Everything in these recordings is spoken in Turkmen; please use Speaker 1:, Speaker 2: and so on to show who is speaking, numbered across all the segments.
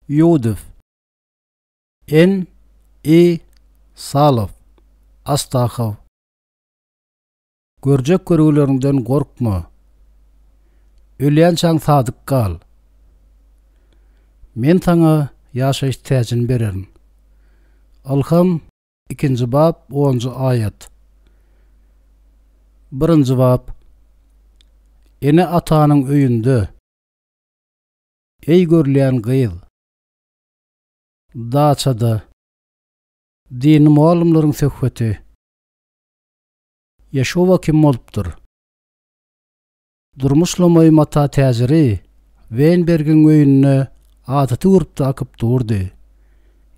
Speaker 1: Ýudow. N. I. Salow. Astahow. Görjek görgüleriňden gorkma. Ölýänçäň sadyk gal. Men saňa ýaşaýyş täjini bererin. Ylham, ikinji bap, onunjy aýat. Birinji bap. Ene-atanyň öýünde. Eý görülýän gyz. Daçada. Dini mugallymlaryň söhbeti. Ýeşuwa kim bolupdyr? Durmuş lomaý mata täjiri Weýnbergiň öýünde adaty gürpde akyp durdy.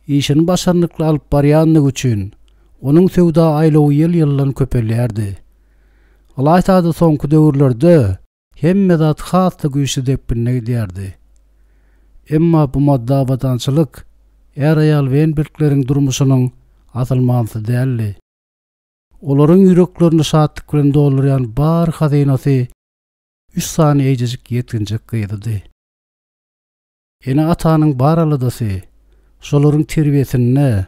Speaker 1: Işini başarnykly alyp barýandygy üçin, onuň söwda aýlawy ýyl-ýyldan köpelýärdi. Ylaýta-da soňky döwürlerde Hemme zat has-da güýçli depginde gidýärdi. Emma bu maddy abadançylyk är-aýal Wenbergleriň durmuşynyň asyl manysy däldi. Olaryň ýüreklerini şatlyk bilen doldurýan bar hazynasy üç sany eýjejik ýetginjek gyzydy. Ene-atanyň bar aladasy şolaryň terbiýesinde,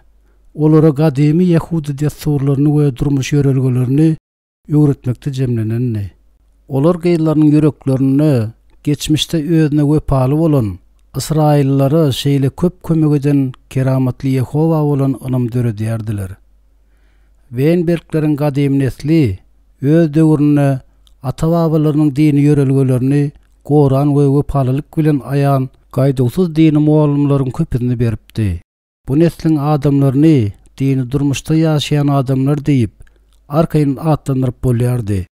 Speaker 1: olara gadymy ýehudy dessurlaryny we durmuş ýörelgelerini öwretmekde jemlenendi. Olar gyzlarynyň ýüreklerinde geçmişde özüne wepaly bolan ysraýyllylara şeýle köp kömek eden keramatly Ýehowa bolan ynam döredýärdiler. Weýnbergleriň gadymy nesli öz döwründe ata-babalarynyň dini ýörelgelerini goran we wepalylyk bilen aýan gaýduwsyz dini mugallymlaryň köpüsini beripdi. Bu nesliň adamlaryny dini durmuşda ýaşaýan adamlar diýip, arkaýyn atlandyryp bolýardy.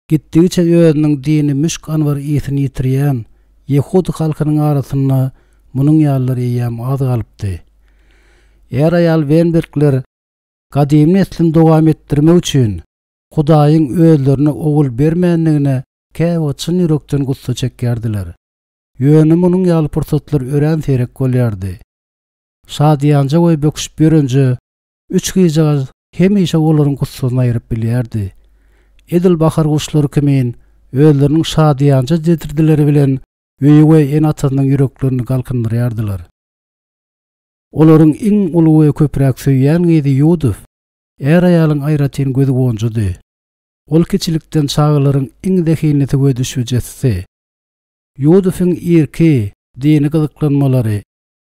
Speaker 1: Gitdigiçe özüniň dini müşk-anbar ysyny ýitirýän ýehudy halkynyň arasynda munuň ýalylar eýýäm az galypdy. Är-aýal Wenbergler gadymy neslini dowam etdirmek üçin Hudaýyň özlerine ogul bermändigine käwagt çyn ýürekden gussa çekýärdiler. Ýöne munuň ýaly pursatlar örän seýrek bolýardy. Şadyýanja we böküşip ýörenje üç gyzjagaz hemişe olaryň gussasyny aýryp bilýärdi. Edil bahar guşlary kimin özleriniň şadyýanja jedirdileri bilen öýi we ene-atasynyň ýüreklerini galkyndyrýardylar. Olaryň iň uly we köpräk söýýän gyzy Ýuduf är-aýalyň aýratyn göz-guwanjydy. Ol kiçilikden çagalaryň iň zehinlisi we düşbijesisi. Ýudufyň irki dini gyzyklanmalary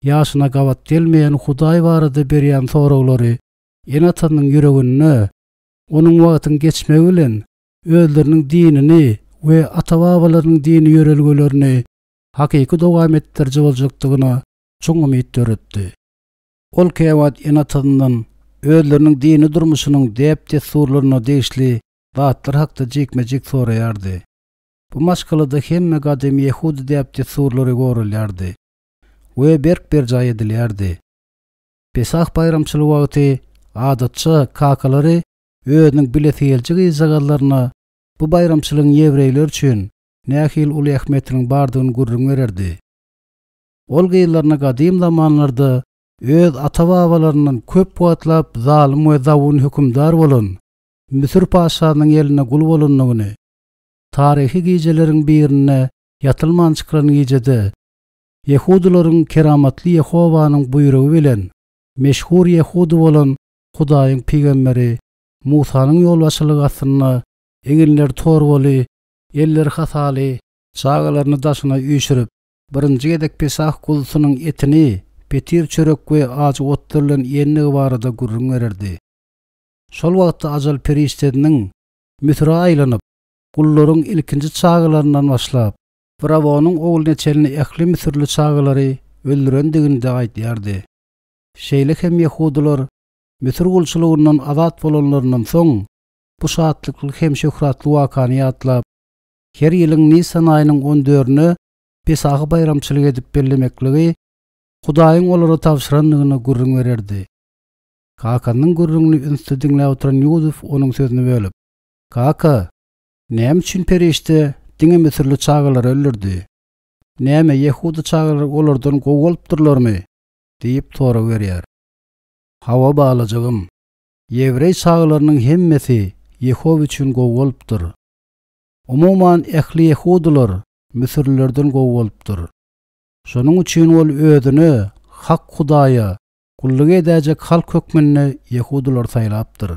Speaker 1: ýaşyna gabat gelmeýän Hudaý barada berýän soraglary ene-atasynyň ýüreginde onuň wagtyň geçmegi bilen özleriniň dinini we ata-babalarynyň dini ýörelgelerini hakyky dowam etdiriji boljakdygyna çuň umyt döretdi. Ol käwagt ene-atasyndan özleriniň dini durmuşynyň däp-dessurlaryna degişli zatlar hakda jikme-jik soraýardy. Bu maşgalada hemme gadymy ýehudy däp-dessurlary goralýardy we berk berjaý edilýärdi. Pesah baýramçylygy wagty adatça kakalary özüniň bilesigeliji gyzjagazlaryna bu baýramçylygyň ýewreýler üçin nähili uly ähmiýetiniň bardygyny gürrüň bererdi. Ol gyzlaryna gadym zamanlarda öz ata-babalaryndan köp wagtlap zalym we zabun hökümdar bolan Müsür patyşasynyň elinde gul bolandygyny, taryhy gijeleriň birinde ýatylman çykylan gijede ýehudylaryň keramatly Ýehowanyň buýrugy bilen meşhur ýehudy bolan Hudaýyň pygamberi Musanyň ýolbaşçylygy astynda eginleri torbaly, elleri hasaly çagalaryny daşyna üýşürip, birinji gezek Pesah guzusynyň etini petir çörek we ajy otlar bilen iýendigi barada gürrüň bererdi. Şol wagtda ajal perişdesiniň Müsüre aýlanyp, gullaryň ilkinji çagalaryndan başlap, firawynyň ogluna çenli ähli müsürli çagalary öldürendigini-de aýdýardy. Şeýle hem ýehudylar Müsür gulçulygyndan azat bolanlaryndan soň, bu şatlykly hem şöhratly wakany ýatlap, her ýylyň Nisan aýynyň on dördüne Pesahy baýramçylyk edip bellemekligi Hudaýyň olara tabşyrandygyny gürrüň bererdi. Kakasynyň gürrüňini ünsli diňläp oturan Ýusuf onuň sözüni bölüp, Kaka, näme üçin perişde diňe müsürli çagalary öldürdi? Näme, ýehudy çagalary olardan gowy bolupdyrlarmy? diýip sorag berýär. Hawa, balajygym. Ýewreý çagalarynyň hemmesi Ýehowa üçin gowy bolupdyr. Umuman, ähli ýehudylar müsürlilerden gowy bolupdyr. Şonuň üçin ol özüne, hak Hudaýa, gulluk edäýjek halk hökmünde ýehudylary saýlapdyr.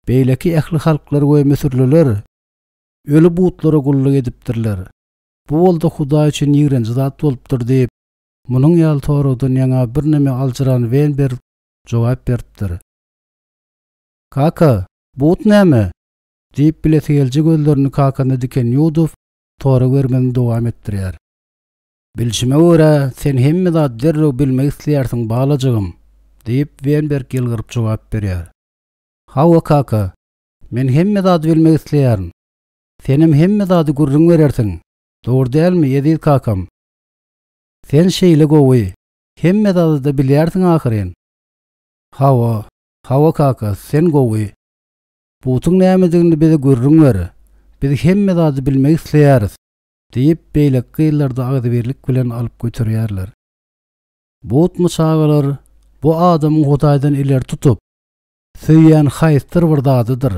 Speaker 1: Beýleki ähli halklar we müsürliler öli butlara gulluk edipdirler. Bu bolsa Hudaý üçin ýigrenji zat bolupdyr diýip, munuň ýaly soragdan ýaňa birneme aljyran Wenberg jogap beripdir. Kaka, but näme? diýip bilesigeliji gözlerini kakana diken Ýudow sorag bermegini dowam etdirýär. Bilşime görä, sen hemme zady derrew bilmek isleýärsiň, balajygym, diýip, Wenberg ýylgyryp jogap berýär. Hawa, kaka, men hemme zady bilmek isleýärin. Senem hemme zady gürrüň berersiň, dogry dälmi, eziz kakam? Sen şeýle gowy, hemme zady-da bilýärsiň ahyryn. Hawa, hawa kaka, sen gowy. Butuň nämedigini bize gürrüň ber. Biz hemme zady bilmek isleýäris, diýip, beýleki gyzlar-da agzybirlik bilen alyp göterýärler. Butmy çagalar, bu adamyň Hudaýdan ileri tutup, söýýän haýsydyr bir zadydyr.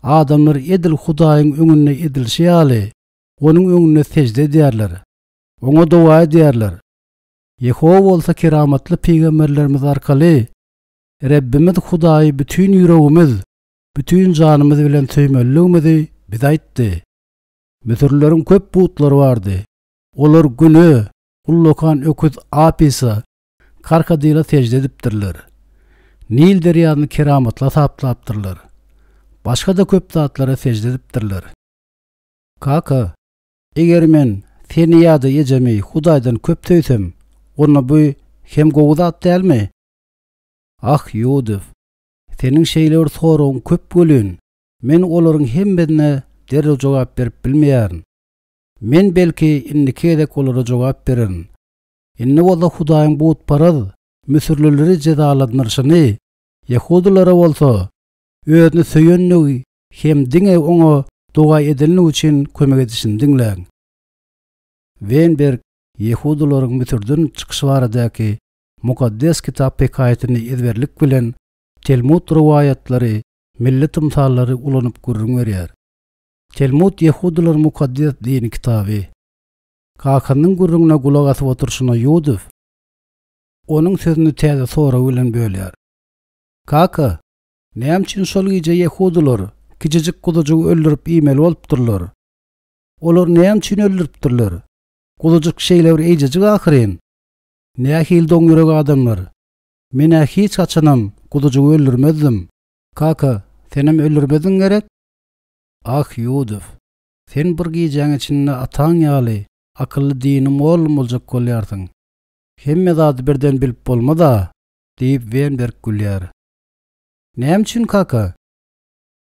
Speaker 1: Adamlar edil Hudaýyň öňünde edilişi ýaly, Onuň öňünde sežde edýärler, Oňa doga edýärler. Ýehowa bolsa keramatly pygamberlerimiz arkaly Rebbimiz Hudaýy bütin ýüregimiz, bütin janymyz bilen söýmelidigimizi bize aýtdy. Müsürlileriň köp butlary bardy. Olar Güne, ullakan öküz Apise, krokodile sežde edipdirler. Nil derýasyny keramatly hasaplapdyrlar. Başga-da köp zatlara sežde edipdirler. Kaka, eger men seni ýa-da ejemi Hudaýdan köp söýsem, onda bu hem gowy zat dälmi? Ah, Ýudow, seniň şeýle bir soragyň köp welin, men olaryň hemmesine derrew jogap berip bilmeýärin. Men, belki, indiki gezek olara jogap bererin. Indi bolsa Hudaýyň butparaz müsürlileri jezalandyryşyny, ýehudylara bolsa, Özüni söýenligi hem diňe Oňa doga edenligi üçin kömek edişini diňläň. Wenberg ýehudylaryň Müsürden çykyşy baradaky Mukaddes Kitap hekaýatyny ezberlik bilen Telmud rowaýatlary, milli tymsallary ulanyp gürrüň berýär. Telmud ýehudylaryň mukaddes dini kitaby. Kakasynyň gürrüňine gulak asyp oturyşyna Ýudow onuň sözüni täze sorag bilen bölýär. Kaka, näme üçin şol gije ýehudylar kiçijik guzujygy öldürip iýmeli bolupdyrlar? Olar näme üçin öldüripdirler? Guzujyk şeýle bir eýjejik ahyryn. Nähili doňýürek adamlar! Men-ä hiç haçanam guzujygy öldürmezdim. Kaka, senem öldürmezdiň gerek? Ah, Ýudow, sen bir gijäň içinde ataň ýaly akylly dini mollum boljak bolýarsyň. Hemme zady birden bilip bolmaz-a, diýip, Wenberg gülýär. Näme üçin, kaka?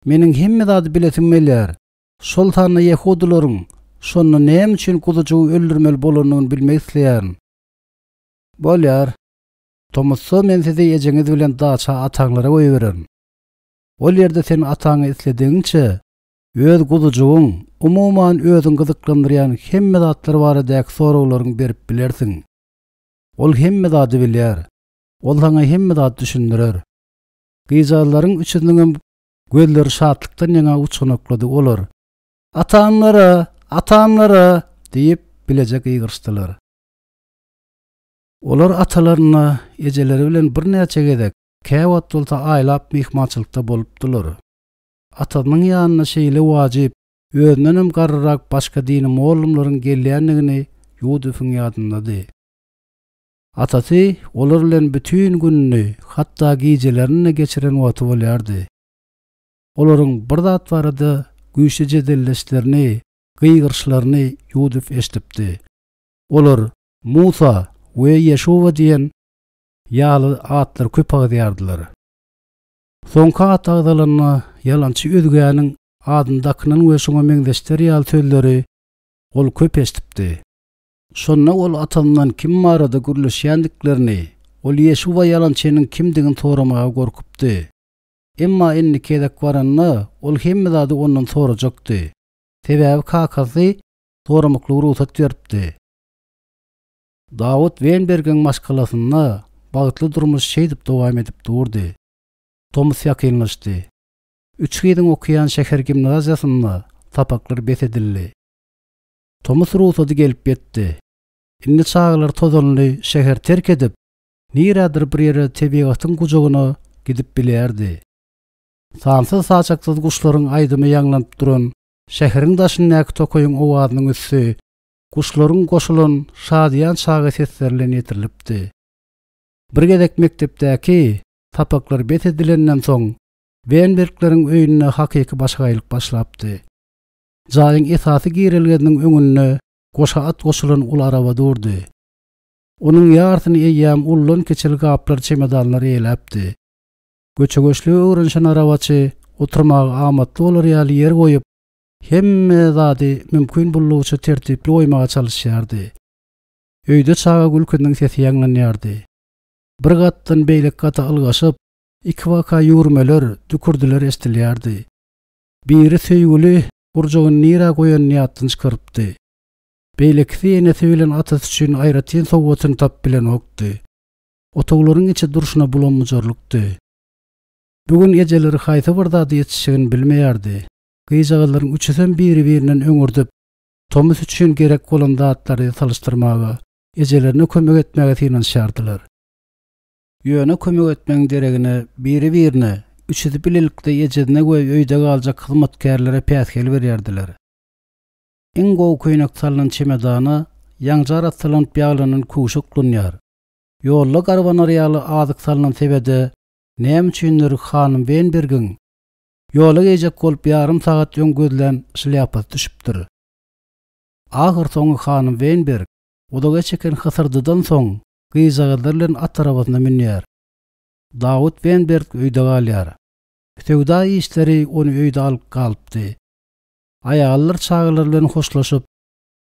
Speaker 1: Meniň hemme zady bilesim gelýär. Şol sanda ýehudylaryň şonda näme üçin guzujygy öldürmeli bolanyny bilmek isleýärin. Bolýar. Tomusda men sizi ejeňiz bilen daça ataňlara goýbererin. Ol ýerde sen ataňa isledigiňçe öz guzujygyň, umuman özüňi gyzyklandyrýan hemme zatlar baradaky soraglaryňy berip bilersiň. Ol hemme zady bilýär. Ol saňa hemme zady düşündirer. Gyzjagazlaryň üçüsiniňem gözleri şatlykdan ýaňa uçganaklady. Olar, Atamlara! Atamlara! diýip, bileje gygyryşdylar. Olar atalaryna ejeleri bilen birnäçe gezek, käwagt bolsa aýlap myhmançylykda bolupdylar. Atasynyň ýanyna şeýle wajyp, özündenem garryrak başga dini mollumlaryň gelýändigini Ýudusyň ýadyndady. Atasy olar bilen bütin gününi, hatda gijelerini-de geçiren wagty bolýardy. Olaryň bir zat barada güýçli jedelleşlerini, gygyryşlaryny Ýuduf eşidipdi. Olar Musa we Ýeşuwa diýen ýaly atlary köp agzaýardylar. Soňky at agzalanda ýalançy özgäniň adyny dakynan we şoňa meňzeşler ýaly sözleri ol köp eşidipdi. Şonda ol atasyndan kim barada gürleşýändiklerini, ol Ýeşuwa ýalançynyň kimdigini soramaga gorkupdy. Emma indiki gezek baranda ol hemme zady ondan sorajakdy. Sebäbi kakasy soramaklyga rugsat beripdi. Dawut Wenbergiň maşgalasynda bagtly durmuş şeýdip dowam edip durdy. Tomus ýakynlaşdy. Üç gyzyň okaýan şäher gimnaziýasynda sapaklar bes edildi. Tomus rugsady gelip ýetdi. Indi çagalar tozanly şäheri terk edip, nirädir bir ýere tebigatyň gujagyna gidip bilýärdi. Sansyz-saçaksyz guşlaryň aýdymy ýaňlanyp duran şäheriň daşyndaky tokaýyň owazynyň üsti guşlaryň goşulan şadyýan çaga sesleri bilen ýetirilipdi. Bir gezek mekdepdäki sapaklar bes edilenden soň, Wenbergleriň öýünde hakyky başagaýlyk başlapdy. Jaýyň esasy girelgesiniň öňünde goşa at goşulan uly araba durdy. Onuň ýarsyny eýýäm uludan-kiçili gaplar, çemodanlar eýeläpdi. Göçe-göçlüge öwrenişen arabaçy oturmaga amatly bolar ýaly ýer goýup, hemme zady mümkin boldugyça tertipli goýmaga çalyşýardy. Öýde çaga gülküsiniň sesi ýaňlanýardy. Bir gatdan beýleki gata ylgaşyp, ikibaka ýüwürmeler, dükürdiler eşidilýärdi. Biri söýgüli gurjagyny nirä goýanyny ýatdan çykarypdy. Beýlekisi enesi bilen atasy üçin aýratyn sowgatyny tapyp bilenokdy. Otaglaryň içi durşuna bulam-bujarlykdy. Bu gün ejeleri haýsy bir zada ýetişjegini bilmeýärdi. Gyzjagazlaryň üçüsem biri-birinden öňürdip, tomus üçin gerek bolan zatlary salyşdyrmaga, ejelerine kömek etmäge synanyşýardylar. Ýöne kömek etmegiň deregine biri-birine, üçüsi bilelikde ejesine we öýde galjak hyzmatkärlere päsgel berýärdiler. Iň gowy köýnek salnan çemodana ýaňja arassalanyp ýaglanan köwşi oklanýar. Ýolda garbanar ýaly azyk salnan sebede näme üçindir hanym Wenbergiň ýola geýjek bolup ýarym sagat öň gözlän şlýapasy düşüpdir. Ahyrsoňy hanym Wenberg uzaga çeken hysyrdydan soň gyzjagazlar bilen at arabasyna münýär. Dawut Wenberg öýde galýar. Söwda işleri ony öýde alyp galypdy. Aýallar çagalar bilen hoşlaşyp,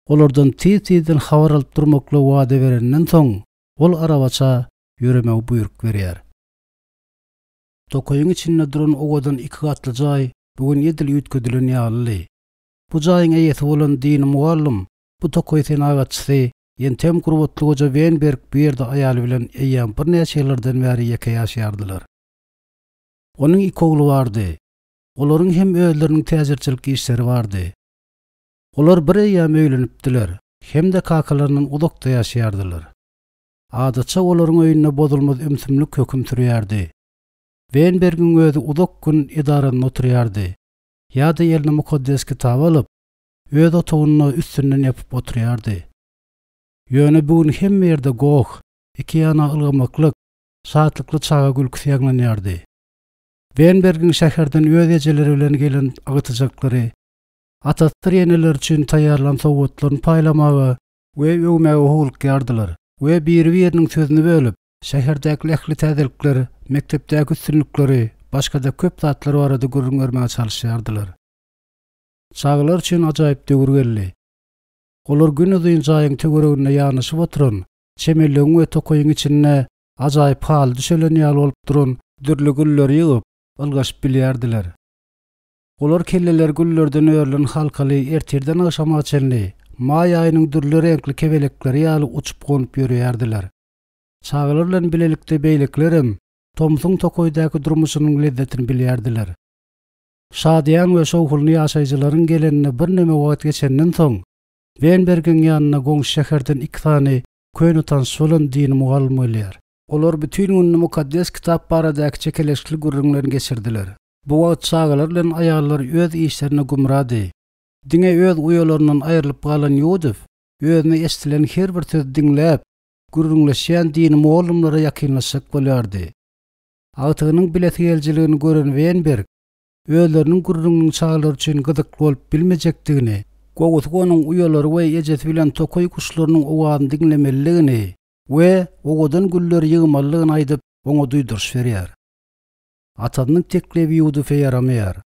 Speaker 1: olardan tiz-tizden habar alyp durmaklygy wada bereninden soň, ol arabaça ýöremegi buýruk berýär. Tokaýyň içinde duran owadan iki gatly jaý bu gün edil üýtgedilen ýalydy. Bu jaýyň eýesi bolan dini mugallym, bu tokaý senagatçysy, ýentem gurbatly goja Wenberg bu ýerde aýaly bilen eýýäm birnäçe ýyllardan bäri ýeke ýaşaýardylar. Onuň iki ogly bardy. Olaryň hem özleriniň täjirçilik işleri bardy. Olar bir eýýäm öýlenipdiler hem-de kakalaryndan uzakda ýaşaýardylar. Adatça olaryň öýünde bozulmaz ümsümlik höküm sürýärdi. Wenbergiň özi uzak gün edarasynda oturýardy ýa-da eline Mukaddes Kitaby alyp, öz otagynda üstünden ýapyp oturýardy. Ýöne bu gün hemme ýerde goh, iki ýana ylgamaklyk, şatlykly çaga gülküsi ýaňlanýardy. Wenbergiň şäherden öz ejeleri bilen gelen agtyjaklary, atasydyr eneleri üçin taýýarlan sowgatlaryny paýlamaga we öwmäge howlukýardylar we biri-biriniň sözüni bölüp, şäherdäki ähli täzelikler, mekdepdäki üstünlikleri, başga-da köp zatlar barada gürrüň bermäge çalyşýardylar. Çagalar üçin ajaýyp döwür geldi. Olar günuzyn jaýyň töwereginde ýanaşyp oturan, çemenligiň we tokaýyň içinde ajaýyp haly düşelen ýaly bolup duran dürli gülleri ýygyp, ylgaşyp bilýärdiler. Olar kelleleri güllerden örülen halkaly ertirden agşama çenli maý aýynyň dürli reňkli kebelekleri ýaly uçup-gonup ýöreýärdiler. Çagalar bilen bilelikde beýlekilerem tomsuň tokaýdaky durmuşynyň lezzetini bilýärdiler. Şadyýan we şowhunly ýaşaýjylaryň gelenine birneme wagt geçenden soň, Wenbergiň ýanyna goňşy şäherden iki sany köne tanyş bolan dini mugallym gelýär. Olar bütin gününi Mukaddes Kitap baradaky çekeleşikli gürrüňlerini geçirdiler. Bu wagt çagalar bilen aýallar öz işlerine gümrady. Diňe öz uýalaryndan aýrylyp galan Ýudif özüne eşdilen her bir sözi diňläp, gürrüňleşýän dini mugallymlara ýakynlaşjak bolýardy. Agtygynyň bilesigelijiligini gören Wenberg özleriniň gürrüňiniň çagalar üçin gyzykly bolup bilmejekdigini, gowusy onuň uýalary we ejesi bilen tokaý guşlarynyň owazyny diňlemelidigini we owadan gülleri ýygmalydygyny aýdyp, oňa duýduryş berýär. Atasynyň teklibi Ýudufe ýaramaýar.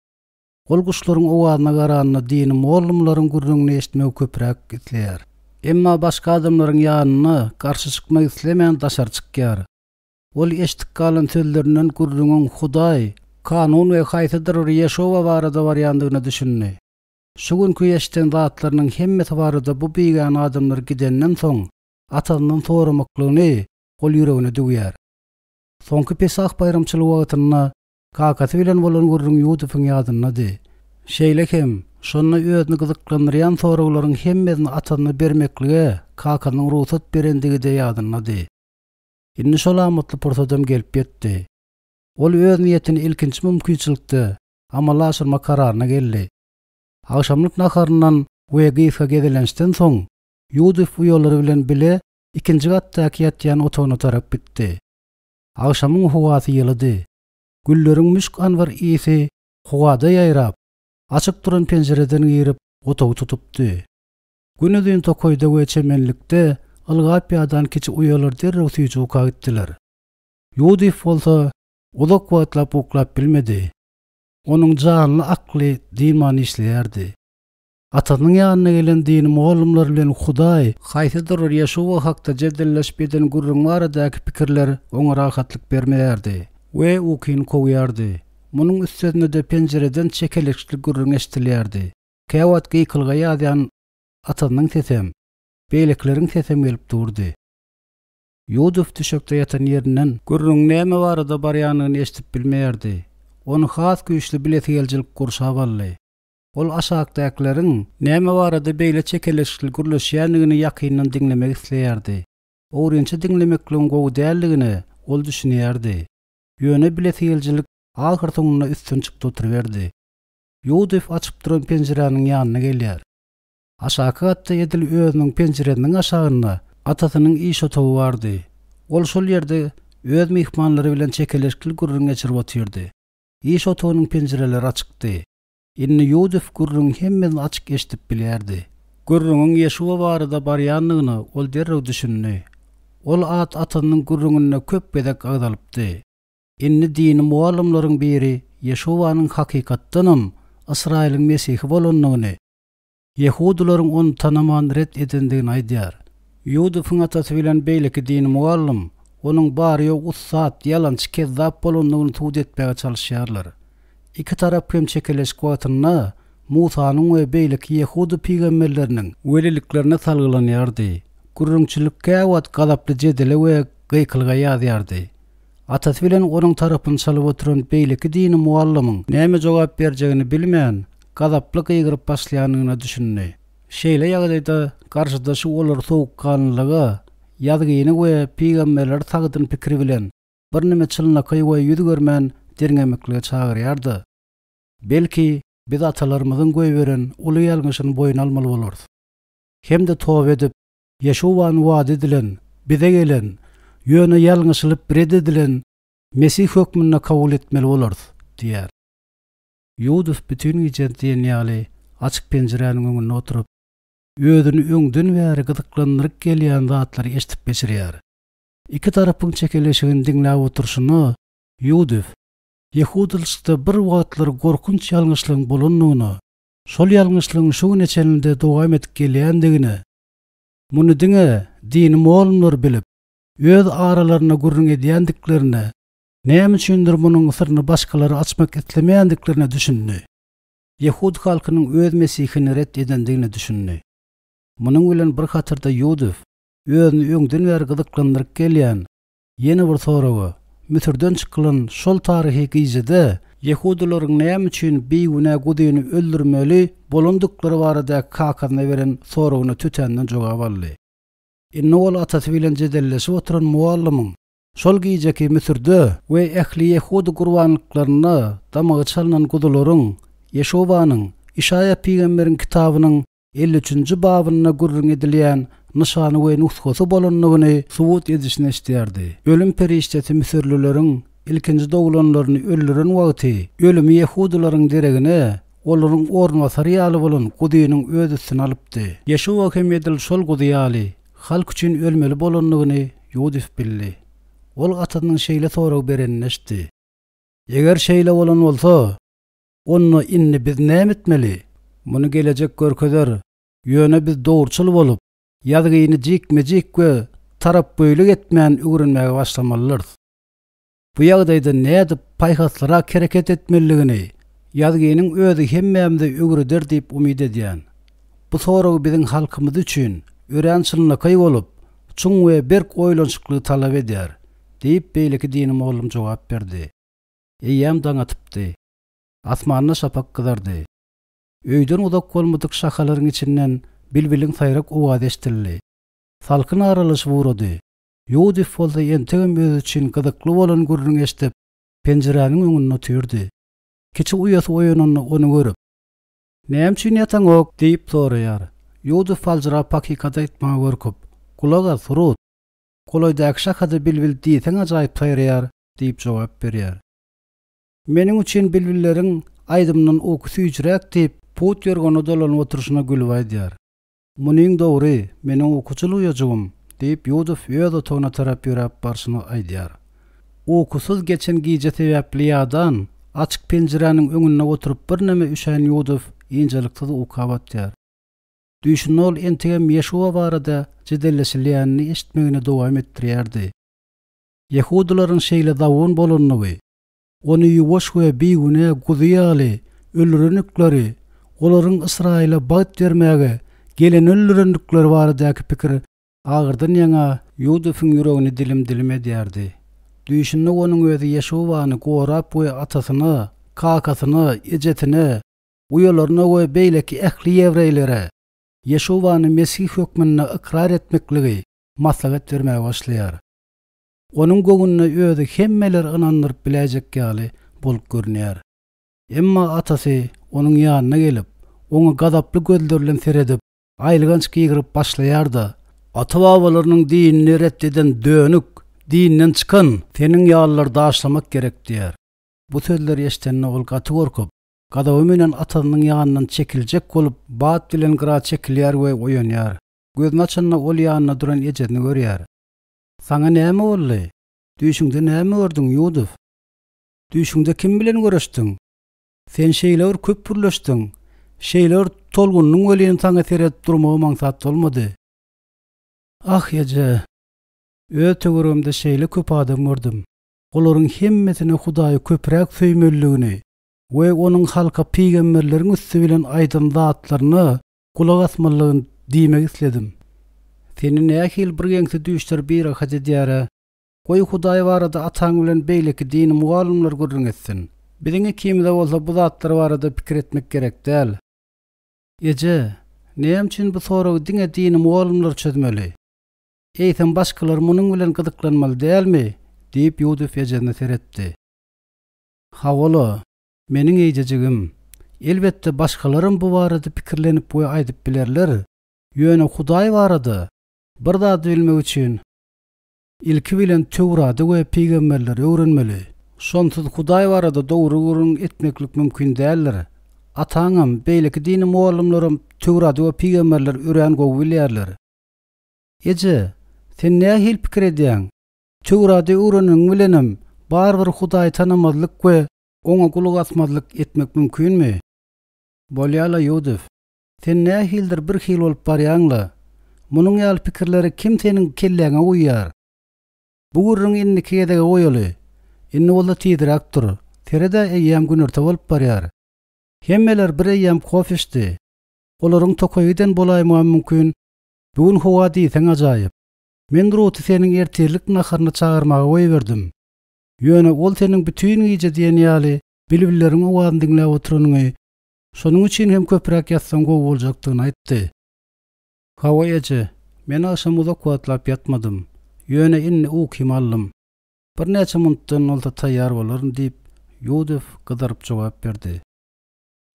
Speaker 1: Ol guşlaryň owazyna garanda dini mollumlaryň gürrüňini eşitmegi köpräk isleýär. Emma başga adamlaryň ýanynda garşy çykmak islemän daşary çykýar. Ol eşidip galan sözlerinden gürrüňiň Hudaý, kanun we haýsydyr bir Ýeşuwa barada barýandygyna düşündi. Şu günki eşiden zatlarynyň hemmesi barada bu bigäne adamlar gidenden soň, atasyndan soramaklygyny ol ýüregine düwýär. Soňky Pesah baýramçylygy wagtynda kakasy bilen bolan gürrüň Ýusubyň ýadyndady. Şeýle hem, Şonda özüni gyzyklandyrýan soraglaryň hemmesini atasyna bermeklige kakasynyň rugsat berendigi-de ýadyndady. Indi şol amatly pursadam gelip ýetdi. Ol öz niýetini ilkinji mümkinçilikde amala aşyrmak kararyna geldi. Agşamlyk naharyndan we gysga gezelençden soň, Ýudif uýalary bilen bile ikinji gatdaky ýatýan otagyna tarap gitdi. Agşamyň howasy ýylydy. Gülleriň müşk-anbar ysy howada ýaýrap, açyk duran penjireden girip, otagy tutupdy. Günuzyn tokaýda we çemenlikde ylgap ýadan kiçi uýalar derrew süýji uka gitdiler. Ýudif bolsa uzak wagtlap uklap bilmedi. Onuň janly akly dynman işleýärdi. Atasynyň ýanyna gelen dini mugallymlar bilen Hudaý haýsydyr bir Ýeşuwa hakda jedelleşip eden gürrüň baradaky pikirler oňa rahatlyk bermeýärdi we ukyny kowýardy. Munuň üstesine-de penjireden çekeleşikli gürrüň eşidilýärdi. Käwagt gykylyga ýazýan atasynyň sesem, beýlekileriň sesem gelip durdy. Ýudow düşekde ýatan ýerinden gürrüňiň näme barada barýanyny eşidip bilmeýärdi. Ony has güýçli bilesigelijilik gurşap aldy. Ol aşakdakylaryň näme barada beýle çekeleşikli gürleşýändigini ýakyndan diňlemek isleýärdi. Ogrynça diňlemekligiň gowy däldigine ol düşünýärdi. Ýöne bilesigelijilik ahyrsoňunda üstün çykdy oturyberdi. Ýudow açyp duran penjiräniň ýanyna gelýär. Aşaky gatda edil özüniň penjiresiniň aşagynda atasynyň iş otagy bardy. Ol şol ýerde öz myhmanlary bilen çekeleşikli gürrüň geçirip otyrdy. Iş otagynyň penjireleri açykdy. Indi Ýudow gürrüňiň hemmesini açyk eşidip bilýärdi. Gürrüňiň Ýeşuwa barada barýandygyna ol derrew düşündi. Ol at atasynyň gürrüňinde köp gezek agzalypdy. Indi dini mugallymlaryň biri Ýeşuwanyň hakykatdanam Ysraýylyň Mesihi bolandygyny, Ýehudylaryň ony tanaman ret edendigini aýdýar. Ýudubyň atasy bilen beýleki dini mugallym onuň bary-ýogy ussat, ýalançy kezzap bolandygyny subut etmäge çalyşýarlar. Iki tarap hem çekeleşik wagtynda Musanyň we beýleki ýehudy pygamberleriniň weliliklerine salgylanýardy. Gürrüňçilik käwagt gazaply jedele we gykylyga ýazýardy. Atasy bilen onuň tarapyny çalyp oturan beýleki dini mugallymyň näme jogap berjegini bilmän, gazaply gygyryp başlaýandygyna düşündi. Şeýle ýagdaýda garşydaşy olary sowukganlylyga, ýazgyny we pygamberleri sagdyn pikir bilen, birneme çynlakaý we ýüz görmän derňemeklige çagyrýar-da. Belki, biz atalarymyzyň goýberen uly ýalňyşyny boýun almaly bolarys. Hem-de toba edip, Ýeşuwany wada edilen, bize gelen, ýöne ýalňyşylyp ret edilen Mesih hökmünde kabul etmeli bolarys diýýär. Ýudow bütin gije diýen ýaly açyk penjiräniň öňünde oturyp, özüni öňden bäri gyzyklandyryp gelýän zatlary eşidip geçirýär. Iki tarapyň çekeleşigini diňläp oturyşyna Ýudow ýehudylyşda bir wagtlar gorkunç ýalňyşlygyň bolandygyna, şol ýalňyşlygyň şu güne çenli-de dowam edip gelýändigine, muny diňe dini mugallymlar bilip, öz aralarynda gürrüň edýändiklerine, näme üçindir munuň syryny başgalara açmak islemeýändiklerine düşündi. Ýehud halkynyň öz Mesihini ret edendigine düşündi. Munuň bilen bir hatarda Ýudow özüni öňden bäri gyzyklandyryp gelýän Ýene bir soraga, Müsürden çykylan şol taryhy gijede ýehudylaryň näme üçin bigünä guzyny öldürmeli bolandyklary baradaky kakasyna beren soragyna tötänden jogap aldy. Indi ol atasy bilen jedelleşip oturan mugallymyň şol gijeki Müsürde we ähli ýehudy gurbanlyklarynda damagy çalnan guzularyň Ýeşuwanyň Işaýa pygamberiň kitabynyň 53-nji babynda gürrüň edilýän nyşany we nusgasy bolandygyny subut edişini eşidýärdi. Ölüm perişdesi müsürlileriň ilkinji doglanlaryny öldüren wagty, ölümi ýehudylaryň deregine olaryň orunbasary ýaly bolan guzynyň öz üstüne alypdy. Ýeşuwa hem edil şol guzy ýaly, halk üçin ölmeli bolandygyny Ýudif bildi. Ol atasynyň şeýle sorag berenini eşitdi. Eger şeýle bolan bolsa, Onda indi biz näme etmeli? Muny gelejek görkezer. Ýöne biz dogruçyl bolup, Ýazgyny jikme-jik we tarapgöýlük etmän öwrenmäge başlamalydyrys. Bu ýagdaýda nädip paýhaslyrak hereket etmelidigini Ýazgynyň özi hemmämize öwreder diýip umyt edýän. Bu sorag biziň halkymyz üçin örän çynlakaý bolup, çuň we berk oýlanyşyklygy talap edýär, diýip, beýleki dini mugallym jogap berdi. Eýýäm daň atypdy. Asmanda şapak gyzardy. Öýden uzak bolmadyk şahalaryň içinden bilbiliň saýrak owazy eşidildi. Salkyn aralaşyp ugrady. Ýudif bolsa entegem özi üçin gyzykly bolan gürrüňi eşidip, penjiräniň öňünde otyrdy. Kiçi uýasy oýananda ony görüp. Näme üçin ýataňok? Diýip soraýar. Ýudif aljyrap hakykaty aýtmaga gorkup, Gulak as, Rut! Golaýdaky şahada bilbil diýseň ajaýyp saýraýar, diýip jogap berýär. Meniň üçin bilbilleriň aýdymyndan uky süýjüräk diýip, Put ýorgana dolanyp oturyşyna gülüp aýdýar. Munyň dogry, meniň ukuçyl uýajygym, diýip, Ýudow öz otagyna tarap ýöräp barşyna aýdýar. Ukusyz geçen gije sebäpli ýadan, açyk penjiräniň öňünde oturyp birneme üşän Ýudow ynjalyksyz uka batýar. Düýşünde ol entegem Ýeşuwa barada jedelleşilýänini eşitmegini dowam etdirýärdi. Ýehudylaryň şeýle zabun bolandygy, ony ýuwaş we bigünä guzy ýaly öldürendikleri, olaryň Ysraýyla bagt bermäge geleni öldürendikleri baradaky pikir agyrdan ýaňa Ýusubyň ýüregini dilim-dilim edýärdi. Düýşünde onuň özi Ýeşuwany gorap we atasyna, kakasyna, ejesine, uýalaryna we beýleki ähli ýewreýlere Ýeşuwany Mesih hökmünde ykrar etmekligi maslahat bermäge başlaýar. Onuň göwnüne özi hemmeleri ynandyryp biläýjek ýaly bolup görünýär. Emma atasy onuň ýanyna gelip, oňa gazaply gözleri bilen seredip, aýylganç gygyryp başlaýar-da, Ata-babalarynyň dinini ret eden dönük, dinden çykan seniň ýalylary daşlamak gerek diýýär. Bu sözleri eşidende ol gaty gorkup, gazaba münen atasynyň ýanyndan çekiljek bolup, bat bilen gyra çekilýär we oýanýar. Gözüni açanda ol ýanynda duran ejesini görýär. Saňa näme boldy? Düýşüňde näme gördüň, Ýudow? Düýşüňde kim bilen görüşdiň? Sen şeýle bir köp gürleşdiň, şeýle bir tolgundyň welin saňa seredip durmagym aňsat bolmady. Ah, eje! Öz töweregimde şeýle köp adam gördüm. Olaryň hemmesine Hudaýy köpräk söýmelidigini we Onuň halka pygamberleriň üsti bilen aýdan zatlaryna gulak asmalydygyny diýmek isledim. Seni nähili birgeňsi düýşler birahat edýär-ä? Goý, Hudaý barada ataň bilen beýleki dini mugallymlar gürrüň etsin. Biziň ikimize bolsa bu zatlar barada pikir etmek gerek däl. Eje, näme üçin bu soragy diňe dini mugallymlar çözmeli? Eýsem, başgalar munuň bilen gyzyklanmaly dälmi? diýip, Ýusup ejesine seretdi. Hawa-la, meniň eýjejigim. Elbetde, başgalaram bu barada pikirlenip we aýdyp bilerler, ýöne Hudaý barada bir zady bilmek üçin, ilki bilen Töwrady we pygamberleri öwrenmeli. Şonsuz Hudaý barada dogry gürrüň etmeklik mümkin däldir. Ataňam, beýleki dini mugallymlaram Töwrady we pygamberleri örän gowy bilýärler. Eje, sen nähili pikir edýäň? Töwrady öwreneniň bilenem, barybir Hudaýy tanamazlyk we Oňa gulak asmazlyk etmek mümkinmi? Bolýa-la, Ýudif. Sen nähilidir birhili bolup barýaň-la. Munuň ýaly pikirleri kim seniň kelläňe guýýar? Bu gürrüňi indiki gezege goýaly. Indi bolsa tizräk tur. Sered-ä, eýýäm günorta bolup barýar. Hemmeler bir eýýäm kofe içdi. Olaryň tokaýa giden bolaýmagam mümkin. Bu gün howa diýseň ajaýyp. Men Ruty seniň ertirlik naharyna çagyrmaga goýberdim. Ýöne ol seniň bütin gije diýen ýaly bilbilleriň owazyny diňläp oturanyňy, şonuň üçin hem köpräk ýatsaň gowy boljakdygyny aýtdy. Hawa, eje, men agşam uzak wagtlap ýatmadym. Ýöne indi ukymy aldym. Birnäçe minutdan bolsa taýýar bolaryn, diýip, Ýudow gyzaryp jogap berdi.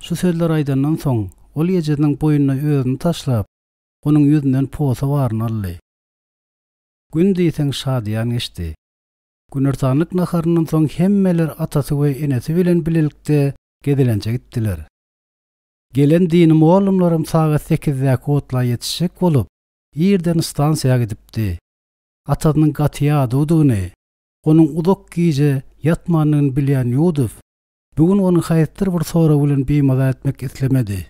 Speaker 1: Şu sözleri aýdandan soň, ol ejesiniň boýnuna özüni taşlap, onuň ýüzünden posa baryny aldy. Gün diýseň şadyýan geçdi. Günortanlyk naharyndan soň hemmeler atasy we enesi bilen bilelikde gezelenje gitdiler. Gelen dini mugallymlaram sagat sekizdäki otla ýetişjek bolup, irden stansiýa gidipdi. Atasynyň gaty ýadawdygyny, onuň uzak gije ýatmandygyny bilýän Ýudow bu gün ony haýsydyr bir sorag bilen bimaza etmek islemedi.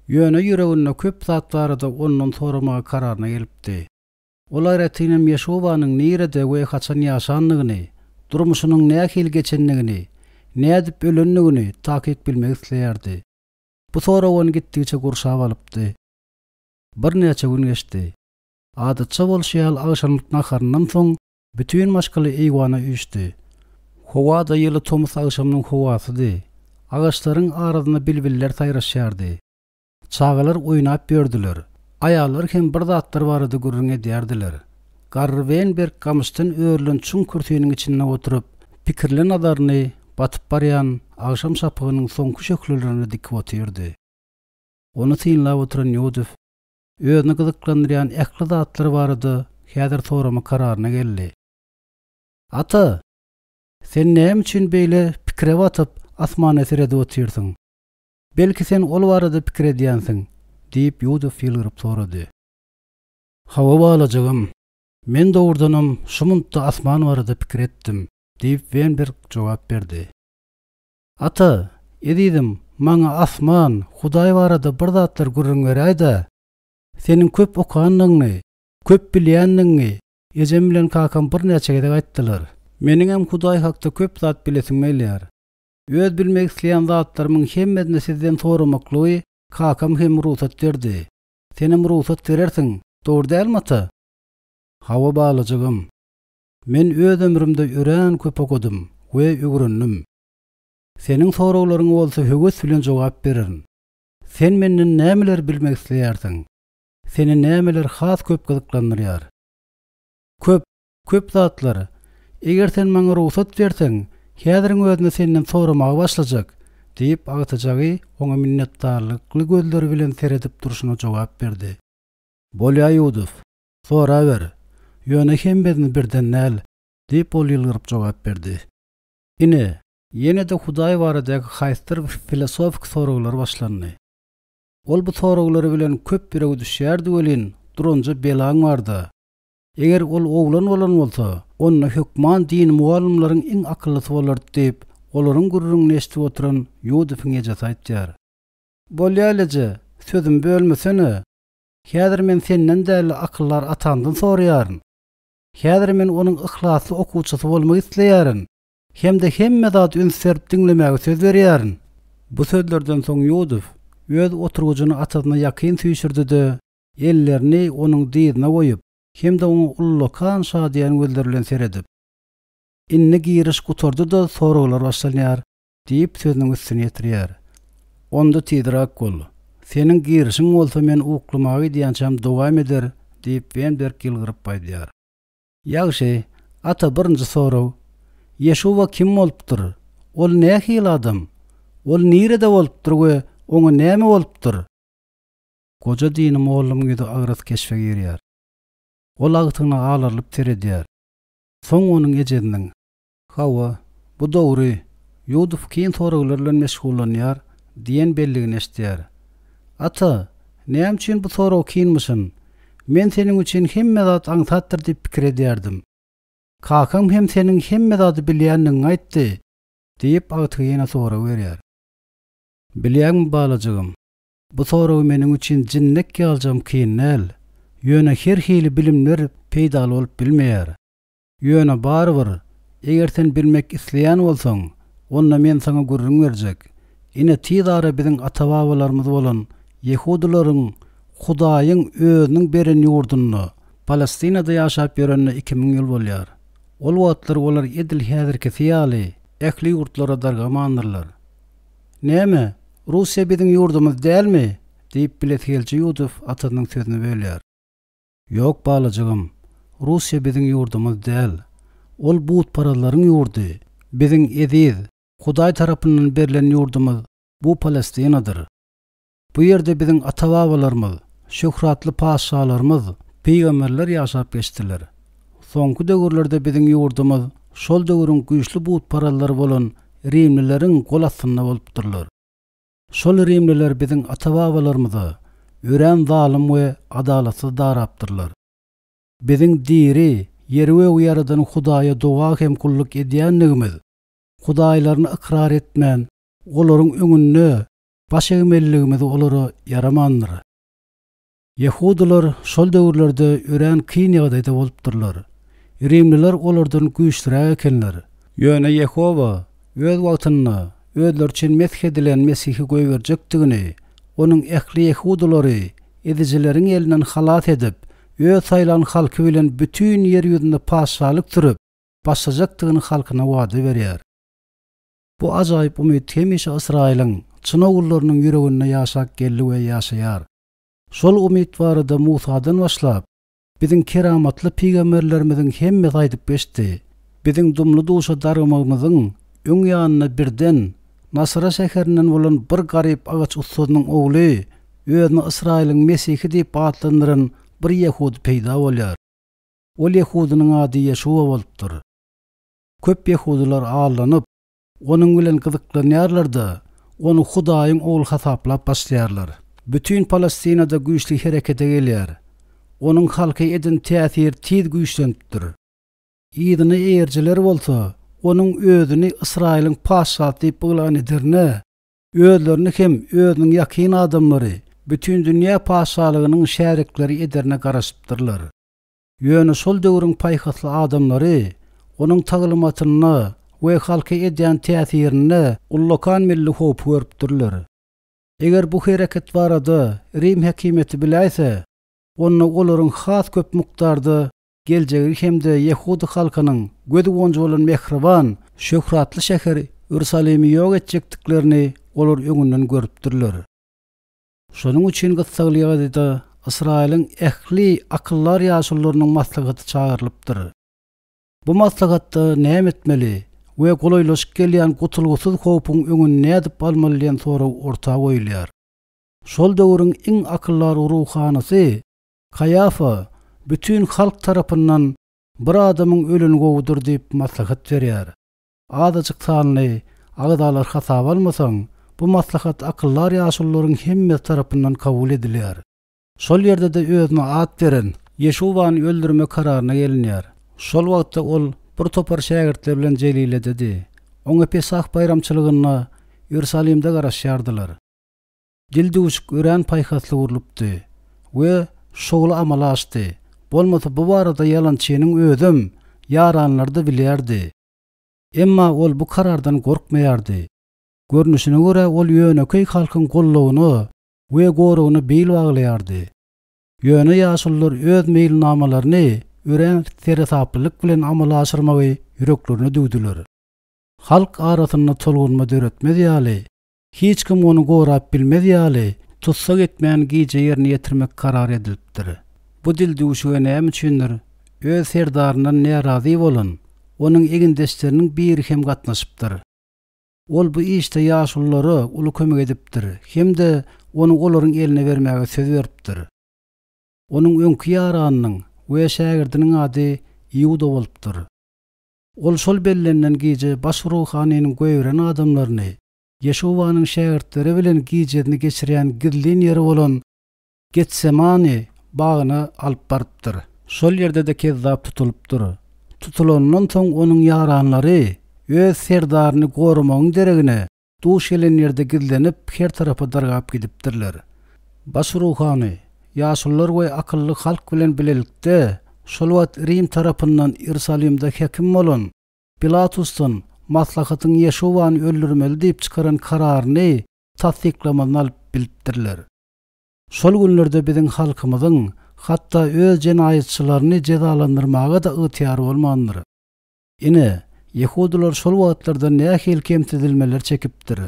Speaker 1: Ýöne ýüreginde köp zat barada ondan soramaga kararyna gelipdi. Ol aýratynam Ýeşuwanyň nirede we haçan ýaşandygyny, durmuşynyň nähili geçendigini, nädip ölendigini takyk bilmek isleýärdi. Bu sorag ony gitdigiçe gurşap alypdy. Birnäçe gün geçdi. Adatça bolşy ýaly agşamlyk naharyndan soň bütin maşgala eýwana üýşdi. Howa-da ýyly tomus agşamynyň howasydy. Agaçlaryň arasynda bilbiller saýraşýardy. Çagalar oýnap ýördüler. Aýallar hem bir zatlar barada gürrüň edýärdiler. Garry Wenberg gamyşdan örülen çuň kürsiniň içinde oturyp, pikirli nazaryny batyp barýan agşam şapygynyň soňky şöhlelerine dikip otyrdy. Ony synlap oturan Ýudow özüni gyzyklandyrýan ähli zatlar barada häzir soramak kararyna geldi. Ata! Sen näme üçin beýle pikire batyp, asmana seredip otyrsyň? Belki sen ol barada pikir edýänsiň? diýip, Ýudow ýylgyryp sorady. Hawa, balajygym. Men dogrudanam şu muntda asman barada pikir etdim, diýip, Wenberg jogap berdi. Ata, ezizim, maňa asman, Hudaý barada bir zatlar gürrüň beräý-dä! Seniň köp okandygyňy, köp bilýändigiňi ejem bilen kakam birnäçe gezek aýtdylar. Meniňem Hudaý hakda köp zat bilesim gelýär. Öz bilmek isleýän zatlarymyň hemmesini sizden soramaklygy kakam hem rugsat berdi. Senem rugsat berersiň, dogry dälmi, ata? Hawa, balajygym. Men öz ömrümde örän köp okadym we öwrendim. Seniň soraglaryňa bolsa höwes bilen jogap bererin. Sen menden nämeleri bilmek isleýärsiň? Seni nämeler has köp gyzyklandyrýar? Köp, köp zatlar. Eger sen maňa rugsat berseň, häziriň özünde senden soramaga başlajak, diýip, agtyjagy oňa minnetdarlykly gözleri bilen seredip durşuna jogap berdi. Bolýa, Ýuwduz, soraber. Ýöne hemmesini birden däl, diýip, ol ýylgyryp jogap berdi. Ine, ýene-de Hudaý baradaky haýsydyr bir filosofik soraglar başlandy. Ol bu soraglary bilen köp ýüregi düşýärdi welin, duranja belaň bar-da. Eger ol oglan bolan bolsa, onda hökman dini mugallymlaryň iň akyllysy bolardy diýip, olaryň gürrüňini eşidip oturan Ýudubyň ejesi aýtýar. Bolýa eje, sözümi bölmesene. Häzir men senden däl-de akyldar atamdan soraýaryn. Häzir men onuň yhlasly okuwçysy bolmak isleýärin hem-de hemme zady üns berip diňlemäge söz berýärin. Bu sözlerden soň Ýudow öz oturgyjyny atasyna ýakyn süýşürdi-de, ellerini onuň dyzyna goýup hem-de oňa ullakan şadyýan gözleri bilen seredip, Indi giriş gutardy-da soraglar başlanýar, diýip, sözüniň üstüni ýetirýär. Onda tizräk bol. Seniň girişiň bolsa men uklamaga gidýänçäm dowam eder, diýip, Wenberg ýylgyryp aýdýar. Ýagşy, ata, birinji sorag, Ýeşuwa kim bolupdyr? Ol nähili adam? Ol nirede bolupdyr we oňa näme bolupdyr? Goja dini mollumyň ýüzi agras keşbe girýär. Ol agtygyna alarylyp seredýär. Soň onuň ejesiniň. Hawa, bu dogry, Ýudow kyn soraglar bilen meşgullanýar diýen belligini eşidýär. Ata, näme üçin bu sorag kynmyşyn? Men seniň üçin hemme zat aňsatdyr diýip pikir edýärdim. Kakam hem seniň hemme zady bilýändigiňi aýtdy, diýip, agtygy ýene sorag berýär. Bilýäňmi, balajygym, bu sorag meniň üçin jinnek ýaljam kyn däl, ýöne her hili bilimler peýdaly bolup bilmeýär. Ýöne barybir, eger sen bilmek isleýän bolsaň, onda men saňa gürrüň berjek. Ine, tiz ara biziň ata-babalarymyz bolan ýehudylaryň Hudaýyň özüniň beren ýurdunda, Palestinada ýaşap ýörenine 2000 ýyl bolýar. Ol wagtlar olar edil häzirkisi ýaly ähli ýurtlara dargamandyrlar. Näme, Russiýa biziň ýurdumyz dälmi? diýip, bilesigeliji Ýudow atasynyň sözüni bölýär. Ýok, balajygym, Russiýa biziň ýurdumyz däl. Ol butparazlaryň ýurdy. Biziň eziz, Hudaý tarapyndan berlen ýurdumyz bu Palestinadyr. Bu ýerde biziň ata-babalarymyz, şöhratly patyşalarymyz, pygamberler ýaşap geçdiler. Soňky döwürlerde biziň ýurdumyz şol döwrüň güýçli butparazlary bolan rimlileriň gol astynda bolupdyrlar. Şol rimliler biziň ata-babalarymyza örän zalym we adalatsyz darapdyrlar. Biziň diri, ýeri-gögi ýaradan Hudaýa doga hem gulluk edýändigimiz, hudaýlaryny ykrar etmän, olaryň öňünde baş egmeliligimiz olara ýaramandyr. Ýehudylar şol döwürlerde örän kyn ýagdaýda bolupdyrlar. Rimliler olardan güýçlüräk ekenler. Ýöne Ýehowa öz wagtynda özleri üçin mesh edilen Mesihi goýberjekdigini, onuň ähli ýehudylary ezijileriň elinden halas edip, öz saýlan halky bilen bütin ýer ýüzünde patyşalyk sürüp başlajakdygyny halkyna wada berýär. Bu ajaýyp umyt hemişe Ysraýylyň. çyn ogullarynyň ýüreginde ýaşap geldi we ýaşaýar. Şol umyt barada Musadan başlap, biziň keramatly pygamberlerimiziň hemmesi aýdyp geçdi. Biziň dumly-duşa dargamagymyzyň öň ýanynda birden Nasyra şäherinden bolan bir garyp agaç ussasynyň ogly, özüni Ysraýylyň Mesihi diýip atlandyran bir ýehudy peýda bolýar. Ol ýehudynyň ady Ýeşuwa bolupdyr. Köp ýehudylar aldanyp, onuň bilen gyzyklanýarlar-da, ony Hudaýyň Ogly hasaplap başlaýarlar. Bütin Palestinada güýçli herekete gelýär. Onuň halka eden täsiri tiz güýçlenipdir. Yzyna eýerijiler bolsa, onuň özüni Ysraýylyň patyşasy diýip yglan ederine, özlerini hem özüniň ýakyn adamlary, bütindünýä patyşalygynyň şärikleri ederine garaşypdyrlar. Ýöne şol döwrüň paýhasly adamlary onuň taglymatynda we halka edýän täsirinde ullakan milli howpy görüpdirler. Eger bu hereket barada Rim häkimiýeti biläýse, onda olaryň has köp mukdarda geljegi hem-de ýehudy halkynyň göz guwanjy bolan mähriban, şöhratly şäher Iýerusalimi ýok etjekdiklerini olar öňünden görüpdirler. Şonuň üçin gyssagly ýagdaýda Ysraýylyň ähli akyldar ýaşulularynyň maslahaty çagyrylypdyr. Bu maslahatda näme etmeli we golaýlaşyp gelýän gutulgysyz howpuň öňüni nädip almaly diýen sorag orta goýulýar. Şol döwrüň iň akyldar ruhanysy Kaýafa bütin halk tarapyndan bir adamyň öleni gowudyr diýip maslahat berýär. Azajyk sanly agzalary hasaba almasaň, bu maslahat akyldar ýaşulularyň hemmesi tarapyndan kabul edilýär. Şol ýerde-de özüne at beren Ýeşuwany öldürmek kararyna gelinýär. Şol wagtda ol bir topar şägirtleri bilen Jelilededi. Oňa Pesah baýramçylygynda Iýerusalimde garaşýardylar. Dildüwşük örän paýhasly gurlupdy we şowly amala aşdy. Bolmasa bu barada ýalançynyň özem, ýaranlary-da bilýärdi. Emma ol bu karardan gorkmaýardy. Görnüşine görä ol ýönekeý halkyň goldawyna we goragyna bil baglaýardy. Ýöne ýaşulular öz meýilnamalaryny örän seresaplylyk bilen amala aşyrmagy ýüreklerine düwdüler. Halk arasynda tolgunma döretmez ýaly, Hiç kim ony gorap bilmez ýaly, tussag etmän gije ýerine ýetirmek karar edilipdir. Bu dildüwşüge näme üçindir, öz serdaryndan närazy bolan, onuň egindeşleriniň biri hem gatnaşypdyr. Ol bu işde ýaşululara uly kömek edipdir hem-de ony olaryň eline bermäge söz beripdir. Onuň öňki ýaranynyň we şägirdiniň ady Iuda bolupdyr. Ol şol bellenilen gije baş ruhanynyň goýberen adamlaryny Ýeşuwanyň şägirtleri bilen gijesini geçirýän gizlin ýeri bolan Getsemani bagyna alyp barypdyr. Şol ýerde-de kezzap tutulypdyr. Tutulanyndan soň onuň ýaranlary öz serdaryny goramagyň deregine, duş gelen ýerde gizlenip, her tarapa dargap gidipdirler. Baş ruhany, ýaşulular we akylly halk bilen bilelikde şol wagt Rim tarapyndan Iýerusalimde häkim bolan Pilatusdan maslahatyň Ýeşuwany öldürmeli diýip çykaran kararyny tassyklamazyny alyp bilipdirler. Şol günlerde biziň halkymyzyň hatda öz jenaýatçylaryny jezalandyrmaga-da ygtyýary bolmandyr. Ine, ýehudylar şol wagtlarda nähili kemsidilmeler çekipdir.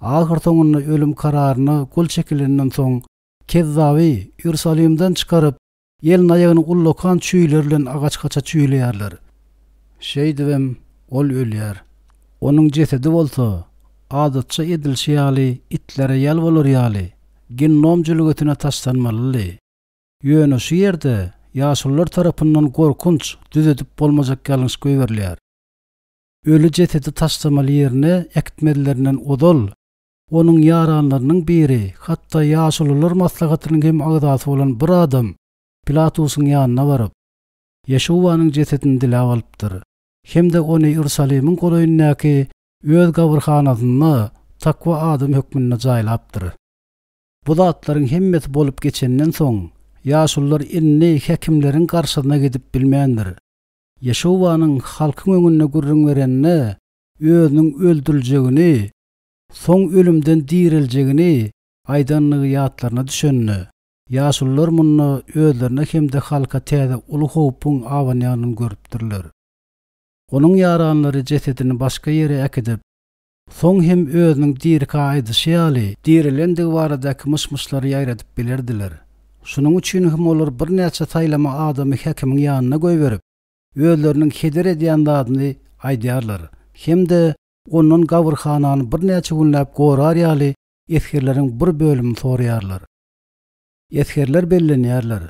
Speaker 1: Ahyrsoňunda ölüm kararyna gol çekilenden soň, Kezzaby Iýerusalimden çykaryp, Elini-aýagyny ullakan çüýler bilen agaç haça çüýleýärler. Şeýdibem, ol ölýär. Onuň jesedi bolsa, adatça edilişi ýaly itlere ýal bolar ýaly, Ginnom jülgesine taşlanmalydy. Ýöne şu ýerde ýaşulular tarapyndan gorkunç, düzedip bolmajak ýalňyş goýberilýär. Öli jesedi taşlamaly ýerine äkitmezlerinden ozal, Onuň ýaranlarynyň biri, hatda ýaşulular maslahatynyň hem agzasy bolan bir adam Pilatusyň ýanyna baryp, Ýeşuwanyň jesedini diläp alypdyr hem-de ony Iýerusalimiň golaýyndaky öz gabyrhanasynda takwa adam hökmünde jaýlapdyr. Bu zatlaryň hemmesi bolup geçenden soň, ýaşulular indi häkimleriň garşysyna gidip bilmändir. Ýeşuwanyň halkyň öňünde gürrüň berende, özüniň öldüriljegini soň ölümden direljegini aýdandygy ýatlaryna düşende, ýaşulular munda özlerine hem-de halka täze uly howpuň abanýanyny görüpdirler. Onuň ýaranlary jesedini başga ýere äkidip. Soň hem özüniň dirikä aýdyşy ýaly, direlendigi baradaky myş-myşlary ýaýradyp bilerdiler. Şunuň üçin hem olar birnäçe saýlama adamy häkimiň ýanyna goýberip, özleriniň heder edýän zadyny aýdýarlar hem-de ondan gabyrhanany birnäçe günläp gorar ýaly esgerleriň bir bölümini soraýarlar. Esgerler bellenýärler.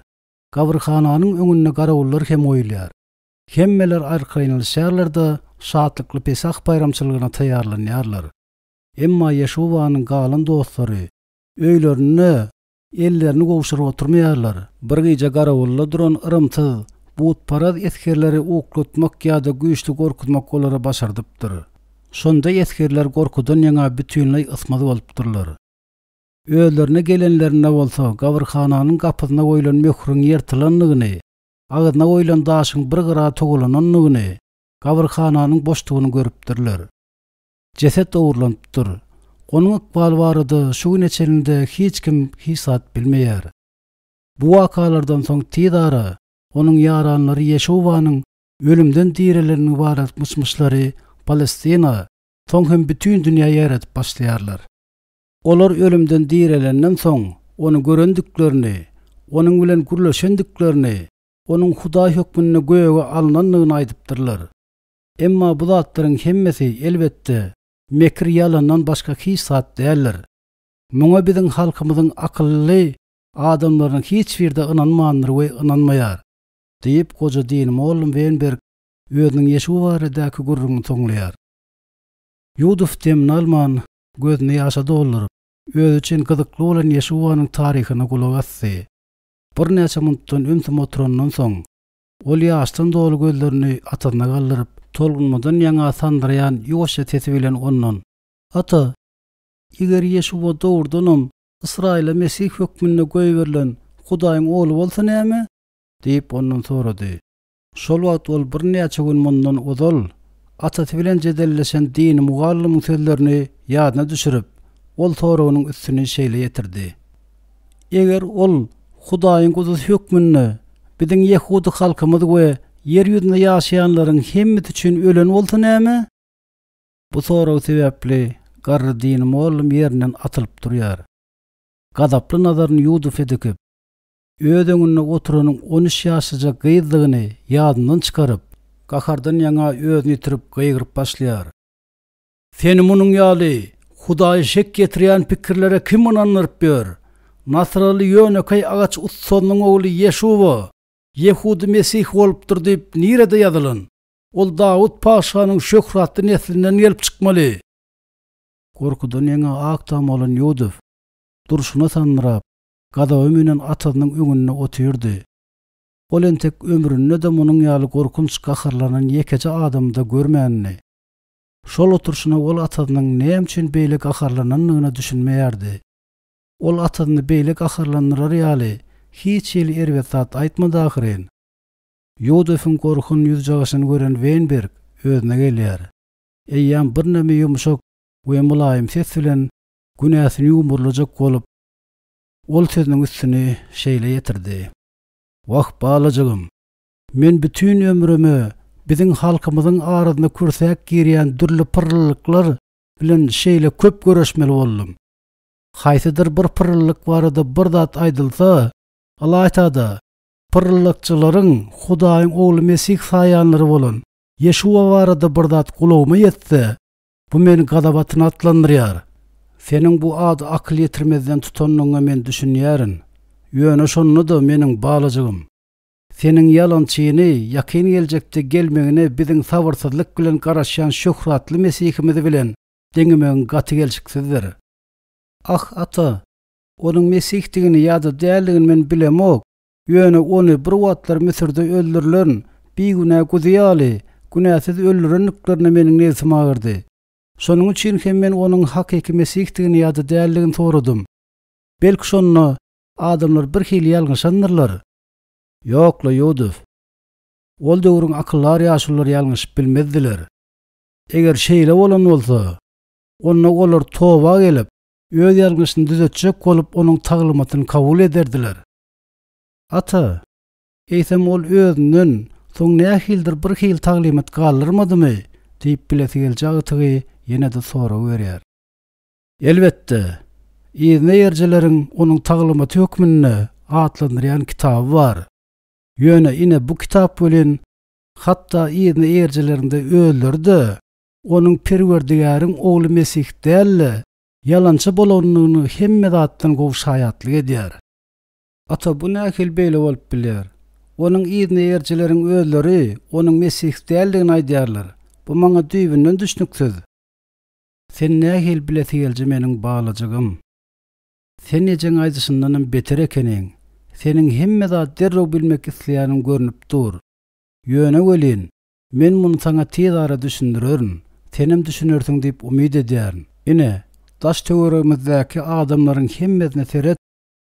Speaker 1: Gabyrhananyň öňünde garawullar hem goýulýar. Hemmeler arkaýynlaşýarlar-da, şatlykly Pesah baýramçylygyna taýýarlanýarlar. Emma Ýeşuwanyň galan dostlary öýlerinde ellerini gowşuryp oturmaýarlar. Bir gije garawulda duran yrymsyz, butparaz esgerleri uklatmak ýa-da güýçli gorkuzmak olara başardypdyr. Şonda esgerler gorkudan ýaňa bütinleý ysmaz bolupdyrlar. Özlerine gelenlerinde bolsa gabyrhananyň gapysyna goýlan möhrüň ýyrtylandygyny, agzyna goýlan daşyň bir gyra togalanandygyny, gabyrhananyň boşdugyny görüpdirler. Jeset ogurlanypdyr. Onuň ykbaly barada şu güne çenli-de hiç kim hiç zat bilmeýär. Bu wakalardan soň tiz ara onuň ýaranlary Ýeşuwanyň ölümden direlenligi barada myş-myşlary Palestina, soň hem bütin dünýä ýaýradyp başlaýarlar. Olar ölümden direlenden soň, Ony görendiklerini, Onuň bilen gürleşendiklerini, Onuň Hudaý hökmünde göge alnandygyny aýdypdyrlar. Emma bu zatlaryň hemmesi, elbetde, mekir ýalandan başga hiç zat däldir. Muňa biziň halkymyzyň akylly adamlarynyň hiç biri-de ynanmandyr we ynanmaýar, diýip, goja dini mollum Wenberg özüniň Ýeşuw baradaky gürrüňini soňlaýar. Ýudow demini alman, gözüni ýaşa dolduryp, özi üçin gyzykly bolan Ýeşuwanyň taryhyna gulak asdy. Birnäçe minutdan ümsüm oturandan soň, ol ýaşdan doly gözlerini atasyna galdyryp, tolgunmadan ýaňa sandyraýan ýuwaşja sesi bilen ondan, Ata, eger Ýeşuwa dogrudanam Ysraýyla Mesih hökmünde goýberilen Hudaýyň Ogly bolsa näme? diýip, ondan sorady. Şol wagt ol birnäçe gün mundan ozal atasy bilen jedelleşen dini mugallymyň sözlerini ýadyna düşürip, ol soragynyň üstüni şeýle ýetirdi, Eger ol Hudaýyň Guzusy hökmünde biziň ýehudy halkymyz we ýer ýüzünde ýaşaýanlaryň hemmesi üçin ölen bolsa näme? Bu sorag sebäpli garry dini mugallym ýerinden atylyp durýar. Gazaply nazaryny Ýudufe dikip, Öz öňünde oturanyň on üç ýaşlyja gyzdygyny ýadyndan çykaryp, gahardan ýaňa özüni ýitirip gygyryp başlaýar. Seni munuň ýaly Hudaýa şek ýetirýän pikirlere kim ynandyryp ýör? Nasyraly ýönekeý agaç ussasynyň ogly Ýeşuwa ýehudy Mesih bolupdyr diýip nirede ýazylan? Ol Dawut patyşanyň şöhratly neslinden gelip çykmaly. Gorkudan ýaňa ak tam bolan Ýudow durşuna sandyrap, gazaba münen atasynyň öňünde otyrdy. Ol entek ömründe-de munuň ýaly gorkunç gaharlanan ýekeje adamy-da görmändi. Şol oturyşyna ol atasynyň näme üçin beýle gaharlanandygyna düşünmeýärdi. Ol atasyny beýle gaharlandyrar ýaly hiç hili erbet zat aýtmady ahyryn. Ýudefiň gorkun ýüzjagaşyny gören Weýnberg özüne gelýär. Eýýäm birneme ýumşak we mylaýym ses bilen günäsini ýumurlajak bolup, Ol sözüniň üstüni şeýle ýetirdi, Wah, balajygym, men bütin ömrüme biziň halkymyzyň arasyna kürsäp girýän dürli pyrrylyklar bilen şeýle köp göreşmeli boldum. Haýsydyr bir pyrryllyk barada bir zat aýdylsa, ylaýta-da, pyrryllykçylaryň Hudaýyň Ogly Mesih saýanlary bolan Ýeşuwa barada bir zat gulagyma ýetse, Bu meni gazap atyna atlandyrýar. Seniň bu ady akyl ýetirmezden tutandygyňa men düşünýärin. Ýöne şonda-da meniň balajygym. Seniň ýalançyny ýakyn geljekde gelmegine biziň sabyrsyzlyk bilen garaşýan şöhratly Mesihimiz bilen deňemegiň gaty gelşiksizdir. Ah, ata, onuň Mesihdigini ýa-da däldigini men bilemok, Ýöne ony bir wagtlar Müsürde öldürilen bigünä guzy ýaly, günäsiz öldürendiklerine meniň nebsim agyrdy. Şonuň üçin hem men onuň hakyky Mesihdigini ýa-da däldigini soradym. Belki şonda adamlar bir hili ýalňyşandyrlar? Ýok-la, Ýudow. Ol döwrüň akyldar ýaşululary ýalňyşyp bilmezdiler. Eger şeýle bolan bolsa, onda olar toba gelip, öz ýalňyşyny düzetjek bolup onuň taglymatyny kabul ederdiler. Ata, eýsem ol özünden soň nähilidir bir hili taglymat galdyrmadymy? diýip bilesigeliji agtygy ýene-de sorag berýär. Elbetde, yzyna eýerijileriň onuň taglymaty hökmünde atlandyrýan kitaby bar. Ýöne ine bu kitap welin, hatda yzyna eýerijileriň-de özleri-de onuň Perwerdigäriň Ogly Mesih däl-de, ýalançy bolandygyny hemme zatdan gowy şaýatlyk edýär. Ata, bu nähili beýle bolup bilýär? Onuň yzyna eýerijileriň özleri onuň Mesih däldigini aýdýarlar. Bu maňa düýbünden düşnüksiz. Sen nähili bilesigeliji meniň balajygym. Sen ejeň aýdyşyndanam beter ekeniň. Seniň hemme zady derrew bilmek isleýäniň görnüp dur. Ýöne welin, men muny saňa tiz ara düşündirerin. Senem düşünersiň diýip umyt edýärin. Ine, daş-töweregimizdäki adamlaryň hemmesine seret,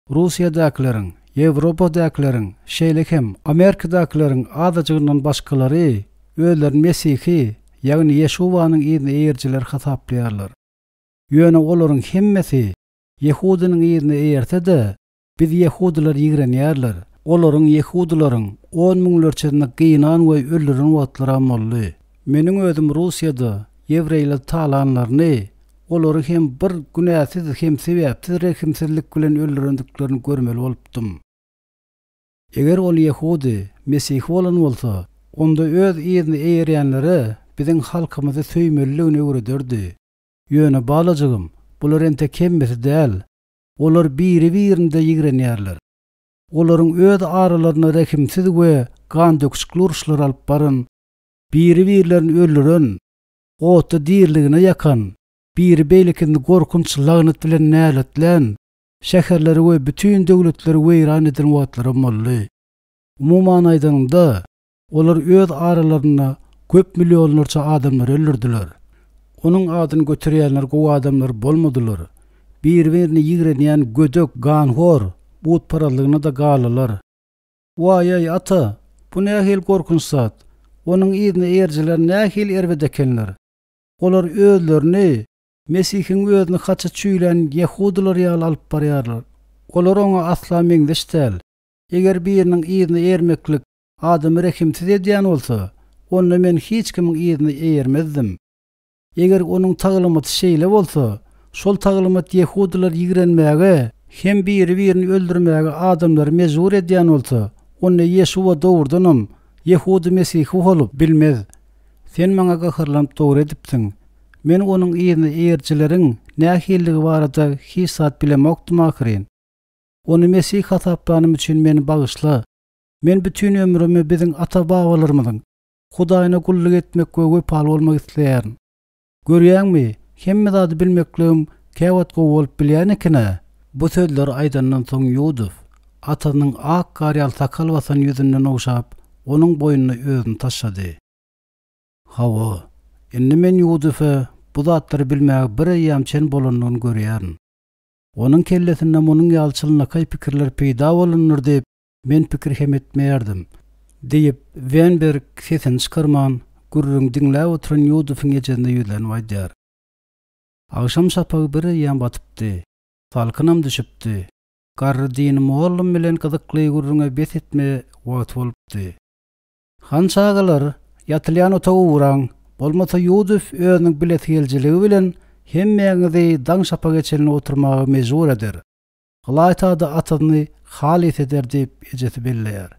Speaker 1: Russiýadakylaryň, Ýewropadakylaryň, şeýle hem Amerikadakylaryň azajygyndan başgalary özlerini mesihi, ýagny Ýeşuwanyň yzyna eýerijiler hasaplaýarlar. Ýöne olaryň hemmesi ýehudynyň yzyna eýerse-de, biz ýehudylary ýigrenýärler. Olaryň ýehudylaryň on müňlerçesini gynan we öldüren wagtlaram boldy. Meniň özüm Russiýada ýewreýleri talanlaryny, olary hem bir günäsiz hem sebäpsiz rehimsizlik bilen öldürendiklerini görmeli bolupdym. Eger ol ýehudy, mesihi bolan bolsa, onda öz yzyny eýerýänlere biziň halkymyzy söýmelidigini öwrederdi. Ýöne, balajygym, bular entek hemmesi däl. Olar biri-birini-de ýigrenýärler. Olaryň öz aralarynda rehimsiz we gandöküşikli uruşlar alyp baran, biri-birlerini öldüren, otda diriligine ýakan, biri beýlekisini gorkunç lagnat bilen näletlän, şäherleri we bütin döwletleri weýran eden wagtlaram boldy. Umuman aýdanyňda, olar öz aralarynda köp millionlarça adamlary öldürdiler. Onuň adyny göterýänler gowy adamlar bolmadylar. Biri-birini ýigrenýän gödek, ganhor, butparazlygyna-da galdylar. Waý-aý, ata, bu nähili gorkunç zat! Onuň yzyna eýerijiler nähili erbet ekenler! Olar özlerini Mesihiň özüni haça çüýlän ýehudylar ýaly alyp barýarlar. Olar oňa asla meňzeş däl. Eger biriniň yzyna eýermeklik adamy rehimsiz edýän bolsa, onda men hiç kimiň yzyna eýermezdim. Eger onuň taglymaty şeýle bolsa, şol taglymat ýehudylary ýigrenmäge hem biri-birini öldürmäge adamlary mejbur edýän bolsa, onda Ýeşuwa dogrudanam ýehudy mesihi bolup bilmez. Sen maňa gaharlanyp dogry edipsiň. Men onuň yzyna eýerijileriň nähililigi barada hiç zat bilemokdym ahyryn. Ony Mesih hasaplanym üçin meni bagyşla. Men bütin ömrümi biziň ata-babalarymyzyň Hudaýyna gulluk etmek we wepaly bolmak isleýärin. Görýäňmi, hemme zady bilmekligim käwagt gowy bolup bilýän eken-ä! Bu sözleri aýdandan soň Ýudow, atasynyň ak gar ýaly sakal basan ýüzünden ogşap, onuň boýnuna özüni taşlady. Hawa, indi men Ýudowy bu zatlary bilmäge bir eýýäm çen bolandygyny görýärin. Onuň kellesinde munuň ýaly çynlakaý pikirler peýda bolandyr diýip, men pikir hem etmeýärdim. Diýip, Wenberg sesini çykarman, gürrüňi diňläp oturan Ýudowyň ejesine ýüzlenip aýdýar. Agşam şapagy bir eýýäm batypdy. Salkynam düşüpdi. Garry dini mugallym bilen gyzykly gürrüňe bes etme wagty bolupdy. Han çagalar, ýatylýan otaga ugraň, bolmasa Ýudow özüniň bilesigelijiligi bilen hemmäňizi daň şapaga çenli oturmaga mejbur eder. Ylaýta-da atasyny halys eder diýip, ejesi belleýär.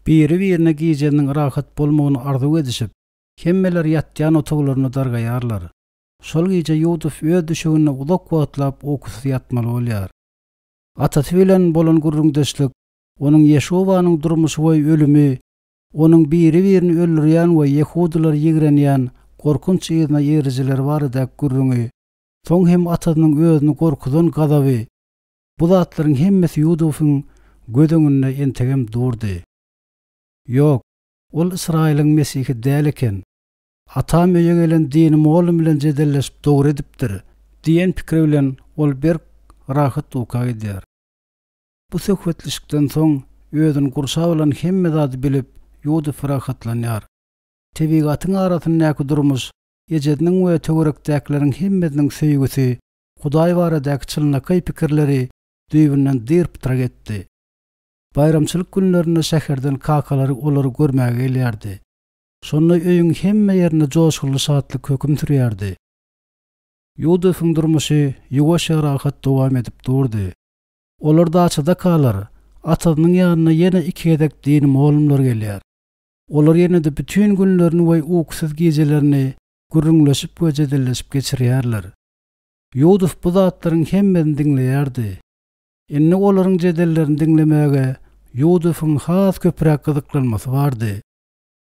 Speaker 1: Biri-birine gijäniň rahat bolmagyny arzuw edişip, hemmeler ýatýan otaglaryna dargaýarlar. Şol gije Ýudow öz düşeginde uzak wagtlap ukusyz ýatmaly bolýar. Atasy bilen bolan gürrüňdeşlik Onuň Ýeşuwanyň durmuşy we ölümi, onuň biri-birini öldürýän we ýehudylary ýigrenýän gorkunç yzyna eýerijileri baradaky gürrüňi, soň hem atasynyň özüni gorkuzan gazaby, bu zatlaryň hemmesi Ýudubyň göz öňünde entegem durdy. Ýok, ol Ysraýylyň Mesihi däl eken. Atam öýe gelen dini mugallym bilen jedelleşip dogry edipdir diýen pikir bilen ol berk rahat uka gidýär. Bu söhbetleşikden soň özüni gurşap alan hemme zady bilip, Ýudow rahatlanýar. Tebigatyň arasyndaky durmuş, ejesiniň we töwerekdäkileriň hemmesiniň söýgüsi, Hudaý baradaky çynlakaý pikirleri düýbünden dyr-pytrak etdi. Baýramçylyk günlerinde şäherden kakalary olary görmäge gelýärdi. Şonda öýüň hemme ýerinde joşgunly şatlyk höküm sürýärdi. Ýudowyň durmuşy ýuwaş we rahat dowam edip durdy. Olar daçadakalar, atasynyň ýanyna ýene iki gezek dini mugallymlar gelýär. Olar ýene-de bütin günlerini we ukusyz gijelerini gürrüňleşip we jedelleşip geçirýärler. Ýudow bu zatlaryň hemmesini diňleýärdi. Indi olaryň jedellerini diňlemäge Ýudowyň has köpräk gyzyklanmasy bardy.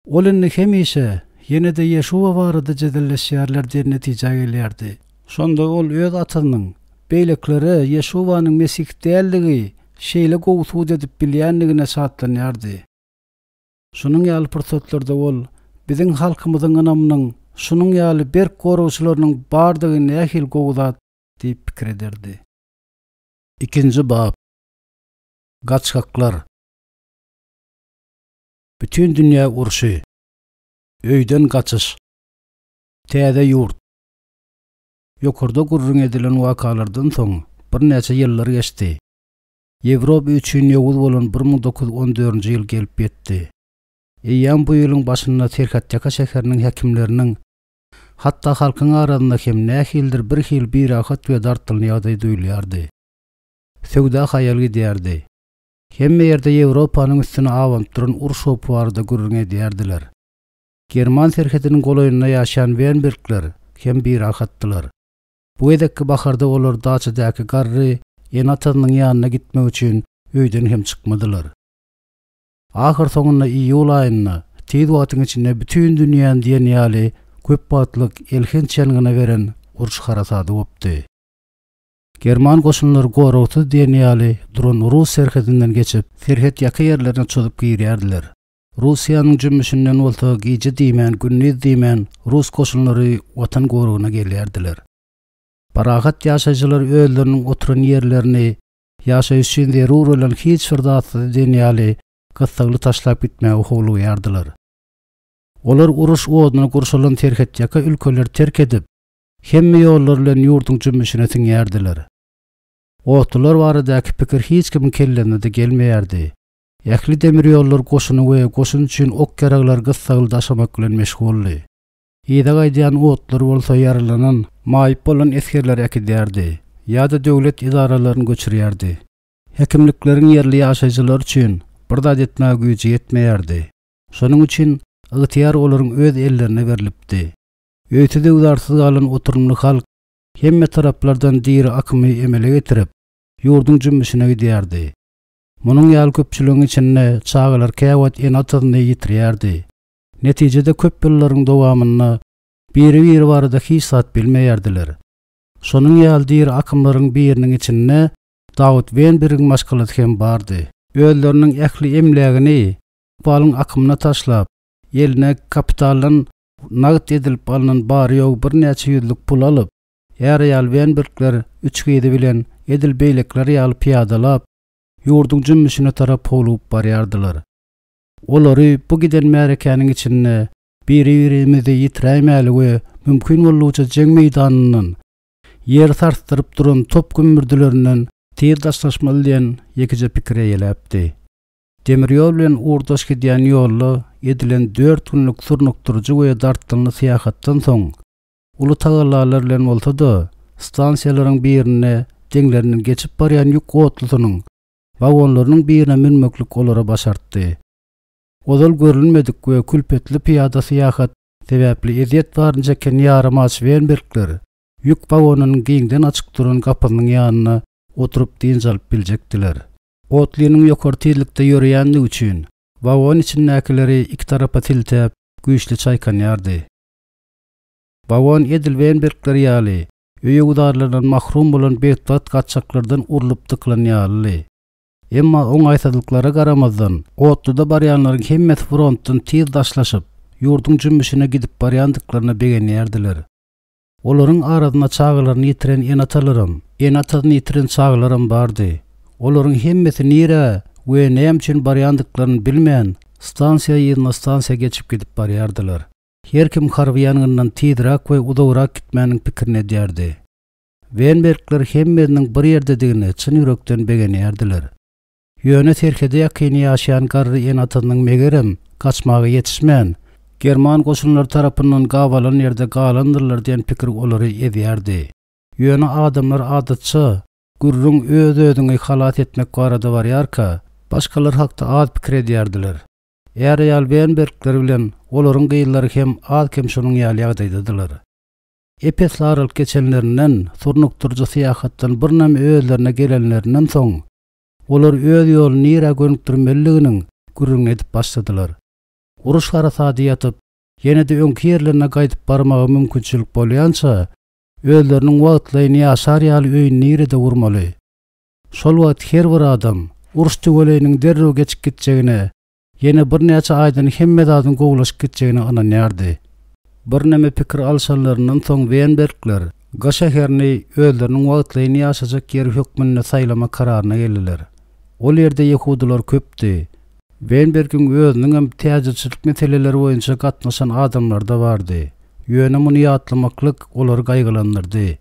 Speaker 1: Ol indi hemişe, ýene-de Ýeşuwa barada jedelleşýärler diýen netijä gelýärdi. Şonda ol öz atasynyň beýlekilere Ýeşuwanyň Mesih däldigi şeýle gowy subut edip bilýändigine şatlanýardy. Şunuň ýaly pursatlarda ol, Biziň halkymyzyň ynamynyň şunuň ýaly berk goragçylarynyň bardygy nähili gowy zat diýip pikir ederdi. Ikinji bap. Gaçgaklar. Bütin dünýä urşy. Öýden gaçyş. Täze ýurt. Ýokarda gürrüň edilen wakalardan soň birnäçe ýyllar geçdi. Ýewropa üçin ýowuz bolan 1914-nji ýyl gelip ýetdi. Eýýäm bu ýylyň başynda serhetýaka şäheriniň häkimleriniň, hatda halkyň arasynda hem nähilidir bir hili birahat we dartgynly ýagdaý duýulýardy. Söwda haýal gidýärdi. Hemme ýerde Ýewropanyň üstüne abanyp duran uruş howpy barada gürrüň edýärdiler. German serhediniň golaýynda ýaşaýan Wenbergler hem birahatdylar. Bu gezekki baharda olar daçadaky garry ene-atasynyň ýanyna gitmek üçin öýden hem çykmadylar. Ahyrsoňunda iýul aýynda tiz wagtyň içinde bütin dünýäni diýen ýaly köp wagtlyk elhenç ýangyna beren uruş harasady gopdy. German goşunlary goragsyz diýen ýaly duran rus serhedinden geçip, serhet ýaka ýerlerine çozup girýärdiler. Russiýanyň jümmüşinden bolsa gije diýmän, gündiz diýmän rus goşunlary watan goragyna gelýärdiler. Parahat ýaşaýjylar özleriniň oturan ýerlerini ýaşaýyş üçin zerur bolan hiç bir zatsyz diýen ýaly gyssagly taşlap gitmäge howlugýardylar. Olar uruş oduna gurşalan serhetýaka ülkeleri terk edip, hemme ýollar bilen ýurduň jümmüşine siňýärdiler. Otlular baradaky pikir hiç kimiň kellesine-de gelmeýärdi. Ähli demir ýollar goşuny we goşun üçin ok-ýaraglary gyssagly daşamak bilen meşguldy. Yza gaýdýan otlular bolsa ýaralanan, maýyp bolan esgerleri äkidýärdi ýa-da döwlet edaralaryny göçürýärdi. Häkimlikleriň ýerli ýaşaýjylar üçin bir zat etmäge güýji ýetmeýärdi. Şonuň üçin ygtyýar olaryň öz ellerine berlipdi. Öýsüz-öwzarsyz galan oturymly halk hemme taraplardan diri akymy emele getirip, ýurduň jümmüşine gidýärdi. Munuň ýaly köpçüligiň içinde çagalar käwagt ene-atasyny ýitirýärdi. Netijede köp ýyllaryň dowamynda biri-biri barada hiç zat bilmeýärdiler. Şonuň ýaly diri akymlaryň biriniň içinde Dawut Wenbergiň maşgalasy hem bardy. Özleriniň ähli emlägini ykbalyň akymyna taşlap, eline kapitaldan nagt edilip alnan bary-ýogy birnäçe ýüzlük pul alyp, är-aýal Wenbergler üç gyzy bilen edil beýlekiler ýaly pyýadalap, ýurduň jümmüşine tarap howlugyp barýardylar. Olary bu giden märekäniň içinde biri-birimizi ýitiräýmäli we mümkin boldugyça jeň meýdanyndan, ýeri sarsdyryp duran top gümmürdilerinden tiz daşlaşmaly diýen ýekeje pikir eýeläpdi. Demir ýol bilen ugurdaş gidýän ýolda edilen dört günlük surnukdyryjy we dartgynly syýahatdan soň, uly tagallalar bilen bolsa-da, stansiýalaryň birinde deňlerinden geçip barýan ýük otlusynyň wagonlarynyň birine münmeklik olara başartdy. Ozal görülmedik we külpetli pyýada syýahat sebäpli ezýet baryny çeken ýarymaç Wenbergler ýük wagonynyň giňden açyk duran gapysynyň ýanynda oturyp dynç alyp biljekdiler. Otlynyň ýokary tizlikde ýöreýändigi üçin, wagon içindäkileri iki tarapa siltäp, güýçli çaýkanýardy. Wagon edil Wenbergler ýaly, öýe-güzarlardan mahrum bolan betbagt gaçjaklardan urlup dykylan ýalydy. Emma oňaýsyzlyklara garamazdan, otluda barýanlaryň hemmesi frontdan tiz daşlaşyp, ýurduň jümmüşine gidip barýandyklaryna begenýärdiler. Olaryň arasynda çagalaryny ýitiren ene-atalaram, ene-atasyny ýitiren çagalaram bardy. Olaryň hemmesi nirä we näme üçin barýandyklaryny bilmän, stansiýa yzyna stansiýa geçip gidip barýardylar. Her kim harby ýangyndan tizräk we uzagrak gitmäniň pikirini edýärdi. Wenbergler hemmesiniň bir ýerdedigine çyn ýürekden begenýärdiler. Ýöne serhede ýakyn ýaşaýan garry ene-atasynyň megerem, gaçmaga ýetişmän, german goşunlary tarapyndan gabalan ýerde galandyrlar diýen pikir olary ezýärdi. Ýöne adamlar adatça gürrüň öz-özüňi halas etmek barada barýarka, başgalar hakda az pikir edýärdiler. Är-aýal Wenbergler bilen olaryň gyzlary hem az-kem şonuň ýaly ýagdaýdadylar. Ep-esli aralyk geçenlerinden, surnukdyryjy syýahatdan birneme özlerine gelenlerinden soň, olar öz ýoluny nirä gönükdirmelidiginiň gürrüňini edip başladylar. Uruş harasady ýatyp, ýene-de öňki ýerlerine gaýdyp barmaga mümkinçilik bolýança, özleriniň wagtlaýyn ýaşar ýaly öýüni nirede gurmaly? Şol wagt her bir adam uruş tüweleýiniň derrew geçip gitjegine, ýene birnäçe aýdan hemme zadyň gowulaşyp gitjegine ynanýardy. Birneme pikir alşanlaryndan soň Wenbergler Ga şäherini özleriniň wagtlaýyn ýaşajak ýeri hökmünde saýlamak kararyna geldiler. Ol ýerde ýehudylar köpdi. Wenbergiň özüniňem täjirçilik meseleleri boýunça gatnaşan adamlary-da bardy. Ýöne muny ýatlamaklyk olary gaýgylandyrdy.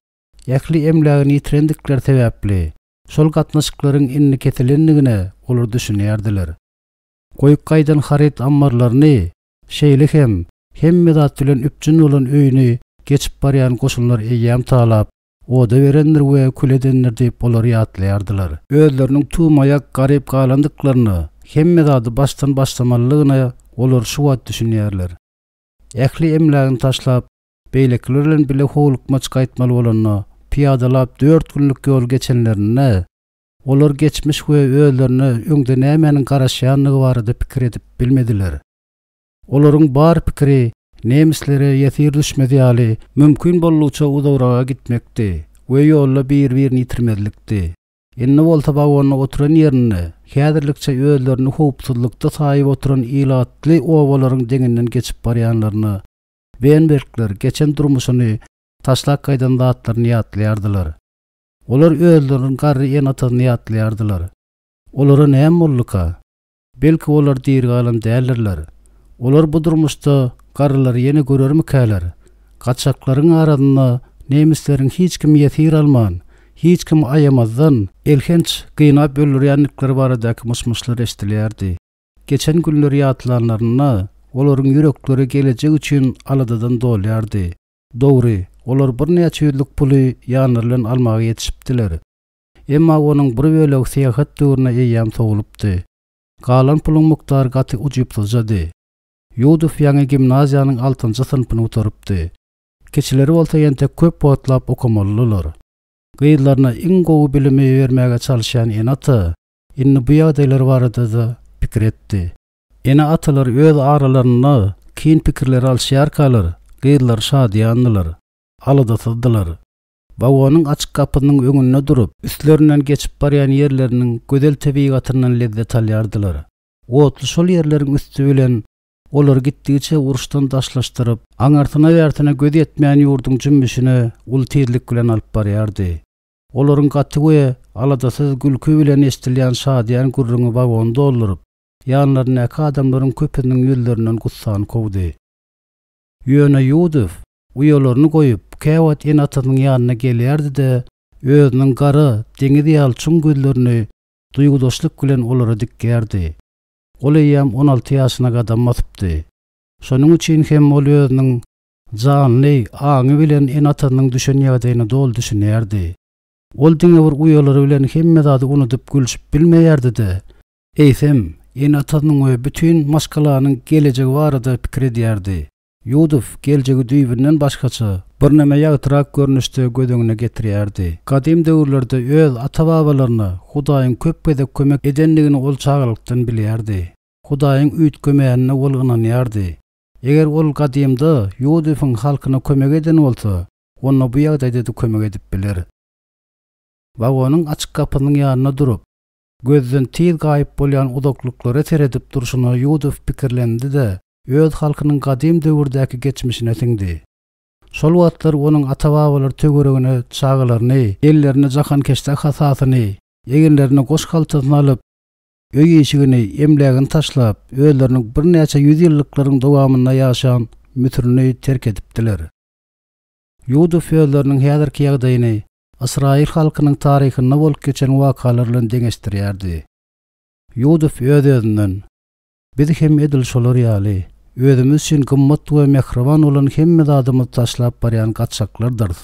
Speaker 1: Ähli emlägini ýitirendikleri sebäpli, şol gatnaşyklaryň indi kesilendigine olar düşünýärdiler. Goýup gaýdan haryt ammarlaryny, şeýle hem, hemme zat bilen üpjün bolan öýüni geçip barýan goşunlar eýýäm talap, oda berendir we kül edendir diýip olar ýatlaýardylar. Özleriniň tumaýak garyp galandyklaryna, hemme zady başdan başlamalydygyna olar şu wagt düşünýärler. Ähli emlägini taşlap, beýlekiler bilen bile howlukmaç gaýtmaly bolanda, pyýadalap dört günlük ýol geçenlerinde, olar geçmiş we özlerine öňde nämäniň garaşýandygy barada pikir edip bilmediler. Olaryň bar pikiri nemislere ýesir düşmez ýaly mümkin boldugyça uzagraga gitmekdi we ýolda bir-birini ýitirmezlikdi. Indi bolsa wagonda oturan ýerinde häzirlikçe özlerini howpsuzlykda saýyp oturan ilatly obalaryň deňinden geçip barýanlaryna Wenbergler geçen durmuşyny, taşlap gaýdan zatlaryny ýatlaýardylar. Olar özleriniň garry ene-atasyny ýatlaýardylar. Olara näme bolduka? Belki olar diri galan däldirler. Olar bu durmuşda garrylary ýene görermikäler? Gaçaklaryň arasynda nemisleriň hiç kimi ýesir alman, hiç kimi aýamazdan, elhenç gynap öldürýändikleri baradaky myş-myşlar eşidilýärdi. Geçen günleri ýatlanlarynda, olaryň ýürekleri gelejek üçin aladadan dolýardy. Dogry, olar birnäçe ýüzlük puly ýanlary bilen almaga ýetişipdiler. Emma onuň bir bölegi syýahat döwrüne eýýäm sowulypdy. Galan puluň mukdary gaty ujypsyzjady. Ýudow ýaňy gimnaziýanyň altynjy synpyny gutarypdy. Kiçileri bolsa entek köp wagtlap okamalydylar. Gyzlaryna iň gowy bilimi bermäge çalyşýan ene-ata indi bu ýagdaýlar barada-da pikir etdi. Ene-atalar öz aralarynda kyn pikirleri alşýarkalar, gyzlary şadyýandylar, aladasyzdylar. Wagonyň açyk gapysynyň öňünde durup, üstlerinden geçip barýan ýerleriniň gözel tebigatyndan lezzet alýardylar. Otly şol ýerleriň üsti bilen olary gitdigiçe uruşdan daşlaşdyryp, aňyrsyna-bärsine göz ýetmeýän ýurduň jümmüşine uly tizlik bilen alyp barýardy. Olaryň gaty we aladasyz gülki bilen eşidilýän şadyýan gürrüňi wagony dolduryp, ýanlaryndaky adamlaryň köpüsiniň ýüzlerinden gussany kowdy. Ýöne Ýudow uýalaryny goýup, käwagt ene-atasynyň ýanyna gelýärdi-de, özüniň gara, deňiz ýaly çuň gözlerini duýgudaşlyk bilen olara dikýärdi. Ol eýýäm 16 ýaşyna gadam basypdy. Şonuň üçin hem ol özüniň Janly aňy bilen ene-atasynyň düşen ýagdaýyna doly düşünýärdi. Ol diňe bir uýalary bilen hemme zady unudyp gülşüp bilmeýärdi-de, eýsem, ene-atasynyň we bütin maşgalanyň gelejegi barada pikir edýärdi. Ýudow geljegi düýbünden başgaça, birneme ýagtyrak görnüşde göz öňüne getirýärdi. Gadym döwürlerde öz ata-babalaryna Hudaýyň köp gezek kömek edendigini ol çagalykdan bilýärdi. Hudaýyň üýtgemänine ol ynanýardy. Eger ol gadymda Ýusubyň halkyna kömek eden bolsa, onda bu ýagdaýda-da kömek edip biler. Wagonyň açyk gapysynyň ýanynda durup, gözden tiz gaýyp bolýan uzaklyklara seredip durşuna Ýusup pikirlendi-de, öz halkynyň gadym döwürdäki geçmişine siňdi. Şol wagtlar onuň ata-babalary töweregine çagalaryny, ellerine jahankeşde hasasyny, eginlerine goş haltasyny alyp, Öý-işigini, emlägini taşlap, özleriniň birnäçe ýüzýyllyklaryň dowamynda ýaşan Müsürini terk edipdiler. Ýudow özleriniň häzirki ýagdaýyny ysraýyl halkynyň taryhynda bolup geçen wakalar bilen deňeşdirýärdi. Ýudow öz-özünden, Biz hem edil şolar ýaly, özümiz üçin gymmat we mähriban bolan hemme zadymyzy taşlap barýan gaçaklardyrys.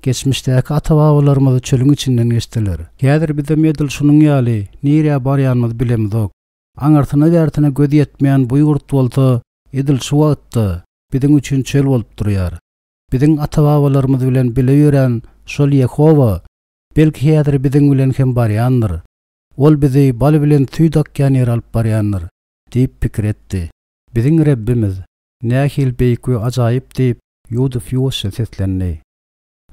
Speaker 1: Geçmişdäki ata-babalarymyz çölüň içinden geçdiler. Häzir bizem edil şunuň ýaly, nirä barýanymyzy bilemizok. Aňyrsyna-bärsine göz ýetmeýän bu ýurt bolsa edil şu wagtda biziň üçin çöl bolup durýar. Biziň ata-babalarymyz bilen bile ýörän şol Ýehowa, belki, häzir biziň bilen hem barýandyr. Ol bizi bal bilen süýt akýan ýere alyp barýandyr diýip pikir etdi. Biziň Rebbimiz nähili beýik we ajaýyp diýip, Ýusup ýuwaşja seslendi.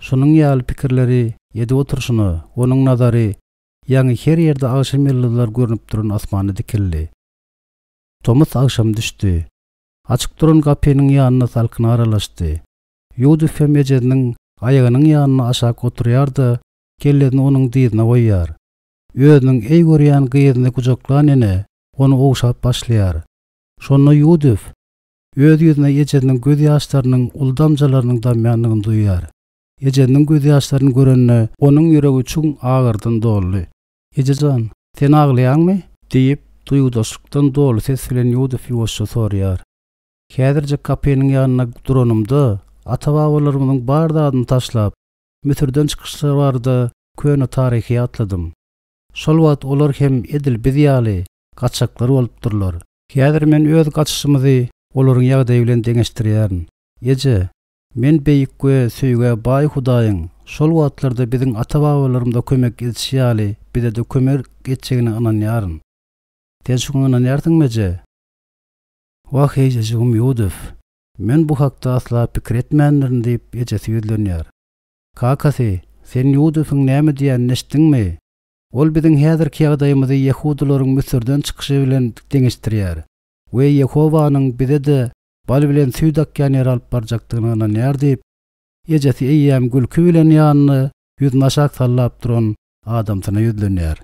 Speaker 1: Şunuň ýaly pikirleri edip oturyşyna, onuň nazary ýaňy her ýerde agşam ýyldyzlar görnüp duran asmana dikildi. Tomus agşamy düşdi. Açyk duran gapynyň ýanyna salkyn aralaşdy. Ýusup hem ejesiniň aýagynyň ýanynda aşak oturýar-da, kellesini onuň dyzyna goýýar. Özüniň eý görýän gyzyny gujaklan ene ony ogşap başlaýar. Şonda Ýudif öz ýüzüne ejesiniň göz ýaşlarynyň uly damjalarynyň damýandygyny duýýar. Ejesiniň göz ýaşlaryny görende, onuň ýüregi çuň agyrdan doldy. Eje jan, sen aglaýaňmy? Diýip, duýgudaşlykdan doly ses bilen Ýudif ýuwaşja soraýar. Häzirjek gapynyň ýanynda duranymda, ata-babalarymyzyň bar zadyny taşlap, Müsürden çykyşlary barada köne taryhy ýatladym. Şol wagt olar hem edil biz ýaly gaçaklar bolupdyrlar. Häzir men öz gaçyşymyzy olaryň ýagdaýy bilen deňeşdirýärin. Eje, men beýik we söýgä baý Hudaýyň şol wagtlarda biziň ata-babalarymyza kömek edişi ýaly bize-de kömek etjegine ynanýaryn. Sen şuňa ynanýarsyňmy, eje? Wah, eýjejigim Ýudif, Men bu hakda asla pikir etmändirin diýip, ejesi ýüzlenýär. Kakasy, sen Ýudusyň näme diýenini eşitdiňmi? Ol biziň häzirki ýagdaýymyzy ýehudylaryň Müsürden çykyşy bilen deňeşdirýär we Ýehowanyň bize-de bal bilen süýt akýan ýere alyp barjakdygyna ynanýar diýip, ejesi eýýäm gülki bilen ýanynda ýüzüni aşak sallap duran adamsyna ýüzlenýär.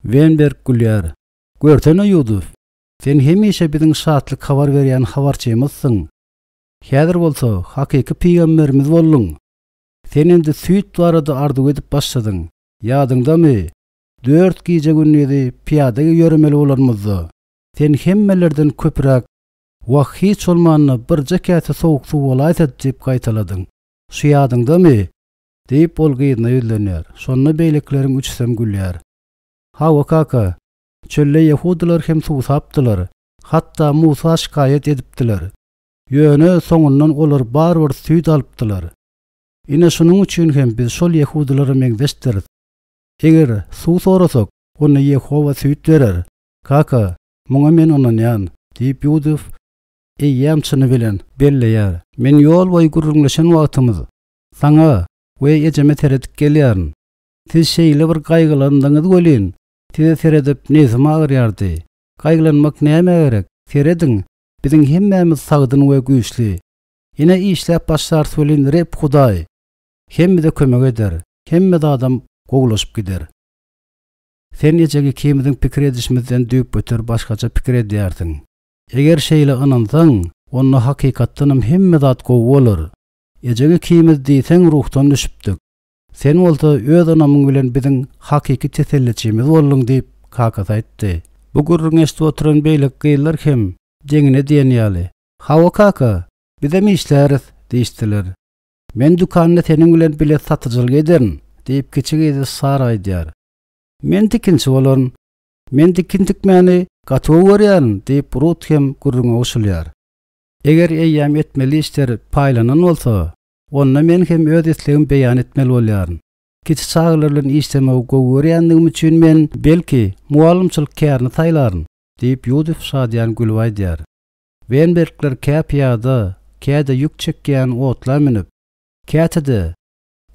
Speaker 1: Wenberg gülýär. Görsene, Ýuduf, Sen hemişe biziň şatlyk habar berýän habarçymyzsyň. Häzir bolsa hakyky pygamberimiz bolduň. Sen indi süýt barada arzuw edip başladyň. Ýadyňdamy, dört gije-gündizi pyýada ýöremeli bolanymyzda, sen hemmelerden köpräk Wah, hiç bolmanda birje käse sowuk suw bolaýsady diýip gaýtaladyň. Şu ýadyňdamy? diýip, ol gyzyna ýüzlenýär. Şonda beýlekileriň üçüsem gülýär. Hawa, kaka, Çölde ýehudylar hem suwsapdylar, hatda Musa şikaýat edipdiler. Ýöne soňundan olar barybir süýt alypdylar. Ine şunuň üçin hem biz şol ýehudylara meňzeşdiris. Eger suw sorasak, onda Ýehowa süýt berer. Kaka, muňa men ynanýan, diýip, Ýuduf eýýäm çyny bilen belleýär. Men ýol boýy gürrüňleşen wagtymyz, saňa we ejeme seredip gelýärin. Siz şeýle bir gaýgylandyňyz welin, Size seredip nebsim agyrýardy. Gaýgylanmak nämä gerek? Serediň, biziň hemmämiz sagdyn we güýçli. Ine işläp başlarys welin Reb Hudaý hem bize kömek eder, hemme zadam gowulaşyp gider. Sen ejeň ikimiziň pikir edişimizden düýpgöter başgaça pikir edýärsiň. Eger şeýle ynansaň, onda hakykatdanam hemme zat gowy bolar. Ejeň ikimiz diýseň ruhdan düşüpdik. Sen bolsa öz ynamyň bilen biziň hakyky teselliçimiz bolduň diýip, kakasy aýtdy. Bu gürrüňi eşidip oturan beýleki gyzlar hem deňine diýen ýaly, Hawa, kaka, bizem işläris diýişdiler. Men dükanda seniň bilen bile satyjylyk ederin, diýip, kiçi gyzy Sara aýdýar. Men tikinçi bolaryn. Men tikin tikmäni gaty gowy görýärin, diýip, Rut hem gürrüňe goşulýar. Eger eýýäm etmeli işler paýlanan bolsa, Onda men hem öz islegimi beýan etmeli bolýaryn. Kiçi çagalar bilen işlemegi gowy görýändigim üçin men, belki, mugallymçylyk kärini saýlaryn, diýip, Ýudif şadyýan gülüp aýdýar. Wenbergler kä pyýada, käde ýük çekýän otla münüp, käte-de,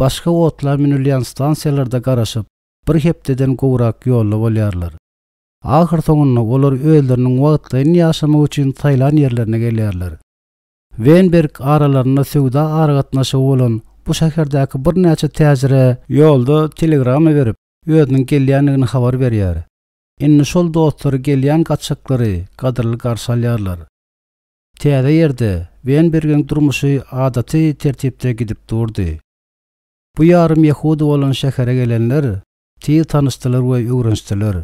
Speaker 1: başga otla münülýän stansiýalarda garaşyp, bir hepdeden gowrak ýolda bolýarlar. Ahyrsoňunda olar özleriniň wagtlaýyn ýaşamak üçin saýlan ýerlerine gelýärler. Wenberg aralarynda söwda aragatnaşygy bolan bu şäherdäki birnäçe täjire ýolda telegramma berip, özüniň gelýändigini habar berýär. Indi şol dostlary gelýän gaçaklary gadyrly garşy alýarlar. Täze ýerde Wenbergiň durmuşy adaty tertipde gidip durdy. Bu ýarym ýehudy bolan şähere gelenler tiz tanyşdylar we öwrenişdiler.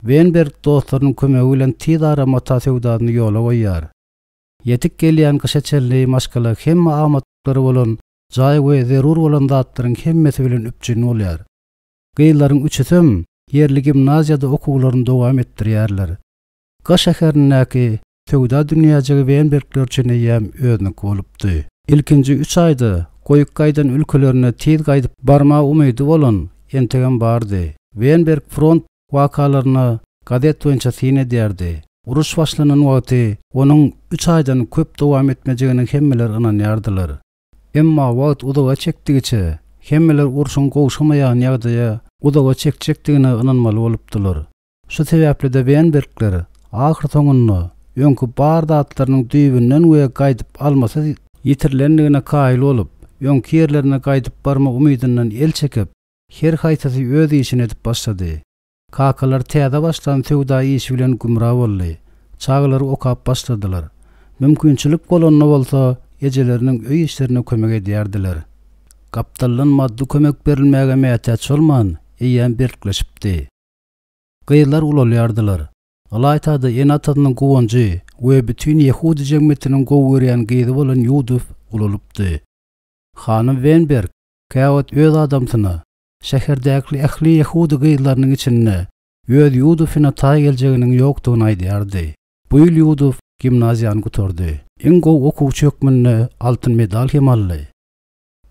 Speaker 1: Wenberg dostlarynyň kömegi bilen tiz ara mata söwdasyny ýola goýýar. Ýetip gelýän gyşa çenli maşgala hemme amatlyklary bolan jaý we zerur bolan zatlaryň hemmesi bilen üpjün bolýar. Gyzlaryň üçüsem ýerli gimnaziýada okuwlaryny dowam etdirýärler. Ga şäherindäki söwda dünýäjigi Wenbergler üçin eýýäm özüniňki bolupdy. Ilkinji üç aýda goýup gaýdan ülkelerine tiz gaýdyp barma umydy bolan entegem bardy. Wenberg front wakalaryna gazet boýunça syn edýärdi. Uruş başlanan wagty onuň üç aýdan köp dowam etmejegine hemmeler ynanýardylar. Emma wagt uzaga çekdigiçe, hemmeler urşuň gowşamaýan ýagdaýa uzaga çekjekdigine ynanmaly bolupdylar. Şu sebäpli-de Wenbergler ahyrsoňunda öňki bar zatlarynyň düýbünden we gaýdyp almasyz ýitirilendigine kaýyl bolup, öňki ýerlerine gaýdyp barma umydyndan el çekip, her haýsysy öz işini edip başlady. Kakalar täze başlan söwda işi bilen gümra boldy. Çagalary okap başladylar. Mümkinçilik bolanda bolsa ejeleriniň öý işlerine kömek edýärdiler. Gapdaldan maddy kömek berilmäge mätäç bolman, eýýäm berkleşipdi. Gyzlar ulalýardylar. Ylaýta-da ene-atasynyň guwanjy we bütin ýehudy jemgyýetiniň gowy görýän gyzy bolan Ýudif ulalypdy. Hanym Wenberg käwagt öz adamsyna, şäherdäkli ähli ýehudy gyzlarynyň içinde öz Ýudifine taý geljeginiň ýokdugyny aýdýardy. Bu ýyl Ýudif gimnaziýany gutardy. Iň gowy okuwçy hökmünde altyn medal hem aldy.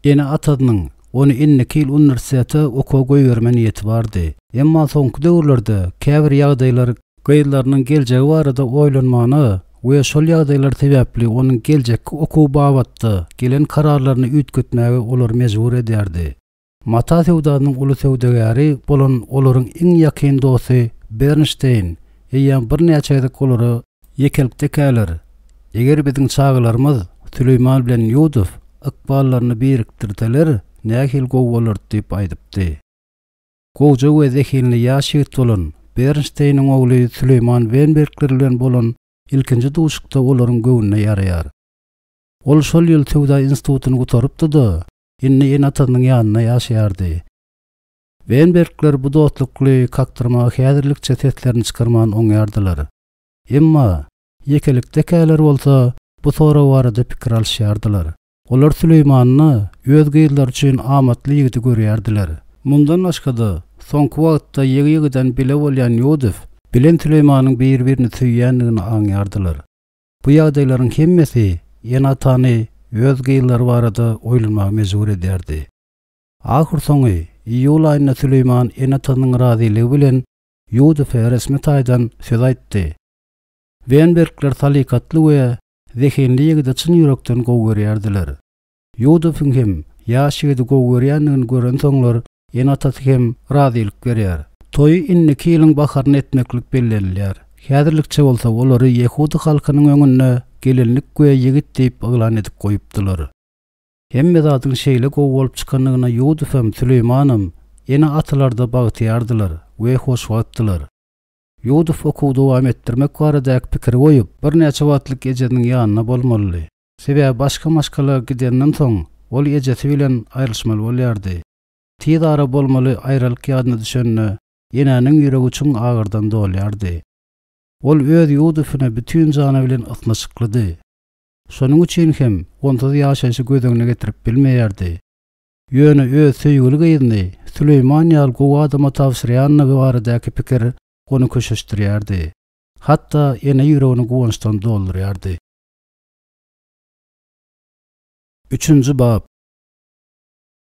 Speaker 1: Ene-atasynyň ony indiki ýyl uniwersitete okuwa goýberme niýeti bardy. Emma soňky döwürlerde käbir ýagdaýlar gyzlarynyň geljegi barada oýlanmagyna we şol ýagdaýlar sebäpli onuň geljekki okuw babatda gelen kararlaryny üýtgetmäge olary mejbur edýärdi. Mata söwdasynyň uly söwdagäri bolan olaryň iň ýakyn dosty Bernşteýn eýýäm birnäçe gezek olara ýekelikdekäler, eger biziň çagalarymyz Süleýman bilen Ýuduf ykballaryny birikdirseler nähili gowy bolardy diýip aýdypdy. Gowja we zehinli ýaş ýigit bolan Bernşteýniň ogly Süleýman Wenbergler bilen bolan ilkinji duşukda olaryň göwnüne ýaraýar. Ol şol ýyl söwda institutyny gutarypdy-da, indi ene-atasynyň ýanynda ýaşaýardy. Wenbergler bu dostlukly kakdyrmaga häzirlikçe seslerini çykarman oňýardylar. Emma, ýekelikdekäler bolsa bu sorag barada pikir alyşýardylar. Olar Süleýmanda öz gyzlary üçin amatly ýigidi görýärdiler. Mundan başga-da, soňky wagtda ýygy-ýygydan bile bolýan Ýudif bilen Süleýmanyň bir-birini söýýändigini aňýardylar. Bu ýagdaýlaryň hemmesi ene-atany öz gyzlary barada oýlanmaga mejbur edýärdi. Ahyrsoňy, iýul aýynda Süleýman ene-atasynyň razylygy bilen Ýudife resmi taýdan söz aýtdy. Wenbergler salykatly we zehinli ýigidi çyn ýürekden gowy görýärdiler. Ýudowyň hem ýaş ýigidi gowy görýändigini görensoňlar, ene-atasy hem razylyk berýär. Toýy indiki ýylyň baharynda etmeklik bellenilýär. Häzirlikçe bolsa olary ýehudy halkynyň öňünde gelinlik we ýigit diýip yglan edip goýupdylar. Hemme zadyň şeýle gowy bolup çykandygyna Ýudowam, Süleýmanam, ene-atalar-da bagtyýardylar we hoşwagtdylar. Ýudow okuwy dowam etdirmek baradaky pikiri goýup, birnäçe wagtlyk ejesiniň ýanynda bolmalydy. Sebäbi başga maşgala gidenden soň, ol ejesi bilen aýrylyşmaly bolýardy. Tiz ara bolmaly aýralyk ýadyna düşende, enäniň ýüregi çuň agyrdan dolýardy. Ol öz Ýudowyna bütin jany bilen ysnyşyklydy. Şonuň üçin hem onsuz ýaşaýşy göz öňüne getirip bilmeýärdi. Ýöne öz söýgüli gyzyny Süleýman ýaly gowy adama tabşyrýandygy baradaky pikir ony köşeşdirýärdi. Hatda ene ýüregini guwançdan doldurýardy. Üçünji bap.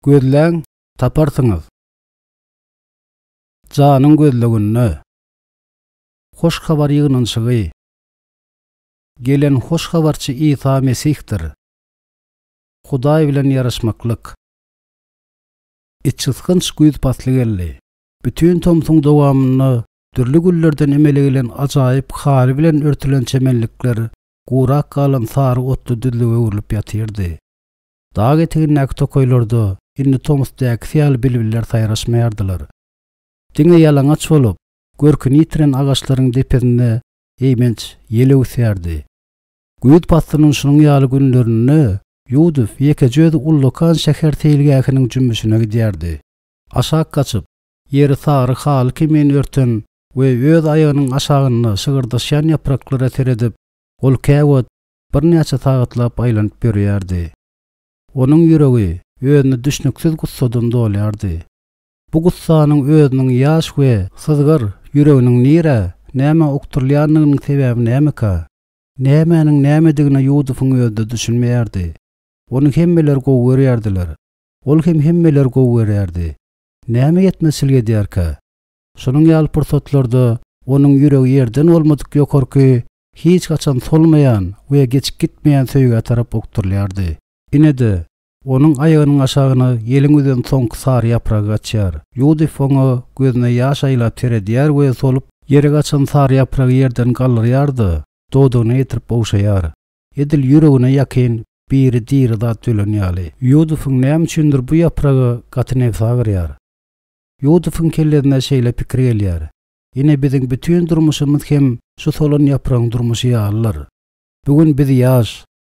Speaker 1: Gözläň, taparsyňyz. Janyň gözleginde. Hoş habar ýygnanyşygy. Gelen hoş habarçy Isa Mesihdir. Hudaý bilen ýaraşmaklyk. Içgysgynç güýz pasly geldi. Bütin tomsuň dowamynda dürli güllerden emele gelen ajaýyp haly bilen örtülen çemenlikler gurak galan sary otly düzlüge öwrülip ýatyrdy. Dag etegindäki tokaýlarda indi tomusdäkisi ýaly bilbiller saýraşmaýardylar. Diňe ýalaňaç bolup, görküni ýitiren agaçlaryň depesinde eýmenç ýel öwüsýärdi. Güýz paslynyň şunuň ýaly günlerinde Ýudow ýekeje özi ullakan şäher seýilgähiniň jümmüşine gidýärdi. Aşak gaçyp, ýeri sary haly kimin örten we öz aýagynyň aşagynda şygyrdaşýan ýapraklara seredip, ol käwagt birnäçe sagatlap aýlanyp ýörýärdi. Onuň ýüregi. özüni düşnüksiz gussadan dolýardy. Bu gussanyň özüniň ýaş we syzgyr ýüreginiň nirä, nämä okdurylýandygynyň sebäbi nämeka? Nämäniň nämedigine Ýudubyň özi-de düşünmeýärdi. Ony hemmeler gowy görýärdiler. Ol hem hemmeleri gowy görýärdi. Näme ýetmezçilik edýärkä? Şonuň ýaly pursatlarda onuň ýüregi ýerden bolmadyk ýokarky, hiç haçan solmaýan we geçip gitmeýän söýgä tarap okdurylýardy. Ine-de, onuň aýagynyň aşagyna ýeliň üzen soňky sary ýapragy gaçýar. Ýudif oňa gözüne ýaş aýlap seredýär we solup ýere gaçan sary ýapragy ýerden galdyrýar-da, dodagyna getirip ogşaýar. Edil ýüregine ýakyn biri diri zat ölen ýaly. Ýudifiň näme üçindir bu ýapraga gaty nebsi agyrýar. Ýudifiň kellesine şeýle pikir gelýär, Ine biziň bütin durmuşymyz hem şu solan ýapragyň durmuşy ýalydyr. Bu gün biz ýaş,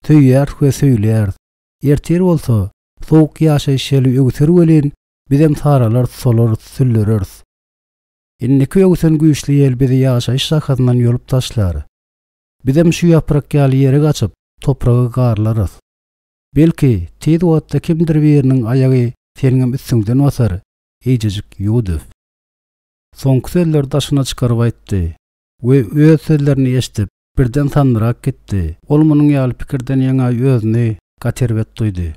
Speaker 1: söýýäris we söýülýäris. Ertir bolsa, sowuk ýaşaýyş ýeli öwser welin, bizem saralarys, solarys, süllereris. Indiki öwsen güýçli ýel bizi ýaşaýyş şahasyndan ýolup taşlar. Bizem şu ýaprak ýaly ýere gaçyp, topraga garylarys. Belki, tiz wagtda kimdir biriniň aýagy seniňem üstüňden basar, eýjejik Ýudif. Soňky sözleri daşyna çykaryp aýtdy we öz sözlerini eşidip, birden sandyrap gitdi. Ol munuň ýaly pikirden ýaňa özüni gaty erbet duýdy.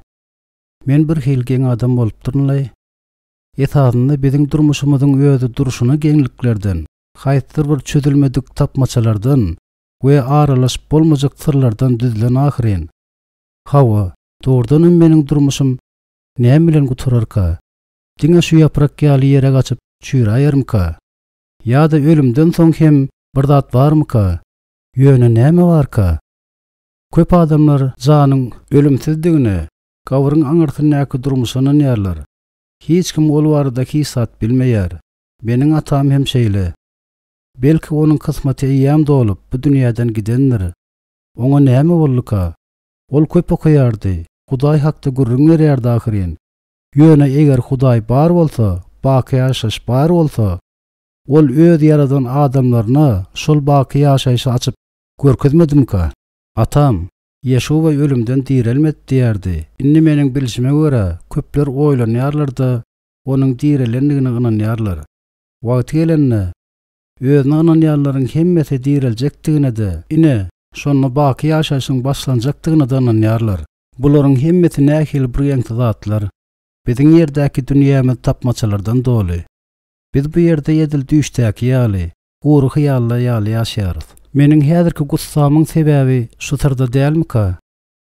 Speaker 1: Men birhili geň adam bolupdyryn-laý. Esasynda biziň durmuşymyzyň özi durşuna geňliklerden, haýsydyr bir çözülmedik tapmaçalardan we aralaşyp bolmajak syrlardan düzülen ahyryn. Hawa, dogrudanam meniň durmuşym näme bilen gutararka? Diňe şu ýaprak ýaly ýere gaçyp çüýräýermika? Ýa-da ölümden soň hem bir zat barmyka? Ýöne näme barka? Köp adamlar janyň ölümsizdigine, gabryň aňyrsyndaky durmuşa ynanýarlar. Hiç kim ol barada hiç zat bilmeýär. Meniň atam hem şeýle. Belki onuň kysmaty eýýäm dolup, bu dünýäden gidendir. Oňa näme bolduka? Ol köp okaýardy, Hudaý hakda gürrüň berýärdi ahyryn. Ýöne eger Hudaý bar bolsa, baky ýaşaýyş bar bolsa, Ol öz ýaradan adamlaryna şol baky ýaşaýşy açyp görkezmedimika? Atam, Ýeşuwa ölümden direlmedi diýerdi. Indi meniň bilşime görä, köpler oýlanýarlar-da, Onuň direlendigine ynanýarlar. Wagty gelende, Özüne ynanýanlaryň hemmesi direljekdigine-de, ine, şonda baky ýaşaýşyň başlanjakdygyna-da ynanýarlar. Bularyň hemmesi nähili birgeňsi zatlar! Biziň ýerdäki dünýämiz tapmaçalardan doly. Biz bu ýerde edil düýşdäki ýaly, gury hyýalda ýaly ýaşaýarys. Meniň häzirki gussamyň sebäbi şu syrda dälmika?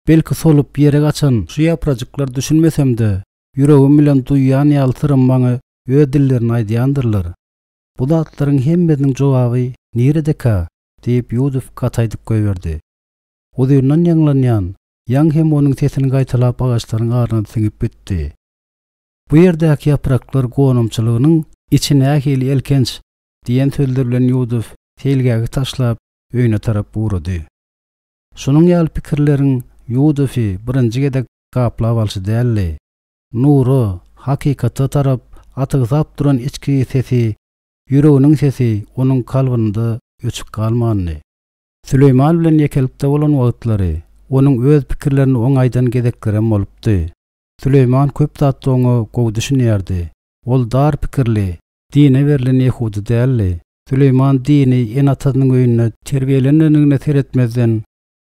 Speaker 1: Belki solup ýere gaçan şu ýaprajyklar düşünmesem-de, ýüregim bilen duýýan ýaly syrym maňa öz dillerini aýdýandyrlar. Bu zatlaryň hemmesiniň jogaby niredeka? diýip Ýudow gaty aýdyp goýberdi. Uzyndan ýaňlanýan ýaň hem onuň sesini gaýtalap agaçlaryň arasyna siňip gitdi. Bu ýerdäki ýapraklar gonamçylygynyň içi nähili elkenç! diýen sözler bilen Ýudow seýilgähi taşlap, öýüne tarap ugrady. Şunuň ýaly pikirleriň Ýudowy birinji gezek gaplap alşy däldi. Nura, hakykata tarap atygsap duran içki sesi, ýüreginiň sesi onuň kalbynda öçüp galmandy. Süleýman bilen ýekelikde bolan wagtlary, onuň öz pikirlerini oňa aýdan gezeklerem bolupdy. Süleýman köp zatda oňa gowy düşünýärdi. Ol dar pikirli, dine berlen ýehudy däldi. Süleýman dini ene-atasynyň öýünde terbiýelenendigine seretmezden,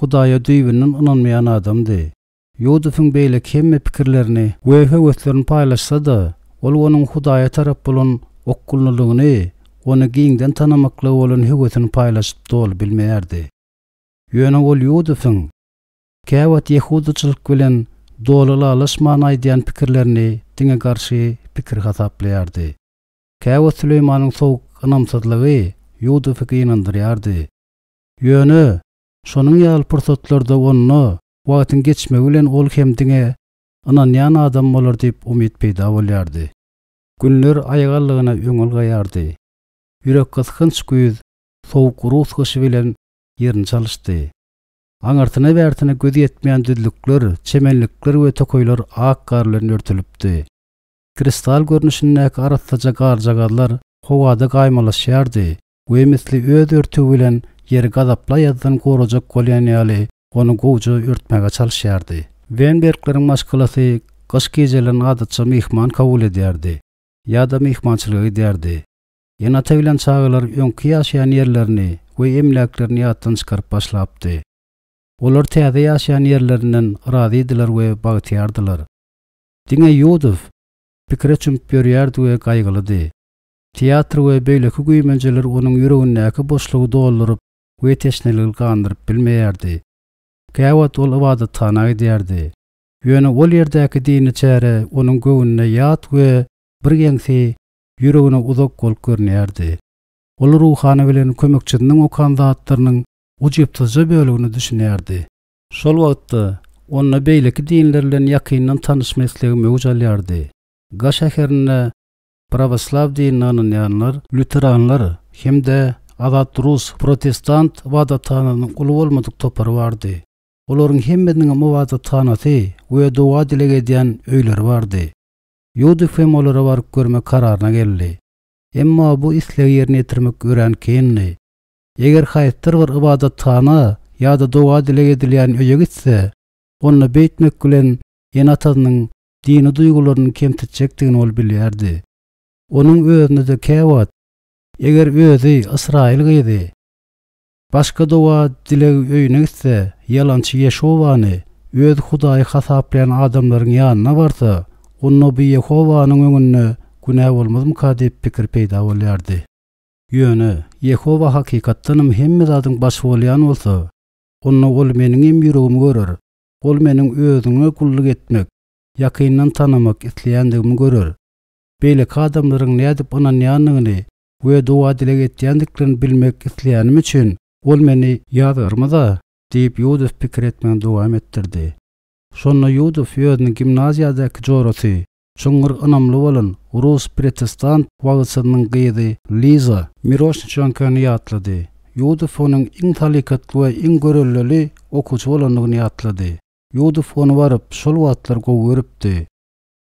Speaker 1: Hudaýa düýbünden ynanmaýan adamdy. Ýusubyň beýleki hemme pikirlerini we höweslerini paýlaşsa-da, ol onuň Hudaýa tarap bolan okgunlylygyny, ony giňden tanamaklyga bolan höwesini paýlaşyp doly bilmeýärdi. Ýöne ol Ýusubyň Käwagt ýehudyçylyk bilen doly ylalaşman aýdýan pikirlerini diňe garşy pikir hasaplaýardy. Käwagt Süleýmanyň sowuk ynamsyzlygy Ýusuby gynandyrýardy. Ýöne, şonuň ýaly pursatlarda onda wagtyň geçmegi bilen ol hem diňe ynanýan adam bolar diýip umyt peýda bolýardy. Günler aýagallygyna öňe ylgaýardy. Ýürekgysgynç güýz sowuk rus gyşy bilen ýerini çalyşdy. Aňyrsyna-bärsine göz ýetmeýän düzlükler, çemenlikler we tokaýlar ak gar bilen örtülipdi. Kristal görnüşindäki arassaja garjagazlar howada gaýmalaşýardy we misli öz örtügi bilen ýeri gazaply aýazdan gorajak bolýan ýaly ony gowja örtmäge çalyşýardy. Wenbergleriň maşgalasy Gyş gijelerini adatça myhman kabul edýärdi ýa-da myhmançylyga gidýärdi. Ene-ata bilen çagalar öňki ýaşaýan ýerlerini we emläklerini ýatdan çykaryp başlapdy. Olar täze ýaşaýan ýerlerinden razydylar we bagtyýardylar. Diňe Ýudow pikire çümüp ýörýärdi we gaýgylydy. Teatr we beýleki güýmenjeler onuň ýüregindäki boşlugy dolduryp we teşneligi gandyryp bilmeýärdi. Käwagt ol ybadathana gidýärdi. Ýöne ol ýerdäki dini çäre onuň göwnüne ýat we birgeňsi, ýüregine uzak bolup görünýärdi. Ol ruhany bilen kömekçisiniň okan zatlarynyň ujypsyzja bölegine düşünýärdi. Şol wagtda onda beýleki dinler bilen ýakyndan tanyşma islegi möwç alýardy. Ga şäherinde prawoslaw dinine ynanýanlar, lýuteranlar hem-de azat rus protestant ybadathanasynyň uly bolmadyk topary bardy. Olaryň hemmesiniňem ybadathanasy we doga-dileg edýän öýleri bardy. Ýudow hem olara baryp görmek kararyna geldi. Emma bu islegi ýerine ýetirmek örän kyndy. Eger haýsydyr bir ybadathana ýa-da doga-dileg edilýän öýe gitse, onda beýtmek bilen ene-atasynyň dini duýgularyny kemsitjekdigini ol bilýärdi. Onuň özüne-de käwagt, eger özi ysraýyl gyzy, başga doga-dileg öýüne gitse, ýalançy Ýeşowany öz Hudaýy hasaplaýan adamlaryň ýanyna barsa, onda bu Ýehowanyň öňünde günä bolmazmyka diýip pikir peýda bolýardy. Ýöne, Ýehowa hakykatdanam hemme zadyň başy bolýan bolsa, onda Ol meniňem ýüregimi görer, Ol meniň Özüňe gulluk etmek, ýakyndan tanamak isleýändigimi görer. Beýleki adamlaryň nädip ynanýandygyny we doga-dileg etýändiklerini bilmek isleýänim üçin, Ol meni ýazgarmaz-a diýip, Ýudow pikir etmegini dowam etdirdi. Şonda Ýudow özüniň gimnaziýadaky jorasy, çuňňur ynamly bolan rus protestant wagyzçysynyň gyzy Liza Miroşniçenkony ýatlady. Ýudow onuň iň salykatly we iň göreldeli okuwçy bolandygyny ýatlady. Ýudow ony baryp, şol wagtlar gowy görüpdi.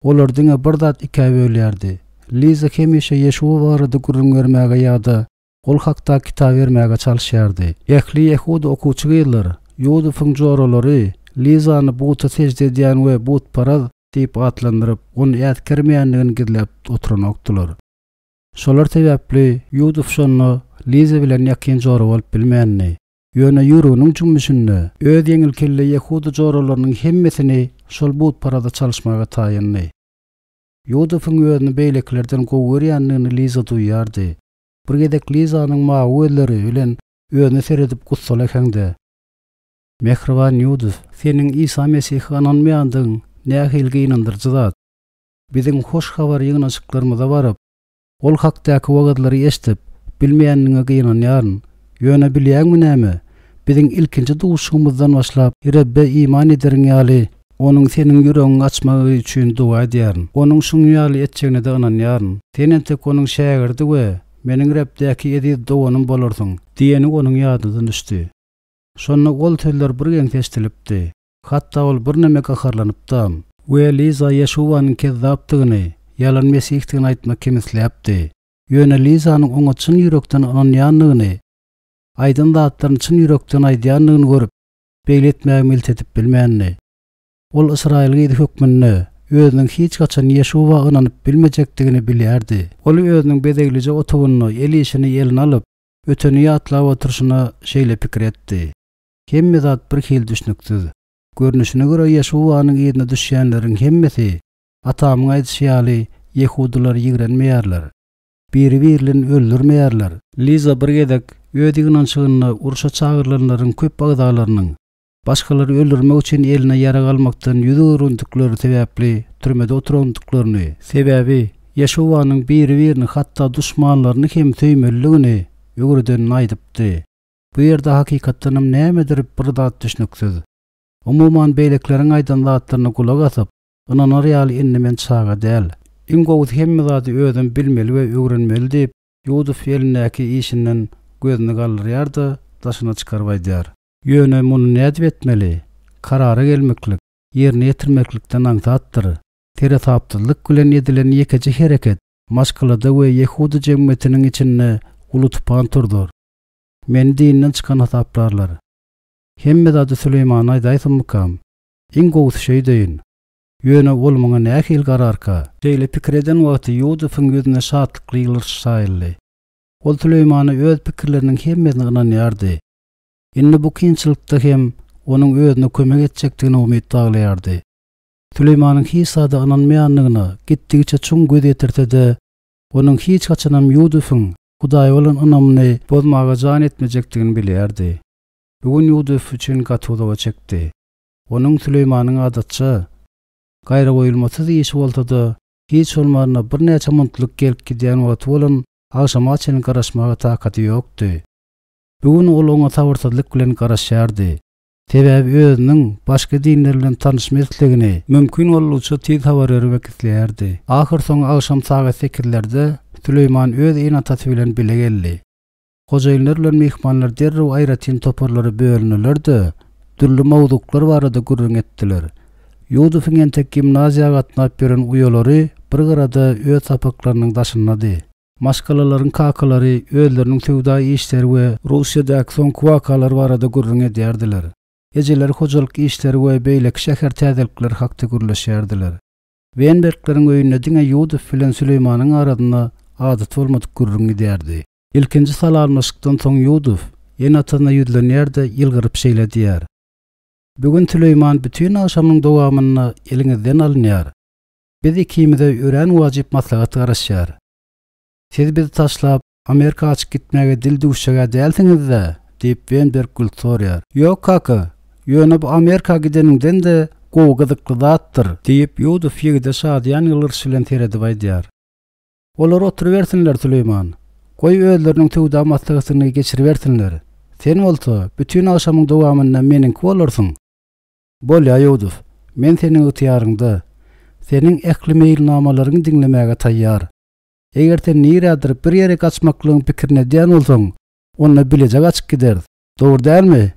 Speaker 1: Olar diňe bir zat ikä bölýärdi. Liza hemişe Ýeşuwa barada gürrüň bermäge ýa-da ol hakda kitap bermäge çalyşýardy. Ähli ýehudy okuwçy gyzlar, Ýudowyň joralary Lizany buta sežde edýän we butparaz diýip atlandyryp, ony äsgermeýändigini gizläp oturanokdylar. Şolar sebäpli Ýudow şonda Liza bilen ýakyn jora bolup bilmändi. Ýöne ýüreginiň jümmüşinde öz ýeňilkelle ýehudy joralarynyň hemmesini şol butparaza çalyşmaga taýyndy. Ýudowyň özüni beýlekilerden gowy görýändigini Liza duýýardy. Bir gezek Lizanyň mawy gözleri bilen özüne seredip gussaly äheňde. Mähriban Ýudow, seniň Isa Mesihe ynanmaýandygyň nähili gynandyryjy zat! Biziň Hoş Habar ýygnanyşyklarymyza baryp, Ol hakdaky wagyzlary eşidip, bilmeýändigiňe gynanýaryn. Ýöne bilýäňmi näme? Biziň ilkinji duşuşygymyzdan başlap, Rebbe iman ederiň ýaly, Onuň seniň ýüregiňi açmagy üçin doga edýärin. Onuň şuň ýaly etjegine-de ynanýaryn. Sen entek Onuň şägirdi we meniň Rebdäki eziz doganym bolarsyň diýeni onuň ýadyna düşdi. Şonda ol sözler birgeňsi eşidilipdi. Hatda ol birneme gaharlanypdam. We Liza Ýeşuwanyň kezzapdygyny, ýalan mesihdigini aýtmak hem isläpdi. Ýöne Lizanyň oňa çyn ýürekden ynanýandygyny, aýdan zatlaryny çyn ýürekden aýdýandygyny görüp, beýle etmäge milt edip bilmändi. Ol ysraýyl gyzy hökmünde özüniň hiç haçan Ýeşuwa ynanyp bilmejekdigini bilýärdi. Ol özüniň bezeglije otagynda el işini eline alyp, öteni ýatlap oturyşyna şeýle pikir etdi. Hemme zat bir hili düşnüksiz. Görnüşine görä Ýeşuwanyň yzyna düşýänleriň hemmesi, atamyň aýdyşy ýaly, ýehudylary ýigrenmeýärler. Biri-birlerini öldürmeýärler. Liza bir gezek öz ýygnanyşygynda urşa çagyrylanlaryň köp agzalarynyň, başgalary öldürmek üçin eline ýarag almakdan ýüz öwrendikleri sebäpli türmede oturandyklaryny, sebäbi Ýeşuwanyň biri-birini hatda duşmanlaryny hem söýmelidigini öwredenini aýdypdy. Bu ýerde hakykatdanam nämedir bir zat düşnüksiz. Umuman beýlekileriň aýdan zatlaryna gulak asyp, ynanar ýaly indi men çaga däl. Iň gowusy hemme zady özüm bilmeli we öwrenmeli diýip, Ýudow elindäki işinden gözüni galdyrýar-da, daşyna çykaryp aýdýar. Ýöne muny nädip etmeli? Karara gelmeklik, ýerine ýetirmeklikden aňsatdyr. Seresapsyzlyk bilen edilen ýekeje hereket maşgalada we ýehudy jemgyýetiniň içinde uly tupan turzar. Meni dinden çykan hasaplarlar. Hemme zady Süleýmana aýdaýsammykam? Iň gowusy şeýdeýin. Ýöne ol muňa nähili gararka? Şeýle pikir eden wagty Ýudowyň ýüzüne şatlykly ýylgyryş çaýyldy. Ol Süleýmana öz pikirleriniň hemmesini ynanýardy. Indi bu kynçylykda hem onuň özüne kömek etjekdigine umyt baglaýardy. Süleýmanyň hiç zada ynanmaýandygyna gitdigiçe çuň göz ýetirse-de, onuň hiç haçanam Ýudowyň Hudaýa bolan ynamyny bozmaga jan etmejekdigini bilýärdi. Bu gün Ýudow üçin gaty uzaga çekdi. Onuň Süleýmanyň adatça, gaýragoýulmasyz işi bolsa-da, hiç bolmanda birnäçe muntlyk gelip gidýän wagty bolan agşama çenli garaşmaga takady ýokdy. Bu gün ol oňa sabyrsyzlyk bilen garaşýardy. Sebäbi özüniň başga dinler bilen tanyşma islegini mümkin boldugyça tiz habar bermek isleýärdi. Ahyrsoňy agşam sagat sekizlerde Süleýman öz ene-atasy bilen bile geldi. Hojaýynlar bilen myhmanlar derrew aýratyn toparlara bölündiler-de, dürli mowzuklar barada gürrüň etdiler. Ýudowyň entek gimnaziýa gatnap ýören uýalary bir gyrada öz sapaklarynyň daşyndady. Maşgalalaryň kakalary özleriniň söwda işleri we Russiýadaky soňky wakalar barada gürrüň edýärdiler. Ejeler hojalyk işleri we beýleki şäher täzelikleri hakda gürleşýärdiler. Wenbergleriň öýünde diňe Ýudow bilen Süleýmanyň arasynda adaty bolmadyk gürrüň gidýärdi. Ilkinji salamlaşykdan soň Ýudow ene-atasyna ýüzlenýär-de, ýylgyryp şeýle diýýär, Bu gün Süleýman bütin agşamyň dowamynda eliňizden alynýar. Biz ikimize örän wajyp maslahat garaşýar. Siz bizi taşlap, Amerika gaçyp gitmäge dil düwüşjeg-ä dälsiňiz-dä? diýip, Wenberg gülüp soraýar. Ýok, kaka, ýöne bu Amerika gideniňden-de gowy gyzykly zatdyr, diýip, Ýudow ýigide şadyýan ýylgyryş bilen seredip aýdýar. Olar oturybersinler, Süleýman. Goý, özleriniň söwda maslahatyny geçiribersinler. Sen bolsa, bütin agşamyň dowamynda meniňki bolarsyň. Bolýa, Ýudow, men seniň ygtyýaryňda. Seniň ähli meýilnamalaryňy diňlemäge taýýar. Eger sen nirädir bir ýere gaçmaklygyň pikirini edýän bolsaň, onda bileje gaçyp gideris. Dogry dälmi?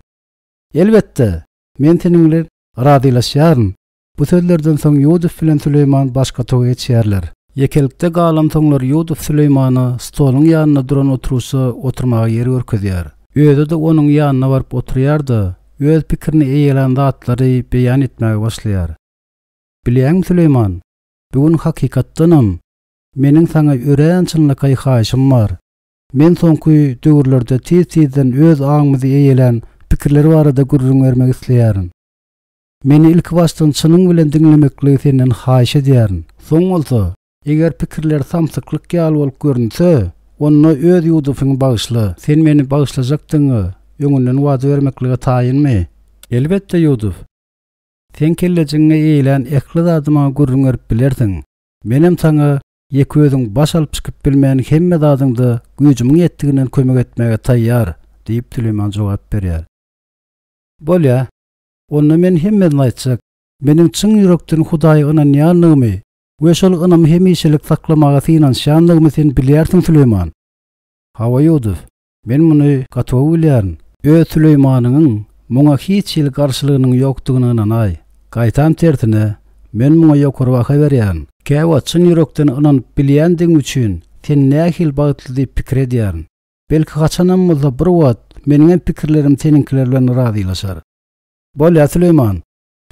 Speaker 1: Elbetde, men seniň bilen razylaşýaryn. Bu sözlerden soň Ýudow bilen Süleýman başga toga geçýärler. Ýekelikde galansoňlar Ýudow Süleýmana stoluň ýanynda duran oturgyçda oturmaga ýer görkezýär. Özi-de onuň ýanyna baryp oturýar-da, öz pikirini eýelän zatlary beýan etmäge başlaýar. Bilýäňmi, Süleýman, bu gün hakykatdanam Meniň saňa örän çynlakaý haýyşym bar. Men soňky döwürlerde tiz-tizden öz aňymyzy eýelän pikirler barada gürrüň bermek isleýärin. Meni ilkibaşdan çynyň bilen diňlemekligi senden haýyş edýärin. Soň bolsa, eger pikirler samsyklyk ýaly bolup görünse, onda öz ýuwdufyňy bagyşla. Sen meni bagyşlajakdygyňa öňünden wada bermeklige taýynmy? Elbetde, Ýuduf. Seň kellejigiňe eýlän ähli zady maňa gürrüň berip bilersiň. Menem saňa ýeke özüň baş alyp çykyp bilmän hemme zadyňda güýjümiň ýetdiginden kömek etmäge taýýar, diýip, Süleýman jogap berýär. Bolýa. Onda men hemmesini aýtjak. Meniň çyn ýürekden Hudaýa ynanýandygymy we şol ynamy hemişelik saklamaga synanyşýandygymy sen bilýärsiň, Süleýman. Hawa, Ýuwduz. Men muny gaty gowy bilýärin. Öz Süleýmanyňyň muňa hiç hili garşylygynyň ýokdugyna ynanaý. Gaýtam tersine, men muňa ýokary baha berýärin. Käwagt çyn ýürekden ynanyp bilýändigiň üçin sen nähili bagtly diýip pikir edýärin. Belki haçanam bolsa bir wagt meniňem pikirlerim seniňkiler bilen razylaşar. Bolýa Süleýman.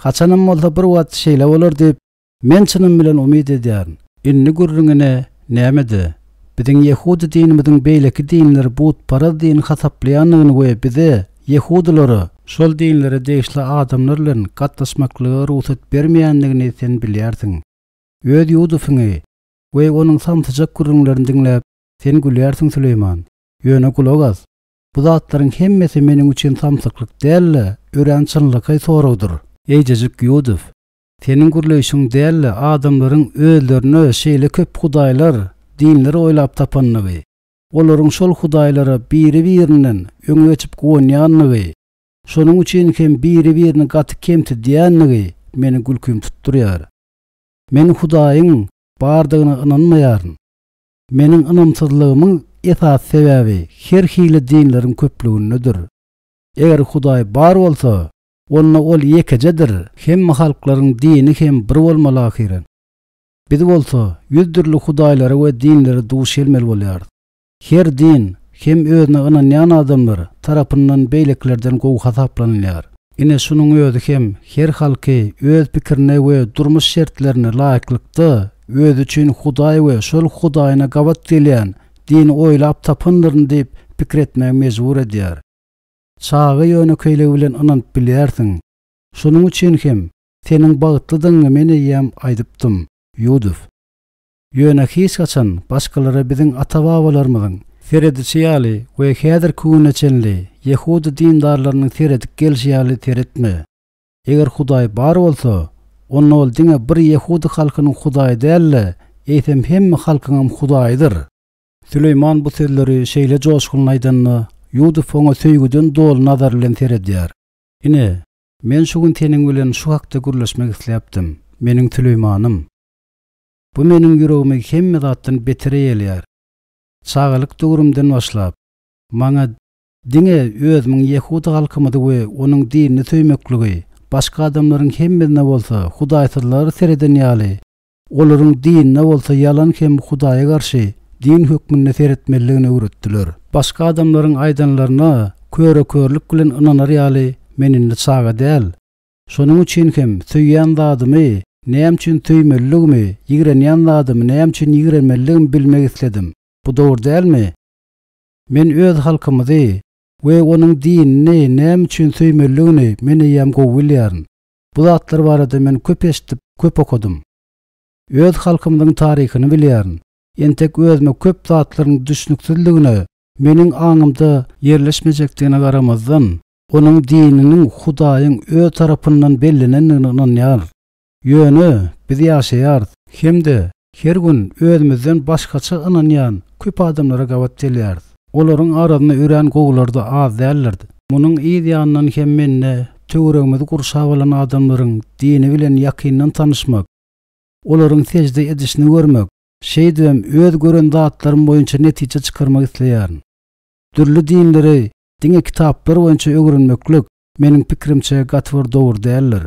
Speaker 1: Haçanam bolsa bir wagt şeýle bolar diýip, Men çynym bilen umyt edýärin. Indi gürrüň ine nämede? Biziň ýehudy dinimiziň beýleki dinleri butparaz din hasaplaýandygyny we bize, ýehudylara, şol dinlere degişli adamlar bilen gatnaşmaklyga rugsat bermeýändigini sen bilýärsiň. Öz Ýudusyňy we onuň samsyjak gürrüňlerini diňläp, sen gülýärsiň Süleýman. Ýöne gulak as! Bu zatlaryň hemmesi meniň üçin samsyklyk däl-de, örän çynlakaý soragdyr. Eýjejik Ýuduf! Seniň gürleýşiň däl-de, adamlaryň özlerine şeýle köp hudaýlar, dinler oýlap tapandygy, olaryň şol hudaýlara biri-birinden öňe geçip guwanýandygy, şonuň üçin hem biri-birini gaty kemsidýändigi meni gülkim tutdurýar. Men Hudaýyň bardygyna ynanmaýaryn. Meniň ynamsyzlygymyň esasy sebäbi her hili dinleriň köplügindedir. Eger Hudaý bar bolsa, Onda ol ýekejedir, hemme halklaryň dini hem bir bolmaly ahyryn. Biz bolsa ýüz dürli hudaýlara we dinlere duş gelmeli bolýarys. Her din hem özüne ynanýan adamlar tarapyndan beýlekilerden gowy hasaplanylýar. Ine şunuň özi hem her halky öz pikirine we durmuş şertlerine laýyklykda özi üçin Hudaý we şol Hudaýyna gabat gelýän dini oýlap tapandyryn diýip pikir etmäge mejbur edýär. Çaga ýönekeýligi bilen ynanyp bilýärsiň. Şonuň üçin hem seniň bagtlydygyňy men eýýäm aýdypdym, Ýudif. Ýöne hiç haçan başgalara biziň ata-babalarymyzyň seredişi ýaly we häzirki güne çenli ýehudy dindarlarynyň seredip gelşi ýaly seretme. Eger Hudaý bar bolsa, onda ol diňe bir ýehudy halkynyň Hudaýy däl-de, eýsem hemme halkyňam Hudaýydyr. Süleýman bu sözleri şeýle joşgunly aýdanda, Ýuduf oňa söýgüden doly nazar bilen seredýär. Ine, men şu gün seniň bilen şu hakda gürleşmek isläpdim, meniň Süleýmanym. Bu meniň ýüregimi hemme zatdan beter eýeleýär. Çagalyk döwrümden başlap, maňa diňe özümiň ýehudy halkymyzy we onuň dinini söýmekligi, başga adamlaryň hemmesine bolsa hudaýsyzlara sereden ýaly, olaryň dinine bolsa ýalan hem Hudaýa garşy din hökmünde seretmelidigini öwretdiler. Başga adamlaryň aýdanlaryna köre-körlük bilen ynanar ýaly men indi çaga däl. Şonuň üçin hem söýýän zadymy näme üçin söýmelidigimi, ýigrenýän zadymy näme üçin ýigrenmelidigimi bilmek isledim. Bu dogry dälmi? Men öz halkymyzy we onuň dinini näme üçin söýmelidigini men eýýäm gowy bilýärin. Bu zatlar barada men köp eşidip, köp okadym. Öz halkymyzyň taryhyny bilýärin. Entek özüme köp zatlaryň düşnüksizligine, meniň aňymda ýerleşmejekdigine garamazdan, onuň dininiň Hudaýyň öz tarapyndan bellenendigine ynanýarys. Ýöne biz ýaşaýarys hem-de her gün özümizden başgaça ynanýan köp adamlara gabat gelýäris. Olaryň arasynda örän gowulary-da az däldir. Munuň yz ýanyndan hem mende töweregimizi gurşap alan adamlaryň dini bilen ýakyndan tanyşmak, olaryň sežde edişini görmek, şeýdibem öz gören zatlarym boýunça netije çykarmak isleýärin. Dürli dinleri diňe kitaplar boýunça öwrenmeklik, meniň pikirimçe, gaty bir dogry däldir.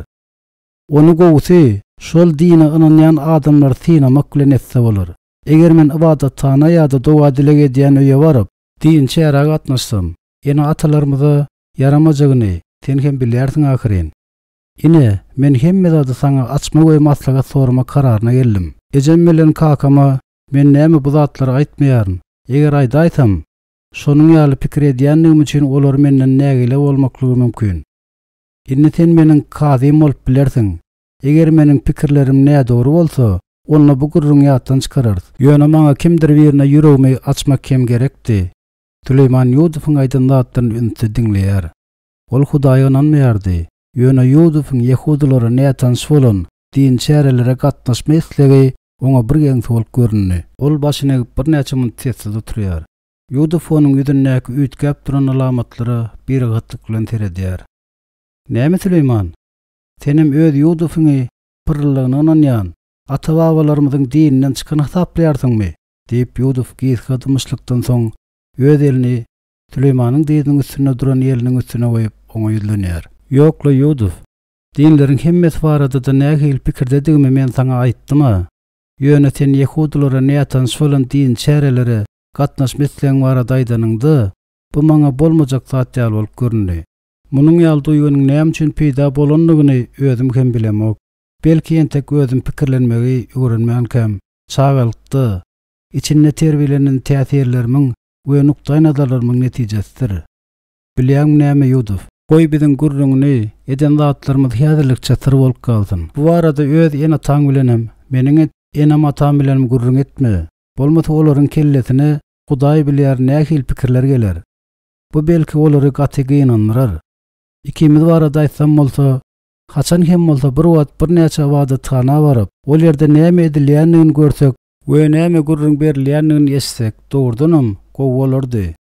Speaker 1: Ony gowusy, şol dine ynanýan adamlary synamak bilen etse bolar. Eger men ybadathana ýa-da doga-dileg edýän öýe baryp, dini çärä gatnaşsam, ene-atalarymyza ýaramajagyny sen hem bilýärsiň ahyryn. Ine, men hemme zady saňa açmak we maslahat soramak kararyna geldim. Ejem bilen kakama men näme bu zatlary aýtmaýaryn. Eger aýdaýsam, şonuň ýaly pikir edýändigim üçin olar menden nägile bolmaklygy mümkin. Indi sen meniň kazym bolup bilersiň. Eger meniň pikirlerim nädogry bolsa, onda bu gürrüňi ýatdan çykararys. Ýöne maňa kimdir birine ýüregimi açmak hem gerekdi. Süleýman Ýusubyň aýdan zatlaryny ünsli diňleýär. Ol Hudaýa ynanmaýardy. Ýöne Ýusubyň ýehudylara nätanyş bolan dini çärelere gatnaşma islegi oňa bir geňsi bolup göründi. Ol başyny egip birnäçe minut sessiz oturýar. Ýusup onuň ýüzündäki üýtgäp duran alamatlara birahatlyk bilen seredýär. Näme Süleýman? Senem öz Ýusubyňy pyrryllygyna ynanýan, ata-babalarymyzyň dininden çykan hasaplaýarsyňmy? diýip, Ýusup gysga dymyşlykdan soň öz elini Süleýmanyň dyzynyň üstünde duran eliniň üstüne goýup, oňa ýüzlenýär. Ýok-la, Ýusup. Dinleriň hemmesi barada-da nähili pikirdedigimi men saňa aýtdym-a. Ýöne sen ýehudylara nätanyş bolan dini çärelere gatnaşma islegiň barada aýdanyňda, bu maňa bolmajak zat ýaly bolup göründi. Munuň ýaly duýgynyň näme üçin peýda bolandygyny özüm hem bilemok. Belki entek özüm pikirlenmegi öwrenmänkäm, çagalykda, içinde terbiýelenen täsirlerimiň we nukdaýnazarlarymyň netijesidir. Bilýäňmi näme, Ýudow? Goý biziň gürrüňini eden zatlarymyz häzirlikçe syr bolup galsyn. Bu barada öz ene-ataň bilenem, meniň enem-atam bilenem gürrüň etme. Bolmasa olaryň kellesine Hudaý bilýär nähili pikirler geler. Bu belki olary gaty gynandyrar. Ikimiz barada aýtsam bolsa, haçan hem bolsa bir wagt birnäçe ybadathana baryp, ol ýerde näme edilýändigini görsek we näme gürrüň berilýändigini eşitsek, dogrudanam, gowy bolardy.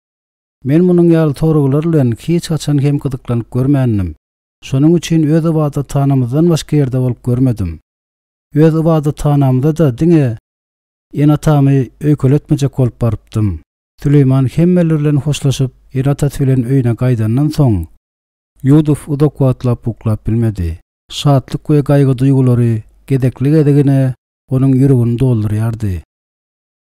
Speaker 1: Men munuň ýaly soraglar bilen hiç haçan hem gyzyklanyp görmändim. Şonuň üçin öz ybadathanamyzdan başga ýerde bolup görmedim. Öz ybadathanamyza-da diňe Ene-atamy öýkeletmejek bolup barypdym. Süleýman hemmeler bilen hoşlaşyp, ene-atasy bilen öýüne gaýdandan soň, Ýusup uzak wagtlap uklap bilmedi. Şatlyk we gaýgy duýgulary gezekli-gezegine onuň ýüregini doldurýardy.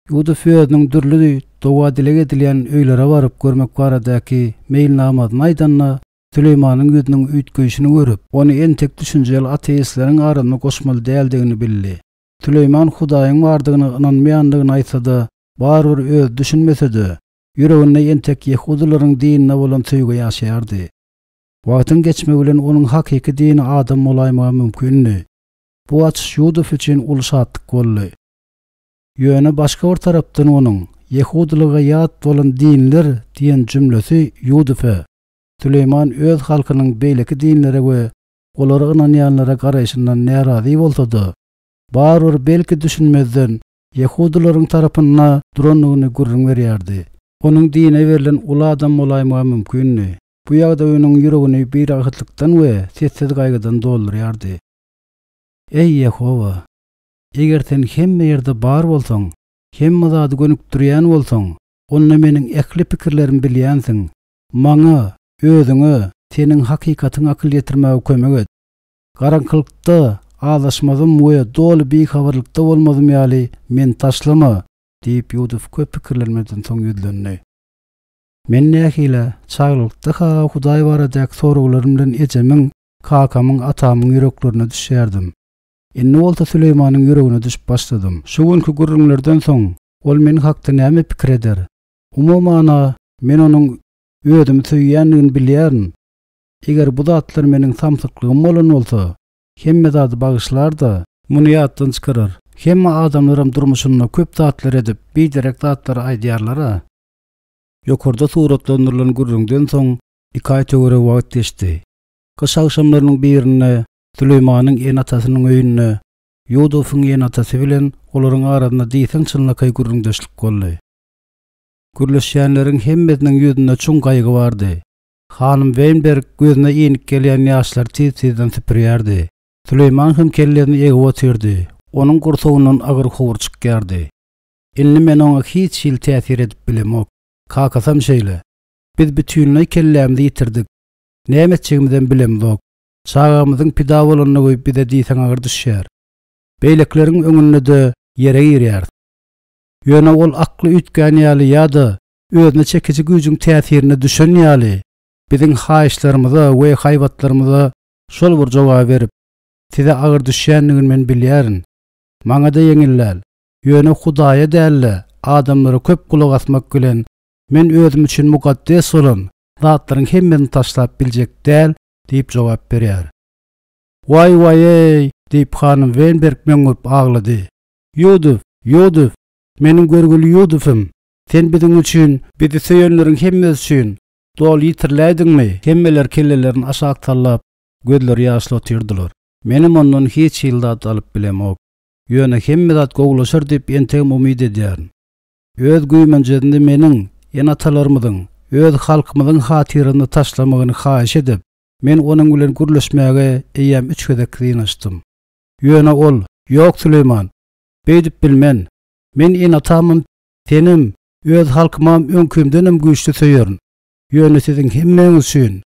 Speaker 1: Ýusup özüniň dürli doga-dileg edilýän öýlere baryp görmek baradaky meýilnamasyny aýdanda, Süleýmanyň ýüzüniň üýtgeýşini görüp, ony entek düşünjeli ateistleriň arasyna goşmaly däldigini bildi. Süleýman Hudaýyň bardygyna ynanmaýandygyny aýtsa-da, barybir özi düşünmese-de, ýüreginde entek ýehudylaryň dinine bolan söýgi ýaşaýardy. Wagtyň geçmegi bilen onuň hakyky dini adam bolaýmagy mümkindi. Bu açyş Ýudow üçin uly şatlyk boldy. Ýöne başga bir tarapdan onuň, Ýehudylyga ýat bolan dinler diýen jümlesi Ýudowe, Süleýman öz halkynyň beýleki dinlere we olara ynanýanlara garaýşyndan närazy bolsa-da, barybir belki düşünmezden ýehudylaryň tarapynda durandygyny gürrüň berýärdi. Onuň dine berlen uly adam bolaýmagy mümkindi. Bu ýagdaý onuň ýüregini birahatlykdan we sessiz gaýgydan doldurýardy. Eý, Ýehowa! Eger Sen hemme ýerde bar bolsaň, hemme zady gönükdirýän bolsaň, onda meniň ähli pikirlerimi bilýänsiň. Maňa, Özüňe, Seniň hakykatyňa akyl ýetirmäge kömek et. Garaňkylykda azaşmazym we doly bihabarlykda bolmazym ýaly meni taşlama! diýip, Ýusup köp pikirlenmeden soň ýüzlendi. Men nähili, çagalykda-ha Hudaý baradaky soraglarym bilen ejemiň, kakamyň, atamyň ýüreklerine düşýärdim. Indi bolsa Süleýmanyň ýüregine düşüp başladym. Şu günki gürrüňlerden soň, ol men hakda näme pikir eder? Umuman-a, men onuň özümi söýýändigini bilýärin. Eger bu zatlar meniň samsyklygym bolan bolsa, hemme zady bagyşlar-da, muny ýatdan çykarar. Hemme adamlaram durmuşynda köp zatlar edip, biderek zatlary aýdýarlar-a. Ýokarda suratlandyrylan gürrüňden soň iki aý töweregi wagt geçdi. Gyş agşamlarynyň birinde Süleýmanyň ene-atasynyň öýünde Ýudusyň ene-atasy bilen olaryň arasynda diýseň çynlakaý gürrüňdeşlik boldy. Gürleşýänleriň hemmesiniň ýüzünde çuň gaýgy bardy. Hanym Weýnberg gözüne inip gelýän ýaşlary tiz-tizden süpürýärdi. Süleýman hem kellesini egip otyrdy, onuň gursagyndan agyr howur çykýardy. Indi men oňa hiç hili täsir edip bilemok. Kakasam şeýle. Biz bütinleý kellämizi ýitirdik. Näme etjegimizem bilemzok. Çagamyzyň pida bolandygy bize diýseň agyr düşýär. Beýlekileriň öňünde-de ýere girýäris. Ýöne ol akly üýtgän ýaly ýa-da özüne çekiji güýjüň täsirine düşen ýaly, biziň haýyşlarymyza we haýbatlarymyza şol bir jogaby berip, Size agyr düşýändigini men bilýärin. Maňa-da ýeňil däl. Ýöne Hudaýa däl-de, adamlara köp gulak asmak bilen, men özüm üçin mukaddes bolan zatlaryň hemmesini taşlap biljek däl diýip jogap berýär. Waý-waý-eý! diýip, hanym Weýnberg möňňürip aglady. Ýuduf! Ýuduf! Meniň görgüli Ýudufym! Sen biziň üçin, bizi söýenleriň hemmesi üçin, doly ýitiriläýdiňmi? Hemmeler kellelerini aşak sallap, gözleri ýaşly otyrdylar. Menem ondan hiç hili zat alyp bilemok. Ýöne hemme zat gowulaşar diýip entegem umyt edýärin. Öz güýmenjesini meniň, ene-atalarymyzyň, öz halkymyzyň hatyrasyna taşlamagyny haýyş edip, men onuň bilen gürleşmäge eýýäm üç gezek synanyşdym. Ýöne ol, Ýok, Süleýman, beýdip bilmen. Men ene-atamam, senem, öz halkymam öňkimdenem güýçli söýerin. Ýöne siziň hemmäňiz üçin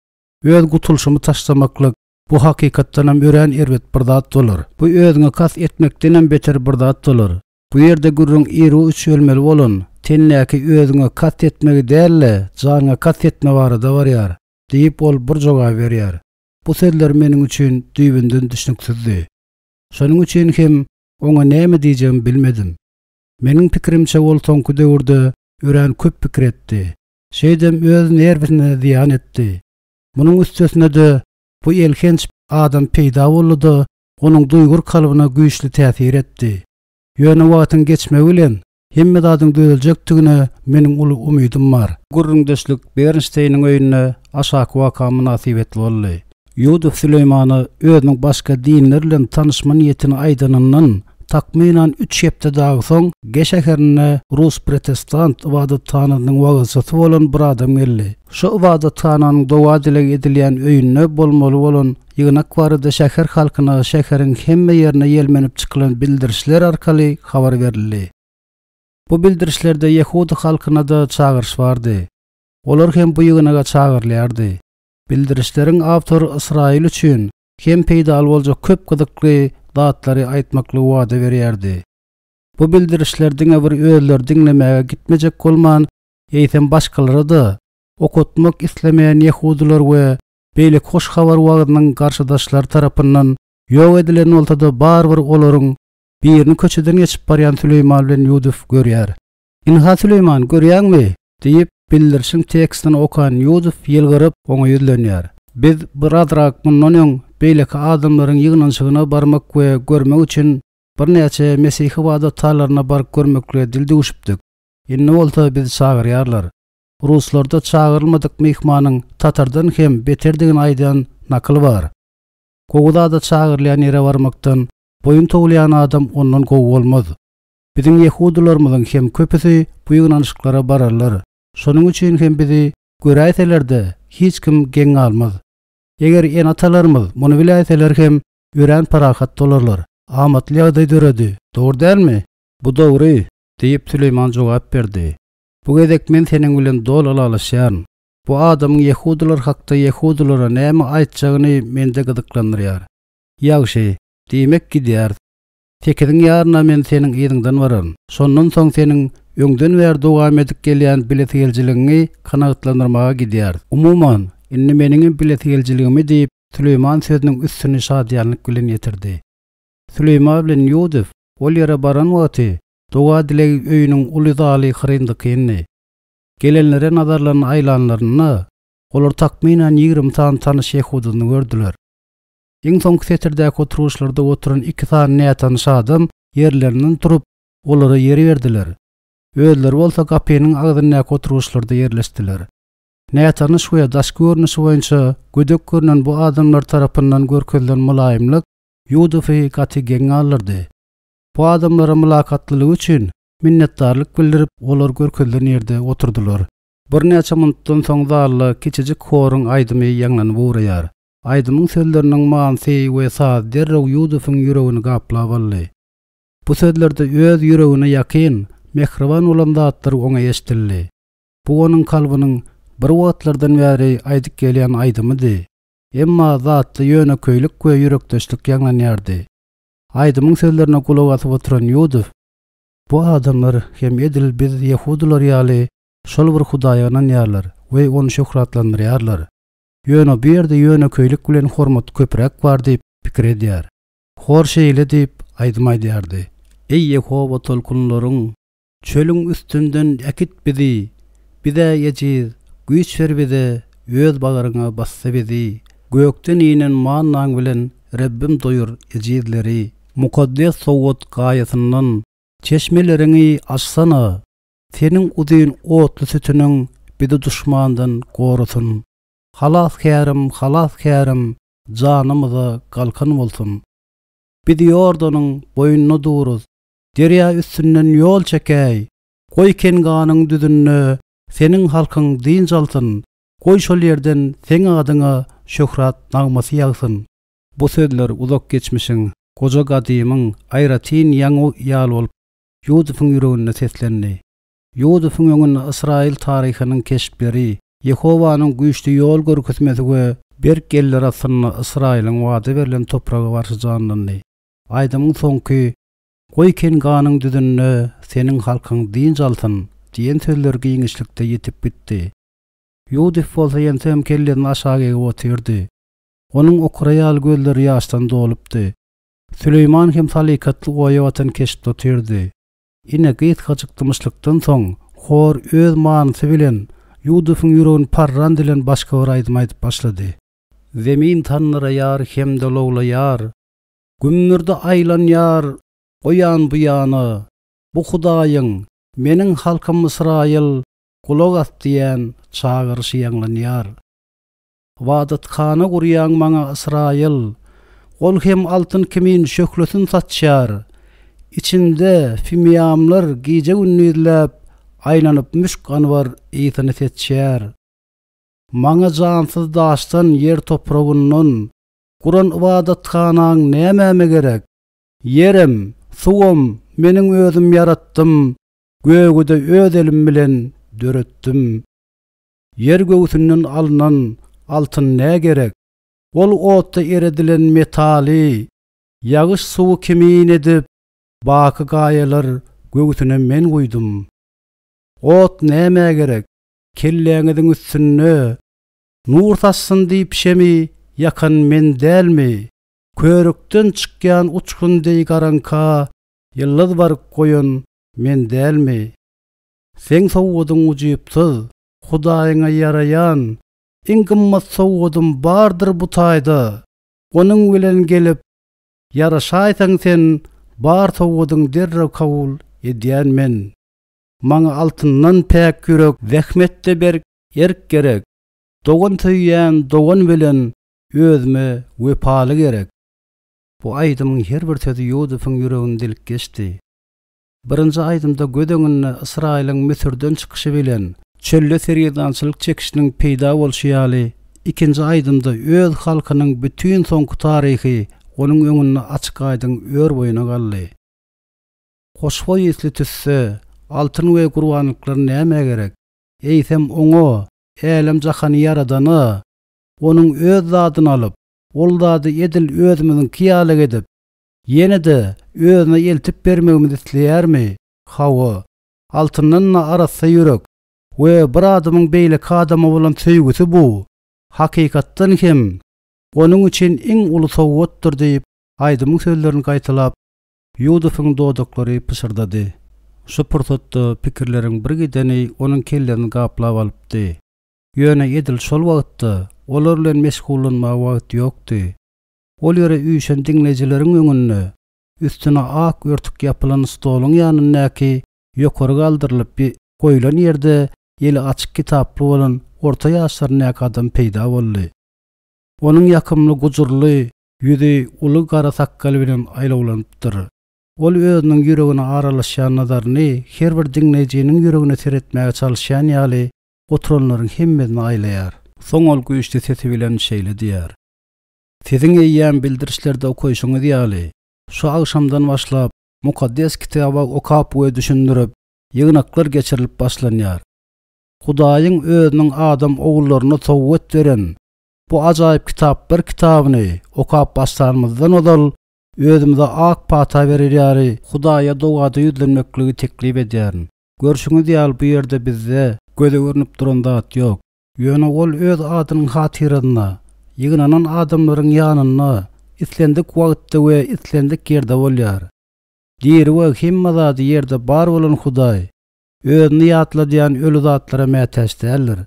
Speaker 1: öz gutulyşymy taşlamaklyk bu hakykatdanam örän erbet bir zat bolar. Bu özüňe kast etmekdenem beter bir zat bolar. Bu ýerde gürrüň iru-üç ölmeli bolan tendäki özüňe kast etmegi däl-de, janyňa kast etme barada barýar, diýip, ol bir jogap berýär. Bu sözler meniň üçin düýbünden düşnüksizdi. Şonuň üçin hem oňa näme diýjegimi bilmedim. Meniň pikirimçe ol soňky döwürde örän köp pikir etdi. Şeýdem öz nerwisine zyýan etdi. Munuň üstesine-de bu elhenç adam peýda boldy-da, onuň duýgur kalbyna güýçli täsir etdi. Ýöne wagtyň geçmegi bilen hemme zadyň düzeljekdigine meniň uly umydym bar. Gürrüňdeşlik Bernşteýniň öýünde aşaky waka mynasybetli boldy. Ýudow Süleýmana özüniň başga dinler bilen tanyşma niýetini aýdanyndan takmynan üç hepde dagy soň G şäherinde rus protestant ybadathanasynyň wagyzçysy bolan bir adam geldi. Şu ybadathananyň doga-dileg edilýän öýünde bolmaly bolan ýygnak barada şäher halkyna şäheriň hemme ýerine ýelmenip çykylan bildirişler arkaly habar berildi. Bu bildirişlerde ýehudy halkyna-da çagyryş bardy. Olar hem bu ýygnaga çagyrylýardy. Bildirişleriň awtory Ysraýyl üçin hem peýdaly boljak köp gyzykly zatlary aýtmaklygy wada berýärdi. Bu bildirişler diňe bir özleri diňlemäge gitmejek bolman, eýsem başgalara-da okatmak islemeýän ýehudylar we. beýleki hoş habar wagyzynyň garşydaşlary tarapyndan ýok edilen bolsa-da barybir olaryň birini köçeden geçip barýan Süleýman bilen Ýudif görýär. Ynha Süleýman, görýäňmi? diýip, bildirişiň tekstini okan Ýudif ýylgyryp, oňa ýüzlenýär. Biz birazrak mundan öň beýleki adamlaryň ýygnanyşygyna barmak we görmek üçin birnäçe mesihi ybadathalaryna baryp görmeklige dil düwşüpdik. Indi bolsa bizi çagyrýarlar. Ruslarda çagyrylmadyk myhmanyň tatardan hem beterdigini aýdýan nakyl bar. Gowy zada çagyrylýan ýere barmakdan boýun towlaýan adam ondan gowy bolmaz. Biziň ýehudylarymyzyň hem köpüsi bu ýygnanyşyklara bararlar. Şonuň üçin hem bizi göräýseler-de, hiç kim geň galmaz. Eger ene-atalarymyz muny biläýseler hem örän parahat bolarlar. Amatly ýagdaý döredi, dogry dälmi? Bu dogry, diýip, Süleýman jogap berdi. Bu gezek men seniň bilen doly ylalaşýaryn. Bu adamyň ýehudylar hakda ýehudylara näme aýtjagyny mende gyzyklandyrýar. Ýagşy, diýmek gidýäris. Sekiziň ýaryna men seniň yzyňdan bararyn. Şondan soň seniň öňden bäri dowam edip gelýän bilesigelijiligiňi kanagatlandyrmaga gidýäris. Umuman, indi meniňem bilesigelijiligimi diýip, Süleýman sözüniň üstüni şadyýanlyk bilen ýetirdi. Süleýman bilen Ýudif ol ýere baran wagty doga-dileg öýüniň uly zaly hyryn-dykyndy. Gelenlere nazarlaryny aýlanlarynda, olar takmynan 20 sany tanyş ýehudyny gördüler. Iň soňky setirdäki oturgyçlarda oturan iki sany nätanyş adam ýerlerinden turup, olara ýer berdiler. Özleri bolsa gapynyň agzyndaky oturgyçlarda ýerleşdiler. Nätanyş we daşky görnüşi boýunça gödek görnen bu adamlar tarapyndan görkezilen mylaýymlyk Ýudowy gaty geň galdyrdy. Bu adamlara mylakatlylygy üçin minnetdarlyk bildirip, olar görkezilen ýerde oturdylar. Birnäçe minutdan soň zalda kiçijik horuň aýdymy ýaňlanyp ugraýar. Aýdymyň sözleriniň manysy we sazy derrew Ýudowyň ýüregini gaplap aldy. Bu sözlerde öz ýüregine ýakyn, mähriban bolan zatlar oňa eşidildi. Bu onuň kalbynyň bir wagtlardan bäri aýdyp gelýän aýdymydy. Emma zatda ýönekeýlik we ýürekdeşlik ýaňlanýardy. Aýdymyň sözlerine gulak asyp oturan Ýudow, Bu adamlar hem edil biz ýehudylar ýaly şol bir Hudaýa ynanýarlar we Ony şöhratlandyrýarlar. Ýöne bu ýerde ýönekeýlik bilen hormat köpräk bar diýip pikir edýär. Hor şeýle diýip aýdym aýdýardy. Eý Ýehowa tolkunlaryň, çölüň üstünden äkit bizi, biz-ä ejiz, güýç ber bize, öz bagryňa basda bizi. Gökden inen mannaň bilen Rebbim doýur ejizleri. Mukaddes sowgat gaýasyndan çeşmeleriňi açsana, Seniň uzyn otly sütüniň bizi duşmandan gorasyn. Halasgärim, halasgärim, janymyza galkan bolsun. Biz Iordanyň boýunda durus, derýa üstünden ýol çekäý. Goý Kenganyň düzünde Seniň halkyň dynç alsyn, goý şol ýerden Seň adyňa şöhrat nagmasy ýagsyn. Bu sözler uzak geçmişiň, goja gadymyň aýratyn ýaňy ýaly bolup Ýusubyň ýüreginde seslendi. Ýusubyň öňünde Ysraýyl taryhynyň keşpleri, Ýehowanyň güýçli ýol görkezmesi we berk eller astynda Ysraýylyň wada berlen topraga barşy janlandy. Aýdymyň soňky Goý Kenganyň düzünde seniň halkyň dynç alsyn diýen sözleri giňişlikde ýitip gitdi. Ýusup bolsa entegem kellesini aşak egip otyrdy. Onuň okra ýaly gözleri ýaşdan dolupdy. Süleýman hem salykatly oýa batan keşpde otyrdy. Ine, gysgajyk dymyşlykdan soň, hor öz manysy bilen Ýudusyň ýüregini parran dilen başga bir aýdym aýdyp başlady. Zemin sandyraýar hem-de lowlaýar, Gümmürdi aýlanýar o ýan bu ýana, Bu Hudaýyň, Meniň halkym Ysraýyl, gulak as diýen çagyryşy ýaňlanýar. Ybadathana gurýaň maňa Ysraýyl, Ol hem altyn kimin şöhlesin saçýar. Içinde fimýamlar gije-gündizläp, Aýlanyp müşk-anbar ysyny seçýär. Maňa jansyz daşdan, ýer topragyndan, Guran ybadathanaň nämäme gerek? Ýerem, suwam meniň özüm ýaratdym, Gögi-de öz elim bilen döretdim. Ýer göwsünden alnan altyn nä gerek? Ol otda eredilen metaly ýagyş suwy kimin edip, baky gaýalar göwsüne men guýdum. Ot nämä gerek? Kelläňiziň üstünde. Nur saçsyn diýip şemi ýakan men dälmi? Körükden çykýan uçgun deý garaňka ýyldyz baryp goýan men dälmi? Seň sowgadyň ujypsyz, Hudaýyňa ýaraýan iň gymmat sowgadym bardyr bu taýda. Onuň bilen gelip ýaraşaýsaň sen bar sowgadyň derrew kabul edýän men. Maňa altyndan päk ýürek, zähmetde berk erk gerek. Dogan söýýän dogan bilen özüme wepaly gerek. Bu aýdymyň her bir sözi Ýusubyň ýüregini dilip geçdi. Birinji aýdymda göz öňünde Ysraýylyň Müsürden çykyşy bilen çölde sergezdançylyk çekişiniň peýda bolşy ýaly, ikinji aýdymda öz halkynyň bütin soňky taryhy onuň öňünde açyk-aýdyň ör-boýuna galdy. Hoşboý ysly tüsse, altyn we gurbanlyklar nämä gerek? Eýsem, Oňa, älem-jahany Ýaradana, Onuň öz zadyny alyp, ol zady edil özümiziňki ýaly edip, ýene-de özüne eltip bermegimizi isleýärmi? Hawa, altyndan-da arassa ýürek we bir adamyň beýleki adama bolan söýgüsi bu, hakykatdan hem, onuň üçin iň uly sowgatdyr diýip, aýdymyň sözlerini gaýtalap, Ýudusyň dodaklary pyşyrdady. Şu pursatda pikirleriň birgideni onuň kellesini gaplap alypdy. Ýöne edil şol wagtda olar bilen meşgullanmaga wagt ýokdy. Ol ýere üýşen diňleýjileriň öňünde, üstüne ak örtük ýapylan stoluň ýanyndaky ýokary galdyrylyp goýlan ýerde eli açyk kitaply bolan orta ýaşlaryndaky adam peýda boldy. Onuň ýakymly, gujurly ýüzi uly gara sakgaly bilen aýlawlanypdyr. Ol özüniň ýüregine aralaşýan nazaryny her bir diňleýjiniň ýüregine seretmäge çalyşýan ýaly oturanlaryň hemmesine aýlaýar. Soň ol güýçli sesi bilen şeýle diýýär, Siziň eýýäm bildirişlerde okaýşyňyz ýaly, şu agşamdan başlap Mukaddes Kitaby okap we düşündirip, ýygnaklar geçirilip başlanýar. Hudaýyň Özüniň adam ogullaryna sowgat beren bu ajaýyp kitaplar kitabyny okap başlanymyzdan ozal, özümize ak pata berer ýaly Hudaýa dogada ýüzlenmekligi teklip edýärin. Görşüňiz ýaly bu ýerde bizde göze görnüp duran zat ýok. Ýöne ol öz adynyň hatyrasyna ýygnanan adamlaryň ýanynda islendik wagtda we islendik ýerde bolýar. Diri we hemme zady ýerde bar bolan Hudaý özüni ýatladýan öli zatlara mätäç däldir.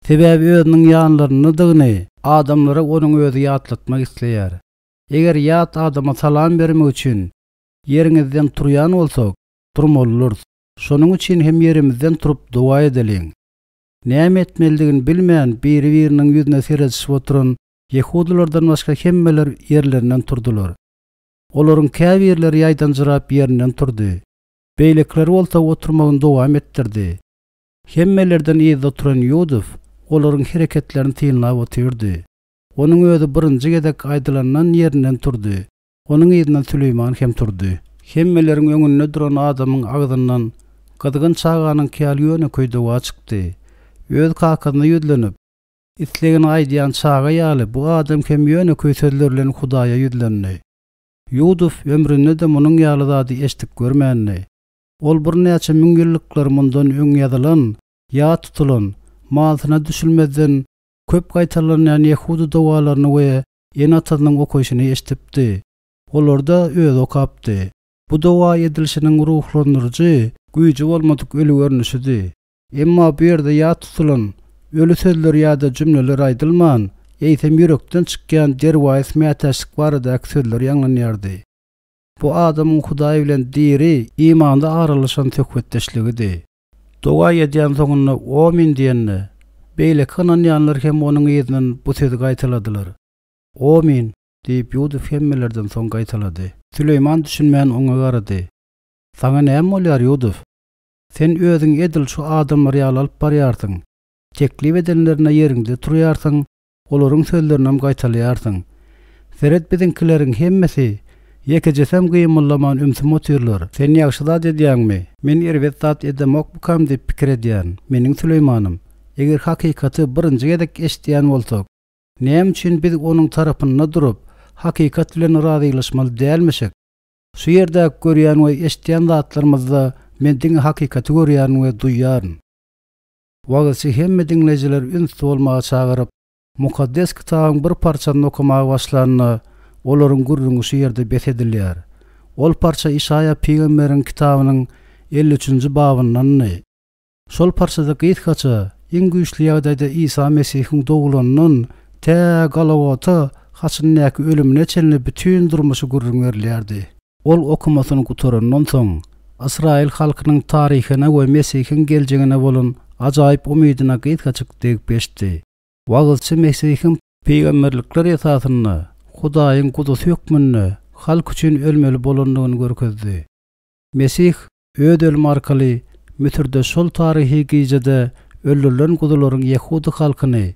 Speaker 1: Sebäbi özüniň ýanlaryndadygyny adamlara onuň özi ýatlatmak isleýär. Eger ýat adama salam bermek üçin ýeriňizden turýan bolsak, turmalydyrys. Şonuň üçin hem ýerimizden turup doga edeliň. Näme etmelidigini bilmän, biri-biriniň ýüzüne seredişip oturan ýehudylardan başga hemmeler ýerlerinden turdular. Olaryň käbirleri ýaýdanjyrap ýerinden turdy. Beýlekileri bolsa oturmagyny dowam etdirdi. Hemmelerden yzda oturan Ýuduf olaryň hereketlerini synlap otyrdy. Onuň özi birinji gezek aýdylandan ýerinden turdy. Onuň yzyndan Süleýman hem turdy. Hemmeleriň öňünde duran adamyň agzyndan gyzgyn çaganyňky ýaly ýönekeý doga çykdy. Öz kakasyna ýüzlenip, islegini aýdýan çaga ýaly bu adam hem ýönekeý sözler bilen Hudaýa ýüzlendi. Ýuduf ömründe-de munuň ýaly zady eşidip görmändi. Ol birnäçe müňýyllyklar mundan öň ýazylan, ýat tutulan, manysyna düşünmezden köp gaýtalanýan ýehudy dogalaryny we ene-atasynyň okaýşyny eşidipdi. Olary-da özi okapdy. Bu doga edilişiniň ruhlandyryjy güýji bolmadyk öli görnüşidi. Emma bu ýerde ýat tutulan öli sözler ýa-da jümleler aýdylman, eýsem ýürekden çykýan derwaýys mätäçlik baradaky sözler ýaňlanýardy. Bu adamyň Hudaý bilen diri imanda aralaşan söhbetdeşligidi. Doga edýän soňunda Omyn diýende, beýleki ynanýanlar hem onuň yzyndan bu sözi gaýtaladylar. Omyn! diýip, Ýuduf hemmelerden soň gaýtalady. Süleýman düşünmän oňa garady. Saňa näme bolýar, Ýuduf? Sen özüňi edil şu adamlar ýaly alyp barýarsyň. Teklip edenlerinde ýeriňde turýarsyň, Olaryň sözlerinem gaýtalaýarsyň. Seret biziňkileriň hemmesi, ýekejesem gymyldaman ümsüm otyrlar. Sen ýagşy zat edýäňmi? Men erbet zat edemokmykam diýip pikir edýän. Meniň Süleýmanym. Eger hakykaty birinji gezek eşidýän bolsak, näme üçin biz onuň tarapynda durup, hakykat bilen razylaşmaly dälmişik? Şu ýerdäki görýän we eşidýän zatlarymyzda men diňe hakykaty görýärin we duýýaryn. Wagyzçy hemme diňleýjileri ünsli bolmaga çagyryp, Mukaddes Kitabyň bir parçasyny okamaga başlanda, olaryň gürrüňi şu ýerde bes edilýär. Ol parça Işaýa pygamberiň kitabynyň 53-nji babyndandy. Şol parçada gysgaça, iň güýçli ýagdaýda Isa Mesihiň dogulanyndan tä Golgota haçyndaky ölümine çenli bütin durmuşy gürrüň berilýärdi. Ol okamasyny gutarandan soň, ysraýyl halkynyň taryhyna we Mesihiň geljegine bolan ajaýyp umydyna gysgajyk degip geçdi. Wagyzçy Mesihiň pygamberlikler esasynda Hudaýyň Guzusy hökmünde halk üçin ölmeli bolandygyny görkezdi. Mesih Öz ölümi arkaly Müsürde şol taryhy gijede öldürilen guzularyň ýehudy halkyny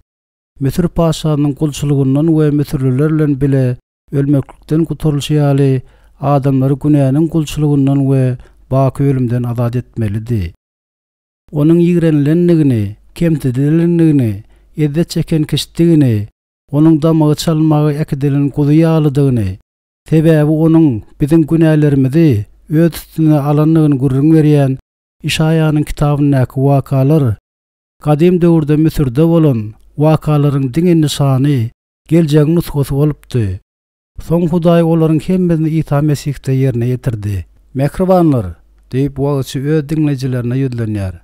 Speaker 1: Müsür patyşasynyň gulçulygyndan we müsürliler bilen bile ölmeklikden gutarylyşy ýaly adamlary günäniň gulçulygyndan we baky ölümden azat etmelidi. Onuň ýigrenilendigini, kemsidilendigini, ezzet çeken kişidigini, onuň damagy çalynmaga äkidilen guzy ýalydygyny, Sebäbi onuň biziň günälerimizi öz üstüne alandygyny gürrüň berýän Işaýanyň kitabyndaky wakalar, gadym döwürde Müsürde bolan wakalaryň diňe nyşany, geljegiň nusgasy bolupdy. Soň Hudaý olaryň hemmesini Isa Mesihde ýerine ýetirdi. Mähribanlar! diýip, wagyzçy öz diňleýjilerine ýüzlenýär.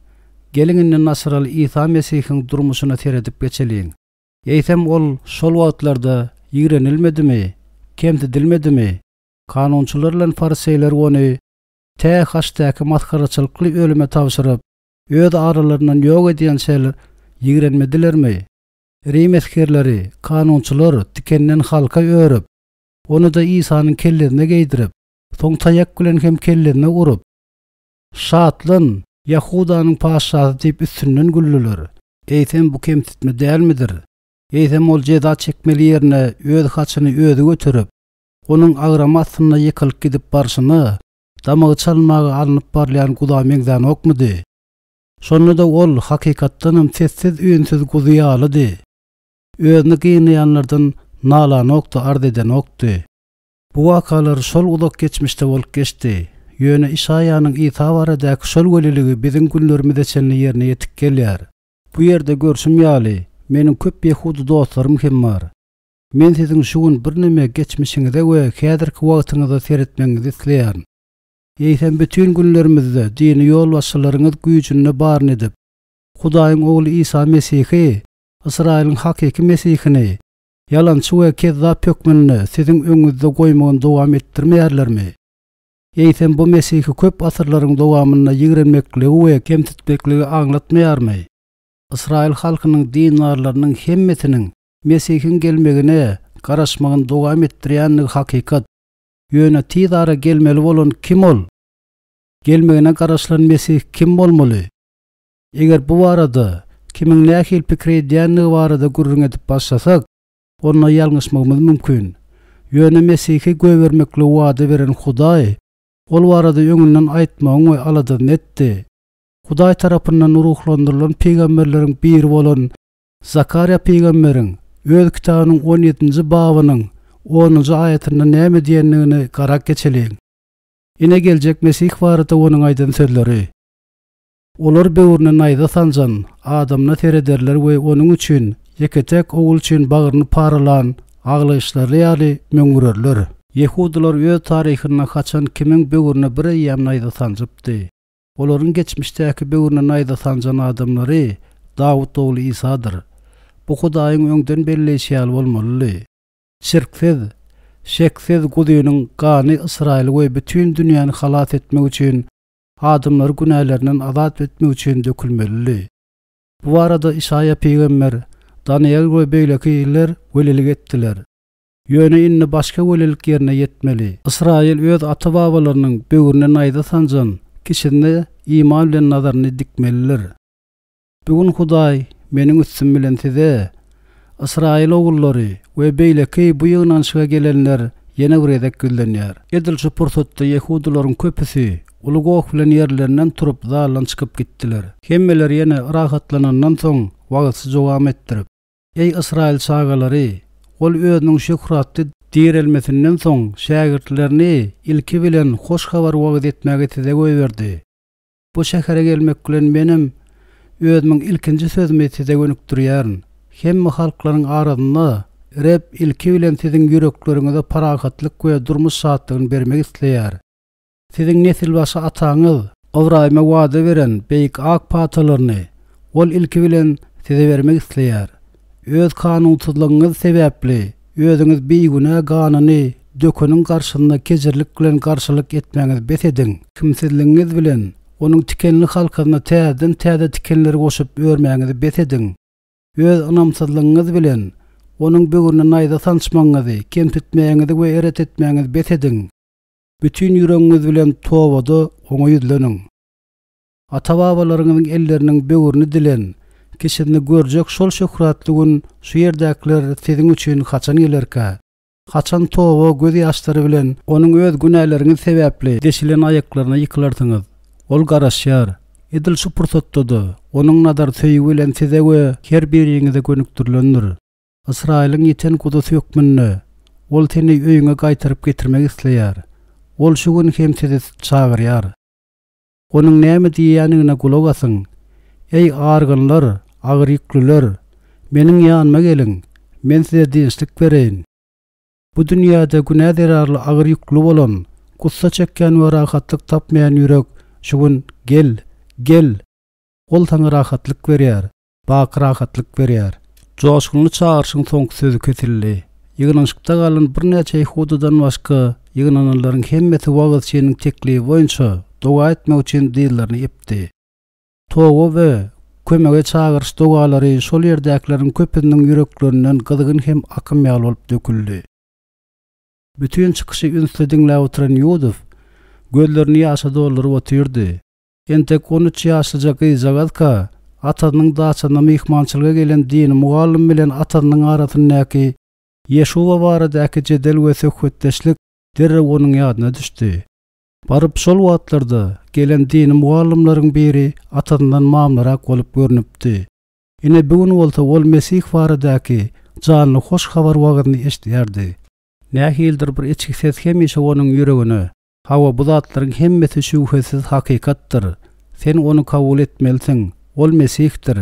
Speaker 1: Geliň indi Nasyraly Isa Mesihiň durmuşyna seredip geçeliň. Eýsem ol şol wagtlarda ýigrenilmedimi, kemsidilmedimi? Kanunçylar bilen fariseýler ony tä haçdaky masgaraçylykly ölüme tabşyryp, öz aralaryndan ýok edýänçäler ýigrenmedilermi? Rim esgerleri, kanunçylar tikenden halka örüp, ony-da Isanyň kellesine geýdirip, soň taýak bilen hem kellesine urup, Şatlan, Ýahudanyň patyşasy diýip üstünden güldüler. Eýsem bu kemsitme dälmidir? Eýsem ol jeza çekmeli ýerine öz haçyny özi göterip, onuň agramy astynda ýykylyp gidip barşyna, damagy çalynmaga alnyp barylýan guza meňzänokmydy? Şonda-da ol, hakykatdanam, sessiz-üýnsüz guzy ýalydy. Özüni gynaýanlardan nalanokdy, arz edenokdy. Bu wakalar şol uzak geçmişde bolup geçdi. Ýöne Işaýanyň Isa baradaky şol weliligi biziň günlerimize çenli ýerine ýetip gelýär. Bu ýerde görşüm ýaly, meniň köp ýehudy dostlarym hem bar. Men siziň şu gün birneme geçmişiňize we häzirki wagtyňyza seretmegiňizi isleýärin. Eýsem bütin günlerimizde dini ýolbaşçylaryňyz güýjünde baryny edip, Hudaýyň Ogly Isa Mesihi, Ysraýylyň hakyky Mesihini, ýalançy we kezzap hökmünde siziň öňüňizde goýmagyny dowam etdirmeýärlermi? Eýsem, bu Mesihi köp asyrlaryň dowamynda ýigrenmekligi we kemsitmekligi aňlatmaýarmy? Ysraýyl halkynyň dindarlarynyň hemmesiniň Mesihiň gelmegine garaşmagyny dowam etdirýändigi hakykat. Ýöne tiz ara gelmeli bolan kim ol? Gelmegine garaşylan Mesih kim bolmaly? Eger bu barada, kimiň nähili pikir edýändigi barada gürrüň edip başlasak, onda ýalňyşmagymyz mümkin. Ýöne Mesihi goýbermekligi wada beren Hudaý, ol barada öňünden aýtmagyň we aladasyny etdi. Hudaý tarapyndan ruhlandyrylan pygamberleriň biri bolan Zakarýa pygamberiň öz kitabynyň on ýedinji babynyň onunjy aýatynda näme diýendigini garap geçeliň. Ine geljek Mesih barada onuň aýdan sözleri. Olar böwrüne naýza sanjan adamyna serederler we onuň üçin, ýeke-täk ogul üçin bagryny paralan aglaýyşlary ýaly möňňürerler. Ýehudylar öz taryhynda haçan kimiň böwrüne bir eýýäm naýza sanjypdy? Olaryň geçmişdäki böwrüne naýza sanjan adamlary Dawut ogly Isadyr. Bu Hudaýyň öňden belleýşi ýaly bolmalydy. Çirksiz, şeksiz Guzynyň gany Ysraýyly we bütin dünýäni halas etmek üçin adamlary günälerinden azat etmek üçin dökülmelidi. Bu barada Işaýa pygamber, Danyýel we beýlekiler welilik etdiler. Ýöne indi başga welilik ýerine ýetmeli. Ysraýyl öz ata-babalarynyň böwrüne naýza sanjan kişisine iman bilen nazaryny dikmelidir. Bu gün Hudaý meniň üstüm bilen size, Ysraýyl ogullary we beýleki bu ýygnanyşyga gelenler ýene bir gezek ýüzlenýär. Edil şu pursatda ýehudylaryň köpüsi uly goh bilen ýerlerinden turup zaldan çykyp gitdiler. Hemmeler ýene rahatlanandan soň wagyzçy jogam etdirip, Eý Ysraýyl çagalary, Ol Özüniň şöhratly direlmesinden soň şägirtlerini ilki bilen hoş habary wagyz etmäge size goýberdi. Bu şähere gelmek bilen menem özümiň ilkinji sözümi size gönükdirýärin. Hemme halklaryň arasynda Reb ilki bilen siziň ýürekleriňize parahatlyk we durmuş şatlygyny bermek isleýär. Siziň nesilbaşy ataňyz Ybraýyma wada beren beýik ak patalaryny Ol ilki bilen size bermek isleýär. Öz kanunsyzlygyňyz sebäpli özüňiz bigünä ganyny dökeniň garşysynda kejirlik bilen garşylyk etmäňizi bes ediň. Kimsizligiňiz bilen Onuň tikenli halkasyna täzeden-täze tikenleri goşup örmäňizi bes ediň. Öz ynamsyzlygyňyz bilen Onuň böwrüne naýza sançmagyňyzy, kemsitmegiňizi we eret etmäňizi bes ediň. Bütin ýüregiňiz bilen tobada Oňa ýüzleniň. Ata-babalaryňyzyň elleriniň böwrüni dilen kişisini görjek şol şöhratly gün şu ýerdäkiler siziň üçin haçan gelerkä? Haçan toba gözýaşlary bilen Onuň öz günäleriňiz sebäpli deşilen aýaklaryna ýykylarsyňyz? Ol garaşýar. Edil şu pursatda-da, Onuň nazary söýgi bilen size we her biriňize gönükdirilendir. Ysraýylyň ýiten guzusy hökmünde, Ol seni öýüňe gaýtaryp getirmek isleýär. Ol şu gün hem sizi çagyrýar. Onuň näme diýýändigine gulak asyň, Eý, argynlar, agyr ýüklüler, Meniň ýanyma geliň, Men size dynçlyk bereýin. Bu dünýäde günä zerarly agyr ýükli bolan, gussa çekýän we rahatlyk tapmaýan ýürek şu gün Gel! Gel! Ol saňa rahatlyk berýär. Baky rahatlyk berýär. Joşgunly çagyryşyň soňky sözi kesildi. Ýygnanyşykda galan birnäçe ýehudydan başga ýygnananlaryň hemmesi wagyzçynyň teklibi boýunça doga etmek üçin dyzlaryny epdi. Toba we kömege çagyryş dogalary şol ýerdäkileriň köpüsiniň ýüreklerinden gyzgyn hem akym ýaly bolup döküldi. Bütin çykyşy ünsli diňläp oturan Ýudow gözlerini ýaşa dolduryp otyrdy. Entek on üç ýaşlyja gyzjagazka, atasynyň daçasyna myhmançylyga gelen dini mugallym bilen atasynyň arasyndaky Ýeşuwa baradaky jedel we söhbetdeşlik derrew onuň ýadyna düşdi. Baryp şol wagtlarda gelen dini mugallymlaryň biri atasyndan mamlarak bolup görnüpdi. Ine bu gün bolsa ol Mesih baradaky janly hoş habar wagyzyny eşidýärdi. Nähilidir bir içki ses hemişe onuň ýüregine, Hawa, bu zatlaryň hemmesi şübhesiz hakykatdyr. Sen Ony kabul etmelisiň. Ol Mesihdir.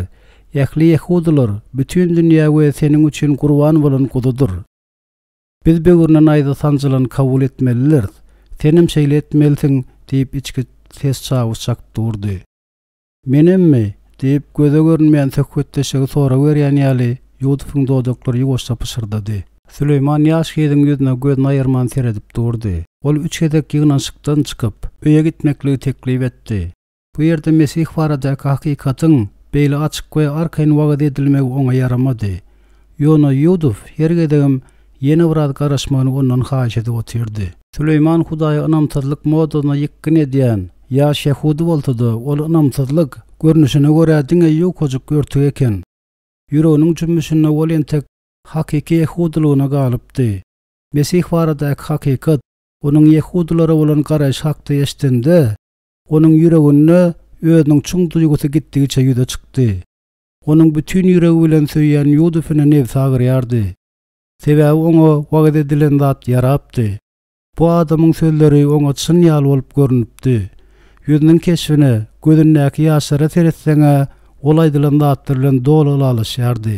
Speaker 1: Ähli ýehudylar, bütin dünýä we seniň üçin gurban bolan Guzudyr. Biz böwrüne naýza sanjylany kabul etmelidiris. Senem şeýle etmelisiň, diýip, içki ses çawuş çakyp durdy. Menemmi? diýip, göze görünmeýän söhbetdeşligi sorag berýän ýaly, Ýusubyň dodaklary ýuwaşja pyşyrdady. Süleýman ýaş gyzyň ýüzüne gözüni aýyrman seredip durdy. Ol üç gezek ýygnanyşykdan çykyp, öýe gitmekligi teklip etdi. Bu ýerde Mesih baradaky hakykatyň beýle açyk we arkaýyn wagyz edilmegi oňa ýaramady. Ýöne Ýudow her gezegem ýene biraz garaşmagyny ondan haýyş edip otyrdy. Süleýman Hudaýa ynamsyzlyk modasyna ýykgyn edýän ýaş ýehudy bolsa-da, ol ynamsyzlyk, görnüşine görä, diňe ýukajyk örtük eken. Ýüreginiň jümmüşinde ol entek hakyky ýehudylygyna galypdy. Mesih baradaky hakykat onuň ýehudylara bolan garaýşy hakda eşidende, onuň ýüreginde özüniň çuň duýgusy gitdigiçe ýüze çykdy. Onuň bütin ýüregi bilen söýýän Ýudufine nebsi agyrýardy. Sebäbi oňa wagyz edilen zat ýarapdy. Bu adamyň sözleri oňa çyn ýaly bolup görnüpdi. Ýüzüniň keşbine, gözündäki ýaşlara seretseň-ä, ol aýdylan zatlar bilen doly ylalaşýardy.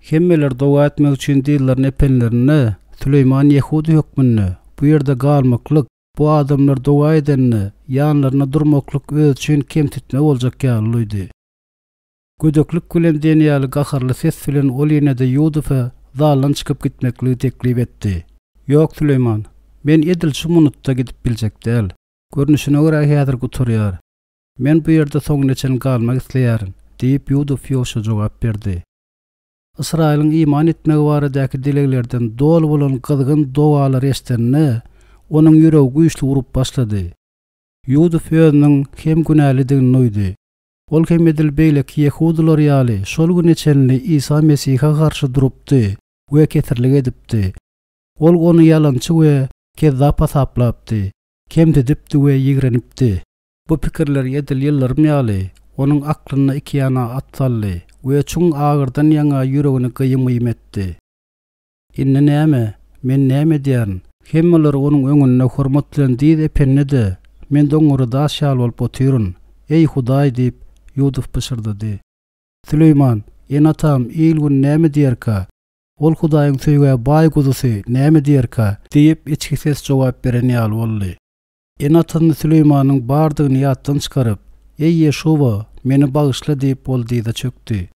Speaker 1: Hemmeler doga etmek üçin dyzlaryny epenlerinde, Süleýman ýehudy hökmünde, bu ýerde galmaklyk, bu adamlar doga edende, ýanlarynda durmaklyk özi üçin kemsitme boljak ýaly duýdy. Gödeklik bilen diýen ýaly gaharly ses bilen ol ýene-de Ýudufa zaldan çykyp gitmekligi teklip etdi. Ýok, Süleýman, men edil şu minutda gidip biljek däl. Görnüşine görä häzir gutarýar. Men bu ýerde soňuna çenli galmak isleýärin, diýip, Ýudow ýuwaşja jogap berdi. Ysraýylyň iman etmegi baradaky dileglerden doly bolan gyzgyn dogalary eşidende, onuň ýüregi güýçli urup başlady. Ýudow özüniň hem günälidigini duýdy. Ol hem edil beýleki ýehudylar ýaly şol güne çenli Isa Mesihe garşy durupdy we kesirlik edipdi. Ol Ony ýalançy we kezzap hasaplapdy, kemsidipdi we ýigrenipdi. Bu pikirler edil ýyldyrym ýaly onuň aklynda ikiýana at saldy we çuň agyrdan ýaňa ýüregini gyýym-gyýym etdi. Indi näme? Men näme edýärin? Hemmeler onuň öňünde hormat bilen dyz epende-de, men doňňara daş ýaly bolup otyryn. Eý, Hudaý! diýip, Ýudow pyşyrdady. Süleýman, Ene-atam, il-gün näme diýerkä? Ol Hudaýyň söýgä baý guzusy näme diýerkä? Diýip, içki ses jogap beren ýaly boldy. Ene-atasyny Süleýmanyň bardygyny ýatdan çykaryp, Eý, Ýeşuwa, meni bagyşla diýip, ol dyza çökdi.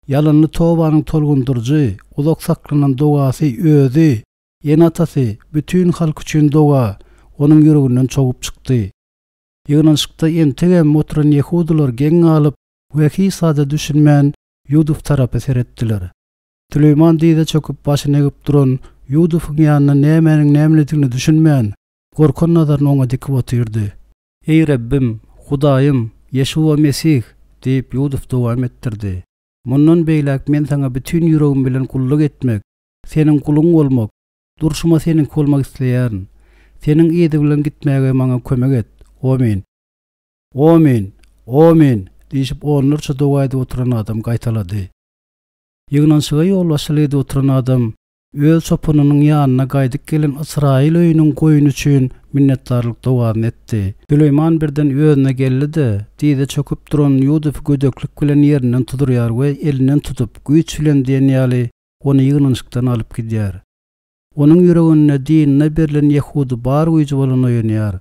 Speaker 1: Ýalynly tobanyň tolgundyryjy, uzak saklanan dogasy özi, ene-atasy, bütin halk üçin doga onuň ýüreginden çogup çykdy. Ýygnanyşykda entegem oturan ýehudylar geň galyp we hiç zada düşünmän Ýuduf tarapa seretdiler. Süleýman dyza çöküp başyny egip duran Ýudufyň ýanynda nämäniň nämeligine düşünmän, gorkan nazaryny oňa dikip otyrdy. Eý Rebbim, Hudaýym, Ýeşuwa Mesih! diýip, Ýuduf dowam etdirdi. Mundan beýläk men Saňa bütin ýüregim bilen gulluk etmek, Seniň guluň bolmak, durşuma Seniňki bolmak isleýärin. Seniň yzy bilen gitmäge maňa kömek et. Omyn. Omyn! Omyn! diýşip onlarça doga edip oturan adam gaýtalady. Ýygnanyşyga ýolbaşçylyk edip oturan adam öz çopanynyň ýanyna gaýdyp gelen Ysraýyl öýüniň goýny üçin minnetdarlyk dogasyny etdi. Süleýman birden özüne geldi-de, dyza çöküp duran Ýudufy gödeklik bilen ýerinden tuzurýar we elinden tutup, güýç bilen diýen ýaly ony ýygnanyşykdan alyp gidýär. Onuň ýüreginde dinine berlen ýehudy bar güýji bolan oýanýar.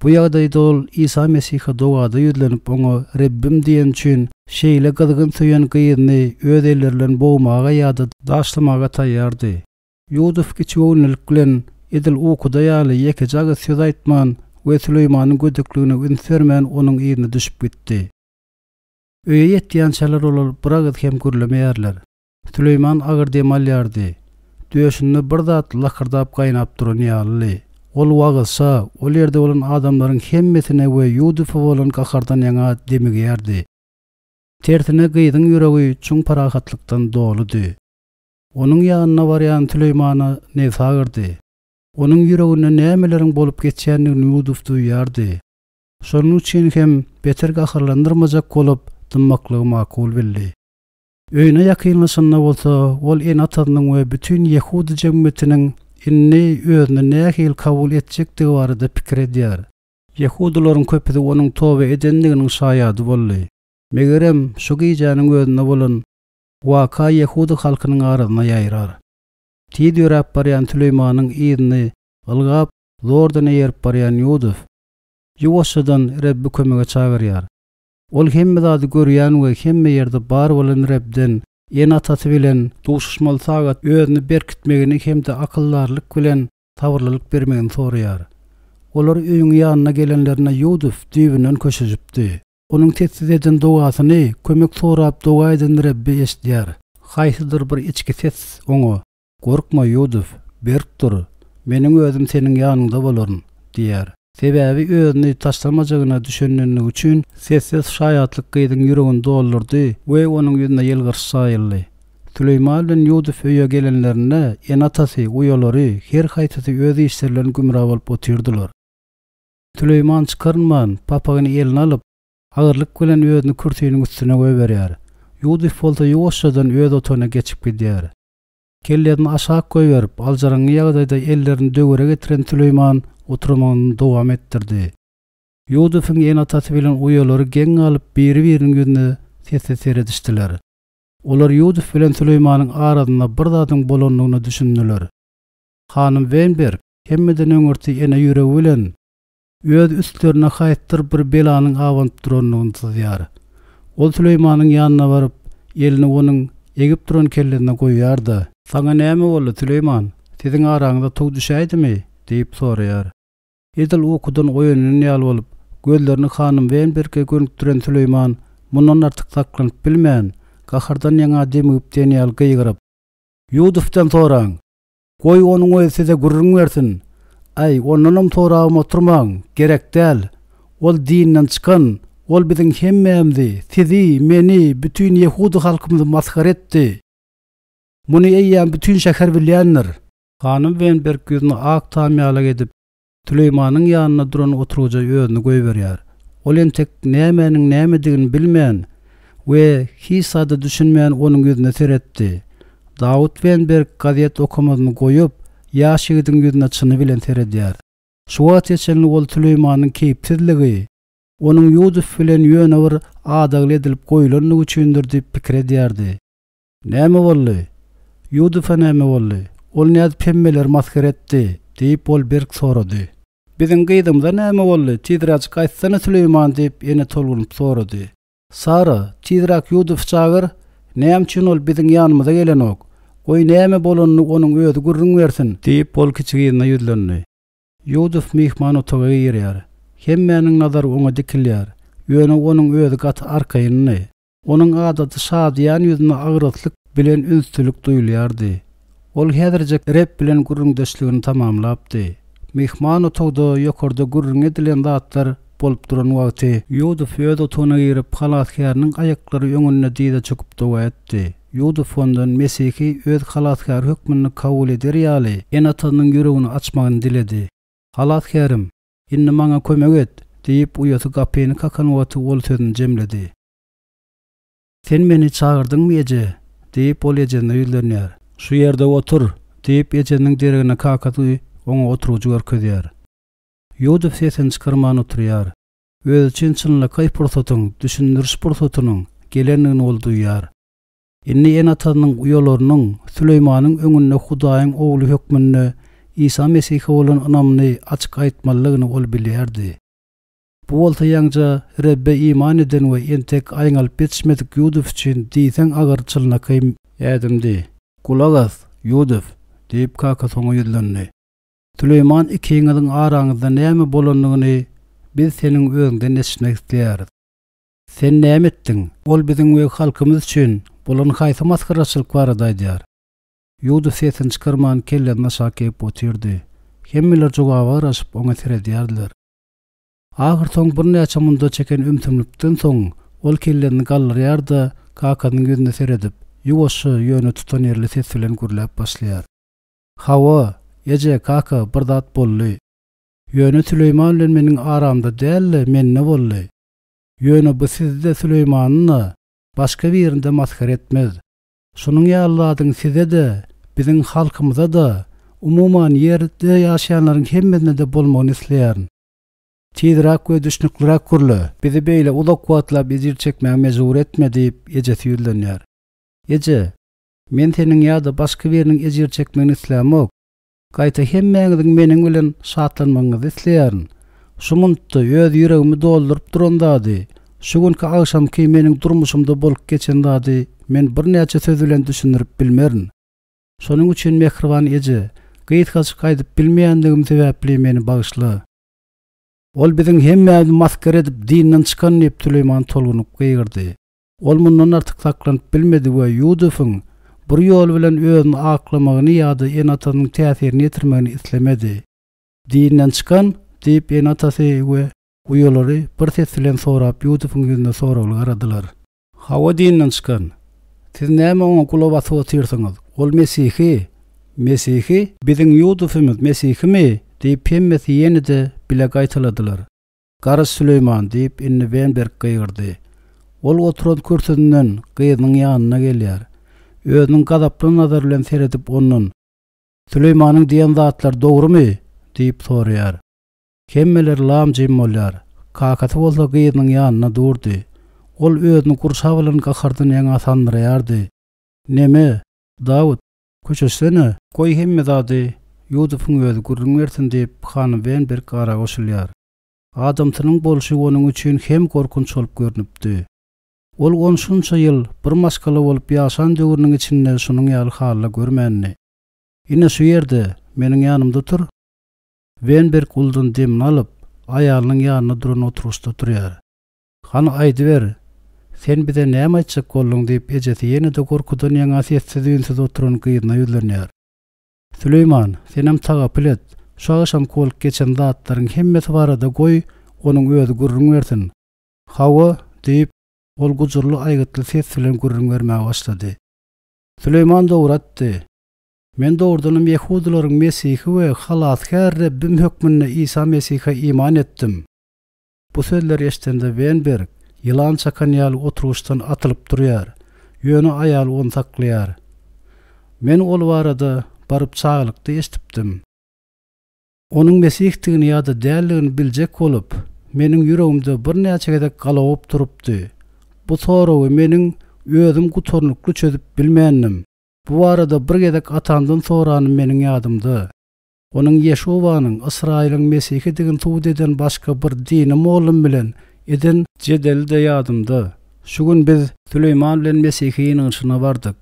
Speaker 1: Bu ýagdaýda ol Isa Mesihe dogada ýüzlenip oňa Rebbim diýeni üçin şeýle gyzgyn söýen gyzyny öz elleri bilen bogmaga ýa-da daşlamaga taýýardy. Ýuduf kiçigöwünlilik bilen edil ukuda ýaly ýekeje agyz söz aýtman we Süleýmanyň gödekligine üns bermän onuň yzyna düşüp gitdi. Öýe ýetýänçäler olar bir agyz hem gürlemeýärler. Süleýman agyr dem alýardy. Döşünde bir zat lakyrdap gaýnap duran ýalydy. Ol wagyzça, ol ýerde bolan adamlaryň hemmesine we Ýudufa bolan gahardan ýaňa demigýärdi. Tersine gyzyň ýüregi çuň parahatlykdan doludy. Onuň ýanyna barýan Süleýmana nebsi agyrdy. Onuň ýüreginde nämeleriň bolup geçýändigini Ýuduf duýýardy. Şonuň üçin hem beter gaharlandyrmajak bolup, dymmaklygy makul bildi. Öýüne ýakynlaşanda bolsa, ol ene-atasynyň we bütin ýehudy jemgyýetiniň indi özüni nähili kabul etjekdigi barada pikir edýär. Ýehudylaryň köpüsi onuň toba edendiginiň şaýady boldy. Megerem, şu gijäniň özünde bolan waka ýehudy halkynyň arasyna ýaýrar. Tiz ýöräp barýan Süleýmanyň yzyny ylgap, zordan eýerip barýan Ýuduf, ýuwaşjadan Rebbi kömege çagyrýar. Ol hemme zady görýän we hemme ýerde bar bolan Rebden ene-atasy bilen duşuşmaly sagat özüni berkitmegini hem-de akyldarlyk bilen sabyrlylyk bermegini soraýar. Olar öýüň ýanyna gelenlerinde Ýuduf düýbünden köşeşipdi. Onuň sessiz eden dogasyny kömek sorap doga eden Rebbi eşidýär. Haýsydyr bir içki ses oňa, Gorkma, Ýuduf, berk dur, Meniň özüm seniň ýanyňda bolaryn diýýär. Sebäbi özüni taşlamajagyna düşünenligi üçin sessiz şaýatlyk gyzyň ýüregini doldurdy we onuň ýüzüne ýylgyryş çaýyldy. Süleýman bilen Ýuduf öýe gelenlerinde ene-atasy, uýalary, her haýsysy öz işleri bilen gümra bolup otyrdylar. Süleýman çykarynman, papagyny eline alyp, agyrlyk bilen özüni kürsiniň üstüne goýberýär. Ýuduf bolsa ýuwaşjadan öz otagyna geçip gidýär. Kellesini aşak goýberip, aljyraňňy ýagdaýda ellerini döwere getiren Süleýman oturmagyny dowam etdirdi. Ýudufyň ene-atasy bilen uýalary geň galyp biri-biriniň ýüzüne sessiz seredişdiler. Olar Ýuduf bilen Süleýmanyň arasynda bir zadyň bolandygyna düşündiler. Hanym Wenberg hemmeden öňürti ene ýüregi bilen Öz üstlerine haýsydyr bir belanyň abanyp durandygyny syzýar. Ol Süleýmanyň ýanyna baryp, elini onuň egip duran kellesine goýýar-da. Saňa näme boldy, Süleýman? Siziň araňyza tow düşäýdimi? diýip soraýar. Edil ukudan oýanan ýaly bolup, gözlerini hanym Wenberge gönükdiren Süleýman mundan artyk saklanyp bilmän, gahardan ýaňa demigip diýen ýaly gygyryp. Ýudufdan soraň! Goý, onuň özi size gürrüň bersin. Aý, ondanam sorabam oturmaň, gerek däl. Ol dinden çykan, ol biziň hemmämizi, sizi, meni, bütin ýehudy halkymyzy masgara etdi. Muny eýýäm bütin şäher bilýändir. Hanym Wenberg ýüzüni ak tam ýalak edip, Süleýmanyň ýanynda duran oturgyja özüni goýberýär. Ol entek nämäniň nämedigini bilmän we hiç zada düşünmän onuň ýüzüne seretdi. Dawut Wenberg gazet okamazyny goýup, ýaş ýigidiň ýüzüne çyny bilen seredýär. Şu wagta çenli ol Süleýmanyň keýpsizligi. Onuň Ýuduf bilen ýöne bir adagly edilip goýlandygy üçindir diýip pikir edýärdi. Näme boldy? Ýudufa näme boldy? Ol nädip hemmeleri masgara etdi? diýip, ol berk sorady. Biziň gyzymyza näme boldy? Tizräjik aýtsana, Süleýman, diýip, ene tolgunyp sorady. Sara, tizräk Ýudufy çagyr, näme üçin ol biziň ýanymyza gelenok? Goý, näme bolanyny onuň özi gürrüň bersin! Diýip, ol kiçi gyzyna ýüzlendi. Ýuduf myhman otaga girýär. Hemmäniň nazary oňa dikilýär. Ýöne onuň özi gaty arkaýyndy. Onuň adaty şadyýan ýüzünde agraslyk bilen ünslilik duýulýardy. Ol häzirjek Reb bilen gürrüňdeşligini tamamlapdy. Myhman otagda ýokarda gürrüňi edilen zatlar bolup duran wagty, Ýuduf öz otagyna girip, Halasgäriniň aýaklary öňünde dyza çöküp doga etdi. Ýuduf ondan Mesihi öz Halasgäri hökmünde kabul eder ýaly, ene-atasynyň ýüregini açmagyny diledi. Halasgärim, indi maňa kömek et! diýip, uýasy gapyny kakan wagty ol sözüni jemledi. Sen meni çagyrdyňmy, eje? diýip, ol ejesine ýüzlenýär. Şu ýerde otur! diýip, ejesiniň deregine kakasy oňa oturgyjy görkezýär. Ýuduf sesini çykarman oturýar. Özi üçin çynlakaý pursatyň, düşündiriş pursatynyň gelendigini ol duýýar. Indi ene-atasynyň, uýalarynyň, Süleýmanyň öňünde Hudaýyň Ogly hökmünde Isa Mesihe bolan ynamyny açyk aýtmalydygyny ol bilýärdi. Bu bolsa ýaňja Rebbe iman eden we entek aýňalyp ýetişmedik Ýuduf üçin diýseň agyr çynlakaý ädimdi. Gulak as, Ýuduf! diýip, kakasy oňa ýüzlendi. Süleýman ikiňiziň araňyzda näme bolandygyny biz seniň özüňden eşitmek isleýäris. Sen näme etdiň? Ol biziň we halkymyz üçin bolan haýsy masgaraçylyk barada aýdýar? Ýuda sesini çykarman kellesini aşak egip otyrdy. Hemmeler jogaba garaşyp oňa seredýärdiler. Ahyrsoň birnäçe munda çeken ümsümlikden soň ol kellesini galdyrýar-da, kakasynyň ýüzüne seredip, ýuwaşja, ýöne tutanýerli ses bilen gürläp başlaýar. Hawa, eje, kaka, bir zat boldy. Ýöne Süleýman bilen meniň aramda däl-de, mende boldy. Ýöne bu sizi-de Süleýmany-da, başga birini-de masgara etmez. Şunuň ýaly zadyň size-de, biziň halkymyza-da, umuman, ýerde ýaşaýanlaryň hemmesine-de bolmagyny isleýärin. Tizräk we düşnükliräk gürle, bizi beýle uzak wagtlap ejir çekmäge mejbur etme diýip, ejesi ýüzlenýär. Eje, men seniň ýa-da başga biriniň ejir çekmegini islämok. Gaýta hemmäňiziň meniň bilen şatlanmagyňyzy isleýärin. Şu minutda öz ýüregimi dolduryp duran zady, şu günki agşamky meniň durmuşymda bolup geçen zady men birnäçe söz bilen düşündirip bilmerin. Şonuň üçin mähriban eje, gysgajyk aýdyp bilmeýändigim sebäpli meni bagyşla. Ol biziň hemmämizi masgara edip dinden çykan diýip Süleýman tolgunyp gygyrdy. Ol mundan artyk saklanyp bilmedi we Ýudufyň bir ýol bilen özüni aklamagyny ýa-da ene-atasynyň täsirini ýetirmegini islemedi. Dinden çykan? diýip, ene-atasy we uýalary bir ses bilen sorap, Ýudufyň ýüzüne soragly garadylar. Hawa, dinden çykan. Siz näme oňa gulak asyp otyrsyňyz? Ol mesihi! Mesihi? Biziň Ýudufymyz mesihimi? diýip, hemmesi ýene-de bile gaýtaladylar. Garyş Süleýman! diýip, indi Wenberg gygyrdy. Ol oturan kürsüsinden gyzynyň ýanyna gelýär. Özüniň gazaply nazary bilen seredip ondan, Süleýmanyň diýen zatlary dogrumy? diýip soraýar. Hemmeler lam-jim bolýar. Kakasy bolsa gyzynyň ýanynda durdy. Ol özüni gurşap alan gahardan ýaňa sandyraýardy. Neme, Dawut, köşeşsene! Goý hemme zady Ýudufyň özi gürrüň bersin diýip, hanym Wenberg ara goşulýar. Adamsynyň bolşy onuň üçin hem gorkunç bolup görnüpdi. Ol on şunça ýyl bir maşgala bolup ýaşan döwrüniň içinde şunuň ýaly hally görmändi. Ine şu ýerde, meniň ýanymda otur. Wenberg uludan demini alyp, aýalynyň ýanynda duran oturgyçda oturýar. Hany aýdyber, sen bize näme aýtjak bolduň diýip ejesi ýene-de gorkudan ýaňa sessiz-üýnsüz oturan gyzyna ýüzlenýär. Süleýman, senem tagapyl et, şu agşamky bolup geçen zatlaryň hemmesi barada goý, onuň özi gürrüň bersin. Hawa, diýip, ol gujurly aýgytly ses bilen gürrüň bermäge başlady. Süleýman dogry aýtdy. Men dogrudanam ýehudylaryň Mesihi we Halasgär Rebbim hökmünde Isa Mesihe iman etdim. Bu sözleri eşidende Wenberg ýylan çakan ýaly oturgyçdan atylyp turýar. Ýöne aýaly ony saklaýar. Men ol barada baryp çagalykda eşidipdim. Onuň Mesihdigini ýa-da däldigini biljek bolup, meniň ýüregimde birnäçe gezek galawyp durupdy. Bu soragy meniň özüm gutarnykly çözüp bilmändim. Bu barada bir gezek atamdan soranym meniň ýadymda. Onuň Ýeşuwanyň Ysraýylyň Mesihidigini subut eden başga bir dini mollum bilen eden jedeli-de ýadymda. Şu gün biz Süleýman bilen mesihi ýygnanyşygyna bardyk.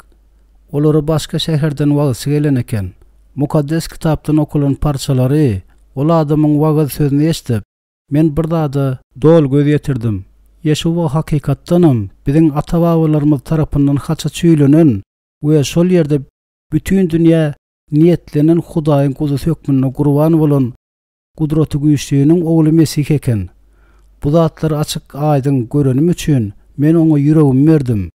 Speaker 1: Olara başga şäherden wagyzçy gelen eken. Mukaddes Kitapdan okalan parçalary, ol adamyň wagyz sözüni eşidip, men bir zada doly göz ýetirdim, Ýeşuwa hakykatdanam biziň ata-babalarymyz tarapyndan haça çüýlenen we şol ýerde bütin dünýä niýetlenen Hudaýyň Guzusy hökmünde gurban bolan Gudratygüýçliniň Ogly Mesih eken. Bu zatlary açyk-aýdyň görenim üçin, men Oňa ýüregimi berdim.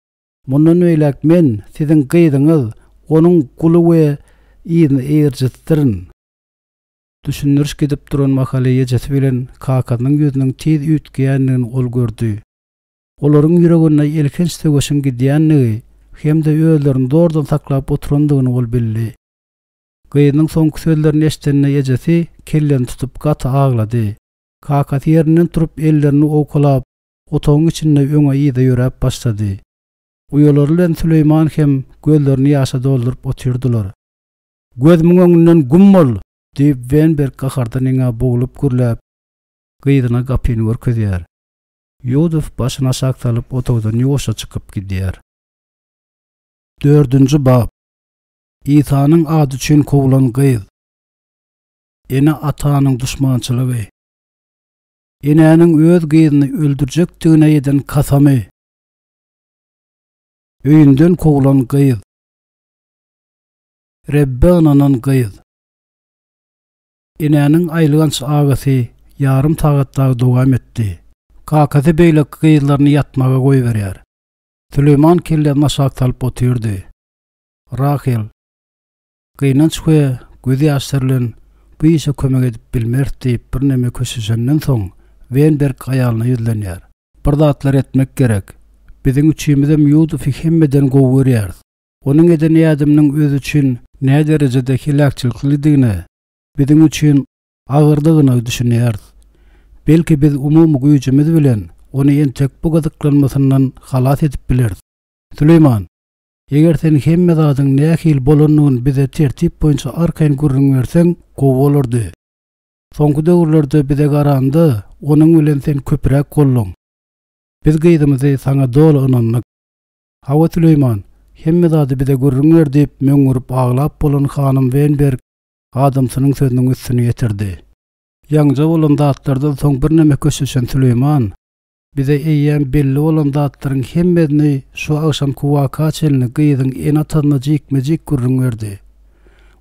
Speaker 1: Mundan beýläk men siziň gyzyňyz, Onuň guly we yzyny eýerjisidirin. Düşündiriş gidip duran mahaly ejesi bilen kakasynyň ýüzüniň tiz üýtgeýändigini ol gördi. Olaryň ýüreginde elhenç söweşiň gidýändigi hem-de özlerini zordan saklap oturandygyny ol bildi. Gyzynyň soňky sözlerini eşidende ejesi kellesini tutup gaty aglady. Kakasy ýerinden turup ellerini owkalap, otagyň içinde öňe-yza ýöräp başlady. Uýalary bilen Süleýman hem gözlerini ýaşa dolduryp otyrdylar. Gözümiň öňünden güm bol! diýip, Wenberg gahardan ýaňa boglup gürläp, gyzyna gapyny görkezýär. Ýudow başyny aşak salyp otagdan ýuwaşja çykyp gidýär. Dördünji bap. Isanyň ady üçin kowlan gyz. Ene-atanyň duşmançylygy. Enäniň öz gyzyny öldürjekdigine eden kasamy. Öýünden kowlan gyz. Rebbe ynanan gyz. Enäniň aýylganç agysy ýarym sagat dagy dowam etdi. Kakasy beýleki gyzlaryny ýatmaga goýberýär. Süleýman kellesini aşak salyp otyrdy. Rahel, gynanç we gözýaşlar bilen bu işe kömek edip bilmeris diýip birneme köşeşenden soň, Wenberg aýalyna ýüzlenýär. Bir zatlar etmek gerek. Biziň üçimizem Ýudowy hemmeden gowy görýäris. Onuň eden ädiminiň özi üçin näderejede heläkçiliklidigine, biziň üçin agyrdygyna düşünýäris. Belki biz umumy güýjümiz bilen ony entek bu gyzyklanmasyndan halas edip bileris. Süleýman, eger sen hemme zadyň nähili bolandygyny bize tertip boýunça arkaýyn gürrüň berseň, gowy bolardy. Soňky döwürlerde bize garanda, onuň bilen sen köpräk bolduň. Biz gyzymyzy saňa doly ynandyk. Hawa, Süleýman, hemme zady bize gürrüň ber diýip, möňňürip aglap bolan hanym Wenberg adamsynyň sözüniň üstüni ýetirdi. Ýaňyja bolan zatlardan soň birneme köşeşen Süleýman, bize eýýäm belli bolan zatlaryň hemmesini şu agşamky waka çenli gyzyň ene-atasyna jikme-jik gürrüň berdi.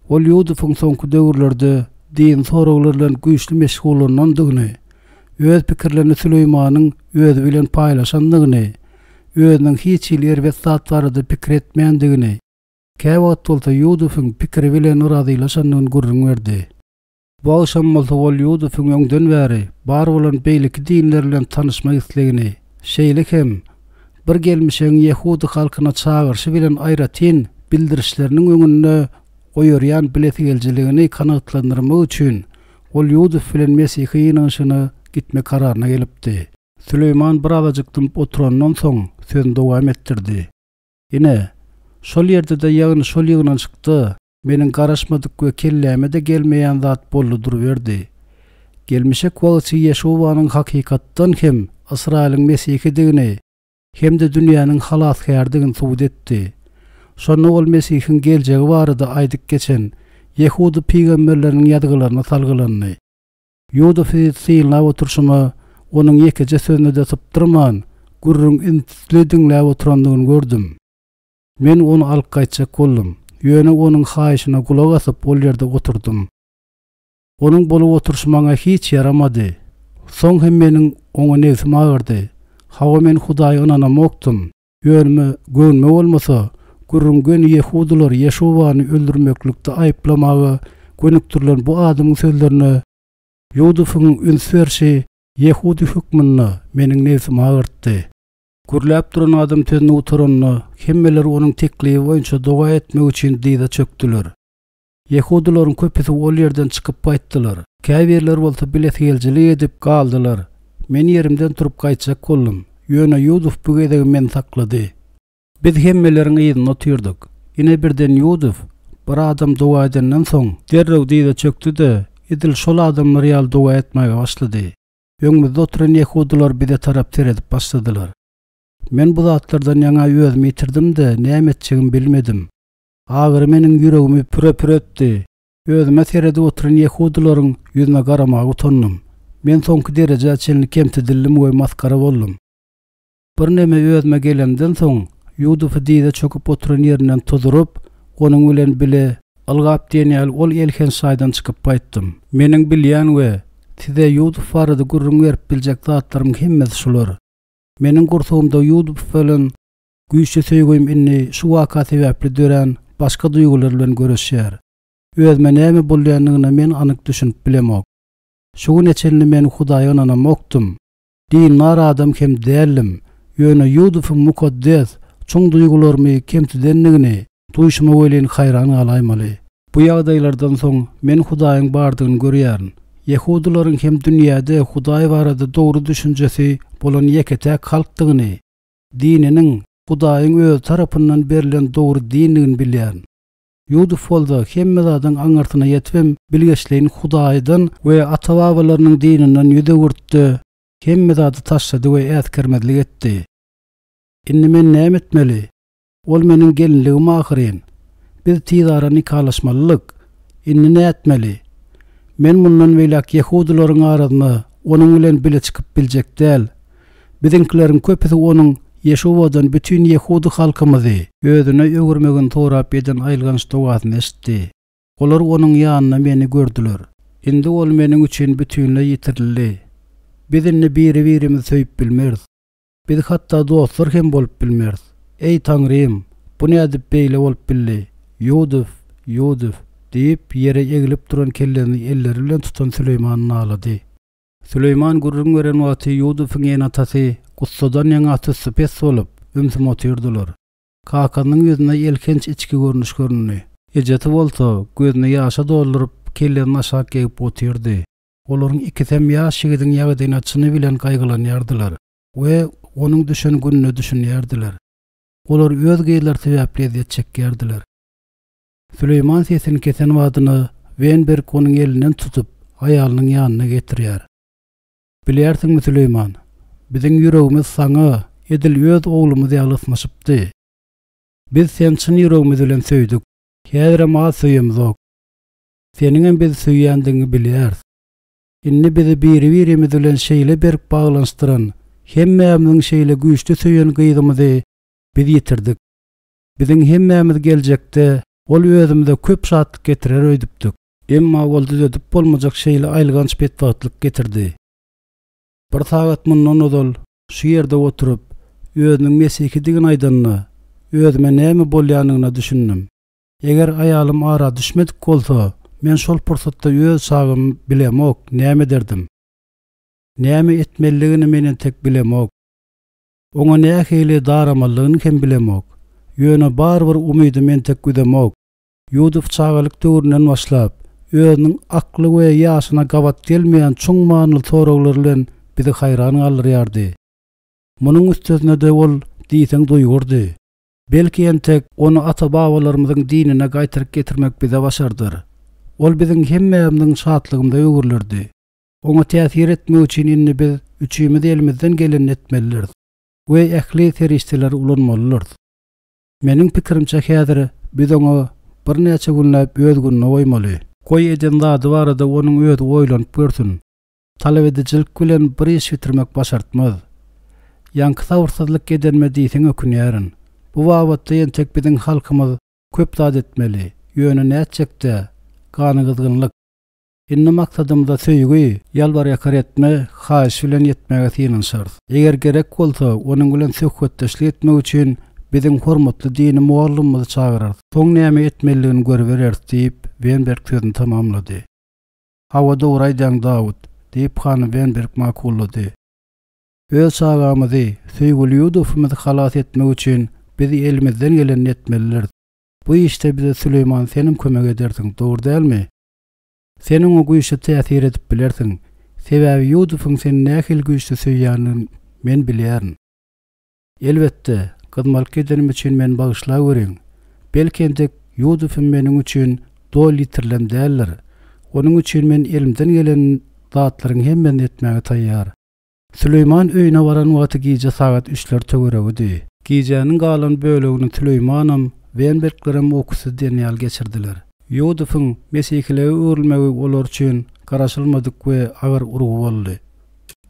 Speaker 1: Ol Ýudowyň soňky döwürlerde dini soraglar bilen güýçli meşgullanandygyny, öz pikirlerini Süleýmanyň özi bilen paýlaşandygyny, özüniň hiç hili erbet zat barada pikir etmändigini, käwagt bolsa Ýudowyň pikiri bilen razylaşandygyny gürrüň berdi. Bu agşam bolsa ol Ýudowyň öňden bäri bar bolan beýleki dinler bilen tanyşmak islegini, şeýle hem, bir gelmişegiň ýehudy halkyna çagyryşy bilen aýratyn bildirişleriniň öňünde goýarýan bilesigelijiligini kanagatlandyrmak üçin ol Ýudow bilen mesihi ýygnanyşygyna gitme kararyna gelipdi. Süleýman birazajyk dymyp oturandan soň, sözüni dowam etdirdi. Ine, şol ýerde-de, ýagny şol ýygnanyşykda meniň garaşmadyk we kelläme-de gelmeýän zat boldy duruberdi. Gelmişek wagyzçy Ýeşuwanyň hakykatdan hem Ysraýylyň Mesihidigini hem-de dünýäniň Halasgäridigini subut etdi. Şonda ol Mesihiň geljegi barada aýdyp geçen ýehudy pygamberleriniň ýazgylaryna salgylandy. Ýudowy synlap oturyşyma, onuň ýekeje sözüni-de sypdyrman, gürrüň ünsli diňläp oturandygyny gördüm. Men ony alyp gaýtjak boldum. Ýöne onuň haýyşyna gulak asyp ol ýerde oturdym. Onuň bolup oturyşy maňa hiç ýaramady. Soň hem meniň oňa nebsim agyrdy. Hawa men Hudaýa ynanamokdym. Ýönme, göwnüme bolmasa, gürrüň göni ýehudylary Ýeşuwany öldürmeklikde aýyplamaga gönükdirilen bu adamyň sözlerine Ýudubyň üns berşi ýehudy hökmünde meniň nebsimi agyrtdy. Gürläp duran adam sözüni gutaranda, hemmeler onuň teklibi boýunça doga etmek üçin dyza çökdüler. Ýehudylaryň köpüsi ol ýerden çykyp gaýtdylar. Käbirleri bolsa bilesigelijilik edip galdylar. Men ýerimden turup gaýtjak boldum. Ýöne Ýudow bu gezegem meni saklady. Biz hemmeleriň yzynda otyrdyk. Ine birden Ýudow bir adam doga edenden soň, derrew dyza çökdi-de, edil şol adamlar ýaly doga etmäge başlady. Öňümizde oturan ýehudylar bize tarap seredip başladylar. Men bu zatlardan ýaňa özümi ýitirdim-de, näme etjegimi bilmedim. Agyry meniň ýüregimi püre-püre etdi. Özüme seredip oturan ýehudylaryň ýüzüne garamaga utandym. Men soňky derejä çenli kemsidildim we masgara boldum. Birneme özüme gelemden soň, Ýudowy dyza çöküp oturan ýerinden tuzuryp, onuň bilen bile ylgap diýen ýaly ol elhenç jaýdan çykyp gaýtdym. Meniň bilýän we size Ýudow barada gürrüň berip biljek zatlarymyň hemmesi şular. Meniň gursagymda Ýudow bilen güýçli söýgim indi şu waka sebäpli dörän başga duýgular bilen göreşýär. Özüme näme bolýandygyna men anyk düşünip bilemok. Şu güne çenli men Hudaýa ynanamokdym. Dindar adam hem däldim. Ýöne Ýudowyň mukaddes, çuň duýgularymy kemsidendigini duýşuma welin haýran galaýmaly. Bu ýagdaýlardan soň men Hudaýyň bardygyny görýärin. Ýehudylaryň hem dünýäde Hudaý barada dogry düşünjesi bolan ýeke-täk halkdygyny, dininiň Hudaýyň Özi tarapyndan berlen dogry dindigini bilýärin. Ýudow bolsa hemme zadyň aňyrsyna ýetibem bilgeşleýin Hudaýdan we ata-babalarynyň dininden ýüz öwürtdi, hemme zady taşlady we äsgermezlik etdi. Indi men näme etmeli? Ol meniň gelinligim ahyryn. Biz tizara nikalaşmalydyk. Indi nätmeli? Men mundan beýläk ýehudylaryň arasyna onuň bilen bile çykyp biljek däl. Biziňkileriň köpüsi onuň Ýeşuwadan bütin ýehudy halkymyzy özüne öwürmegini sorap eden aýylganç dogasyny eşitdi. Olar onuň ýanynda meni gördüler. Indi ol meniň üçin bütinleý ýitirildi. Biz indi biri-birimizi söýüp bilmeris. Biz hatda dostlar hem bolup bilmeris. Eý, Taňrym, bu nädip beýle bolup bildi? Ýudow, Ýudow! diýip, ýere eglip duran kellesini elleri bilen tutan Süleýman nalady. Süleýman gürrüň beren wagty Ýudowyň ene-atasy gussadan ýaňa sussupes bolup, ümsüm otyrdylar. Kakasynyň ýüzünde elhenç içki görnüş göründi. Ejesi bolsa, gözüni ýaşa dolduryp, kellesini aşak egip otyrdy. Olaryň ikisem ýaş ýigidiň ýagdaýyna çyny bilen gaýgylanýardylar we onuň düşen gününe düşünýärdiler. Olar öz gyzlary sebäpli ezýet çekýärdiler. Süleýman sesini kesen badyna Wenberg onuň elinden tutup, aýalynyň ýanyna getirýär. Bilýärsiňmi, Süleýman, biziň ýüregimiz saňa edil öz oglumyz ýaly ysnyşypdy. Biz seni çyn ýüregimiz bilen söýdük. Häzirem az söýemzok. Seniňem bizi söýýändigiňi bilýäris. Indi bizi biri-birimiz bilen şeýle berk baglanyşdyran, hemmämiziň şeýle güýçli söýen gyzymyzy biz ýitirdik. Biziň hemmämiz geljekde ol özümize köp şatlyk getirer öýdüpdik. Emma ol düzedip bolmajak şeýle aýylganç betbagtlyk getirdi. Bir sagat mundan ozal şu ýerde oturyp, özüniň mesihidigini aýdanda, özüme näme bolýanyna düşündim. Eger aýalym ara düşmedik bolsa, men şol pursatda öz çagamy bilemok, näme ederdim. Näme etmelidigini men entek bilemok. Oňa nähili daramalydygyny hem bilemok. Ýöne barybir umydymy entek üzemok. Ýudow çagalyk döwründen başlap, özüniň akly we ýaşyna gabat gelmeýän çuň manyly soraglary bilen bizi haýran galdyrýardy. Munuň üstesine-de ol diýseň duýgurdy. Belki entek ony ata-babalarymyzyň dinine gaýtaryp getirmek bize başardar. Ol biziň hemmämiziň şatlygymyza öwrülerdi. Oňa täsir etmek üçin indi biz üçimiz elimizden gelenini etmelidiris we ähli serişdeleri ulanmalydyrys. Meniň pikirimçe häzir biz oňa birnäçe günläp öz gününe goýmaly. Goý eden zady barada onuň özi oýlanyp görsün. Talabedijilik bilen bir iş bitirmek başartmaz. Ýaňky sabyrsyzlyk edenime diýseň ökünýärin. Bu babatda entek biziň halkymyz köp zat etmeli. Ýöne nätjek-dä, ganygyzgynlyk. Indi maksadymyza söýgi, ýalbar-ýakar etme, haýyş bilen ýetmäge synanyşarys. Eger gerek bolsa, onuň bilen söhbetdeşlik etmek üçin biziň hormatly dini mugallymymyzy çagyrarys. Soň näme etmelidigini görübereris diýip, Wenberg sözüni tamamlady. Hawa, dogry aýdýaň, Dawut, diýip, hanym Wenberg makullady. Öz çagamyzy, söýgüli Ýudufymyzy halas etmek üçin biz elimizden gelenini etmelidiris. Bu işde bize Süleýman senem kömek edersiň, dogry dälmi? Sen oňa güýçli täsir edip bilersiň. Sebäbi Ýudubyň seni nähili güýçli söýýändigini men bilýärin. Elbetde, gyzmalyk edenim üçin meni bagyşlaweriň. Belki entek Ýudufym meniň üçin doly ýitirilen däldir. Onuň üçin men elimden gelen zatlaryň hemmesini etmäge taýýar. Süleýman öýüne baran wagty gije sagat üçler töweregidi. Gijäniň galan bölegini Süleýmanam, Wenberglerem ukusyz diýen ýaly geçirdiler. Ýudubyň mesihilige öwrülmegi olar üçin garaşylmadyk we agyr urgy boldy.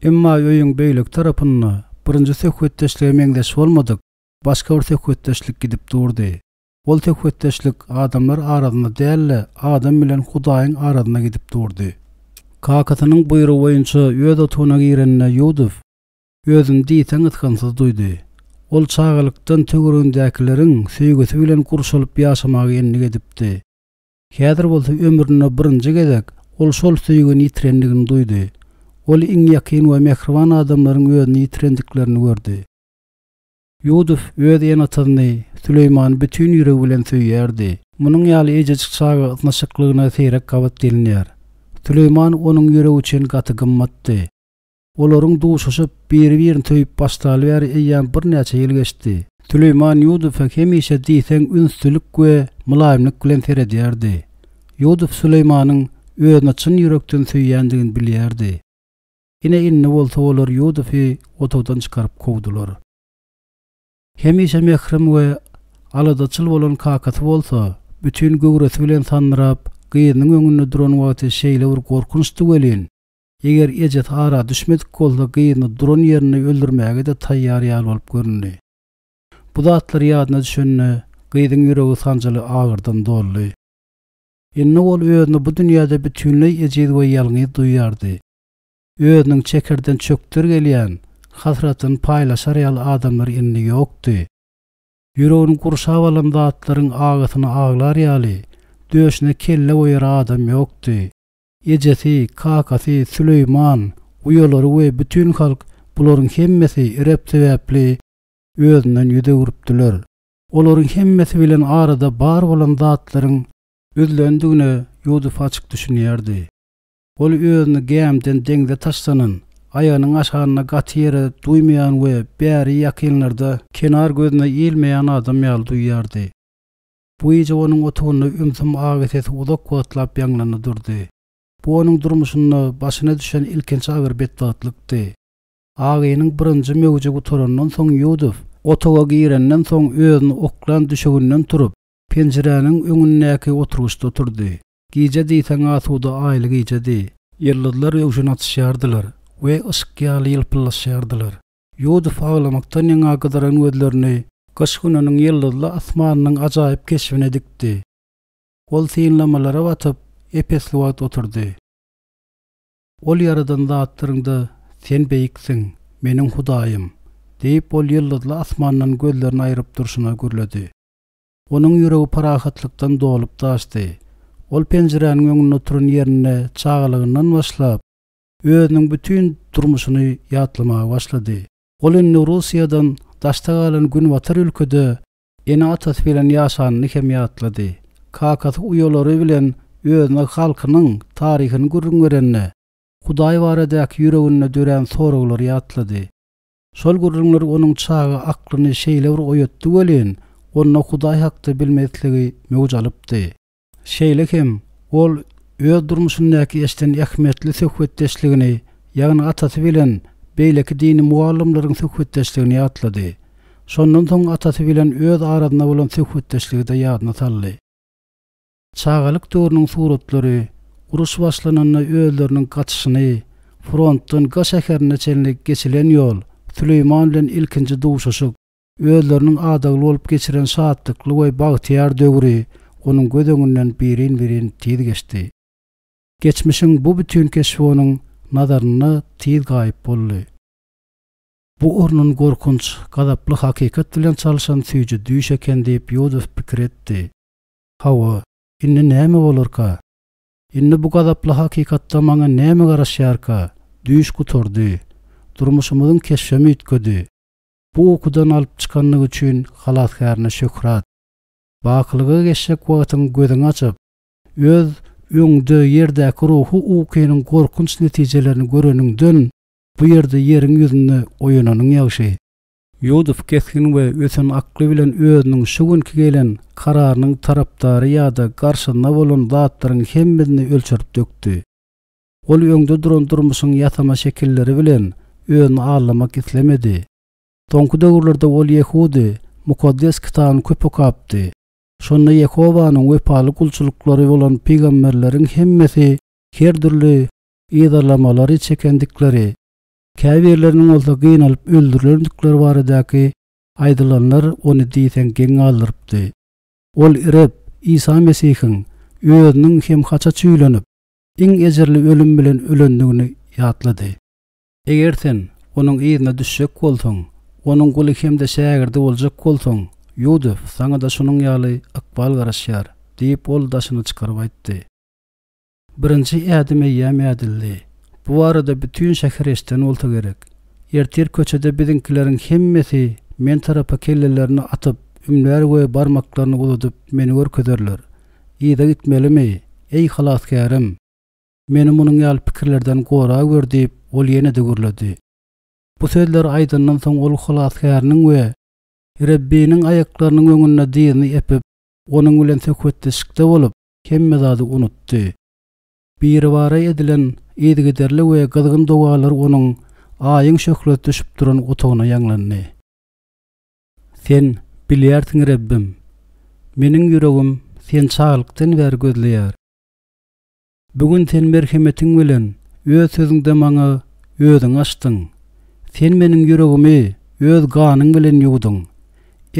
Speaker 1: Emma öýüň beýleki tarapynda birinji söhbetdeşlige meňzeş bolmadyk başga bir söhbetdeşlik gidip durdy. Ol söhbetdeşlik adamlar arasynda däl-de, adam bilen Hudaýyň arasynda gidip durdy. Kakasynyň buýrugy boýunça öz otagyna girende Ýudow özüni diýseň ysgynsyz duýdy. Ol çagalykdan töweregindäkileriň söýgüsi bilen gurşalyp ýaşamaga endik edipdi. Häzir bolsa ömründe birinji gezek ol şol söýgini ýitirendigini duýdy. Ol iň ýakyn we mähriban adamlaryň özüni ýitirendiklerini gördi. Ýudow öz ene-atasyny, Süleýmany bütin ýüregi bilen söýýärdi. Munuň ýaly ejejik çaga ysnyşyklygyna seýrek gabat gelinýär. Süleýman onuň ýüregi üçin gaty gymmatdy. Olaryň duşuşyp, biri-birini söýüp başlaly bäri eýýäm birnäçe ýyl geçdi. Süleýman Ýudowa hemişe diýseň ünslülik we mylaýymlyk bilen seredýärdi. Ýudow Süleýmanyň özüni çyn ýürekden söýýändigini bilýärdi. Ine indi bolsa olar Ýudowy otagdan çykaryp kowdular. Hemişe mährem we aladaçyl bolan kakasy bolsa, bütin göwresi bilen sandyrap, gyzynyň öňünde duran wagty şeýle bir gorkunçdy welin, eger ejesi ara düşmedik bolsa gyzyny duran ýerinde öldürmäge-de taýýar ýaly bolup göründi. Bu zatlar ýadyna düşende, gyzyň ýüregi sanjyly agyrdan doldy. Indi ol özüni bu dünýäde bütinleý ejiz we ýalňyz duýýardy. Özüniň çekerden çökder gelýän hasratyny paýlaşar ýaly adamlar indi ýokdy. Ýüregini gurşap alan zatlaryň agysyny aglar ýaly, döşüne kelle goýar adam ýokdy. Ejesi, kakasy, Süleýman, uýalary we bütin halk bularyň hemmesi Reb sebäpli özünden ýüz öwrüpdiler. Olaryň hemmesi bilen arada bar bolan zatlaryň üzlendigine Ýusup açyk düşünýärdi. Ol özüni gämiden deňze taşlanan, aýagynyň aşagynda gaty ýere duýmaýan we bäri ýakynlarda kenar gözüne ilmeýän adam ýaly duýýardy. Bu gije onuň otagynda ümsüm agy sesi uzak wagtlap ýaňlandy durdy. Bu onuň durmuşynda başyna düşen ilkinji agyr betbagtlykdy. Agynyň birinji möwji gutarandan soň Ýudow otaga girenden soň özüni oklan düşeginden turup, penjiräniň öňündäki oturgyçda oturdy. Gije diýseň asuda aýly gijedi. Ýyldyzlar röwşen atyşýardylar we yşyk ýaly ýylpyldaşýardylar. Ýudow aglamakdan ýaňa gyzaran gözlerini gyş gününiň ýyldyzly asmanynyň ajaýyp keşbine dikdi. Ol synlamalara batyp, ep-esli wagt oturdy. Ol ýaradan zatlaryňda Sen beýiksiň, meniň Hudaýym! diýip, ol ýyldyzly asmandan gözlerini aýryp durşuna gürledi. Onuň ýüregi parahatlykdan dolup daşdy. Ol penjiräniň öňünde oturan ýerinde çagalygyndan başlap, özüniň bütin durmuşyny ýatlamaga başlady. Ol indi Russiýadan daşda galan günbatar ülkede Ene-atasy bilen ýaşanyny hem ýatlady. Kakasy uýalary bilen özüne halkynyň taryhyny gürrüň berende, Hudaý baradaky ýüreginde dörän soraglary ýatlady. Şol gürrüňler onuň çaga aklyny şeýle bir oýatdy welin, onda Hudaý hakda bilme islegi möwç alypdy. Şeýle hem, ol öz durmuşyndaky eşiden ähmiýetli söhbetdeşligini, ýagny atasy bilen beýleki dini mugallymlaryň söhbetdeşligini ýatlady. Şondan soň atasy bilen öz arasynda bolan söhbetdeşligi-de ýadyna saldy. Çagalyk döwrüniň suratlary, uruş başlananda özleriniň gaçyşyny, frontdan Ga şäherine çenli geçilen ýol, Süleýman bilen ilkinji duşuşyk, Özleriniň adagly bolup geçiren şatlykly we bagtyýar döwri onuň göz öňünden birin-birin tiz geçdi. Geçmişiň bu bütin keşbi onuň nazarynda tiz gaýyp boldy. Bu ornuny gorkunç, gazaply hakykat bilen çalşan süýji düýş eken diýip Ýudow pikir etdi. Hawa, indi näme bolarka? Indi bu gazaply hakykatda maňa näme garaşýarka? Düýş gutardy. Durmuşymyzyň keşbem üýtgedi. Bu ukudan alyp çykanlygy üçin Halasgärine şöhrat! Bakylyga geçjek wagtyň gözüňi açyp, öz Öňde ýerdäki ruhy ukynyň gorkunç netijelerini göreniňden, bu ýerde ýeriň ýüzünde oýananyň ýagşy. Ýudow kesgin we ösen akly bilen özüniň şu günki gelen kararynyň tarapdary ýa-da garşysyna bolan zatlaryň hemmesini ölçerip dökdi. Ol öňde duran durmuşyň ýasama şekilleri bilen özüni aldamak islemedi. Soňky döwürlerde ol ýehudy Mukaddes Kitabyny köp okapdy. Şonda Ýehowanyň wepaly gulçulyklary bolan pygamberleriň hemmesi her dürli yzarlamalary çekendikleri, käbirleriniň bolsa gynalyp öldürilendikleri baradaky aýdylanlar ony diýseň geň galdyrypdy. Ol Reb Isa Mesihiň özüniň hem haça çüýlenip, iň ejirli ölüm bilen ölendigini ýatlady. Eger sen Onuň yzyna düşjek bolsaň, Onuň guly hem-de şägirdi boljak bolsaň, Ýudow, saňa-da şunuň ýaly ykbal garaşýar, diýip, ol daşyny çykaryp aýtdy. Birinji ädim eýýäm ädildi. Bu barada bütin şäher eşiden bolsa gerek. Ertir köçede biziňkileriň hemmesi men tarapa kellelerini atyp, ümlär we barmaklaryny uzadyp meni görkezerler. Yza gitmelimi? Eý, Halasgärim! Meni munuň ýaly pikirlerden gorawer diýip, ol ýene-de gürledi. Bu sözleri aýdandan soň ol Halasgäriniň we Rebbiniň aýaklarynyň öňünde dyzyny epip, Onuň bilen söhbetdeşlikde bolup, hemme zady unutdy. Biribara edilen yzygiderli we gyzgyn dogalar onuň Aýyň şöhlesi düşüp duran otagyna ýaňlandy. Sen bilýärsiň Rebbim, meniň ýüregim Seni çagalykdan bäri gözleýär. Bu gün Sen merhemetiň bilen Öz sözüňde maňa Özüňi açdyň. Sen meniň ýüregimi Öz ganyň bilen ýuwduň.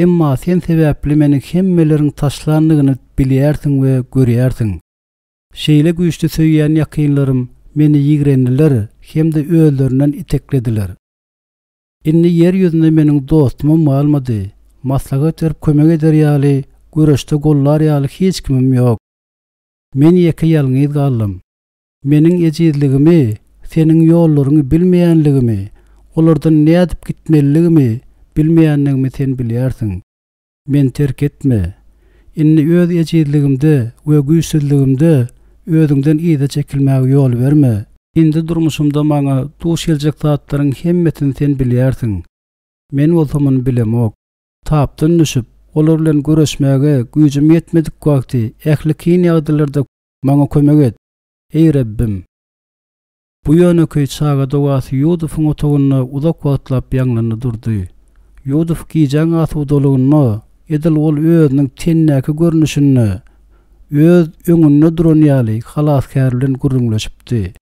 Speaker 1: Emma Sen sebäpli meni hemmeleriň taşlandygyny bilýärsiň we görýärsiň. Şeýle güýçli söýýän ýakynlarym meni ýigrendiler hem-de özlerinden iteklediler. Indi ýer ýüzünde meniň dostumam galmady, maslahat berip kömek eder ýaly, göreşde gollar ýaly hiç kimim ýok. Men ýeke ýalňyz galdym. Meniň ejizligimi, Seniň ýollaryňy bilmeýänligimi, olardan nädip gitmelidigimi bilmeýänligimi Sen bilýärsiň. Meni terk etme. Indi öz ejizligimde we güýçsüzligimde Özüňden yza çekilmäge ýol berme. Indi durmuşymda maňa duş geljek zatlaryň hemmesini Sen bilýärsiň. Men bolsa muny bilemok. Tapdan düşüp, olar bilen göreşmäge güýjüm ýetmedik wagty ähli kyn ýagdaýlarda maňa kömek et, eý Rebbim! Bu ýönekeý çaga dogasy Ýusubyň otagynda uzak wagtlap ýaňlandy durdy. Ýusup gijäň asudalygynda, edil ol özüniň tendäki görnüşinde, öz öňünde duran ýaly Halasgär bilen gürrüňleşipdi.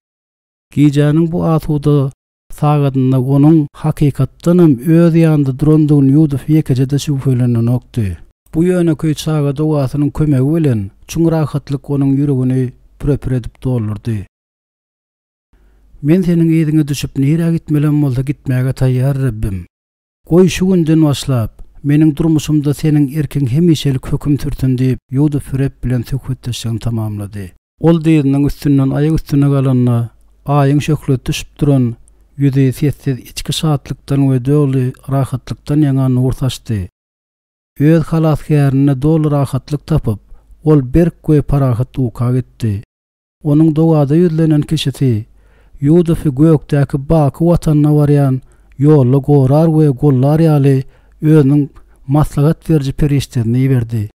Speaker 1: Gijäniň bu asuda Sagadynda onuň hakykatdanam öz ýanynda durandygyny Ýudow ýekeje-de şübhelenenokdy. Bu ýönekeý çaga dogasynyň kömegi bilen çuň rahatlyk onuň ýüregini pürepür edip doldurdy. Men seniň yzyňa düşüp nirä gitmelem bolsa gitmäge taýýar, Rebbim. Goý, şu günden başlap, meniň durmuşymda Seniň erkiň hemişelik höküm sürsün diýip, Ýudow Reb bilen söhbetdeşligini tamamlady. Ol dyzynyň üstünden aýak üstüne galanda, Aýyň şöhlesi düşüp duran ýüzi sessiz içki şatlykdan we doly rahatlykdan ýaňa nur saçdy. Öz Halasgärinde doly rahatlyk tapyp, ol berk we parahat uka gitdi. Onuň dogada ýüzlenen kişisi Ýusuby gökdäki baky watanyna barýan ýolda gorar we gollar ýaly özüniň maslahat beriji perişdesini iberdi.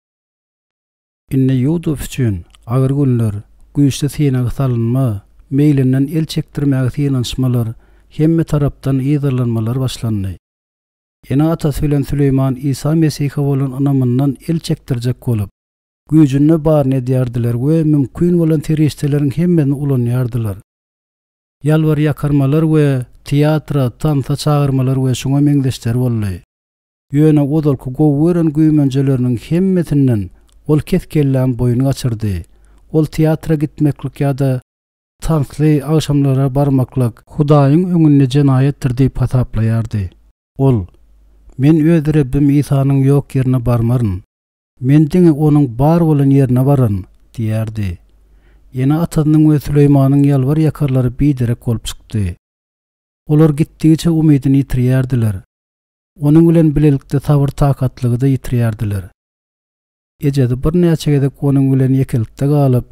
Speaker 1: Indi Ýusup üçin agyr günler, güýçli synaga salynma, meýlinden el çekdirmäge synanyşmalar, hemme tarapdan yzarlanmalar başlandy. Ene-atasy bilen Süleýman Isa Mesihe bolan ynamyndan el çekdirjek bolup, güýjünde baryny edýärdiler we mümkin bolan serişdeleriň hemmesini ulanýardylar. Ýalbar-ýakarmalar we teatra, tansa çagyrmalar we şuňa meňzeşler boldy. Ýöne ozalky gowy gören güýmenjeleriniň hemmesinden ol kes-kelläm boýun gaçyrdy. Ol teatra gitmeklik ýa-da tansly agşamlara barmaklyk Hudaýyň öňünde jenaýatdyr diýip hasaplaýardy. Ol, Men öz Rebbim Isanyň ýok ýerine barmaryn. Men diňe Onuň bar bolan ýerine bararyn diýýärdi. Ene-atasynyň we Süleýmanyň ýalbar-ýakarlary biderek bolup çykdy. Olar gitdigiçe umydyny ýitirýärdiler. Onuň bilen bilelikde sabyr-takatlygy-da ýitirýärdiler. Ejesi birnäçe gezek onuň bilen ýekelikde galyp,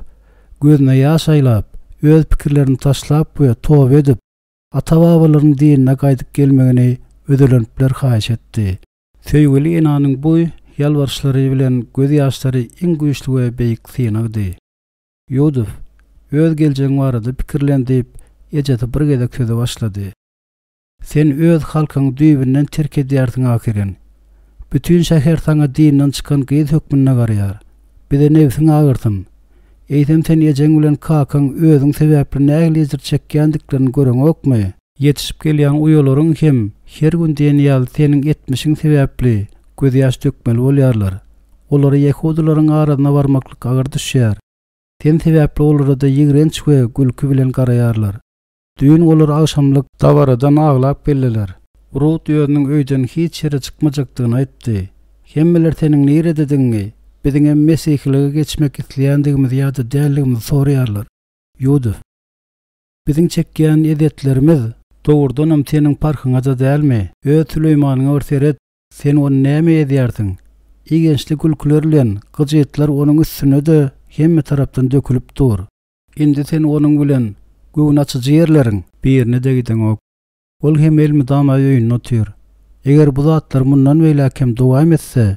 Speaker 1: gözüne ýaş aýlap, öz pikirlerini taşlap we toba edip, ata-babalarynyň dinine gaýdyp gelmegini özelenipler haýyş etdi. Söýgüli enanyň bu ýalbaryşlary bilen gözýaşlary iň güýçli we beýik synagdy. Ýuduf, öz geljegiň barada pikirlen diýip, ejesi bir gezek söze başlady. Sen öz halkyňy düýbünden terk edýärsiň ahyryn. Bütin şäher saňa dinden çykan gyz hökmünde garaýar. Bize nebsiň agyrsyn. Eýsem sen ejeň bilen kakaň özüň sebäpli nähili ejir çekýändiklerini göreňokmy? Ýetişip gelýän uýalaryň hem her gün diýen ýaly seniň etmişiň sebäpli gözýaş dökmeli bolýarlar. Olara ýehudylaryň arasyna barmaklyk agyr düşýär. Sen sebäpli olara-da ýigrenç we gülki bilen garaýarlar. Düýn olar agşamlyk dabaradan aglap geldiler. Rut özüniň öýden hiç ýere çykmajakdygyny aýtdy. Hemmeler seniň nirededigiňi, biziňem mesihilige geçmek isleýändigimizi ýa-da däldigimizi soraýarlar. Ýudif. Biziň çekýän ezýetlerimiz, dogrudanam, seniň parhyňa-da dälmi? Öz Süleýmanyňa bir seret, sen ony näme ezýärsiň? Igençli gülküler bilen gyjytlar onuň üstüne-de hemme tarapdan dökülip dur. Indi sen onuň bilen göwnaçyjy ýerleriň birine-de gideňok. Ol hem elmydama öýünde otyr. Eger bu zatlar mundan beýläk hem dowam etse,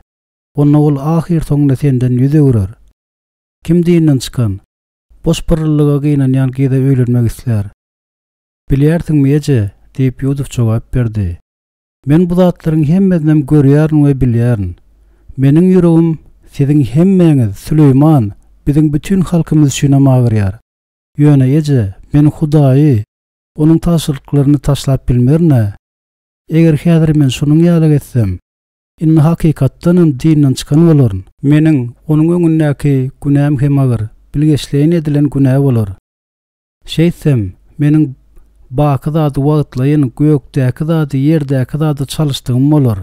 Speaker 1: onda ol ahyrsoňunda senden ýüz öwrer. Kim dinden çykan, boş pyrryllyga gynanýan gyza öýlenmek islär? Bilýärsiňmi, eje, diýip, Ýuduf jogap berdi. Men bu zatlaryň hemmesinem görýärin we bilýärin. Meniň ýüregim siziň hemmäňiz, Süleýman, biziň bütin halkymyz üçinem agyrýar. Ýöne, eje, men Hudaýy, Onuň tabşyryklaryny taşlap bilmerin-ä. Eger häzir men şunuň ýaly etsem, indi hakykatdanam dinden çykan bolaryn. Meniň Onuň öňündäki günäm hem agyr, bilgeşleýin edilen günä bolar. Şeýtsem, meniň baky zady wagtlaýyn, gökdäki zady ýerdäki zada çalyşdygym bolar.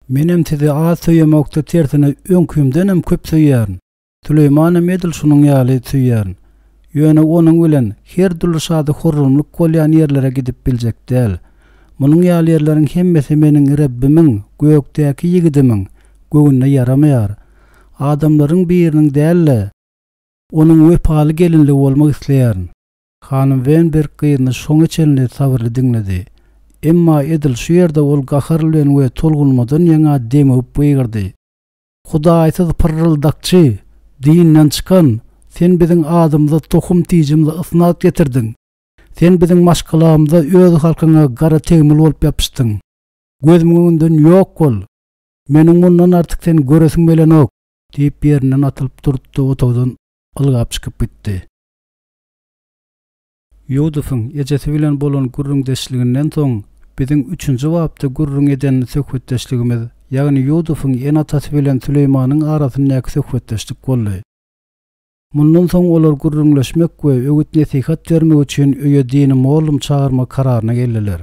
Speaker 1: Menem sizi az söýemokda tersine öňkimdenem köp söýýärin. Süleýmanam edil şunuň ýaly söýýärin. Ýöne onuň bilen her dürli şady-horramlyk bolýan ýerlere gidip biljek däl. Munuň ýaly ýerleriň hemmesi meniň Rebbimiň, gökdäki ýigidimiň, göwnüne ýaramaýar. Adamlaryň biriniň däl-de, Onuň wepaly gelinligi bolmak isleýärin. Hanym Wenberg gyzyny şoňa çenli sabyrly diňledi. Emma edil şu ýerde ol gahar bilen we tolgunmadan ýaňa demigip gygyrdy. Hudaýsyz pyrryldakçy! Dinden çykan! Sen biziň adymyza tohum-tijimize ysnat getirdiň! Sen biziň maşgalamyza, öz halkyňa gara tegmil bolup ýapyşdyň! Gözümiň öňünden ýok bol! Meniň mundan artyk seni göresim gelenok! Diýip, ýerinden atylyp turdy-da, otagdan ylgap çykyp gitdi. Ýudowyň ejesi bilen bolan gürrüňdeşliginden soň, biziň üçünji bapda gürrüň eden söhbetdeşligimiz, ýagny Ýudowyň ene-atasy bilen Süleýmanyň arasyndaky söhbetdeşlik boldy. Mundan soň olar gürrüňleşmek we öwüt-nesihat bermek üçin öýe dini mollum çagyrmak kararyna geldiler.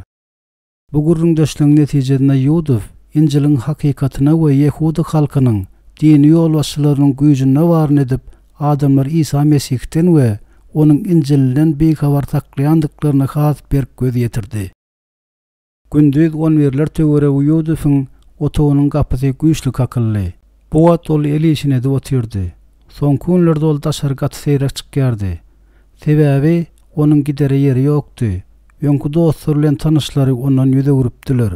Speaker 1: Bu gürrüňdeşligiň netijesinde Ýudow Injiliň hakykatyna we ýehudy halkynyň dini ýolbaşçylarynyň güýjünde baryny edip, adamlary Isa Mesihden we Onuň Injilinden bihabar saklaýandyklaryna has berk göz ýetirdi. Gündiz on birler töweregi Ýudowyň otagynyň gapysy güýçli kakyldy. Bu wagt ol el işini edip otyrdy. Soňky günlerde ol daşary gaty seýrek çykýardy. Sebäbi, onuň gidere ýeri ýokdy. Öňki dostlary bilen tanyşlary ondan ýüz öwrüpdiler.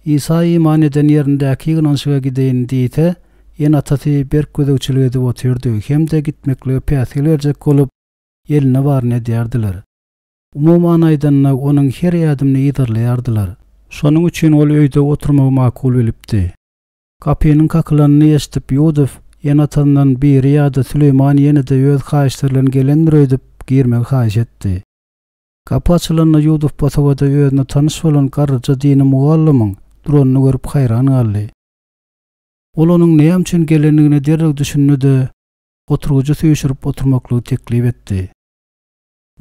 Speaker 1: Isa iman eden ýerindäki ýygnanyşyga gideýin diýse, ene-atasy berk gözegçilik edip otyrdy hem-de gitmeklige päsgel berjek bolup, elinde baryny edýärdiler. Umuman aýdanda, onuň her ädimini yzarlaýardylar. Şonuň üçin ol öýde oturmagy makul bilipdi. Gapynyň kakylanyny eşidip, Ýudow ene-atasyndan biri ýa-da Süleýman ýene-de öz haýyşlary bilen gelendir öýdüp, girmegi haýyş etdi. Gapy açylanda Ýudow bosagada özüne tanyş bolan garryja dini mugallymyň duranyny görüp haýran galdy. Ol onuň näme üçin gelendigine derrew düşündi-de, oturgyjy süýşürip oturmaklygy teklip etdi.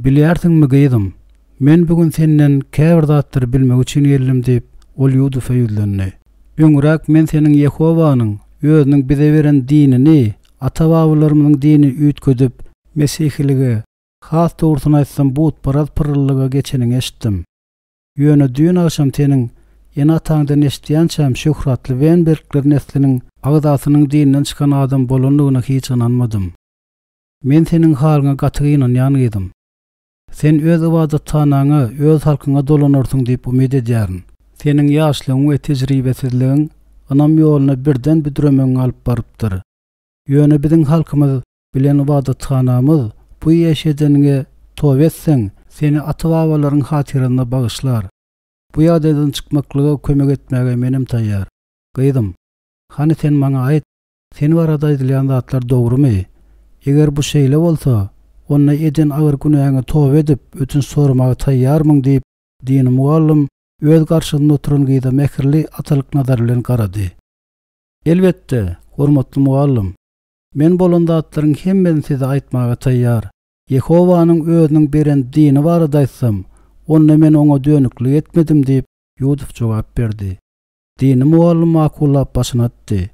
Speaker 1: Bilýärsiňmi, gyzym, men bu gün senden käbir zatlary bilmek üçin geldim diýip, ol Ýudufa ýüzlendi. Öňräk men seniň Ýehowanyň Özüniň bize beren dinini, ata-babalarymyzyň dinini üýtgedip, mesihilige, has dogrusyny aýtsam, butparaz pyrryllyga geçeniňi eşitdim. Ýöne düýn agşam seniň ene-ataňdan eşidýänçäm şöhratly Wenbergler nesliniň agzasynyň dinden çykan adam bolandygyna hiç ynanmadym. Men seniň halyňa gaty gynanýan gyzym. Sen öz ybadathanaňa, öz halkyňa dolanarsyň diýip umyt edýärin. Seniň ýaşlygyň we tejribesizligiň ynam ýoluna birden büdremegiňe alyp barypdyr. Ýöne biziň halkymyz bilen ybadathanamyz bu iş edeniňe toba etseň, seni ata-babalaryň hatyrasyna bagyşlar. Bu ýagdaýdan çykmaklyga kömek etmäge menem taýýar. Gyzym, hany sen maňa aýt, Sen barada aýdylýan zatlar dogrumy? Eger bu şeýle bolsa, onda eden agyr günäňe toba edip, ötünç soramaga taýýarmyň? diýip, dini mugallym öz garşysynda oturan gyza mähirli atalyk nazary bilen garady. Elbetde, hormatly mugallym. Men bolan zatlaryň hemmesini size aýtmaga taýýar. Ýehowanyň özüniň beren dini barada aýtsam, onda men oňa dönüklik etmedim diýip, Ýudow jogap berdi. Dini mugallym makullap başyny atdy.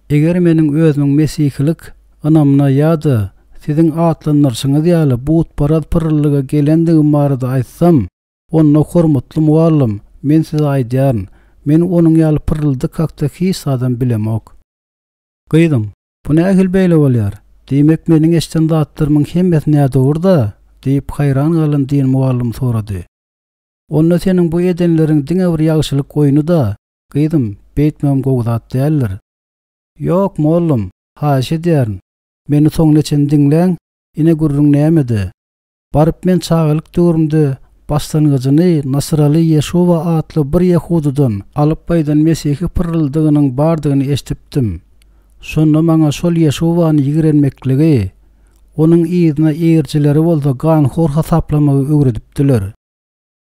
Speaker 1: Eger meniň özümiň mesihilik ynamyna ýa-da siziň atlandyryşyňyz ýaly butparaz pyrryllyga gelendigim barada aýtsam, onda, hormatly mugallym, men size aýdýaryn, men onuň ýaly pyrryldyk hakda hiç zadam bilemok. Gyzym, bu nähili beýle bolýar? Diýmek, meniň eşiden zatlarymyň hemmesi nädogry-da? diýip, haýran galan dini mugallym sorady. Onda seniň bu edenleriň diňe bir ýagşylyk oýny-da, gyzym, beýtmegem gowy zat däldir. Ýok, mollum, haýyş edýärin, meni soňuna çenli diňläň, ine gürrüň nämede. Baryp men çagalyk döwrümde başlangyjyny Nasyraly Ýeşuwa atly bir ýehudydan alyp gaýdan mesihi pyrryldygynyň bardygyny eşidipdim. Şonda maňa şol Ýeşuwany ýigrenmekligi, onuň yzyna eýerijileri bolsa ganhor hasaplamagy öwredipdiler.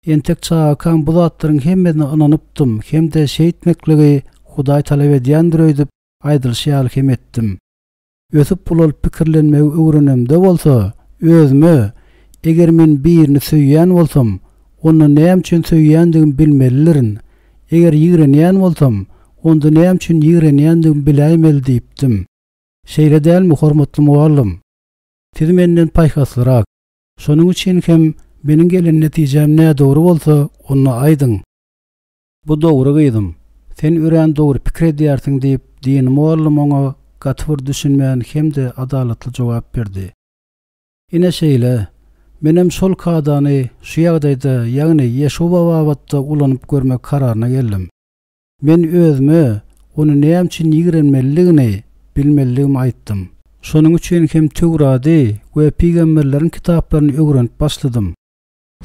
Speaker 1: Entek çagakam bu zatlaryň hemmesine ynanypdym hem-de şeýtmekligi Hudaý talap edýändir öýdüp, aýdylyşy ýaly hem etdim. Ösüp-ulalyp pikirlenmegi öwrenemde bolsa, özüme, Eger men birini söýýän bolsam, onda näme üçin söýýändigimi bilmelidirin. Eger ýigrenýän bolsam, onda näme üçin ýigrenýändigimi biläýmeli diýipdim. Şeýle dälmi, hormatly mugallym? Siz menden paýhaslyrak. Şonuň üçin hem meniň gelen netijäm nädogry bolsa, onda aýdyň. Bu dogry, gyzym. Sen örän dogry pikir edýärsiň, diýip, dini mugallym oňa gaty bir düşünmän hem-de adalatly jogap berdi. Ine şeýle, menem şol kadany şu ýagdaýda, ýagny Ýeşuwa babatda ulanyp görmek kararyna geldim. Men özüme ony näme üçin ýigrenmelidigini bilmelidigimi aýtdym. Şonuň üçin hem Töwrady we pygamberleriň kitaplaryny öwrenip başladym.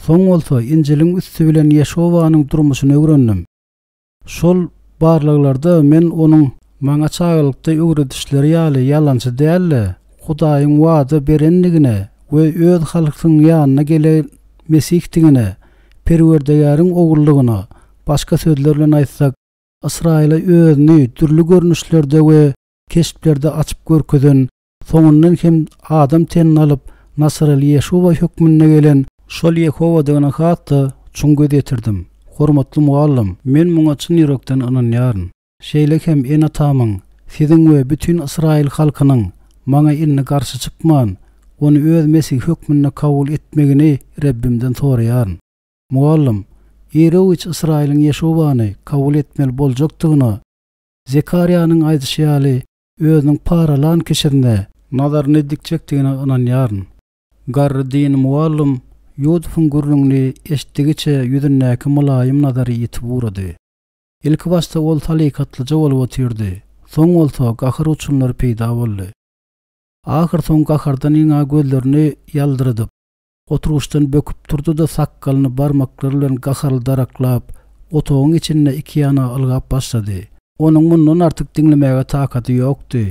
Speaker 1: Soň bolsa Injiliň üsti bilen Ýeşuwanyň durmuşyny öwrendim. Şol barlaglarda men onuň maňa çagalykda öwredişleri ýaly ýalançy däl-de, Hudaýyň wada berendigine we öz halkynyň ýanyna gelen Mesihdigine, Perwerdegäriň Oguldygyna, başga sözler bilen aýtsak, Ysraýyla özüni dürli görnüşlerde we keşplerde açyp görkezen, soňundan hem adam tenini alyp, Nasyraly Ýeşuwa hökmünde gelen şol Ýehowadygyna has-da çuň göz ýetirdim. Hormatly mugallym, men muňa çyn ýürekden ynanýaryn. Şeýle hem ene-atamyň, siziň we bütin ysraýyl halkynyň maňa indi garşy çykman, ony öz Mesihi hökmünde kabul etmegini Rebbimden soraýaryn. Mugallym, iru-giç Ysraýylyň Ýeşuwany kabul etmeli boljakdygyna, Zekarýanyň aýdyşy ýaly, özüniň paralan kişisine nazaryny dikjekdigine ynanýaryn. Garry dini mugallym Ýusubyň gürrüňini eşitdigiçe ýüzündäki mylaýym nazary ýitip ugrady. Ilkibaşda ol salykatlyja bolup otyrdy, soň bolsa gahar uçgunlary peýda boldy. Ahyrsoňy gahardan ýaňa gözlerini ýaldyradyp, oturgyçdan böküp turdy-da sakgalyny barmaklary bilen gaharly daraklap, otagyň içinde ikiýana ylgap başlady. Onuň mundan artyk diňlemäge takady ýokdy.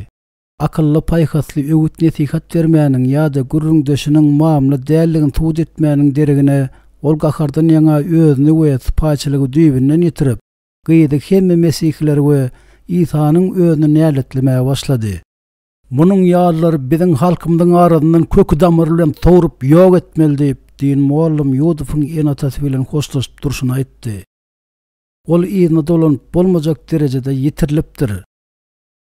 Speaker 1: Akylly-paýhasly öwüt-nesihat bermäniň ýa-da gürrüňdeşiniň mamla däldigini subut etmäniň deregine, ol gahardan ýaňa özüni we sypaýyçylygy düýbünden ýitirip, gyzy hemme mesihileri we Isanyň özüni näletlemäge başlady. Munuň ýalylary biziň halkymyzyň arasyndan köki-damary bilen sogrup ýok etmeli diýip, din mugallym Ýudowyň ene-atasy bilen hoşlaşyp durşuna aýtdy. Ol yzyna dolanyp bolmajak derejede ýitirilipdir.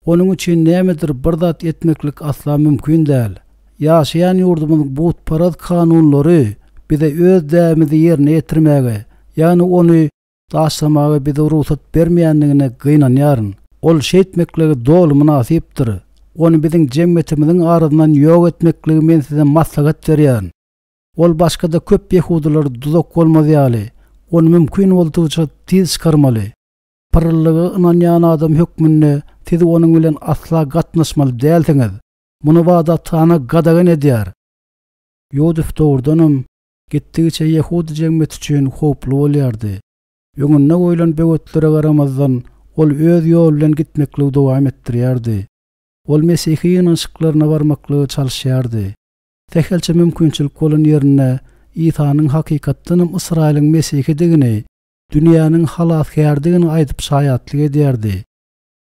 Speaker 1: Onuň üçin nämedir bir zat etmeklik asla mümkin däl. Ýaşaýan ýurdumyzyň butparaz kanunlary bize öz däbimizi ýerine ýetirmäge, ýagny ony daşlamaga bize rugsat bermeýändigine gynanýaryn. Ol şeýtmeklige doly mynasypdyr. Ony biziň jemgyýetimiziň arasyndan ýok etmekligi men size maslahat berýärin. Ol başga-da köp ýehudylara duzak bolmaz ýaly, ony mümkin boldugyça tiz çykarmaly. Pyrryllyga ynanýan adam hökmünde siz onuň bilen asla gatnaşmaly dälsiňiz. Muny ybadathana gadagan edýär. Ýudif dogrudanam, gitdigiçe ýehudy jemgyýeti üçin howply bolýardy. Öňünde goýlan böwetlere garamazdan, ol öz ýoly bilen gitmekligi dowam etdirýärdi. Ol mesihi ýygnanyşyklaryna barmaklyga çalyşýardy. Sähelçe mümkinçilik bolan ýerinde Isanyň hakykatdanam Ysraýylyň Mesihidigini, dünýäniň Halasgäridigini aýdyp şaýatlyk edýärdi.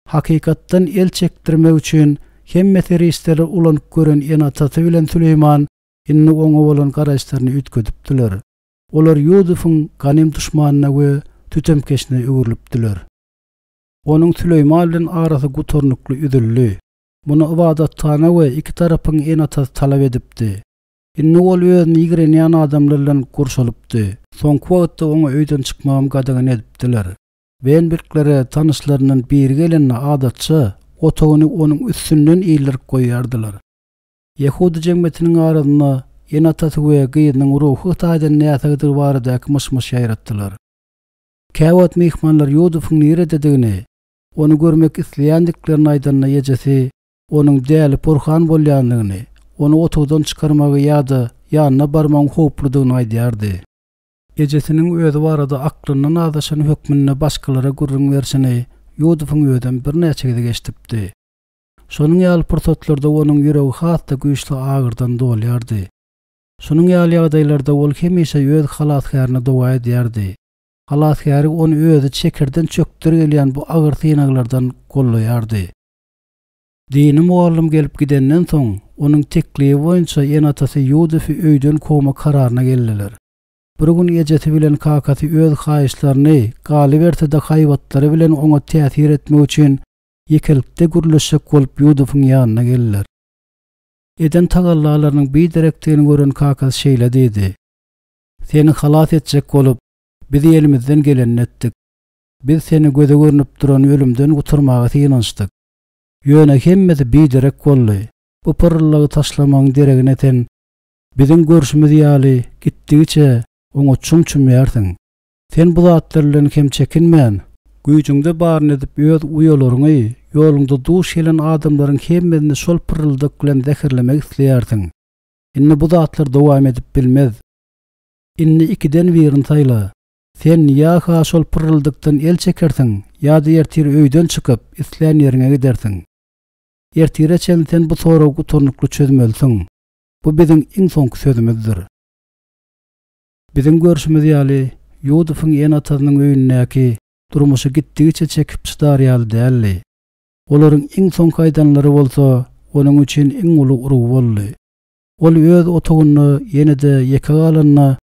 Speaker 1: Hakykatdan el çekdirmek üçin hemme serişdeleri ulanyp gören ene-atasy bilen Süleýman indi oňa bolan garaýyşlaryny üýtgedipdiler. Olar Ýusubyň ganym duşmanyna we sütemkeşine öwrülipdiler. Onuň Süleýman bilen arasy gutarnykly üzüldi. Muny ybadathana we iki tarapyň ene-atasy talap edipdi. Indi ol özüni ýigrenýän adamlar bilen gurşalypdy. Soňky wagtda oňa öýden çykmagam gadagan edipdiler. Wenberglere tanyşlaryndan biri gelende adatça otagyny onuň üstünden ildirip goýýardylar. Ýehudy jemgyýetiniň arasynda ene-atasy we gyzynyň ruhy taýdan näsagdygy baradaky myş-myş ýaýratdylar. Käwagt myhmanlar Ýudubyň nirededigini, ony görmek isleýändiklerini aýdanda ejesi onuň däli-porhan bolýandygyny, ony otagdan çykarmagy ýa-da ýanyna barmagyň howpludygyny aýdýardy. Ejesiniň özi barada aklyndan azaşan hökmünde başgalara gürrüň berşini Ýudubyň özem birnäçe gezek eşidipdi. Şonuň ýaly pursatlarda onuň ýüregi has-da güýçli agyrdan dolýardy. Şunuň ýaly ýagdaýlarda ol hemişe öz Halasgärine doga edýärdi. Halasgäri ony özi çekirden çökder gelýän bu agyr synaglardan gollaýardy. Dini mugallym gelip gidenden soň, onuň teklibi boýunça ene-atasy Ýudufi öýden kowmak kararyna geldiler. Bir gün ejesi bilen kakasy öz haýyşlaryny, galyberse-de haýbatlary bilen oňa täsir etmek üçin ýekelikde gürleşjek bolup Ýudubyň ýanyna geldiler. Eden tagallalarynyň biderekdigini gören kakasy şeýle diýdi, Seni halas etjek bolup, biz elimizden gelenini etdik. Biz seni göze görnüp duran ölümden gutarmaga synanyşdyk. Ýöne hemmesi biderek boldy. Bu pyrryldagy taşlamagyň deregine sen, biziň görşümiz ýaly, gitdigiçe oňa çuň çümýärsiň. Sen bu zatlar bilen kem çekinmän, güýjüňde baryny edip öz uýalaryňy, ýoluňda duş gelen adamlaryň hemmesini şol pyrryldak bilen zäherlemek isleýärsiň. Indi bu zatlar dowam edip bilmez. Indi ikiden birini saýla. Sen ýa-ha şol pyrryldykdan el çekersiň, ýa-da ertir öýden çykyp, islän ýeriňe gidersiň. Ertire çenli sen bu soragy gutarnykly çözmelisiň. Bu biziň iň soňky sözümizdir. Biziň görşümiz ýaly, Ýudubyň ene-atasynyň öýündäki durmuşy gitdigiçe çekip çydar ýaly däldi. Olaryň iň soňky aýdanlary bolsa, onuň üçin iň uly urgy boldy. Ol öz otagynda ýene-de ýeke galanda,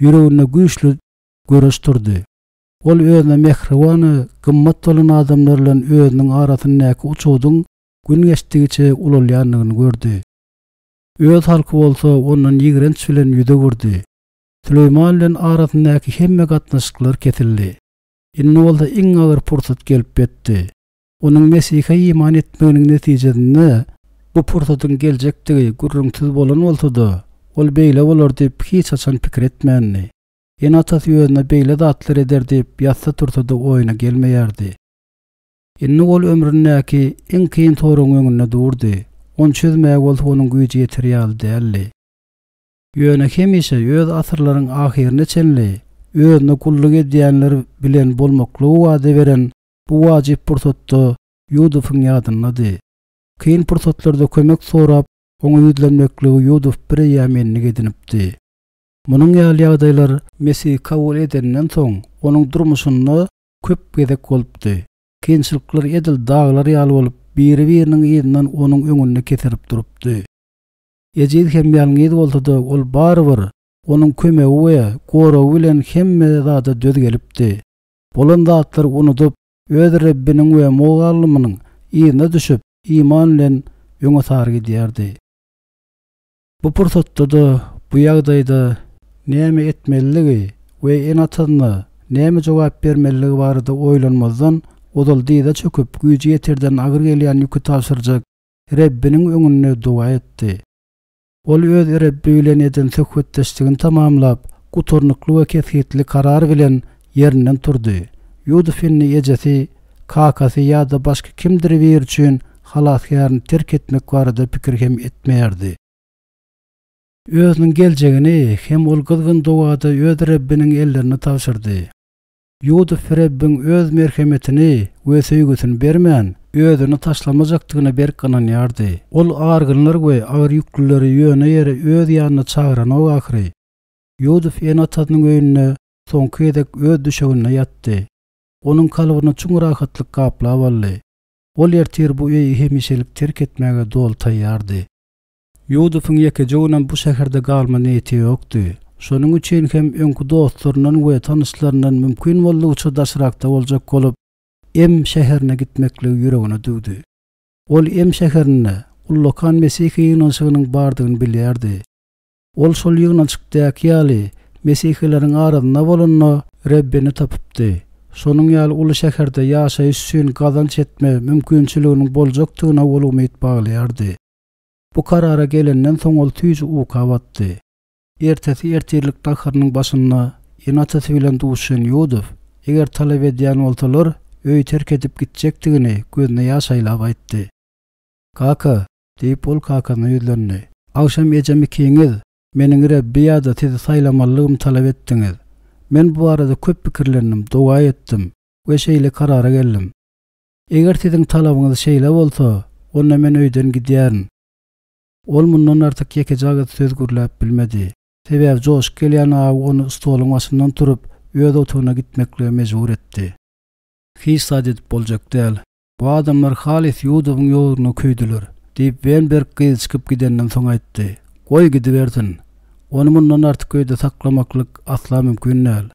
Speaker 1: ýüreginde güýçli göreş turdy. Ol özüne mähriban we gymmat bolan adamlar bilen özüniň arasyndaky uçudyň gün geçdigiçe ulalýandygyny gördi. Öz halky bolsa ondan ýigrenç bilen ýüz öwürdi. Süleýman bilen arasyndaky hemme gatnaşyklar kesildi. Indi bolsa iň agyr pursat gelip ýetdi. Onuň Mesihe iman etmeginiň netijesinde bu pursatyň geljekdigi gürrüňsiz bolan bolsa-da, ol beýle bolar diýip hiç haçan pikir etmändi. Ene-atasy özüne beýle zatlar eder diýip ýatsa-tursa-da oýuna gelmeýärdi. Indi ol ömründäki iň kyn soragyň öňünde durdy. Ony çözmäge bolsa onuň güýji ýeter ýaly däldi. Ýöne hemişe öz asyrlaryň ahyryna çenli özüne gulluk edýänler bilen bolmaklygy wada beren bu wajyp pursatda Ýudubyň ýadyndady. Kyn pursatlarda kömek sorap, oňa ýüzlenmekligi Ýudup bireýýäm endik edinipdi. Munuň ýaly ýagdaýlar Mesihi kabul edenden soň onuň durmuşynda köp gezek bolupdy. Kynçylyklar edil daglar ýaly bolup, biri-biriniň yzyndan onuň öňünde keserip durupdy. Ejiz hem ýalňyz bolsa-da, ol barybir, onuň kömegi we goragy bilen hemme zada döz gelipdi. Bolan zatlary unudyp, öz Rebbiniň we Mugallymynyň yzyna düşüp, iman bilen öňe sary gidýärdi. Bu pursatda-da, bu ýagdaýda näme etmelidigi we ene-atasyna näme jogap bermelidigi barada oýlanmazdan ozal dyza çöküp, güýji ýeterden agyr gelýän ýüki tabşyrjak. Rebbiniň öňünde doga etdi. Ol öz Rebbi bilen eden söhbetdeşligini tamamlap, gutarnykly we kesgitli karar bilen ýerinden turdy. Ýusup indi ejesi, kakasy ýa-da başga kimdir biri üçin Halasgärini terk etmek barada pikir hem etmeýärdi. Özüniň geljegini hem ol gyzgyn dogada öz Rebbiniň ellerine tabşyrdy. Ýusup Rebbiň öz merhemetini we söýgüsini bermän, özüni taşlamajakdygyna berk ynanýardy. Ol argynlar we agyr ýüklüleri ýöne ýere öz ýanyna çagyranok ahyry. Ýusup ene-atasynyň öýünde soňky gezek öz düşeginde ýatdy. Onuň kalbyny çuň rahatlyk gaplap aldy. Ol ertir bu öýi hemişelik terk etmäge doly taýýardy. Ýudusyň ýekeje günem bu şäherde galma niýeti ýokdy. Şonuň üçin hem öňki dostlaryndan we tanyşlaryndan mümkin boldugyça daşrakda boljak bolup, Em şäherine gitmekligi ýüregine düwdi. Ol Em şäherinde ullakan mesihi ýygnanyşygynyň bardygyny bilýärdi. Ol şol ýygnanyşykdaky ýaly mesihileriň arasynda bolanda Rebbini tapypdy. Şonuň ýaly uly şäherde ýaşaýyş üçin gazanç etme mümkinçiliginiň boljakdygyna ol umyt baglaýardy. Bu karara gelenden soň ol süýji uka batdy. Ertesi ertirlik naharynyň başynda ene-atasy bilen duşan Ýudow, eger talap edýän bolsalar, öýi terk edip gitjekdigini gözüne ýaş aýlap aýtdy. Kaka, diýip, ol kakasyna ýüzlendi. Agşam ejem ikiňiz meniň Rebbi ýa-da sizi saýlamalydygymy talap etdiňiz. Men bu barada köp pikirlendim, doga etdim we şeýle karara geldim. Eger siziň talabyňyz şeýle bolsa, onda men öýden gidýärin. Ol mundan artyk ýekeje agyz söz gürläp bilmedi. Sebäbi joşup gelýän awy ony stoluň başyndan turup, öz otagyna gitmeklige mejbur etdi. Hiç zat edip boljak däl. Bu adamlar halys Ýudowyň ýoluna köýdüler, diýip, Wenberg gyzy çykyp gidenden soň aýtdy. Goý, gidibersin. Ony mundan artyk öýde saklamaklyk asla mümkin däl.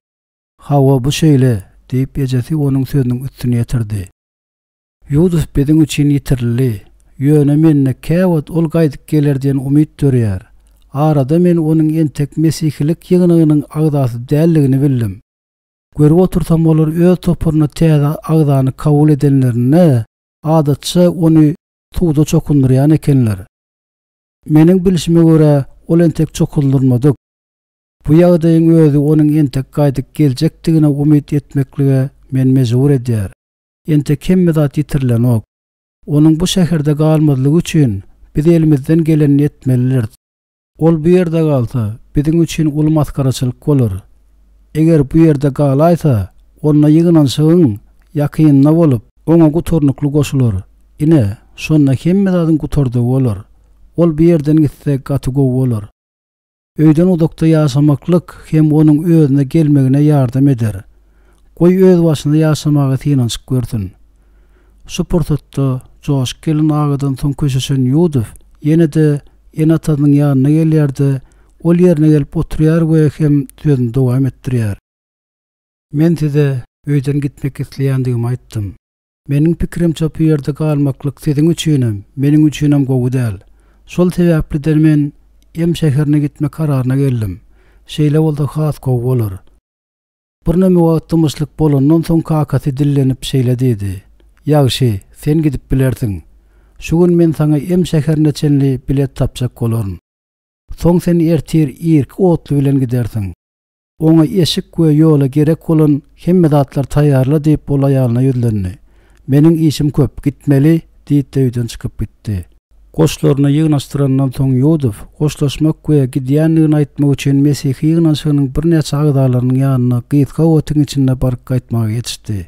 Speaker 1: Hawa, bu şeýle, diýip, ejesi onuň sözüniň üstüni ýetirdi. Ýusup biziň üçin ýitirildi. Ýöne mende käwagt ol gaýdyp geler diýen umyt dörýär. Arada men onuň entek mesihilik ýygnagynyň agzasy däldigini bildim. Görüp otursam olar öz toparyna täze agzany kabul edenlerinde, adatça ony suwda çokundyrýan ekenler. Meniň bilşime görä, ol entek çokundyrmadyk. Bu ýagdaýyň özi onuň entek gaýdyp geljekdigine umyt etmeklige meni mejbur edýär. Entek hemme zat ýitirilenok. Onuň bu şäherde galmazlygy üçin biz elimizden gelenini etmelidiris. Ol bu ýerde galsa, biziň üçin uly masgaraçylyk bolar. Eger bu ýerde galaýsa, onda ýygnanyşygyň ýakynynda bolup, oňa gutarnykly goşular. Ine, şonda hemme zadyň gutardygy bolar. Ol bu ýerden gitse gaty gowy bolar. Öýden uzakda ýaşamaklyk hem onuň özüne gelmegine ýardam eder. Goý özbaşyna ýaşamaga synanyşyp görsün. Şu pursatda joşup gelen agadan soň köşeşen Ýudow ýene-de ene-atasynyň ýanyna gelýär-de, ol ýerine gelip oturýar we hem sözüni dowam etdirýär. Men size öýden gitmek isleýändigimi aýtdym. Meniň pikirimçe bu ýerde galmaklyk siziň üçinem, meniň üçinem gowy däl. Şol sebäpli-de men Em şäherine gitme kararyna geldim. Şeýle bolsa has gowy bolar. Birneme wagt dymyşlyk bolandan soň kakasy dillenip şeýle diýdi, Ýagşy, sen gidip bilersiň. Şu gün men saňa Em şäherine çenli bilet tapjak bolaryn. Soň sen ertir irki otly bilen gidersiň. Oňa eşik we ýola gerek bolan hemme zatlary taýýarla diýip ol aýalyna ýüzlendi. Meniň işim köp, gitmeli, diýip-de öýden çykyp gitdi. Goşlaryny ýygnaşdyrandan soň Ýudow hoşlaşmak we gidýändigini aýtmak üçin mesihi ýygnanyşygynyň birnäçe agzalarynyň ýanyna gysga wagtyň içinde baryp gaýtmaga ýetişdi.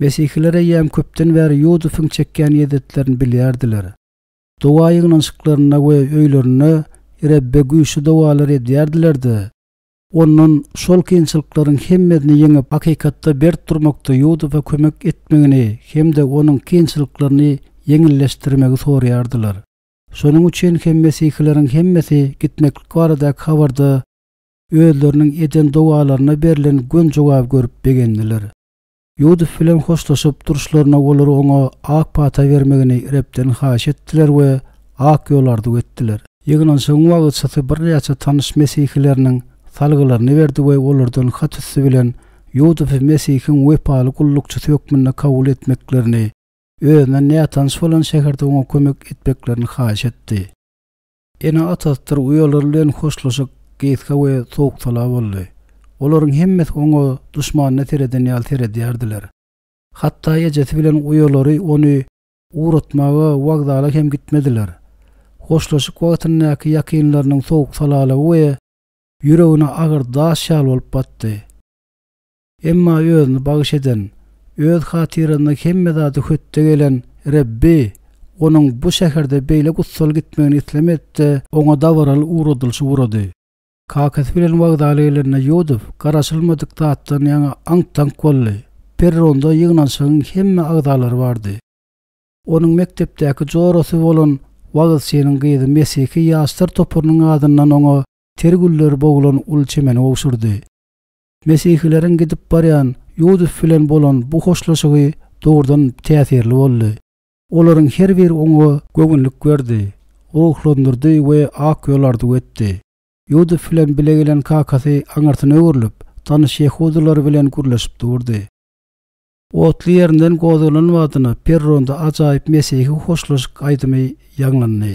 Speaker 1: Mesihiler eýýäm köpden bäri Ýudowyň çekýän ezýetlerini bilýärdiler. Doga ýygnanyşyklarynda we öýlerinde Rebbe güýçli dogalar edýärdiler-de, Ondan şol kynçylyklaryň hemmesini ýeňip, hakykatda berk durmakda Ýusufa kömek etmegini hem-de onuň kynçylyklaryny ýeňilleşdirmegi soraýardylar. Şonuň üçin hem mesihileriň hemmesi gitmeklik baradaky habarda özleriniň eden dogalaryna berlen göni jogaby görüp begendiler. Ýusup bilen hoşlaşyp duruşlaryna olar oňa ak pata bermegini Rebden haýyş etdiler we ak ýol arzuw etdiler. Ýygnanyşygyň wagyzçysy birnäçe tanyş mesihileriniň salgylaryny berdi we olardan hat üsti bilen Ýusupy Mesihiň wepaly gullukçysy hökmünde kabul etmeklerini. özüne nätanyş bolan şäherde oňa kömek etmeklerini haýyş etdi. Ene-atasydyr uýalary bilen hoşlaşyk gysga we sowuk-sala boldy. Olaryň hemmesi oňa duşmanyna sereden ýaly seredýärdiler. Hatda ejesi bilen uýalary ony ugratmaga wokzala hem gitmediler. Hoşlaşyk wagtyndaky ýakynlarynyň sowuk-salalygy we ýüregine agyr daş ýaly bolup batdy. Emma özüni bagyş eden, öz hatyrasyna hemme zada hötde gelen Rebbi onuň bu şäherde beýle gussaly gitmegini islemedi-de, oňa dabaraly ugradylyşy gurady. Kakasy bilen wokzala gelende Ýudow garaşylmadyk zatdan ýaňa aňk-taňk boldy. Perronda ýygnanyşygyň hemme agzalary bardy. Onuň mekdepdäki jorasy bolan wagyzçynyň gyzy mesihi ýaşlar toparynyň adyndan oňa ter gülleri bogulan uly çemeni gowşurdy. Mesihileriň gidip barýan Ýudow bilen bolan bu hoşlaşygy dogrudan täsirli boldy. Olaryň her biri oňa göwünlik berdi, ruhlandyrdy we ak ýol arzuw etdi. Ýudow bilen bile gelen kakasy aňyrsyna öwrülip, tanyş ýehudylar bilen gürleşip durdy. Otly ýerinden gozgalan badyna perronda ajaýyp mesihi hoşlaşyk aýdymy ýaňlandy.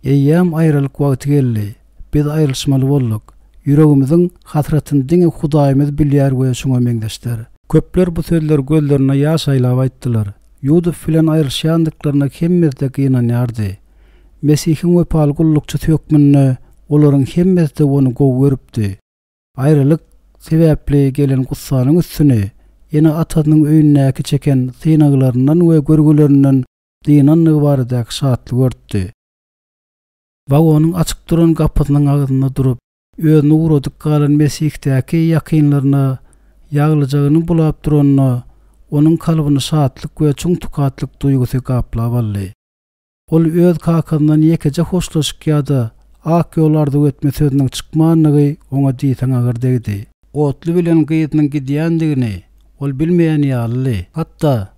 Speaker 1: Eýýäm aýralyk wagty geldi. Biz aýrylyşmaly bolduk. Ýüregimiziň hasratyny diňe Hudaýymyz bilýär we şuňa meňzeşler. Köpler bu sözleri gözlerine ýaş aýlap aýtdylar. Ýudow bilen aýrylyşýandyklaryna hemmesi-de gynanýardy. Mesihiň wepaly gullukçysy hökmünde olaryň hemmesi-de ony gowy görüpdi. Aýralyk sebäpli gelen gussanyň üstüni ene-atasynyň öýündäki çeken synaglaryndan we görgülerinden dynandygy baradaky şatlyk örtdi. Wagonyň açyk duran gapysynyň agzynda durup, özüni ugradyp galan Mesihdäki ýakynlaryna ýaglyjagyny bulap duranda, onuň kalbyny şatlyk we çuň tukatlyk duýgusy gaplap aldy. Ol öz kakasyndan ýekeje hoşlaşyk ýa-da ak ýol arzuw etme sözüniň çykmandygy oňa diýseň agyr degdi. Otly bilen gyzynyň gidýändigini ol bilmeýän ýalydy. Hatda,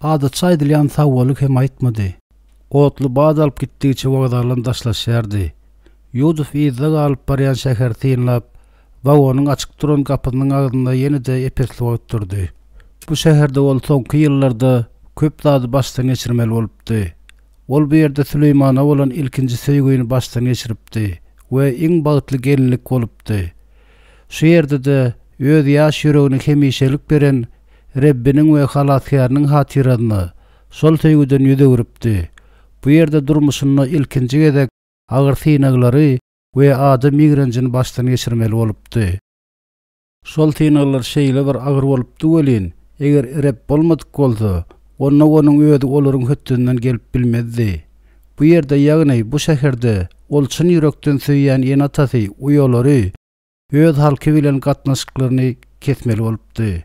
Speaker 1: adatça aýdylýan sagbolyk hem aýtmady. Otly bat alyp gitdigiçe wokzaldan daşlaşýardy. Ýudow yzda galyp barýan şäheri synlap, wagonyň açyk duran gapysynyň agzynda ýene-de ep-esli wagt durdy. Bu şäherde ol soňky ýyllarda köp zady başdan geçirmeli bolupdy. Ol bu ýerde Süleýmana bolan ilkinji söýgüni başdan geçiripdi we iň bagtly gelinlik bolupdy. Şu ýerde-de öz ýaş ýüregini hemişelik beren Rebbiniň we Halasgäriniň hatyrasyna şol söýgüden ýüz öwrüpdi. Bu ýerde durmuşynda ilkinji gezek agyr synaglary we adam ýigrenjini başdan geçirmeli bolupdy. Şol synaglar şeýle bir agyr bolupdy welin, eger Reb bolmadyk bolsa, onda onuň özi olaryň hötdesinden gelip bilmezdi. Bu ýerde, ýagny bu şäherde ol çyn ýürekden söýýän ene-atasy, uýalary, öz halky bilen gatnaşyklaryny kesmeli bolupdy.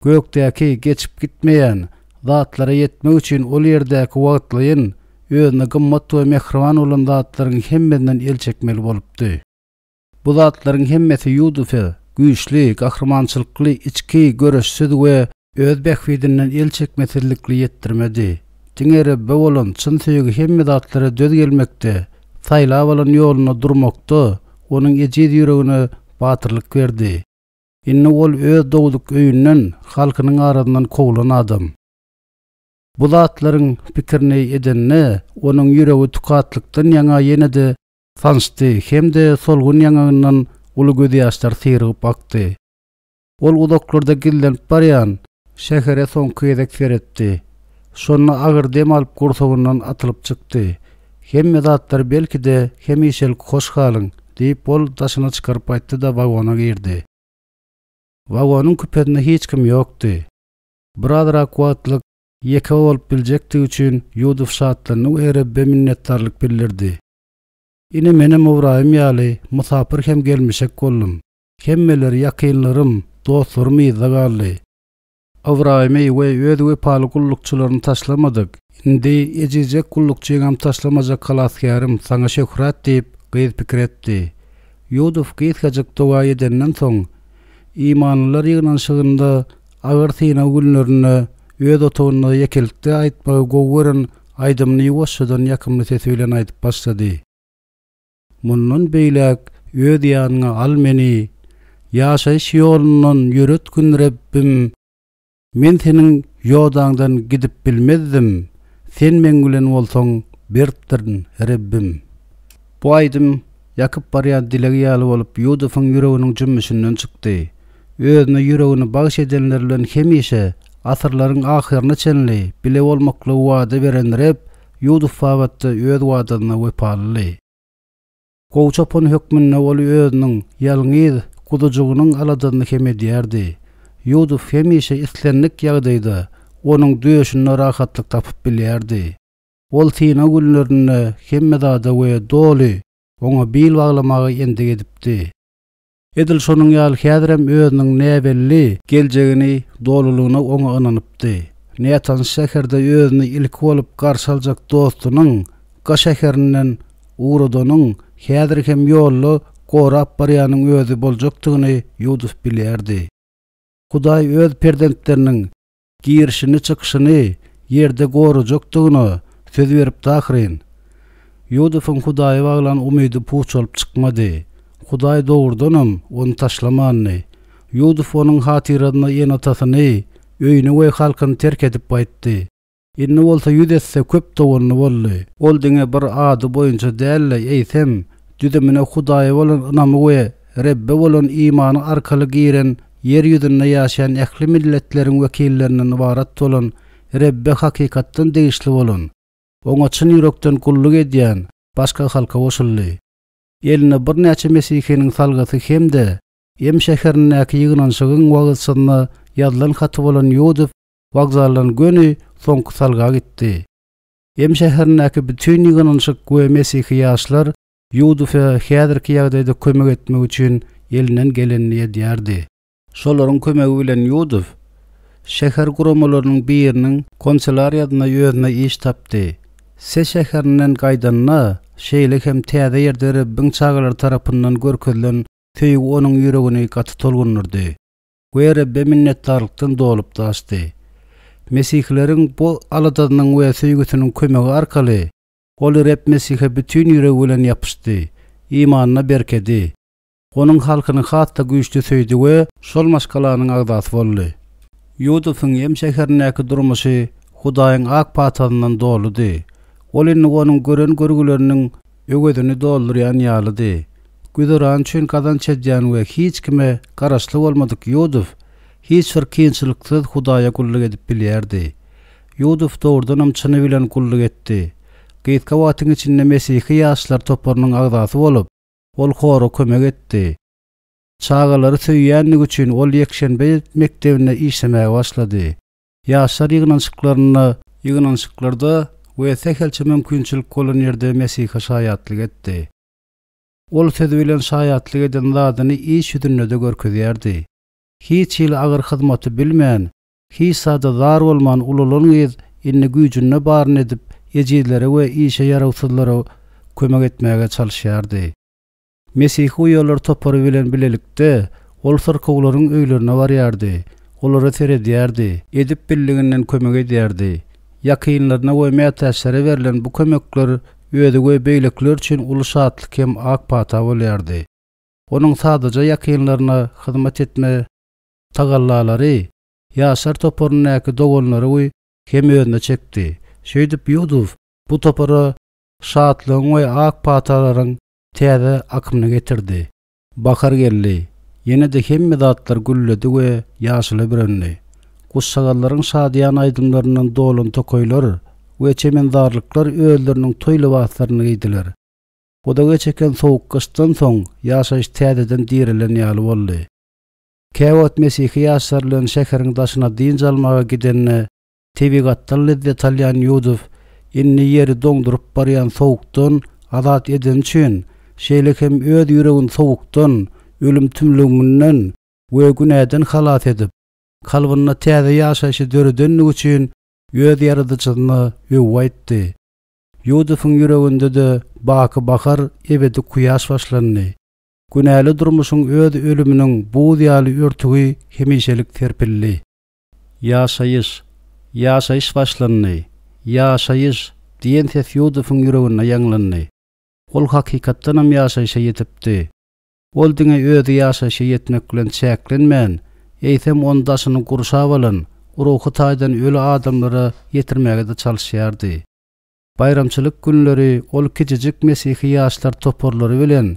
Speaker 1: Gökdäki, geçip gitmeýän, zatlara ýetmek üçin ol ýerdäki wagtlaýyn, özüne gymmat we mähriban bolan zatlaryň hemmesinden el çekmeli bolupdy. Bu zatlaryň hemmesi Ýudufe güýçli, gahrymançylykly içki göreşsiz we öz bähbidinden el çekmesizlikli ýetdirmedi. Diňe Rebbe bolan çyn söýgi hemme zatlara döz gelmekde, saýlap alan ýolunda durmakda onuň ejiz ýüregine batyrlyk berdi. Indi ol öz dogduk öýünden, halkynyň arasyndan kowlan adam. Bu zatlaryň pikirini edende, onuň ýüregi tukatlykdan ýaňa ýene-de sançdy hem-de solgun ýaňagyndan uly gözýaşlar syrygyp akdy. Ol uzaklarda gizlenip barýan şähere soňky gezek seretdi. Şonda agyr dem alyp gursagyndan atylyp çykdy. Hemme zatlar belki-de hemişelik hoş galyň, diýip, ol daşyna çykaryp aýtdy-da wagona girdi. Wagonyň küpesinde hiç kim ýokdy. Birazrak wagtlyk ýeke bolup biljekdigi üçin Ýudow şatlandy we Rebbe minnetdarlyk bildirdi. Ine menem Ybraýym ýaly mysapyr hem gelmişek boldum. Hemmeler, ýakynlarym, dostlarym yzda galdy. Ybraýymy we öz wepaly gullukçylaryny taşlamadyk. Indi ejizjek gullukçyňam taşlamajak Halasgärim, saňa şöhrat diýip, gyz pikir etdi. Ýudow gysgajyk doga edenden soň, imanlylar ýygnanyşygynda agyr synag günlerinde öz otagynda ýekelikde aýtmagy gowy gören aýdymyny ýuwaşjadan ýakymly sesi bilen aýdyp başlady. Mundan beýläk öz ýanyňa al meni, Ýaşaýyş ýolundan ýöretgin Rebbim. Men Seniň Ýodaňdan gidip bilmezdim, Sen meň bilen bolsaň, berkdirin, Rebbim. Bu aýdym ýakyp barýan dileg ýaly bolup Ýudowyň ýüreginiň jümmüşinden çykdy. Özüne ýüregini bagyş edenler bilen hemişe, asyrlaryň ahyryna çenli bile bolmaklygy wada beren Reb Ýudow babatda öz wadasyna wepalydy. Gowy çopan hökmünde ol özüniň ýalňyz guzujygynyň aladasyny hem edýärdi. Ýudow hemişe islendik ýagdaýda onuň döşünde rahatlyk tapyp bilýärdi. Ol synag günlerinde hemme zada we doly oňa bil baglamaga endik edipdi. Edil şonuň ýaly häzirem özüniň näbelli geljegini dolulygyna oňa ynanypdy. Nätanyş şäherde özüni ilki bolup garşy aljak dostunyň Ga şäherinden ugradanyň häzir hem ýolda gorap barýanyň özi boljakdygyny Ýuwduf bilýärdi. Hudaý öz perzentleriniň girişini-çykyşyny ýerde gorajakdygyna söz beripdi ahyryn. Ýusubyň Hudaýa baglan umydy puç bolup çykmady. Hudaý dogrudanam ony taşlamandy. Ýusup onuň hatyrasyna ene-atasyny, öýüni we halkyny terk edip gaýtdy. Indi bolsa ýüz esse köp doganly boldy. Ol diňe bir ady boýunça däl-de, eýsem, düzümine Hudaýa bolan ynamy we Rebbe bolan imany arkaly giren ýer ýüzünde ýaşaýan ähli milletleriň wekillerinden ybarat bolan Rebbe hakykatdan degişli bolan, Oňa çyn ýürekden gulluk edýän başga halka goşuldy. Elinde birnäçe mesihiniň salgysy hem-de Em şäherindäki ýygnanyşygyň wagyzçysyna ýazylan haty bolan Ýuduf wokzaldan göni soňky salga gitdi. Em şäherindäki bütin ýygnanyşyk we mesihi ýaşlar Ýudufe häzirki ýagdaýda kömek etmek üçin elinden gelenini edýärdi. Şolaryň kömegi bilen Ýuduf şäher guramalarynyň biriniň konselariýasynda özüne iş tapdy. Se şäherinden gaýdanda, şeýle hem täze ýerde Rebbiň çagalary tarapyndan görkezilen söýgi onuň ýüregini gaty tolgundyrdy. We Rebbe minnetdarlykdan dolup daşdy. Mesihileriň bu aladasynyň we söýgüsiniň kömegi arkaly, ol Reb Mesihe bütin ýüregi bilen ýapyşdy, imanyna berkedi, Onuň halkyny has-da güýçli söýdi we şol maşgalanyň agzasy boldy. Ýusubyň Ýem şäherindäki durmuşy Hudaýyň ak patasyndan doludy. Ol indi onuň gören görgüleriniň öwezini doldurýan ýalydy. Güzeran üçin gazanç edýän we hiç kime garaşly bolmadyk Ýuduf hiç bir kynçylyksyz Hudaýa gulluk edip bilýärdi. Ýuduf dogrudanam çyny bilen gulluk etdi. Gysga wagtyň içinde mesihi ýaşlar toparynyň agzasy bolup, ol hora kömek etdi. Çagalary söýýändigi üçin ol ýekşenbe mekdebinde işlemäge başlady. Ýaşlar ýygnanyşyklarynda, ýygnanyşyklarda we sähelçe mümkinçilik bolan ýerde Mesihe şaýatlyk etdi. Ol sözi bilen şaýatlyk eden zadyny iş ýüzünde-de görkezýärdi. Hiç hili agyr hyzmaty bilmän, hiç zada zar bolman ulalan gyz indi güýjünde baryny edip ejizlere we işe ýarawsyzlara kömek etmäge çalyşýardy. Mesihi uýalar topary bilen bilelikde ol syrkawlaryň öýlerine barýardy, olara seredýärdi, edip bildiginden kömek edýärdi. Ýakynlaryna we mätäçlere berlen bu kömekler özi we beýlekiler üçin uly şatlyk hem ak pata bolýardy. Onuň sadaja ýakynlaryna hyzmat etme tagallalary ýaşlar toparyndaky doganlary hem özüne çekdi. Şeýdip Ýuduf bu topara şatlygyň we ak patalaryň täze akymyny getirdi. Bahar geldi. Ýene-de hemme zatlar gülledi we ýaşyla bürendi. Guşjagazlaryň şadyýan aýdymlaryndan dolan tokaýlar we çemenzarlyklar özleriniň toý lybaslaryny geýdiler. Uzaga çeken sowuk gyşdan soň ýaşaýyş täzeden direlen ýaly boldy. Käwagt mesihi ýaşlar bilen şäheriň daşyna dynç almaga gidende Tebigatdan lezzet alýan Ýuduf indi ýeri doňduryp barýan sowukdan azat edeni üçin, şeýle hem öz ýüregini sowukdan, ölüm tümlüginden we günäden halas edip, kalbynda täze ýaşaýşy döredenligi üçin öz Ýaradyjysyna öwgi aýtdy. Ýudufuň ýüreginde-de baky bahar, ebedi kuýaş başlandy. Günäli durmuşyň öz ölüminiň buz ýaly örtügi hemişelik serpildi. Ýaşaýyş! Ýaşaýyş başlandy! Ýaşaýyş! diýen ses Ýudufyň ýüreginde ýaňlandy. Ol hakykatdanam ýaşaýşa ýetipdi. Ol diňe özi ýaşaýşa ýetmek bilen çäklenmän, eýsem ony daşyny gurşap alan, ruhy taýdan öli adamlara ýetirmäge-de çalyşýardy. Baýramçylyk günleri ol kiçijik mesihi ýaşlar toparlary bilen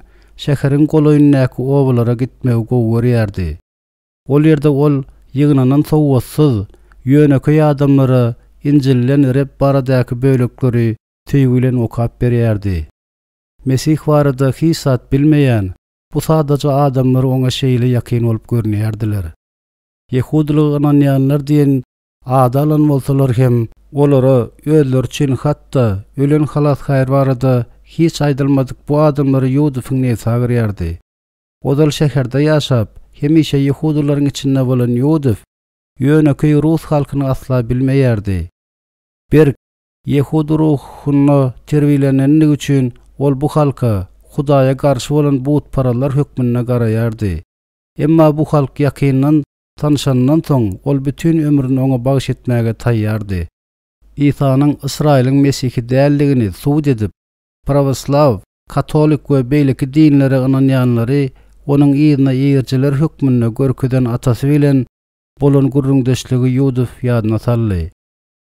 Speaker 1: şäheriň golaýyndaky obalara gitmegi gowy görýärdi. Ol ýerde ol ýygnanan sowatsyz, ýönekeý adamlara Injilden Reb baradaky bölekleri söýgi bilen okap berýärdi. Mesih barada hiç zat bilmeýän bu sadaja adamlar oňa şeýle ýakyn bolup görünýärdiler. Ýehudylyga ynanýanlar diýen ady alan bolsalar hem, olara özleri üçin hatda ölen Halasgär barada hiç aýdylmadyk bu adamlary Ýudusyň nebsi agyrýardy. Ozal şäherde ýaşap, hemişe ýehudylaryň içinde bolan Ýuduf ýönekeý rus halkyny asla bilmeýärdi. Berk Ýehudy ruhunda terbiýelenenligi üçin ol bu halka Hudaýa garşy bolan butparazlar hökmünde garaýardy. Emma bu halk ýakyndan tanyşanyndan soň, ol bütin ömrüni oňa bagyş etmäge taýýardy. Isanyň Ysraýylyň Mesihi däldigini subut edip, prawoslaw, katolik we beýleki dinlere ynanýanlary onuň yzyna eýerijiler hökmünde görkezen atasy bilen bolan gürrüňdeşligi Ýuduf ýadyna saldy.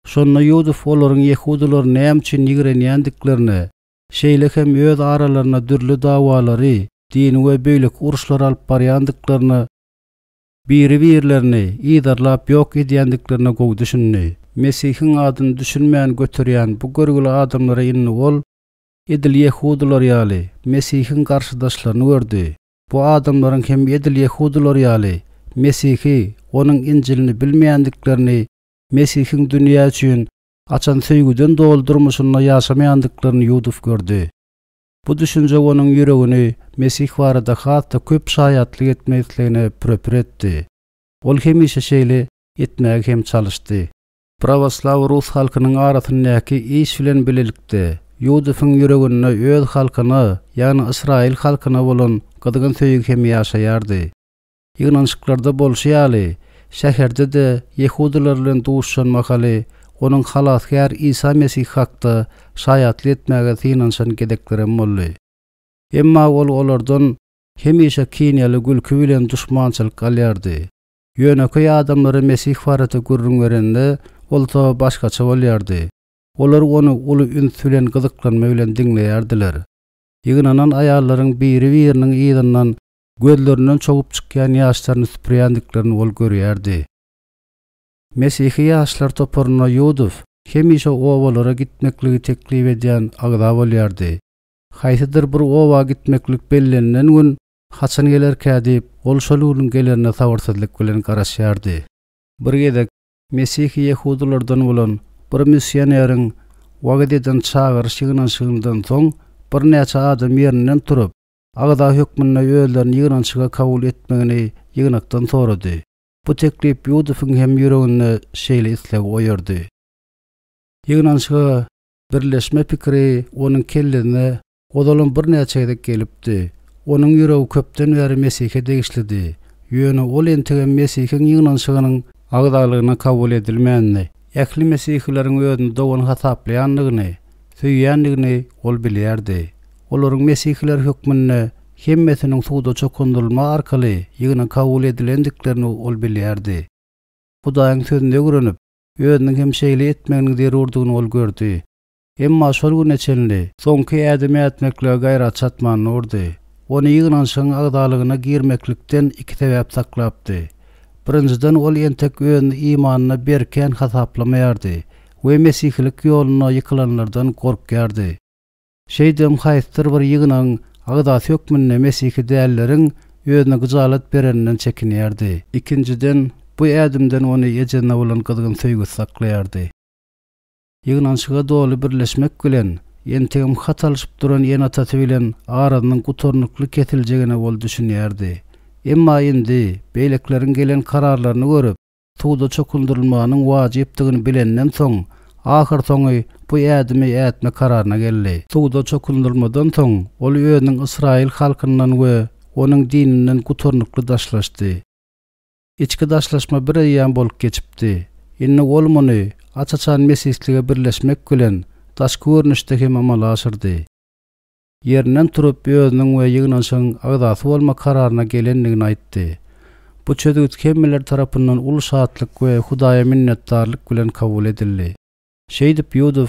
Speaker 1: Şonda Ýuduf olaryň ýehudylary näme üçin ýigrenýändiklerine, şeýle hem öz aralarynda dürli dawalary, dini we beýleki uruşlary alyp barýandyklaryna, biri-birlerini yzarlap ýok edýändiklerine gowy düşündi. Mesihiň adyny düşünmän göterýän bu görgüli adamlara indi ol, edil ýehudylar ýaly, Mesihiň garşydaşlaryny gördi. Bu adamlaryň hem edil ýehudylar ýaly, Mesihi, Onuň Injilini bilmeýändiklerini Mesihiň dünýä üçin açan söýgüden doly durmuşynda ýaşamaýandyklaryny Ýuduf gördi. Bu düşünje onuň ýüregini Mesih barada has-da köp şaýatlyk etmek islegine püre-pür etdi. Ol hemişe şeýle etmäge hem çalyşdy. Prawoslaw rus halkynyň arasyndaky iş bilen bilelikde, Ýudufyň ýüreginde öz halkyna, ýagny ysraýyl halkyna bolan gyzgyn söýgi hem ýaşaýardy. Ýygnanyşyklarda bolşy ýaly, şäherde-de ýehudylar bilen duşuşan mahaly onuň Halasgär Isa Mesih hakda şaýatlyk etmäge synanyşan gezeklerem boldy. Emma ol olardan hemişe kineli gülki bilen duşmançylyk alýardy. Ýönekeý adamlara Mesih barada gürrüň berende bolsa başgaça bolýardy. Olar ony uly üns bilen gyzyklanma bilen diňleýärdiler. Ýygnanan aýallaryň biri-biriniň yzyndan gözlerinden çogup çykýan ýaşlaryny süpürýändiklerini ol görýärdi. Mesihi ýaşlar toparynda Ýuduf hemişe obalara gitmekligi teklip edýän agza bolýardy. Haýsydyr bir oba gitmeklik bellenilen gün haçan gelerkä diýip, ol şol günüň gelerine sabyrsyzlyk bilen garaşýardy. Bir gezek mesihi ýehudylardan bolan bir missioneriň wagyz eden çagyryş ýygnanyşygyndan soň birnäçe adam ýerinden turup, agza hökmünde özlerini ýygnanyşyga kabul etmegini ýygnakdan sorady. Bu teklip Ýudufyň hem ýüreginde şeýle islegi oýardy. Ýygnanyşyga birleşme pikiri onuň kellesine ozalam birnäçe gezek gelipdi. Onuň ýüregi köpden bäri Mesihe degişlidi. Ýöne ol entegem Mesihiň ýygnanyşygynyň agzalygyna kabul edilmändi. Ähli mesihileriň özüni dogan hasaplaýandygyny, söýýändigini ol bilýärdi. Olaryň mesihiler hökmünde hemmesiniň suwda çokundyrylma arkaly ýygna kabul edilendiklerini ol bilýärdi. Hudaýyň Sözüni öwrenip, özüniň hem şeýle etmeginiň zerurdygyny ol gördi. Emma şol güne çenli soňky ädimi ätmeklige gaýrat çatman durdy. Ony ýygnanyşygyň agzalygyna girmeklikden iki sebäp saklapdy. Birinjiden, ol entek özüni imanyna berkän hasaplamaýardy we mesihilik ýolunda ýykylanlardan gorkýardy. Şeýdibem haýsydyr bir ýygnagyň agzasy hökmünde mesihi dälleriň özüne gyjalat bereninden çekinýärdi. Ikinjiden, bu ädimden ony ejesine bolan gyzgyn söýgüsi saklaýardy. Ýygnanyşyga doly birleşmek bilen, entegem hat alşyp duran ene-atasy bilen arasynyň gutarnykly kesiljegine ol düşünýärdi. Emma indi, beýlekileriň gelen kararlaryny görüp, suwda çokundyrylmagynyň wajypdygyny bilenden soň, ahyrsoňy bu ädimi ätme kararyna geldi. Suwda çokundyrylmadan soň, ol özüniň ysraýyl halkyndan we onuň dininden gutarnykly daşlaşdy. Içki daşlaşma bireýýäm bolup geçipdi. Indi ol muny aç-açan mesihlige birleşmek bilen, daşky görnüşde hem amala aşyrdy. Ýerinden turup, özüniň we ýygnanyşygyň agzasy bolma kararyna gelendigini aýtdy. Bu çözgüt hemmeler tarapyndan uly şatlyk we Hudaýa minnetdarlyk bilen kabul edildi. Şeýdip Ýudow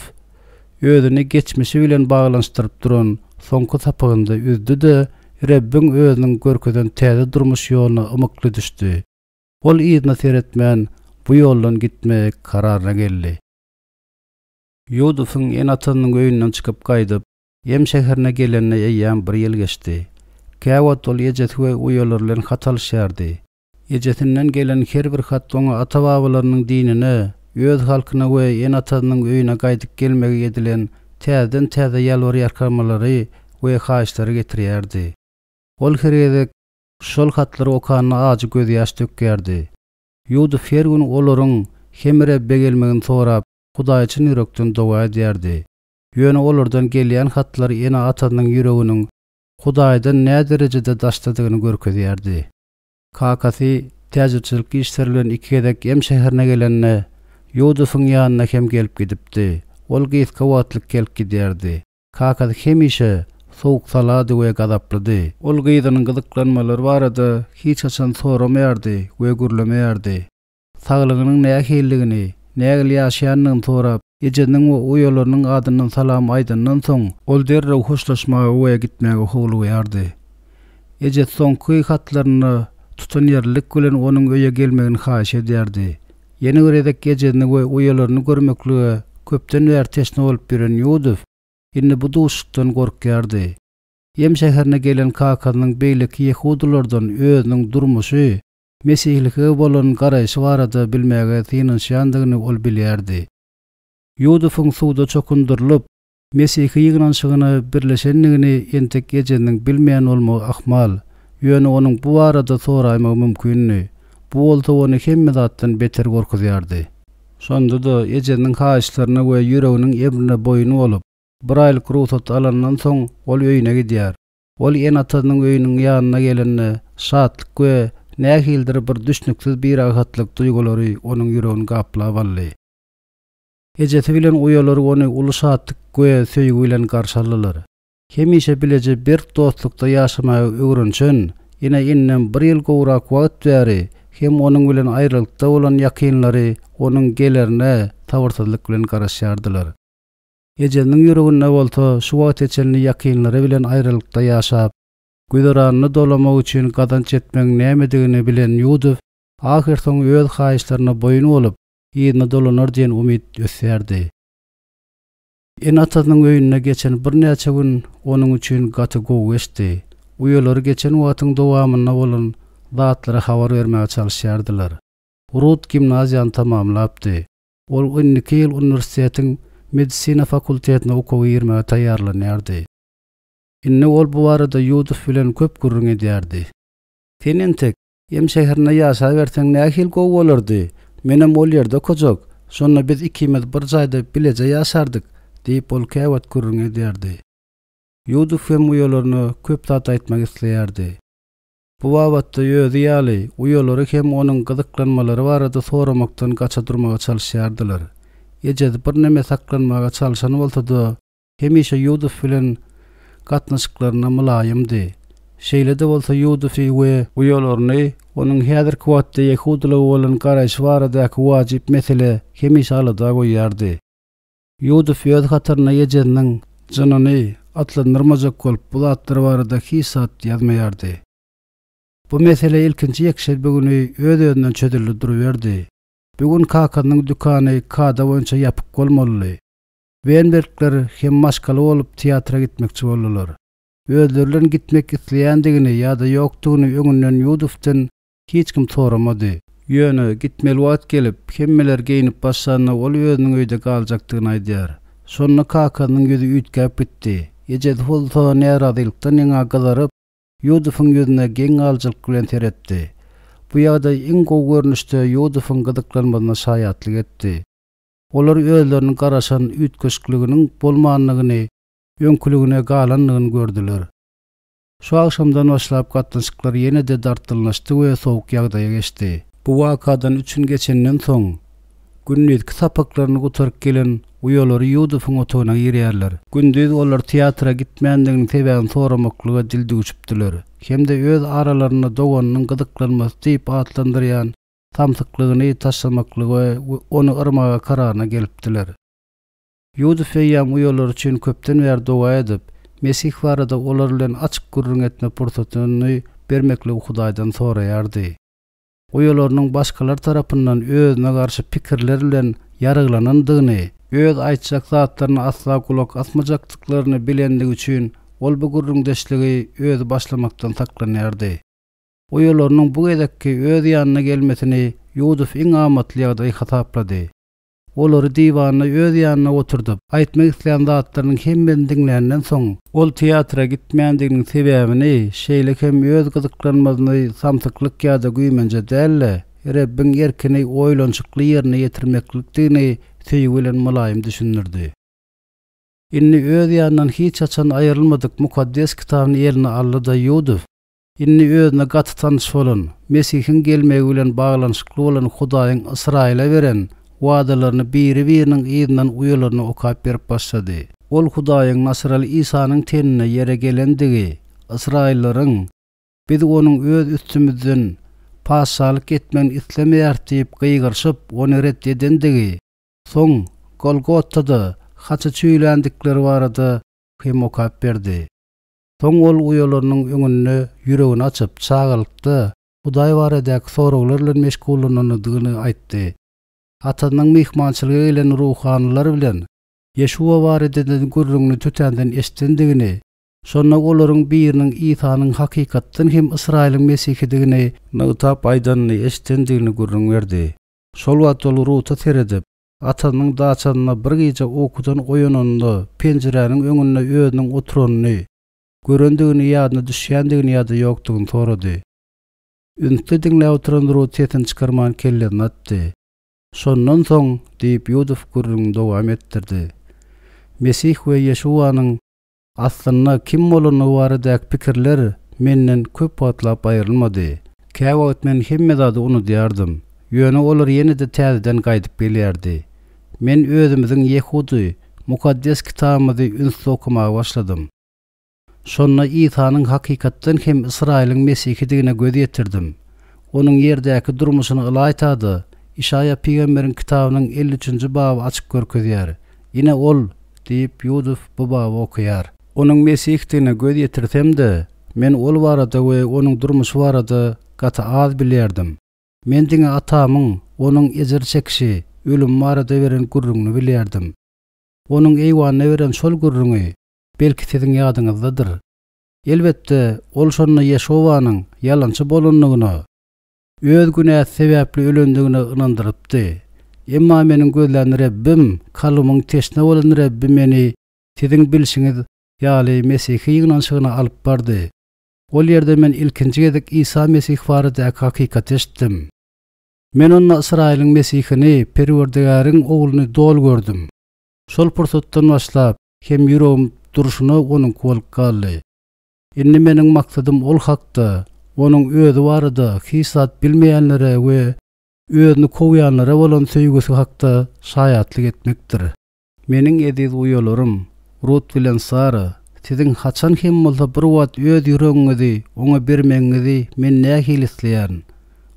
Speaker 1: özüni geçmişi bilen baglanyşdyryp duran soňky sapagynda üzdi-de, Rebbiň özüniň görkezen täze durmuş ýoluna ymykly düşdi. Ol yzyna seretmän, bu ýoldan gitmek kararyna geldi. Ýudowyň ene-atasynyň öýünden çykyp gaýdyp, Ýem şäherine gelenine eýýäm bir ýyl geçdi. Käwagt ol ejesi we uýalary bilen hat alyşýardy. Ejesinden gelen her bir hat oňa ata-babalarynyň dinine, öz halkyna we ene-atasynyň öýüne gaýdyp gelmegi edilen täzeden-täze ýalbar-ýakarmalary we haýyşlary getirýärdi. Ol her gezek şol hatlary okanda ajy gözýaş dökýärdi. Ýudow her gün olaryň hem Rebbe gelmegini sorap, Hudaýa çyn ýürekden doga edýärdi. Ýöne olardan gelýän hatlar ene-atasynyň ýüreginiň Hudaýdan näderejede daşdadygyny görkezýärdi. Kakasy täjirçilik işleri bilen iki gezek Em şäherine gelende, Ýudowyň ýanyna hem gelip gidipdi. Ol gysga wagtlyk gelip gidýärdi. Kakasy hemişe sowuk-salady we gazaplydy. Ol gyzynyň gyzyklanmalary barada hiç haçan soramaýardy we gürlemeýärdi. Saglygynyň nähilidigini, nägile ýaşaýandygyny sorap, ejesiniň we uýalarynyň adyndan salam aýdandan soň, ol derrew hoşlaşmaga we gitmäge howlugýardy. Ejesi soňky hatlarynda tutanýerlilik bilen onuň öýe gelmegini haýyş edýärdi. Ýene bir gezek ejesini we uýalaryny görmeklige köpden bäri teşne bolup ýören Ýudow indi bu duşuşykdan gorkýardy. Ýem şäherine gelen kakasynyň beýleki ýehudylardan özüniň durmuşy, mesihilige bolan garaýşy barada bilmäge synanyşýandygyny ol bilýärdi. Ýudowyň suwda çokundyrylyp, mesihi ýygnanyşygyna birleşendigini entek ejesiniň bilmeýän bolmagy ahmal, ýöne onuň bu barada soraýmagy mümkindi. Bu bolsa ony hemme zatdan beter gorkuzýardy. Şonda-da, ejesiniň haýyşlaryna we ýüreginiň emrine boýun bolup, bir aýlyk rugsat alandan soň, ol öýüne gidýär. Ol ene-atasynyň öýüniň ýanyna gelende, şatlyk we nähilidir bir düşnüksiz birahatlyk duýgulary onuň ýüregini gaplap aldy. Ejesi bilen uýalary ony uly şatlyk we söýgi bilen garşy aldylar. Hemişe bileje berk dostlukda ýaşamaga öwrenişen, ine indem bir ýyl gowrak wagt bäri hem onuň bilen aýralykda bolan ýakynlary onuň gelerine sabyrsyzlyk bilen garaşýardylar. Ejesiniň ýüreginde bolsa şu wagta çenli ýakynlary bilen aýralykda ýaşap, güzeranyny dolamak üçin gazanç etmegiň nämedigini bilen Ýudow ahyrsoňy öz haýyşlaryna boýun bolup, yzyna dolanar diýen umyt ösýärdi. Ene-atasynyň öýünde geçen birnäçe gün onuň üçin gaty gowy geçdi. Uýalary geçen wagtyň dowamynda bolan zatlary habar bermäge çalyşýardylar. Rut gimnaziýany tamamlapdy. Ol indiki ýyl uniwersitetiň medisina fakultetine okuwa girmäge taýýarlanýardy. Indi ol bu barada Ýudow bilen köp gürrüň edýärdi. Sen entek Ýem şäherinde ýaşaberseň nähili gowy bolardy. Menem ol ýerde okajak. Şonda biz ikimiz bir jaýda bileje ýaşardyk, diýip, ol käwagt gürrüň edýärdi. Ýudow hem uýalaryna köp zat aýtmak isleýärdi. Bu babatda özi ýaly, uýalary hem onuň gyzyklanmalary barada soramakdan gaça durmaga çalyşýardylar. Ejesi birneme saklanmaga çalşan bolsa-da, hemişe Ýudow bilen gatnaşyklarynda mylaýymdy. Şeýle-de bolsa Ýudowy we uýalaryny onuň häzirki wagtda ýehudylyga bolan garaýşy baradaky wajyp mesele hemişe alada goýýardy. Ýudow öz hatarynda ejesiniň jynyny atlandyrmajak bolup, bu zatlar barada hiç zat ýazmaýardy. Bu mesele ilkinji ýekşenbe güni öz-özünden çözüldi duruberdi. Bu gün kakasynyň dükany kada boýunça ýapyk bolmalydy. Wenbergler hem maşgala bolup teatra gitmekçi boldular. Özleri bilen gitmek isleýändigini ýa-da ýokdugyny öňünden Ýudowdan Hiç kim soramady. Ýöne, gitmeli wagt gelip, hemmeler geýnip başlanda ol özüniň öýde galjakdygyny aýdýar. Şonda kakasynyň ýüzi üýtgäp gitdi. Ejesi bolsa närazylykdan ýaňa gyzaryp, Ýudowyň ýüzüne geň galyjylyk bilen seretdi. Bu ýagdaý iň gowy görnüşde Ýudowyň gyzyklanmasyna şaýatlyk etdi. Olar özleriniň garaşan üýtgeşikliginiň bolmandygyny, öňküligine galandygyny gördüler. Şu agşamdan başlap gatnaşyklar ýene-de dartgynlaşdy we sowuk ýagdaýa geçdi. Bu wakadan üç gün geçenden soň, gündizki sapaklaryny gutaryp gelen Uýalary Ýudowyň otagyna girýärler. Gündiz olar teatra gitmändiginiň sebäbini soramaklyga dil düwşüpdiler hem-de öz aralarynda doganynyň gyzyklanmasy diýip atlandyrýan samsyklygyny taşlamaklyga we ony yrmaga kararyna gelipdiler. Ýudow eýýäm uýalary üçin köpden bäri doga edip, Mesih barada olar bilen açyk gürrüň etme pursatyny bermekligi Hudaýdan soraýardy. Uýalarynyň başgalar tarapyndan özüne garşy pikirler bilen ýaraglanandygyny, öz aýtjak zatlaryna asla gulak asmajakdyklaryny bilendigi üçin ol bu gürrüňdeşligi özi başlamakdan saklanýardy. Uýalarynyň bu gezekki öz ýanyna gelmesini Ýudow iň amatly ýagdaý hasaplady. Olary diwanda öz ýanynda oturdyp, aýtmak islän zatlarynyň hemmesini diňländen soň, ol teatra gitmändiginiň sebäbini, şeýle hem öz gyzyklanmasyny samsyklyk ýa-da güýmenje däl-de, Rebbiň erkini oýlanyşykly ýerine ýetirmeklikdigini söýgi bilen mylaýym düşündirdi. Indi öz ýanyndan hiç haçan aýrylmadyk Mukaddes Kitabyny eline aldy-da Ýudow, Indi özüne gaty tanyş bolan, Mesihiň gelmegi bilen baglanyşykly bolan Hudaýyň Ysraýyla beren wadalaryny biri-biriniň yzyndan uýalaryna okap berip başlady. Ol Hudaýyň Nasyraly Isanyň teninde ýere gelendigi, ysraýyllaryň, Biz Onuň öz üstümizden patyşalyk etmegini islemeýäris diýip gygyryşyp, Ony ret edendigi, soň Golgotada haça çüýländikleri barada hem okap berdi. Soň ol uýalarynyň öňünde ýüregini açyp, çagalykda Hudaý baradaky soraglar bilen meşgullanandygyny aýtdy. Atasynyň myhmançylyga gelen ruhanylar bilen Ýeşuwa barada eden gürrüňini tötänden eşidendigini, şonda olaryň biriniň Isanyň hakykatdan hem Ysraýylyň Mesihidigini nygtap aýdanyny eşidendigini gürrüň berdi. Şol wagt ol Ruta seredip, atasynyň daçanynda bir gije ukudan oýananda penjiräniň öňünde özüniň oturanyny görendigini ýadyna düşýändigini ýa-da ýokdugyny sorady. Ünsli diňläp oturan Rut sesini çykarman kellesini atdy. Şondan soň, diýip, Ýudow gürrüňini dowam etdirdi. Mesih we Ýeşuwanyň Aslynda kim bolandygy baradaky pikirler menden köp wagtlap aýrylmady. Käwagt men hemme zady unudýardym. Ýöne olar ýene-de täzeden gaýdyp gelýärdi. Men özümiziň ýehudy Mukaddes Kitabymyzy ünsli okamaga başladym. Şonda Isanyň hakykatdan hem Ysraýylyň Mesihidigine göz ýetirdim. Onuň ýerdäki durmuşyny ylaýta-da, Işaýa pygamberiň kitabynyň 53-nji baby açyp görkezýär. Ine, Ol! Diýip, Ýudow bu baby okaýar. Onuň Mesihdigine göz ýetirsem-de, men Ol barada we Onuň durmuşy barada gaty az bilýärdim. Men diňe atamyň Onuň ejir çekişi, ölümi barada beren gürrüňini bilýärdim. Onuň eýwanda beren şol gürrüňi, belki, siziň ýadyňyzdadyr. Elbetde, ol şonda Ýeşowanyň ýalançy bolandygyna, Öz günäsi sebäpli ölendigine ynandyrypdy. Emma meniň gözlän Rebbim, kalbymyň teşne bolan Rebbi meni, siziň bilşiňiz ýaly, mesihi ýygnanyşygyna alyp bardy. Ol ýerde men ilkinji gezek Isa Mesih baradaky hakykaty eşitdim. Men onda Ysraýylyň Mesihini, Perwerdigäriň Ogluny doly gördüm. Şol pursatdan başlap hem ýüregim durşuna Onuňky bolup galdy. Indi meniň maksadym ol hakda, onuň özi barada hiç zat bilmeýänlere we özüni kowýanlara bolan söýgüsi hakda şaýatlyk etmekdir. Meniň eziz uýalarym, Rut bilen Sara, siziň haçan hem bolsa bir wagt öz ýüregiňizi oňa bermegiňizi men nähili isleýärin.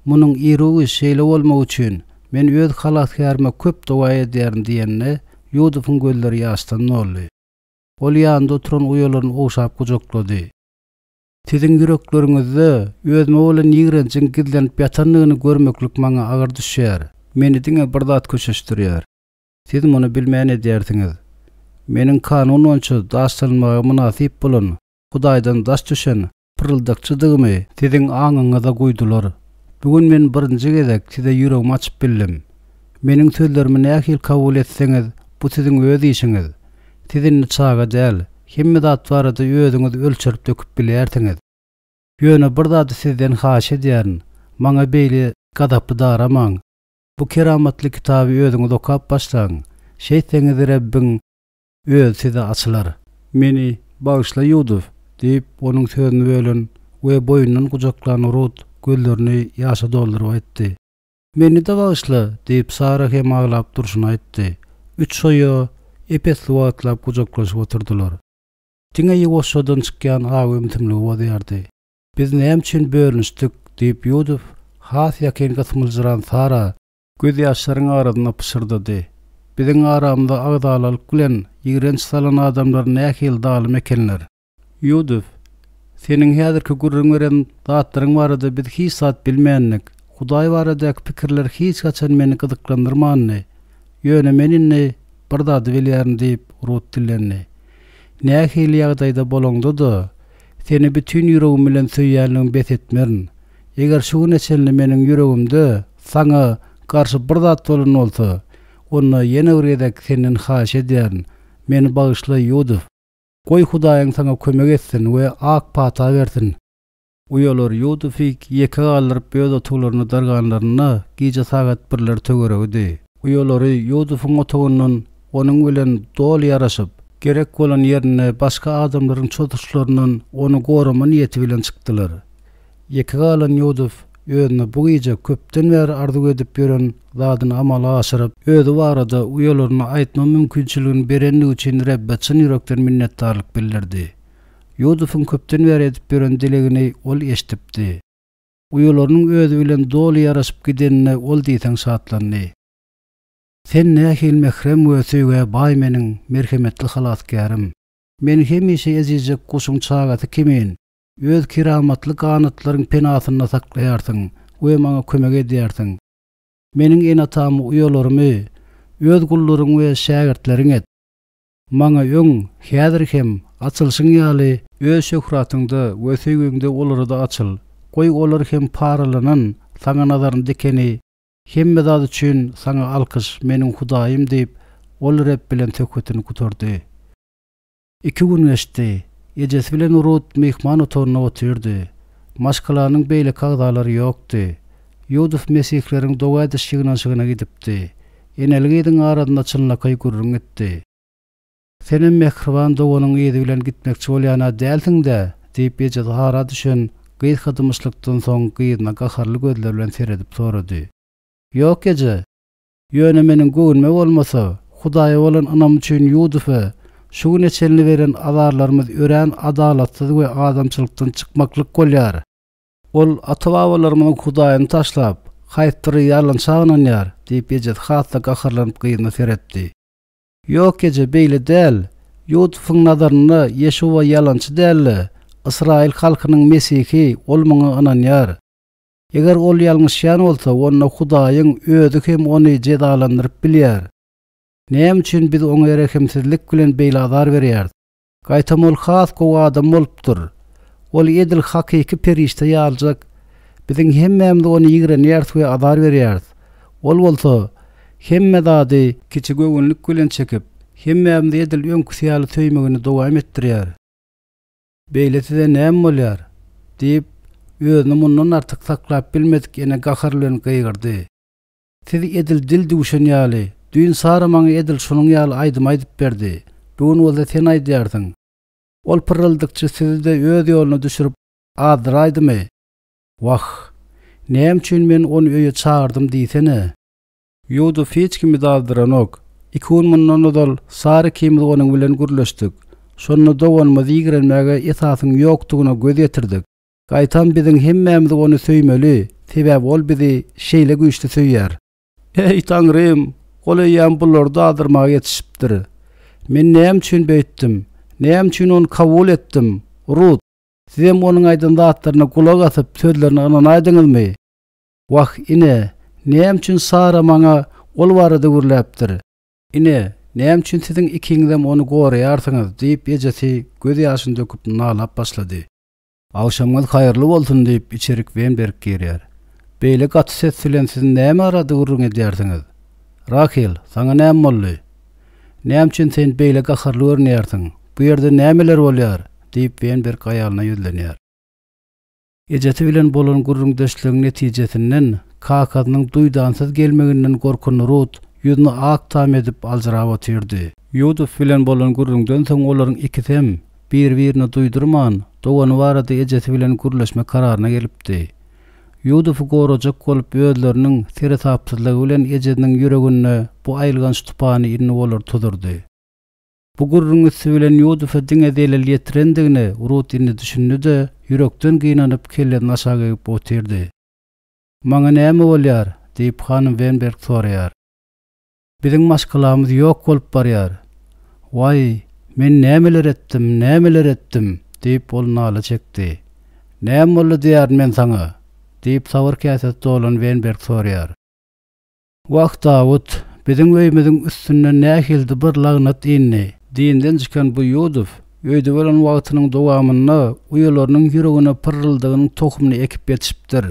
Speaker 1: Munuň iru-giç şeýle bolmagy üçin, men öz Halasgärime köp doga edýärin diýende, Ýusubyň gözleri ýaşdan doldy. Ol ýanynda oturan uýalaryny ogşap gujaklady. Siziň ýürekleriňizde özüme bolan ýigrenjiň gizlenip ýatandygyny görmeklik maňa agyr düşýär. Meni diňe bir zat köşeşdirýär. Siz muny bilmän edýärsiňiz. Meniň kanun boýunça daşlanmaga mynasyp bolan, Hudaýdan daş düşen pyryldakçydygymy siziň aňyňyza guýdular. Bu gün men birinji gezek size ýüregimi açyp bildim. Meniň sözlerimi nähili kabul etseňiz, bu siziň öz işiňiz. Siz indi çaga däl, hemme zat barada özüňiz ölçerip-döküp bilýärsiňiz. Ýöne bir zady sizden haýyş edýärin, maňa beýle gazaply daramaň. Bu keramatly kitaby özüňiz okap başlaň. Şeýtseňiz Rebbiň Özi size açylar. Meni bagyşla, Ýudow, diýip, onuň sözüni bölen we boýnundan gujaklan Rut gözlerini ýaşa dolduryp aýtdy. Meni-de bagyşla, diýip, Sara hem aglap durşuna aýtdy. Üç oýa ep-esli wagtlap gujaklaşyp oturdylar. Diňe ýuwaşjadan çykýan awy ümsümligi bozýardy. Biz näme üçin bölünişdik? diýip, Ýuduf has ýakyn gysmyljyran Sara gözýaşlaryň arasynda pyşyrdady. Biziň aramyza agzalalyk bilen ýigrenç salan adamlar nähili zalym ekenler. Ýuduf, seniň häzirki gürrüň beren zatlaryň barada biz hiç zat bilmändik. Hudaý baradaky pikirler hiç haçan meni gyzyklandyrmandy. Ýöne men indi bir zady bilýärin diýip, Rut dillendi. Nähili ýagdaýda bolaňda-da, seni bütin ýüregim bilen söýýänligimi bes etmerin. Eger şu güne çenli meniň ýüregimde saňa garşy bir zat bolan bolsa, onda ýene bir gezek senden haýyş edýärin, meni bagyşla, Ýuduf. Goý, Hudaýyň saňa kömek etsin we ak pata bersin. Uýalar Ýudufy ýeke galdyryp öz otaglaryna darganlarynda gije sagat birler töweregidi. Uýalary Ýudufyň otagyndan onuň bilen doly ýaraşyp, gerek bolan ýerinde başga adamlaryň çozuşlaryndan ony gorama niýeti bilen çykdylar. Ýeke galan Ýuduf özüne bu gije köpden bäri arzuw edip ýören zadyny amala aşyryp, özi barada uýalaryna aýtma mümkinçiligini berenligi üçin Rebbe çyn ýürekden minnetdarlyk bildirdi. Ýudufyň köpden bäri edip ýören dilegini ol eşidipdi. Uýalarynyň özi bilen doly ýaraşyp gidenine ol diýseň şatlandy. Sen nähili mährem we söýgä baý meniň merhemetli Halasgärim! Men hemişe ezizjek guşuň çagasy kimin, öz keramatly ganatlaryň penasynda saklaýarsyň we maňa kömek edýärsiň. Meniň ene-atamy, uýalarymy öz gullaryň we şägirtleriň et. Maňa öň, häzir hem, açylyşyň ýaly, öz şöhratyňda we söýgiňde olara-da açyl. Goý, olar hem paralanan, Saňa nazaryny dikeni, hemme zat üçin Saňa alkyş, meniň Hudaýym diýip, ol Reb bilen söhbetini gutardy. Iki gün geçdi. Ejesi bilen Rut myhman otagynda otyrdy. Maşgalanyň beýleki agzalary ýokdy. Ýuduf mesihleriň doga ediş ýygnanyşygyna gidipdi. Eneli-gyzyň arasynda çynlakaý gürrüň gitdi. Senem mähriban doganyň yzy bilen gitmekçi bolýan-a dälsiň-dä? diýip, ejesi ara düşen gysga dymyşlykdan soň gyzyna gaharly gözleri bilen seredip sorady. Ýok, eje. Ýöne meniň göwnüme bolmasa, Hudaýa bolan ynam üçin Ýudufe şu güne çenli beren azarlarymyz örän adalatsyz we adamçylykdan çykmaklyk bolýar. Ol ata-babalarymyzyň Hudaýyny taşlap, haýsdyr ýalança ynanýar, diýip, ejesi has-da gaharlanyp gyzyna seretdi. Ýok, eje, beýle däl. Ýusubyň nazarynda Ýeşuwa ýalançy däl-de, ysraýyl halkynyň Mesihi, ol muňa ynanýar. Eger ol ýalňyşýan bolsa, onda Hudaýyň Özi hem ony jezalandyryp bilýär. Näme üçin biz oňa rehimsizlik bilen beýle azar berýäris? Gaýtam ol has gowy adam bolupdyr. Ol edil hakyky perişde ýalyjak. Biziň hemmämiz ony ýigrenýäris we azar berýäris. Ol bolsa, hemme zady kiçigöwünlik bilen çekip, hemmämizi edil öňküsi ýaly söýmegini dowam etdirýär. Beýle size näme bolýar? diýip, özüni mundan artyk saklap bilmedik ene gahar bilen gygyrdy. Siz edil dil düwşen ýaly. Düýn Sara maňa edil şunuň ýaly aýdym aýdyp berdi. Bu gün bolsa sen aýdýarsyň. Ol pyrryldykçy sizi-de öz ýoluna düşürip azdyraýdymy? Wah! Näme üçin men ony öýe çagyrdym diýsene? Ýuwdup hiç kimi azdyranok. Iki gün mundan ozal Sara ikimiz onuň bilen gürleşdik. Şonda doganymyzy ýigrenmäge esasyň ýokdugyna göz ýetirdik. Gaýtam biziň hemmämiz ony söýmeli, sebäbi ol bizi şeýle güýçli söýýär. Eý, Taňrym, ol eýýäm bulary dadyrmaga ýetişipdir. Men näme üçin beýtdim? Näme üçin ony kabul etdim? Rut, sizem onuň aýdan zatlaryna gulak asyp, sözlerine ynanaýdyňyzmy? Wah, ine, näme üçin Sara maňa ol barada gürläpdir. Ine, näme üçin siziň ikiňizem ony goraýarsyňyz, diýip, ejesi göz ýaşyny döküp nalap başlady. Agşamyňyz haýyrly bolsun, diýip, içerik Wenberg girýär. Beýle gaty ses bilen siz näme barada gürrüň edýärsiňiz? Rahil, saňa näme boldy? Näme üçin sen beýle gaharly görünýärsiň? Bu ýerde nämeler bolýar? diýip, Wenberg aýalyna ýüzlenýär. Ejesi bilen bolan gürrüňdeşligiň netijesinden kakasynyň duýdansyz gelmeginden gorkan Rut ýüzüni ak tam edip aljyrap otyrdy. Ýuduf bilen bolan gürrüňden soň olaryň ikisem bir-birine duýdurman, dogany barada ejesi bilen gürleşme kararyna gelipdi. Ýudowy gorajak bolup özleriniň seresapsyzlygy bilen ejesiniň ýüreginde bu aýylganç tupany indi olar tuzurdy. Bu gürrüň üsti bilen Ýudowa diňe zelel ýetirendigine Rut indi düşündi-de, ýürekden gynanyp kellesini aşak egip otyrdy. Maňa näme bolýar? diýip, hanym Wenberg soraýar. Biziň maşgalamyz ýok bolup barýar. Waý, men nämeler etdim, nämeler etdim? diýip, ol nala çekdi. Näme boldy diýýärin men saňa? diýip, sabyr käsesi dolan Wenberg soraýar. Wah, Dawut, biziň öýümiziň üstünden nähildi bir lagnat indi. Dinden çykan bu Ýudow öýde bolan wagtynyň dowamynda uýalarynyň ýüregine pyrryldygynyň tohumyny ekip ýetişipdir.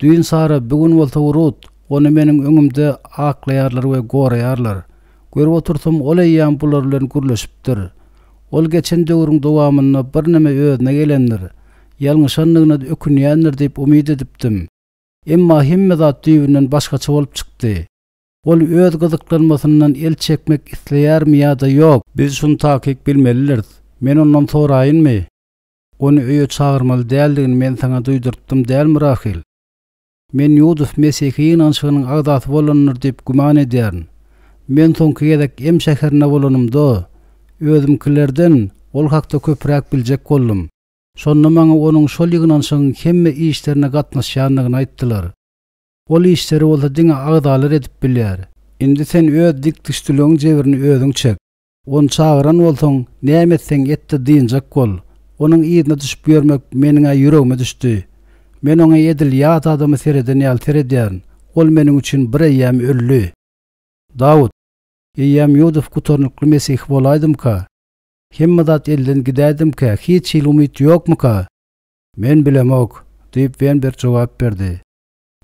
Speaker 1: Düýn Sara, bu gün bolsa Rut, ony meniň öňümde aklaýarlar we goraýarlar. Görüp otursam, ol eýýäm bular bilen gürleşipdir. Ol geçen döwrüň dowamynda birneme özüne gelendir, ýalňyşandygyna-da ökünýändir diýip umyt edipdim. Emma hemme zat düýbünden başgaça bolup çykdy. Ol öz gyzyklanmasyndan el çekmek isleýärmi ýa-da ýok? Biz şuny takyk bilmelidiris. Men ondan soraýynmy? Ony öýe çagyrmaly däldigini men saňa duýdurtdym dälmi, Rahil? Men Ýudow mesihi ýygnanyşygynyň agzasy bolandyr diýip güman edýärin. Men soňky gezek Em şäherinde bolanymda, özümkilerden ol hakda köpräk biljek boldum. Şonda maňa onuň şol ýygnanyşygyň hemme işlerine gatnaşýandygyny aýtdylar. Ol işleri bolsa diňe agzalar edip bilýär. Indi sen öz dikdüşdüligiň jebrini özüň çek. Ony çagyran bolsaň, näme etseň et-de dynjak bol. Onuň yzyna düşüp ýörmek meniň-ä ýüregime düşdi. Men oňa edil ýat adama sereden ýaly seredýärin. Ol meniň üçin bireýýäm öldi. Dawut, Eýýäm Ýudow gutarnykly mesihi bolaýdymyka? Hemme zat elden gidäýdimkä, hiç hili umyt ýokmuka? Men bilemok, diýip, Wenberg jogap berdi.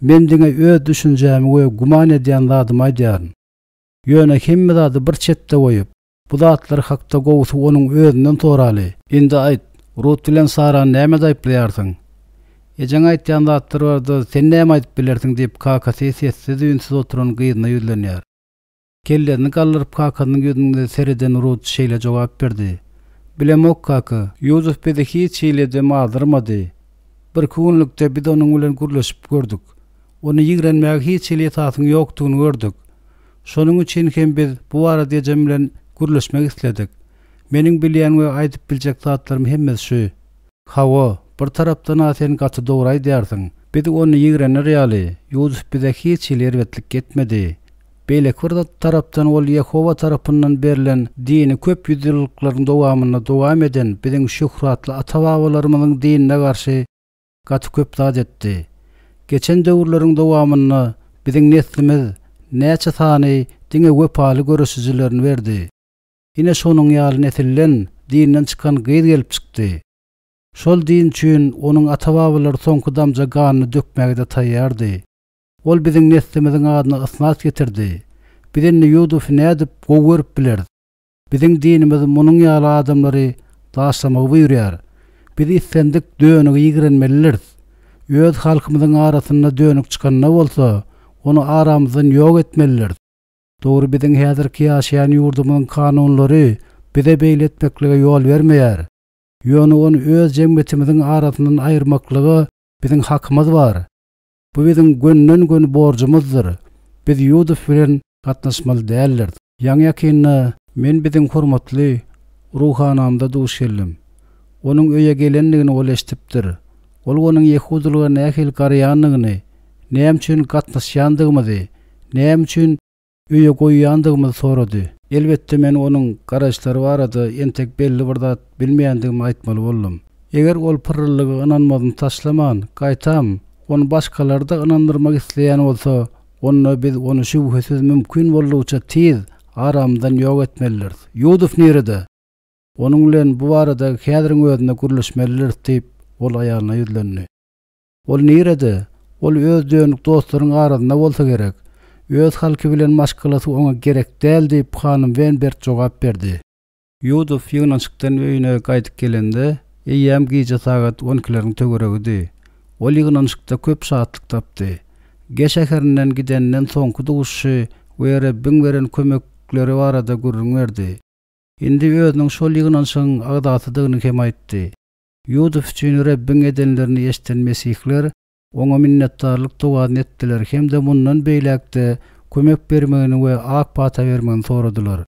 Speaker 1: Men diňe öz düşünjämi we güman edýän zadymy aýdýaryn. Ýöne hemme zady bir çetde goýup, bu zatlar hakda gowusy onuň özünden soraly. Indi aýt, Rut bilen Sarany nämede aýyplaýarsyň? Ejeň aýtýan zatlary barada sen näme aýdyp bilersiň diýip, kakasy sessiz-üýnsüz oturan gyzyna ýüzlenýär. Kellesini galdyryp kakasynyň ýüzüne sereden Rut şeýle jogap berdi, Bilemok, kaka. Ýusuf bizi hiç hili dem aldyrmady. Birki günlükde biz onuň bilen gürleşip gördük. Ony ýigrenmäge hiç hili esasyň ýokdugyny gördük. Şonuň üçin hem biz bu barada ejem bilen gürleşmek isledik. Meniň bilýän we aýdyp biljek zatlarym hemmesi şu. Hawa, bir tarapdan-a sen gaty dogry aýdýarsyň. Biz ony ýigrener ýaly, Ýusuf bize hiç hili erbetlik etmedi. Beýleki bir tarapdan ol Ýehowa tarapyndan berlen dini köp ýüzýyllyklaryň dowamynda dowam eden biziň şöhratly ata-babalarymyzyň dinine garşy gaty köp zat etdi. Geçen döwürleriň dowamynda biziň neslimiz näçe sany diňe wepaly göreşijilerini berdi. Ine şonuň ýaly nesilden dinden çykan gyz gelip çykdy. Şol din üçin onuň ata-babalary soňky damja ganyny dökmäge-de taýýardy. Ol biziň neslimiziň adyna ysnat getirdi. Biz indi Ýudufi nädip gowy görüp bileris? Biziň dinimiz munuň ýaly adamlary daşlamagy buýurýar. Biz islendik dönügi ýigrenmelidiris. Öz halkymyzyň arasynda dönük çykanda bolsa, ony aramyzdan ýok etmelidiris. Dogry biziň häzirki ýaşaýan ýurdumyzyň kanunlary bize beýle etmeklige ýol bermeýär. Ýöne ony öz jemgyýetimiziň arasyndan aýyrmaklyga biziň hakymyz bar. Bu biziň gönden-göni borjumyzdyr. Biz Ýudow bilen gatnaşmaly däldiris. Ýaňy-ýakynda men biziň hormatly ruhanamyza duş geldim. Onuň öýe gelendigini ol eşidipdir. Ol onuň ýehudylyga nähili garaýandygyny, näme üçin gatnaşýandygymyzy, näme üçin öýe goýýandygymyzy sorady. Elbetde, men onuň garaýyşlary barada entek belli bir zat bilmeýändigimi aýtmaly boldum. Eger ol pyrryllyga ynanmazyny taşlaman, gaýtam, ony başgalary-da ynandyrmak isleýän bolsa, onda biz ony şübhesiz mümkin boldugyça tiz aramyzdan ýok etmelidiris. Ýudow nirede? Onuň bilen bu barada häziriň özünde gürleşmelidiris diýip, ol aýalyna ýüzlendi. Ol nirede? Ol öz dönük dostlaryň arasynda bolsa gerek. Öz halky bilen maşgalasy oňa gerek däl diýip, hanym Wenbert jogap berdi. Ýudow ýygnanyşykdan öýüne gaýdyp gelende, eýýäm gije sagat on ikileriň töweregidi. Ol ýygnanyşykda köp şatlyk tapdy. Ge şäherinden gidenden soňky duşuşy we Rebbiň beren kömekleri barada gürrüň berdi. Indi özüniň şol ýygnanyşygyň agzasydygyny hem aýtdy. Ýudow üçin Rebbiň edenlerini eşiden mesihler. Oňa minnetdarlyk dogasyny etdiler hem-de mundan beýläk-de kömek bermegini we ak pata bermegini soradylar.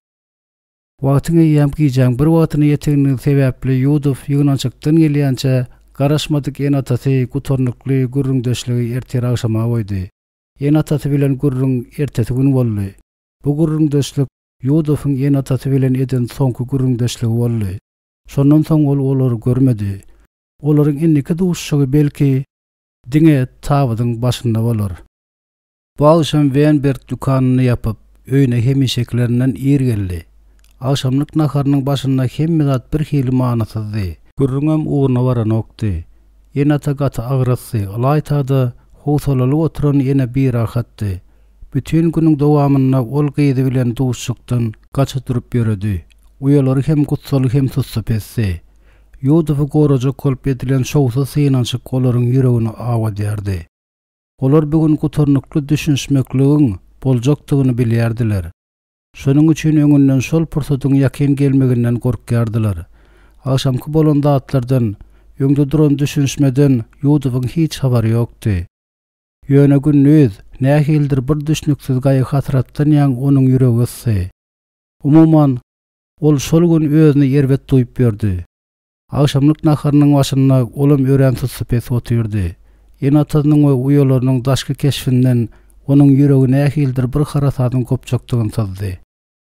Speaker 1: Wagtyň eýýäm gijäň bir wagtyna ýetenligi sebäpli Ýudow ýygnanyşykdan gelýänçä garaşmadyk ene-atasy gutarnykly gürrüňdeşligi ertir agşama goýdy. Ene-atasy bilen gürrüň ertesi gün boldy. Bu gürrüňdeşlik Ýudowyň ene-atasy bilen eden soňky gürrüňdeşligi boldy. Şondan soň ol olary görmedi. Olaryň indiki duşuşygy belki, diňe tabydyň başynda bolar. Bu agşam Wenberg dükanyny ýapyp, öýüne hemişekilerinden ir geldi. Agşamlyk naharynyň başynda hemme zat birhili manysyzdy. Gürrüňem ugruna baranokdy. Ene-ata gaty agrasdy, ylaýta-da, howsalaly oturan ene birahatdy. Bütin günüň dowamynda ol gyzy bilen duşuşykdan gaça durup ýöredi. Uýalary hem gussaly hem sussupesdi. Ýudowy gorajak bolup edilen şowsuz synanyşyk olaryň ýüregini awadýardy. Olar bu gün gutarnykly düşünişmekligiň boljakdygyny bilýärdiler. Şonuň üçin öňünden şol pursatyň ýakyn gelmeginden gorkýardylar. Agşamky bolan zatlardan, öňde duran düşünişmeden Ýudowyň hiç habary ýokdy. Ýöne gündiz, nähilidir bir düşnüksiz gaýgy-hasratdan ýaň onuň ýüregi gysdy. Umuman, ol şol gün özüni erbet duýup ýördi. Agşamlyk naharynyň başynda olam örän sussupes otyrdy. Ene-atasynyň we uýalarynyň daşky keşbinden onuň ýüregi nähilidir bir harasadyň gopjakdygyny syzdy.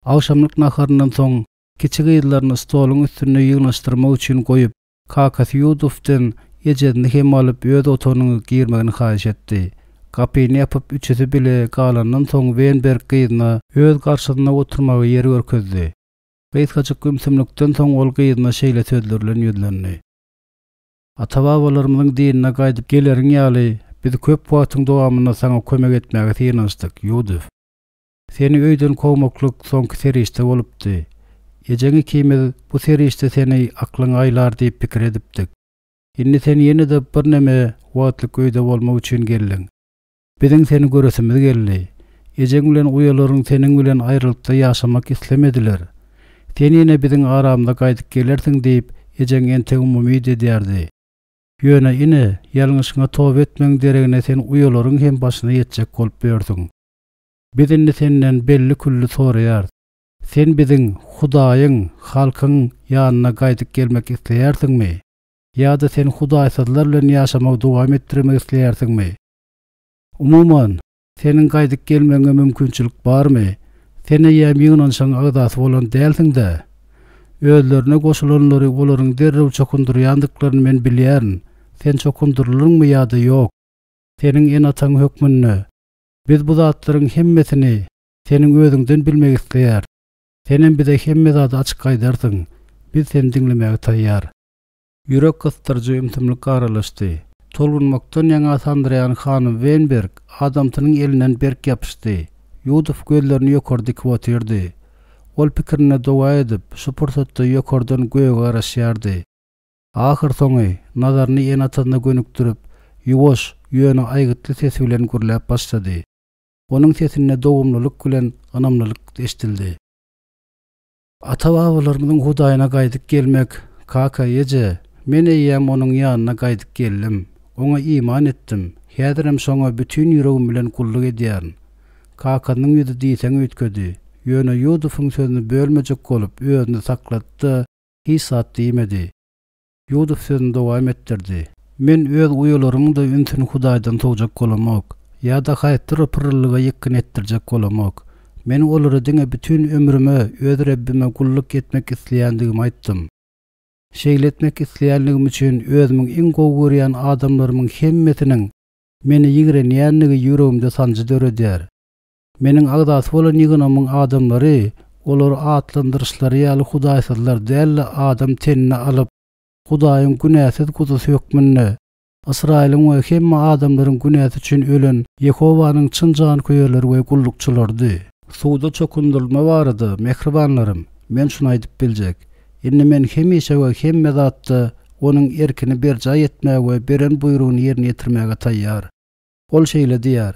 Speaker 1: Agşamlyk naharyndan soň kiçi gyzlaryny stoluň üstünde ýygnaşdyrmak üçin goýup, kakasy Ýudufden ejesini hem alyp öz otagyna girmegini haýyş etdi. Gapyny ýapyp üçüsi bile galandan soň Wenberg gyzyna öz garşysynda oturmaga ýer görkezdi. Gysgajyk ümsümlikden soň ol gyzyna şeýle sözler bilen ýüzlendi. Ata-babalarymyzyň dinine gaýdyp geleriň ýaly, biz köp wagtyň dowamynda saňa kömek etmäge synanyşdyk, Ýudif. Seni öýden kowmaklyk soňky serişde bolupdy. Ejeň ikimiz bu serişde seni aklyňa aýlar diýip pikir edipdik. Indi sen ýene-de birneme wagtlyk öýde bolmak üçin geldiň. Biziň seni göresimiz geldi. Ejeň bilen uýalaryň seniň bilen aýralykda ýaşamak islemediler. Sen ýene biziň aramyza gaýdyp gelersiň diýip, ejeň entegem umyt edýärdi. Ýöne, ine, ýalňyşyňa toba etmegiň deregine sen uýalaryň hem başyna ýetjek bolup ýörsüň. Biz indi senden belli-külli soraýarys. Sen biziň, Hudaýyň, halkyň ýanyna gaýdyp gelmek isleýärsiňmi? Ýa-da sen hudaýsyzlar bilen ýaşamagy dowam etdirmek isleýärsiňmi? Umuman, seniň gaýdyp gelmegiňe mümkinçilik barmy? Sen eýýäm ýygnanyşygyň agzasy bolan dälsiň-dä? Özlerine goşulanlary olaryň derrew çokundyrýandyklaryny men bilýärin. Sen çokundyryldyňmy ýa-da ýok? Seniň ene-ataň hökmünde, biz bu zatlaryň hemmesini seniň özüňden bilmek isleýäris. Senem bize hemme zady açyk aýdarsyň. Biz seni diňlemäge taýýar. Ýürek gysdyryjy ümsümlik aralaşdy. Tolgunmakdan ýaňa sandyraýan hanym Wenberg adamsynyň elinden berk ýapyşdy. Ýudow gözlerini ýokary dikip otyrdy. Ol pikirinde doga edip, şu pursatda ýokardan göge garaşýardy. Ahyrsoňy, nazaryny ene-atasyna gönükdirip, ýuwaş, ýöne aýgytly sesi bilen gürläp başlady. Onuň sesinde dogumlylyk bilen ynamlylyk eşidildi. Ata-babalarymyzyň Hudaýyna gaýdyp gelmek, kaka, eje, men eýýäm Onuň ýanyna gaýdyp geldim. Oňa iman etdim. Häzirem şoňa bütin ýüregim bilen gulluk edýärin. Kakasynyň ýüzi diýseň üýtgedi. Ýöne Ýudowyň sözüni bölmejek bolup, özüni saklady-da, hiç zat diýmedi. Ýudow sözüni dowam etdirdi. Men öz uýalarymyň-da ünsüni Hudaýdan sowjak bolamok. Ýa-da haýsydyr bir pyrryllyga ýykgyn etdirjek bolamok. Men olara diňe bütin ömrüme öz Rebbime gulluk etmek isleýändigimi aýtdym. Şeýle etmek isleýänligim üçin özümiň iň gowy görýän adamlarymyň hemmesiniň meni ýigrenýänligi ýüregimde sanjy döredýär. Meniň agzasy bolan ýygnagymyň adamlary olary atlandyryşlary ýaly hudaýsyzlar däl-de adam tenini alyp, Hudaýyň günäsiz guzusy hökmünde, Ysraýylyň we hemme adamlaryň günäsi üçin ölen Ýehowanyň çyn janköýerleri we gullukçylarydy. Suwda çokundyrylma barada, mähribanlarym, men şuny aýdyp biljek, indi men hemişe we hemme zatda Onuň erkini berjaý etmäge we beren buýrugyny ýerine ýetirmäge taýýar. Ol şeýle diýýär,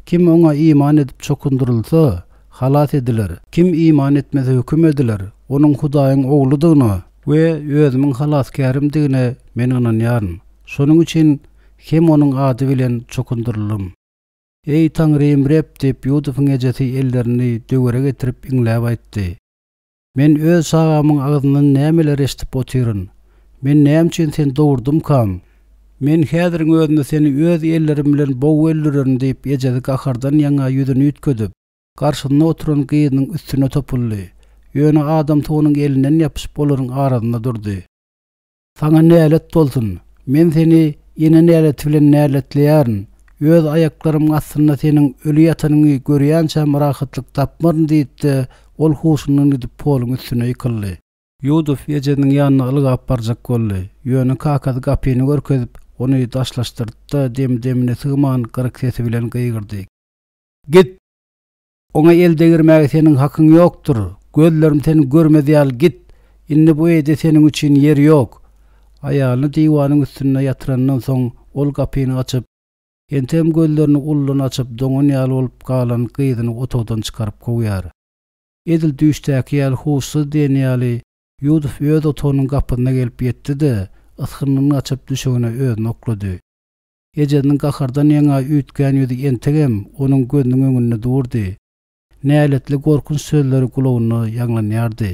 Speaker 1: Kim Oňa iman edip çokundyrylsa, halas ediler, kim iman etmese höküm ediler, Onuň Hudaýyň Ogludygyna we özümiň Halasgärimdigine men ynanýaryn. Şonuň üçin. Hem onuň ady bilen çokundyryldym. Eý, Taňrym Reb! diýip, Ýusubyň ejesi ellerini döwere getirip iňläp aýtdy. Men öz çagamyň agzyndan nämeler eşidip otyryn? Men näme üçin seni dogurdymkam? Men häziriň özünde seni öz ellerim bilen bogup öldürerin diýip, ejesi gahardan ýaňa ýüzüni üýtgedip, garşysynda oturan gyzynyň üstüne topuldy. Ýöne adamsy onuň elinden ýapyşyp olaryň arasynda durdy. Saňa nälet bolsun! Men seni ene näleti bilen näletleýärin. Öz aýaklarymyň astynda seniň öli ýatanyňy görýänçäm rahatlyk tapmaryn diýdi-de, ol huşundan gidip poluň üstüne ýykyldy. Ýudow ejesiniň ýanyna ylgap barjak boldy. Ýöne kakasy gapyny görkezip, ony daşlaşdyrdy-da, demi-demine sygman gyryk sesi bilen gygyrdy. Git! Oňa el degirmäge seniň hakyň ýokdur. Gözlerim seni görmez ýaly git! Indi bu öýde seniň üçin ýer ýok. Aýalyny diwanyň üstünde ýatyrandan soň, ol gapyny açyp, entegem gözlerini uludan açyp, doňan ýaly bolup galan gyzyny otagdan çykaryp kowýar. Edil düýşdäki ýaly huşsuz diýen ýaly, Ýudow öz otagynyň gapysyna gelip ýetdi-de, ysgyndan gaçyp düşegine özüni oklady. Ejesiniň gahardan ýaňa üýtgän ýüzi entegem onuň gözüniň öňünde durdy. Näletli gorkunç sözleri gulagynda ýaňlanýardy.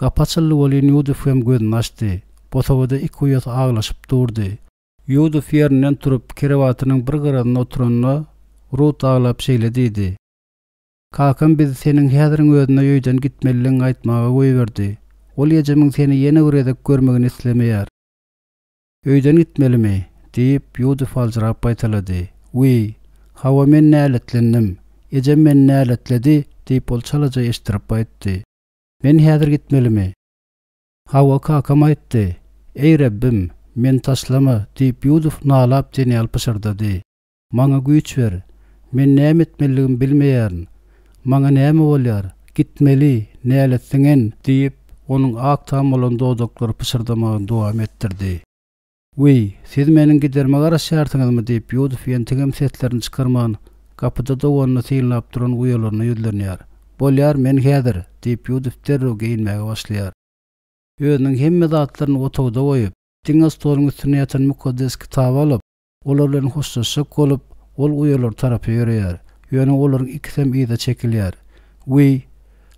Speaker 1: Gapy açyldy welin Ýudow hem gözüni açdy. Bosagada iki uýasy aglaşyp durdy. Ýudow ýerinden turup, kerewatynyň bir gyrasynda oturanda, Rut aglap şeýle diýdi, Kakam bizi seniň häziriň özünde öýden gitmelidigiňi aýtmaga goýberdi. Ol ejemiň seni ýene bir gezek görmegini islemeýär. Öýden gitmelimi? diýip, Ýudow aljyrap gaýtalady. Wiý, hawa, men näletlendim. Ejem meni näletledi, diýip, ol çalaja eşitdirip aýtdy. Men häzir gitmelimi? Hawa, kakam aýtdy. Eý, Rebbim, meni taşlama, diýip, Ýudow nalap diýen ýaly pyşyrdady. Maňa güýç ber. Men näme etmelidigimi bilmeýärin. Maňa näme bolýar? Gitmeli, näletsiňen! Diýip, onuň ak tam bolan dodaklary pyşyrdamagyny dowam etdirdi. Wiý, siz meniň giderime garaşýarsyňyzmy? diýip, Ýudow entegem seslerini çykarman, gapyda doganyny synlap duran uýalaryna ýüzlenýär. Bolýar, men häzir! diýip, Ýudow derrew geýinmäge başlaýar. Özüniň hemme zatlaryny otagda goýup, diňe stoluň üstünde ýatan mukaddes kitaby alyp, Olar bilen hoşlaşjak bolup, ol uýalar tarapa ýöreýär. Ýöne olaryň ikisem yza çekilýär. Wiý,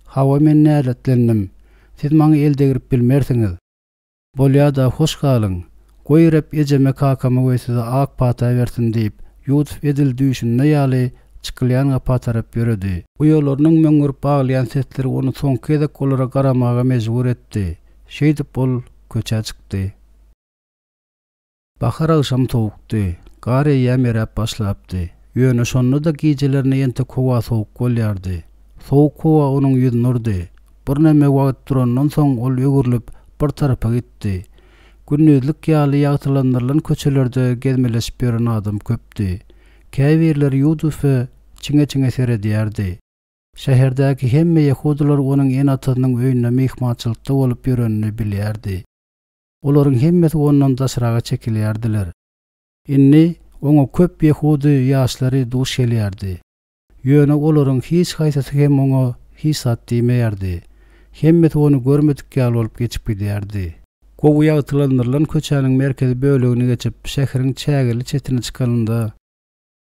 Speaker 1: hawa men näletlendim. Siz maňa el degrip bilmersiňiz. Bolýa-da, hoş galyň. Goý Reb ejeme, kakama we size ak pata bersin diýip, Ýusup edil düýşünde ýaly çykylýan gapa tarap ýöredi. Uýalarynyň möňňürip aglaýan sesleri ony soňky gezek olara garamaga mejbur etdi. Şeýdip ol köçä çykdy. Bahar agşamy sowukdy. Gar eýýäm eräp başlapdy. Ýöne şonda-da gijelerine entek howa sowuk bolýardy. Sowuk howa onuň ýüzüne urdy. Birneme wagt durandan soň ol öwrülip, bir tarapa gitdi. Gündizlik ýaly ýagtylandyrylan köçelerde gezmeleşip ýören adam köpdi. Käbirleri Ýudufe çiňe-çiňe seredýärdi. Şäherdäki hemme ýehudylar onuň ene-atasynyň öýünde myhmançylykda bolup ýörenini bilýärdi. Olaryň hemmesi ondan daşraga çekilýärdiler. Indi oňa köp ýehudy ýaşlary duş gelýärdi. Ýöne olaryň hiç haýsysy hem oňa hiç zat diýmeýärdi. Hemmesi ony görmedik ýaly bolup geçip gidýärdi. Gowy ýagtylandyrylan köçäniň merkezi bölegini geçip, şäheriň çägeli çetine çykanynda,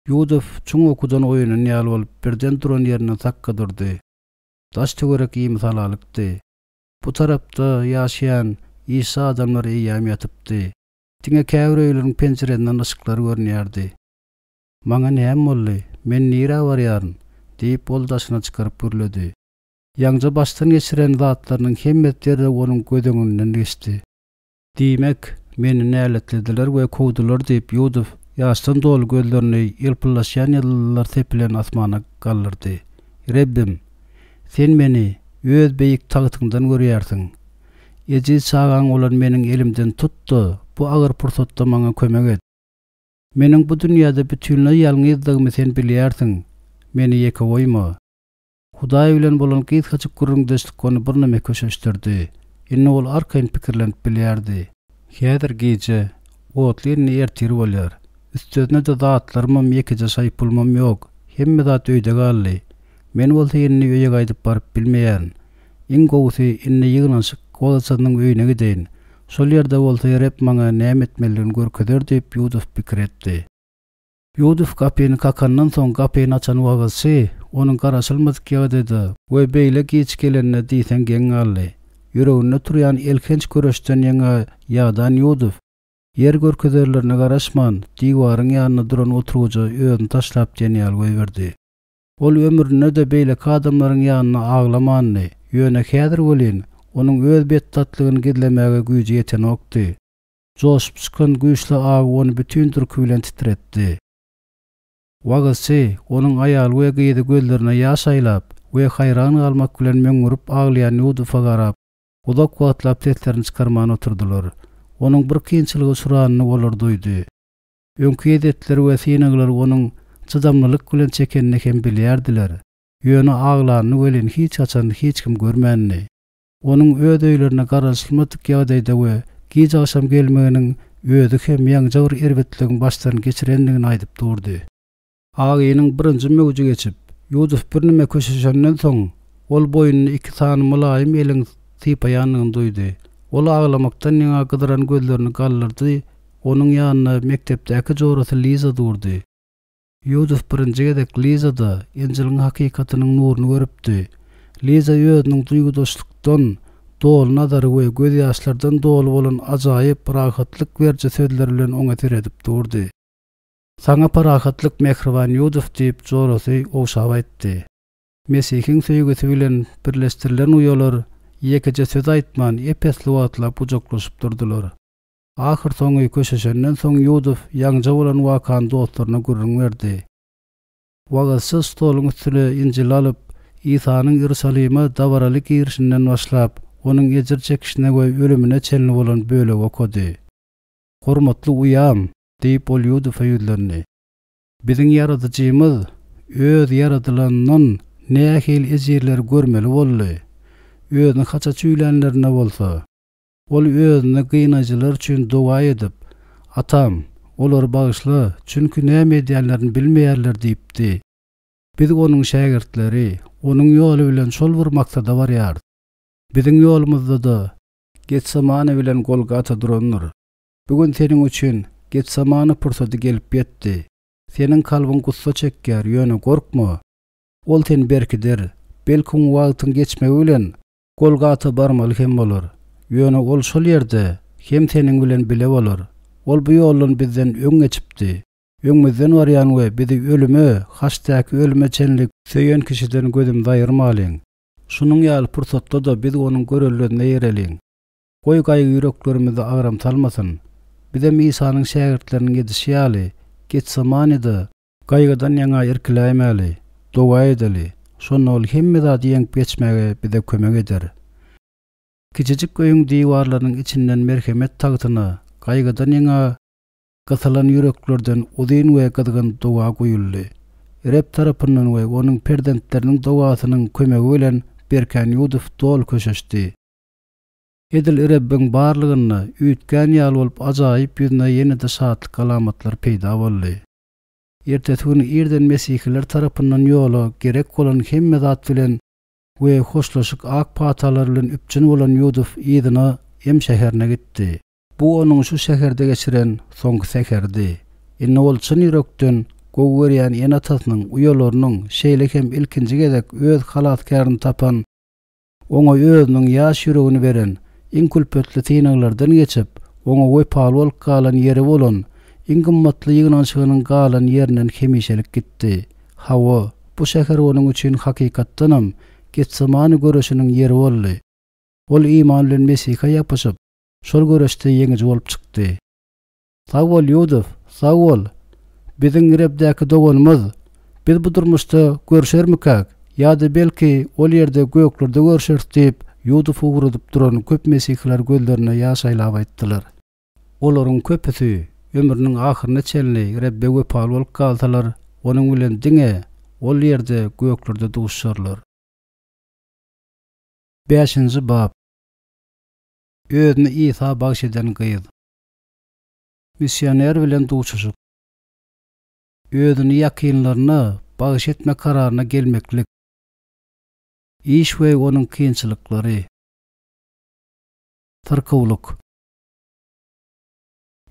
Speaker 1: Ýudow çuň ukudan oýanan ýaly bolup, birden duran ýerinden sakga durdy. Daş-töwerek imisalalykdy. Bu tarapda ýaşaýan işçi adamlar eýýäm ýatypdy. Diňe käbir öýleriň penjiresinden yşyklar görünýärdi. Maňa näme boldy? Men nirä barýaryn? diýip, ol daşyna çykaryp gürledi. Ýaňja başdan geçiren zatlarynyň hemmesi derrew onuň göz öňünden geçdi. Diýmek, meni näletlediler we kowdular diýip, Ýudow ýaşdan doly gözlerini ýylpyldaşýan ýyldyzlar sepilen asmana galdyrdy. Rebbim! Sen meni Öz beýik tagtyňdan görýärsiň. Ejiz çagaň bolan meniň elimden tut-da, bu agyr pursatda maňa kömek et. Meniň bu dünýäde bütinleý ýalňyzdygymy Sen bilýärsiň, meni ýeke goýma. Hudaý bilen bolan gysgajyk gürrüňdeşlik ony birneme köşeşdirdi. Indi ol arkaýyn pikirlenip bilýärdi. Häzir gije, otly indi ertir bolýar. Üstesine-de zatlarymam, ýekeje şaý pulumam ýok. Hemme zat öýde galdy. Men bolsa indi öýe gaýdyp baryp bilmeýärin. Iň gowusy, indi ýygnanyşyk wagyzçysynyň öýüne gideýin. Şol ýerde bolsa Reb maňa näme etmelidigini görkezer diýip, Ýudow pikir etdi. Ýudow gapyny kakandan soň gapyny açan wagyzçy onuň garaşylmadyk ýagdaýda we beýle giç gelenine diýseň geň galdy. Ýüreginde turýan elhenç göreşden ýaňa ýadan Ýudow, ýer görkezerlerine garaşman, diwaryň ýanynda duran oturgyja özüni taşlap diýen ýaly goýberdi. Ol ömründe-de beýleki adamlaryň ýanynda aglamandy, ýöne häzir welin, onuň öz betbatlygyny gizlemäge güýji ýetenokdy. Joşup çykan güýçli agy ony bütin durky bilen titretdi. Wagyzçy, onuň aýaly we gyzy gözlerine ýaş aýlap we haýran galmak bilen möňňürip aglaýan Ýudufa garap, uzak wagtlap seslerini çykarman oturdylar. Onuň bir kynçylyga uçranyny olar duýdy. Öňki ezýetleri we synaglary onuň çydamlylyk bilen çekenini hem bilýärdiler. Ýöne aglanyny welin hiç haçan hiç kim görmändi. Onuň öz öýlerine garaşylmadyk ýagdaýda we giç agşam gelmeginiň özi hem ýaňja bir erbetligiň başdan geçirendigini aýdyp durdy. Agynyň birinji möwji geçip, Ýudow birneme köşeşenden soň, ol boýnuny iki sany mylaýym eliň sypaýandygyny duýdy. Ol aglamakdan ýaňa gyzyran gözlerini galdyrdy, onuň ýanynda mekdepdäki jorasy Liza durdy. Ýudow birinji gezek Lizada Injiliň hakykatynyň nuruny görüpdi. Liza özüniň duýgudaşlykdan doly nazary we gözýaşlardan doly bolan ajaýyp, rahatlyk beriji sözleri bilen oňa seredip durdy. Saňa parahatlyk, mähriban Ýudow, diýip, jorasy ogşap aýtdy. Mesihiň söýgüsi bilen birleşdirilen uýalar ýekeje söz aýtman, ep-esli wagtlap gujaklaşyp durdular. Ahyrsoňy köşeşenden soň Ýudow ýaňja bolan wakany dostlaryna gürrüň berdi. Wagyzçy stoluň üstüne Injili alyp, Isanyň Iýerusalime dabaraly girişinden başlap, onuň ejir çekişine we ölümine çenli bolan bölegi okady. Hormatly uýam! Diýip, ol Ýudowa ýüzlendi. Biziň Ýaradyjymyz Öz ýaradylanyndan nähili ejirleri görmeli boldy! Özüni haça çüýlänlerinde bolsa, Ol Özüni gynaýjylar üçin doga edip, Atam, olary bagyşla, çünki näme edýänlerini bilmeýärler diýipdi. Biz Onuň şägirtleri, Onuň ýoly bilen şol bir maksada barýarys. Biziň ýolumyzda-da Getsemane bilen Golgata durandyr. Bu gün seniň üçin Getsemane pursady gelip ýetdi. Seniň kalbyň gussa çekýär, ýöne gorkma. Ol seni berkider. Belkim wagtyň geçmegi bilen Golgata barmaly hem bolar. Ýöne ol şol ýerde hem seniň bilen bile bolar. Ol bu ýoldan bizden öň geçipdi. Öňümizden barýan we bizi ölüme, haçdaky ölüme çenli söýen kişiden gözümizi aýyrmalyň. Şunuň ýaly pursatda-da biz onuň göreldesine eýereliň. Goý gaýgy ýüreklerimize agram salmasyn. Bizem Isanyň şägirtleriniň edişi ýaly, Getsemanide gaýgydan ýaňa irkiläýmäli, doga edeli. Şonda Ol hemme zady ýeňip geçmäge bize kömek eder. Kiçijik öýüň diwarlarynyň içinden merhemet tagtyna gaýgydan ýaňa gysylan ýüreklerden uzyn we gyzgyn doga guýuldy. Reb tarapyndan we Onuň perzentleriniň dogasynyň kömegi bilen berkän Ýudow doly köşeşdi. Edil Rebbiň barlygynda üýtgän ýaly bolup ajaýyp ýüzüne ýene-de şatlyk alamatlary peýda boldy. Ertesi gün irden mesihiler tarapyndan ýola gerek bolan hemme zat bilen we hoşlaşyk ak patalar bilen üpjün bolan Ýudow yzyna Em şäherine gitdi. Bu onuň şu şäherde geçiren soňky säheridi. Indi ol çyn ýürekden gowy görýän ene-atasynyň, uýalarynyň, şeýle hem ilkinji gezek öz halasgärini tapan Oňa özüniň ýaş ýüregini beren, iň külpetli synaglardan geçip, oňa wepaly bolup galan ýeri bolan, iň gymmatly ýygnanyşygynyň galan ýerinden hemişelik gitdi. Hawa, bu şäher onuň üçin hakykatdanam, Getsemani göreşiniň ýeri boldy. Ol iman bilen Mesihe ýapyşyp, şol göreşde ýeňiji bolup çykdy. Sag bol, Ýudow, sag bol! Biziň Rebdäki doganymyz! Biz bu durmuşda görşermikäk? Ýa-da belki, ol ýerde, göklerde görşeris diýip, Ýudowy ugradyp duran köp mesihiler gözlerine ýaş aýlap aýtdylar. Olaryň köpüsi ömrüniň ahyryna çenli Rebbe wepaly bolup galsalar, Onuň bilen diňe ol ýerde, göklerde duşarlar. Bäşinji bap. Özüni Isa bagyş eden gyz. Missioner bilen duşuşyk. Özüni ýakynlaryna bagyş etme kararyna gelmeklik. Iş we onuň kynçylyklary. Syrkawlyk.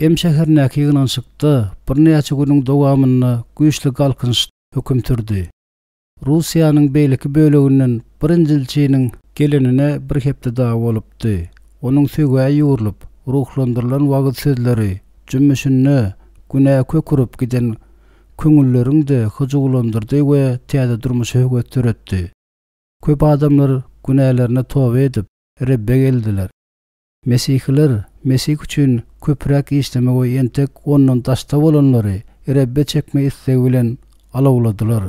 Speaker 1: Em şäherindäki ýygnanyşykda birnäçe günüň dowamynda güýçli galkynyş höküm sürdi. Russiýanyň beýleki böleginden bir injilçiniň gelenine bir hepde dagy bolupdy. Onuň sögä ýugrulyp, ruhlandyrylan wagyz sözleri jümmüşinde günä kök urup giden köňülleriň-de hyjuwlandyrdy we täze durmuşa höwes döretdi. Köp adamlar günälerine toba edip, Rebbe geldiler. Mesihiler Mesih üçin köpräk işleme we entek Ondan daşda bolanlary Rebbe çekme islegi bilen alawladylar.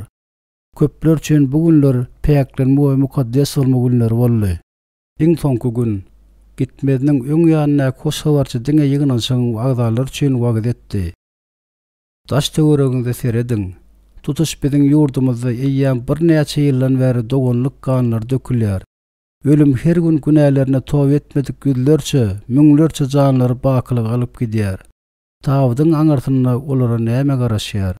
Speaker 1: Köpler üçin bu günler päklenme we mukaddes bolma günleri boldy. Iň soňky gün, gitmeziniň öň ýanyndaky hoş habarçy diňe ýygnanyşygyň agzalary üçin wagyz etdi. Daş-töweregiňize serediň. Tutuş biziň ýurdumyzda eýýäm birnäçe ýyldan bäri doganlyk ganlary dökülýär. Ölüm her gün günälerine toba etmedik ýüzlerçe, müňlerçe janlary bakylyga alyp gidýär. Tabydyň aňyrsynda olara näme garaşýar?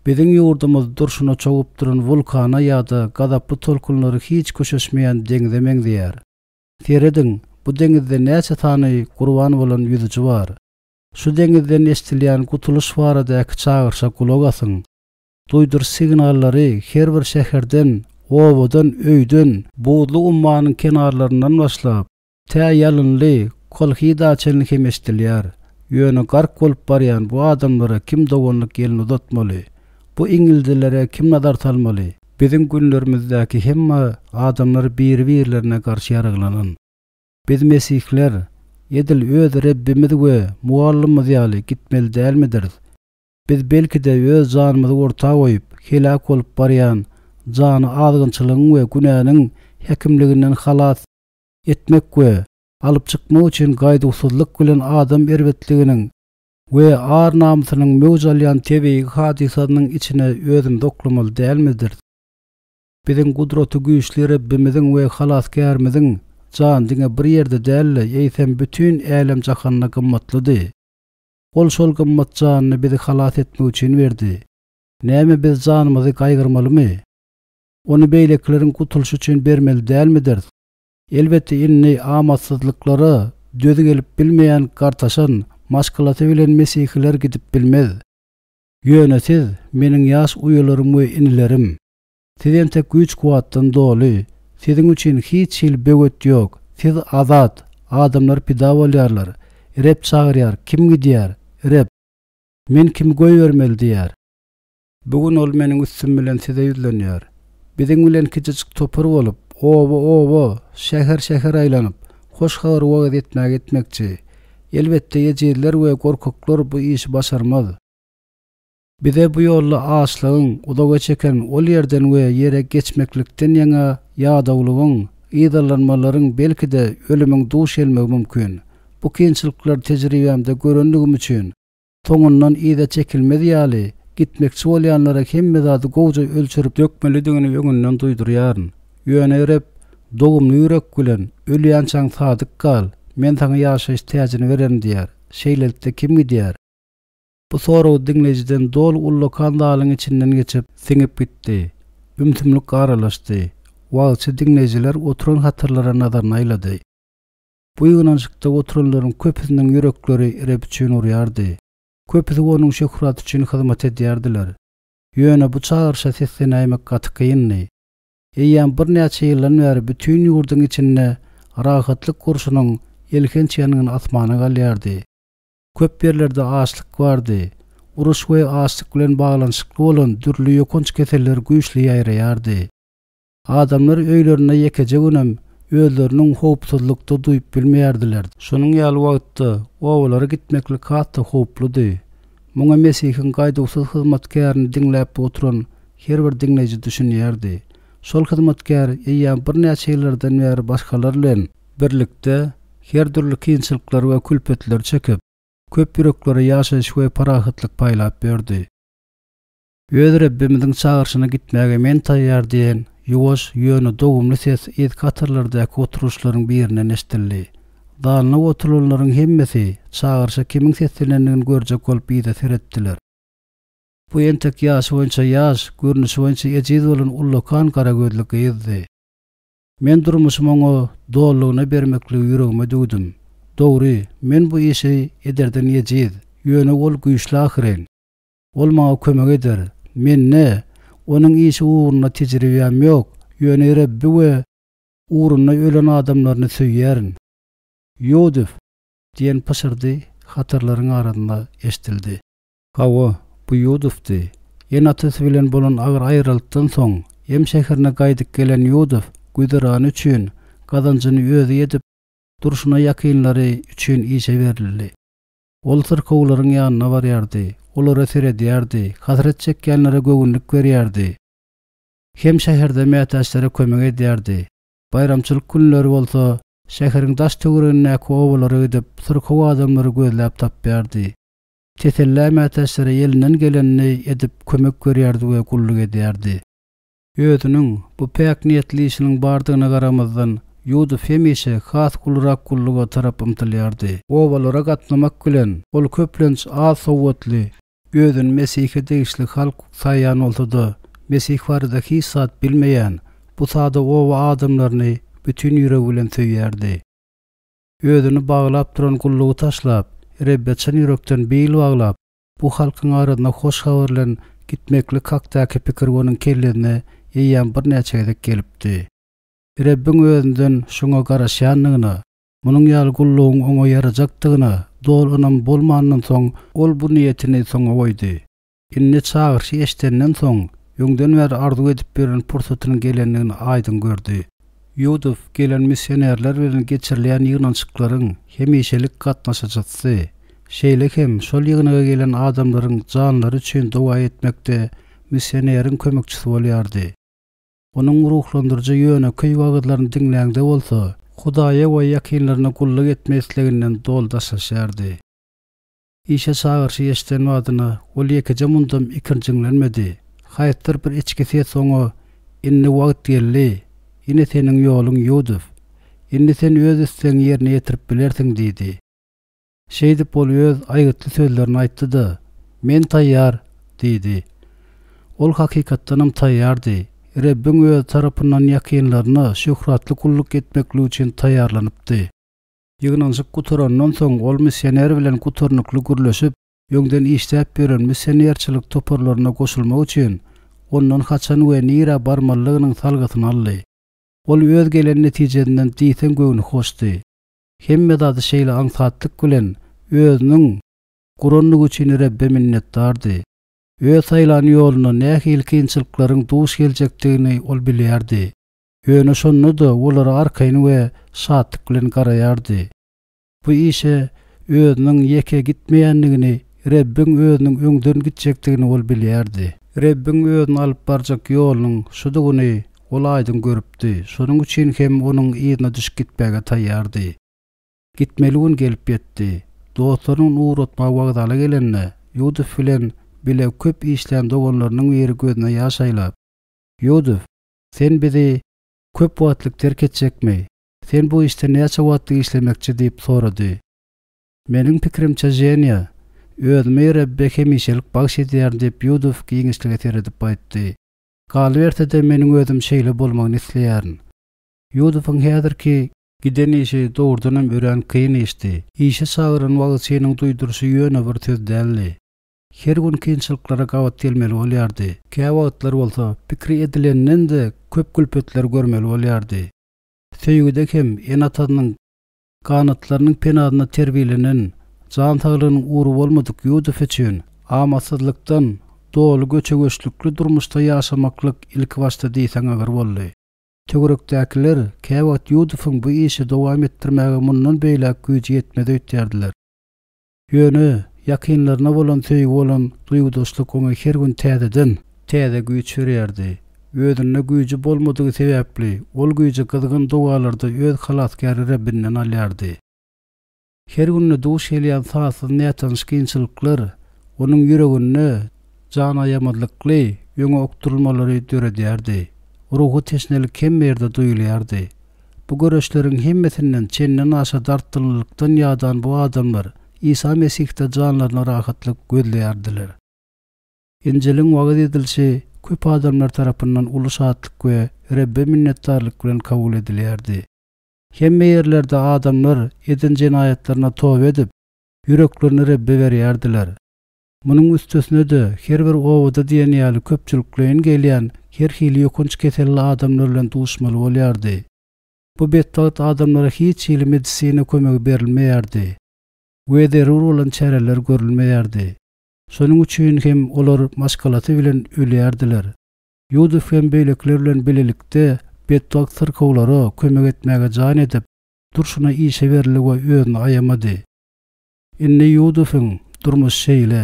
Speaker 1: Biziň ýurdumyz durşuna çogup duran wulkana ýa-da gazaply tolkunlary hiç köşeşmeýän deňze meňzeýär. Serediň, bu deňizde näçe sany gurban bolan ýüzüji bar. Şu deňizden eşidilýän gutulyş baradaky çagyryşa gulak asyň. Duýduryş signallary her bir şäherden, obadan, öýden, buzly ummanyň kenarlaryndan başlap, tä ýalynly Kolhida çenli hem eşidilýär. Ýöne gark bolup barýan bu adamlara kim doganlyk elini uzatmaly? Bu iňňildilere kim nazar salmaly? Biziň günlerimizdäki hemme adamlar biri-birlerine garşy ýaraglanan. Biz mesihler, edil öz Rebbimiz we Mugallymymyz ýaly gitmeli dälmidiris? Biz belki-de öz janymyzy orta goýup, heläk bolup barýan jany azgynçylygyň we günäniň häkimliginden halas etmek we alyp çykmak üçin gaýduwsyzlyk bilen adam erbetliginiň we ar-namysynyň möwç alýan tebigy hadysasynyň içine özümizi oklamaly dälmidiris? Biziň gudraty güýçli Rebbimiziň we Halasgärimiziň jany diňe bir ýerde däl-de, eýsem bütin älem-jahanda gymmatlydy. Ol şol gymmat janyny bizi halas etmek üçin berdi. Näme biz janymyzy gaýgyrmalymy? Ony beýlekileriň gutulyşy üçin bermeli dälmidiris? Elbetde indi amatsyzlyklara döz gelip bilmeýän gartaşan maşgalasy bilen mesihiler gidip bilmez. Ýöne siz, meniň ýaş uýalarym we inilerim, siz entek güýç-kuwwatdan doly, siziň üçin hiç hili böwet ýok, siz azat, adamlar pida bolýarlar. Reb çagyrýar, kim gidýär? Reb, Men kimi goýbermeli diýýär. Bu gün Ol meniň üstüm bilen size ýüzlenýär. Biziň bilen kiçijik topar bolup, oba-oba, şäher-şäher aýlanyp, hoş habary wagyz etmäge gitmekçi. Elbetde, ejizler we gorkaklar bu işi başarmaz. Bize bu ýolda açlygyň, uzaga çeken ol ýerden we ýere geçmeklikden ýaňa ýadawlygyň, yzarlanmalaryň, belki-de, ölümiň duş gelmegi mümkin. Bu kynçylyklary tejribämde görenligim üçin, soňundan yza çekilmez ýaly, gitmekçi bolýanlara hemme zady gowja ölçerip dökmelidigini öňünden duýdurýaryn. Ýöne Reb, Dogumly ýürek bilen, ölýänçäň sadyk gal, Men saňa ýaşaýyş täjini bererin diýýär. Şeýlelikde kim gidýär? Bu sorag diňleýjiden doly ullakan zalyň içinden geçip, siňip gitdi. Ümsümlik aralaşdy. Wagyzçy diňleýjiler oturan hatarlara nazaryny aýlady. Bu ýygnanyşykda oturanlaryň köpüsiniň ýürekleri Reb üçin urýardy. Köpüsi Onuň şöhraty üçin hyzmat edýärdiler. Ýöne bu çagyryşa seslenäýmek gaty kyndy. Eýýäm birnäçe ýyldan bäri bütin ýurduň içinde rahatlyk urşunyň elhenç ýangyny asmana galýardy. Köp ýerlerde açlyk bardy. Uruş we açlyk bilen baglanyşykly bolan dürli ýokanç keseller güýçli ýaýraýardy. Adamlar öýlerinde ýekeje günem özleriniň howpsuzlykda duýup bilmeýärdiler. Şonuň ýaly wagtda obalara gitmeklik has-da howpludy. Muňa Mesihiň gaýduwsyz hyzmatkärini diňläp oturan her bir diňleýji düşünýärdi. Şol hyzmatkär eýýäm birnäçe ýyllardan bäri başgalar bilen birlikde her dürli kynçylyklary we külpetleri çekip, köp ýüreklere ýaşaýyş we parahatlyk paýlap ýördi. Öz Rebbimiziň çagyryşyna gitmäge men taýýar diýen ýuwaş, ýöne dogumly ses yzky hatarlardaky oturyşlaryň birinden eşidildi. Zalynda oturanlaryň hemmesi çagyryşa kimiň seslenendigini görjek bolup yza seretdiler. Bu entek ýaşy boýunça ýaş, görnüşi boýunça ejiz bolan ullakan gara gözli gyzdy. Men durmuşymy oňa dolulygyna bermekligi ýüregime düwdüm. Dogry, men bu işi ederden ejiz, ýöne Ol güýçli ahyryn. Ol maňa kömek eder. Mende Onuň işi ugrunda tejribäm ýok, ýöne Rebbi we ugrunda ölen adamlaryny söýýärin. Ýudif! Diýen pyşyrdy hatarlaryň arasynda eşidildi. Hawa, bu Ýudufdy. Ene-atasy bilen bolan agyr aýralykdan soň, Em şäherine gaýdyp gelen Ýuduf güzerany üçin gazanjyny özi edip durşuna ýakynlary üçin işe berildi. Ol syrkawlaryň ýanyna barýardy, olara seredýärdi, hasrat çekýänlere göwünlik berýärdi. Hem şäherde mätäçlere kömek edýärdi. Baýramçylyk günleri bolsa, şäheriň daş-töweregindäki obalara gidip, syrkaw adamlary gözläp tapýardy. Tesellä mätäçlere elinden gelenini edip kömek berýärdi we gulluk edýärdi. Özüniň bu päk niýetli işiniň bardygyna garamazdan, Ýuduf hemişe has ulurak gulluga tarap ymtylýardy. Obalara gatnamak bilen, ol köplenç az sowatly, özüni Mesihe degişli halk saýýan bolsa-da, Mesih barada hiç zat bilmeýän bu sada oba adamlaryny bütin ýüregi bilen söýýärdi. Özüni baglap duran gullugy taşlap, Rebbe çyn ýürekden bil baglap, Bu halkyň arasyna hoş habar bilen gitmeklik hakdaky pikir onuň kellesine eýýäm birnäçe gezek gelipdi. Rebbiň özünden şuňa garaşýandygyna, munuň ýaly gullugyň oňa ýarajakdygyna doly ynamy bolmandan soň, ol bu niýetini soňa goýdy. Indi çagyryşy eşidenden soň, öňden bäri arzuw edip ýören pursatynyň gelendigini aýdyň gördi. Ýudow gelen missionerler bilen geçirilýän ýygnanyşyklaryň hemişelik gatnaşyjysy, şeýle hem şol ýygnaga gelen adamlaryň janlary üçin doga etmekde missioneriň kömekçisi bolýardy. Onuň ruhlandyryjy ýönekeý wagyzlaryny diňläňde bolsa, Hudaýa we ýakynlaryna gulluk etme isleginden doly daşlaşýardy. Işe çagyryşy eşiden badyna ol ýekeje mundam ikirjiňlenmedi. Haýsydyr bir içki ses oňa, Indi wagt geldi. Ine seniň ýoluň Ýuduf. Indi sen öz islegiňi ýerine ýetirip bilersiň diýdi. Şeýdip ol öz aýgytly sözlerini aýtdy-da, Men taýýar! diýdi. Ol hakykatdanam taýýardy. Rebbiň Özi tarapyndan ýakynlaryna şöhratly gulluk etmeklik üçin taýýarlanypdy. Ýygnanyşyk gutarandan soň ol missioner bilen gutarnykly gürleşip, öňden işläp ýören missionerçilik toparlaryna goşulmak üçin ondan haçan we nirä barmalydygynyň salgysyny aldy. Ol öz gelen netijesinden diýseň göwnühoşdy. Hemme zady şeýle aňsatlyk bilen özüniň gurandygy üçin Rebbe minnetdardy. Öz saýlan ýolunda nähili kynçylyklaryň duş geljekdigini ol bilýärdi. Ýöne şonda-da olara arkaýyn we şatlyk bilen garaýardy. Bu işe özüniň ýeke gitmeýändigini, Rebbiň özüniň öňden gitjekdigini ol bilýärdi. Rebbiň özüni alyp barjak ýolunyň şudugyny ol aýdyň görüpdi, şonuň üçin hem onuň yzyna düşüp gitmäge taýýardy. Gitmeli gün gelip ýetdi. Dostlaryny ugratmaga wokzala gelende, Ýuduf bilen bile köp işlän doganlarynyň biri gözüne ýaş aýlap, Ýuduf, Sen bizi köp wagtlyk terk etjekmi? Sen bu işde näçe wagtlyk işlemekçi? diýip sorady. Meniň pikirimçe, Ženýa, özümi Rebbe hemişelik bagyş edýärin diýip, Ýudow giňişlige seredip aýtdy. Galyberse-de, meniň özüm şeýle bolmagyny isleýärin. Ýudowyň häzirki giden işi dogrudanam örän kyn işdi. Işe çagyran wagyzçynyň duýduryşy ýöne bir söz däldi. Her gün kynçylyklara gabat gelmeli bolýardy. Käwagtlar bolsa pikir edilenden-de köp külpetleri görmeli bolýardy. Söýgüde hem ene-atasynyň ganatlarynyň penasynda terbiýelenen, jan saglygynyň ugry bolmadyk Ýudow üçin amatsyzlykdan doly göçe-göçlükli durmuşda ýaşamaklyk ilkibaşda diýseň agyr boldy. Töwerekdäkiler käwagt Ýudowyň bu işi dowam etdirmäge mundan beýläk güýji ýetmez öýtýärdiler. Ýöne, ýakynlaryna bolan söýgi bolan duýgudaşlyk oňa her gün täzeden. Täze güýç berýärdi. Özünde güýji bolmadygy sebäpli, ol güýji gyzgyn dogalarda öz Halasgäri Rebbinden alýardy. Her günde duş gelýän saýsyz nätanyş kynçylyklar onuň ýüreginde janaýamazlykly öňe okdurylmalary döredýärdi. Ruhy teşnelik hemme ýerde duýulýardy. Bu göreşleriň hemmesinden çenden aşa dartgynlylykdan ýadan bu adamlar Isa Mesihde janlaryna rahatlyk gözleýärdiler. Injiliň wagyz edilişi köp adamlar tarapyndan uly şatlyk we Rebbe minnetdarlyk bilen kabul edilýärdi. Hemme ýerlerde adamlar eden jenaýatlaryna toba edip, ýüreklerini Rebbe berýärdiler. Munuň üstesine-de, her bir obada diýen ýaly köpçülikleýin gelýän her hili ýokanç keselli adamlar bilen duşmaly bolýardy. Bu betbagt adamlara hiç hili medisina kömegi berilmeýärdi we zerur bolan çäreler görülmeýärdi. Şonuň üçin hem olar maşgalasy bilen ölýärdiler. Ýudow hem beýlekiler bilen bilelikde betbagt syrkawlara kömek etmäge jan edip, durşuna işe berildi we özüni aýamady. Indi Ýudowyň durmuşy şeýle,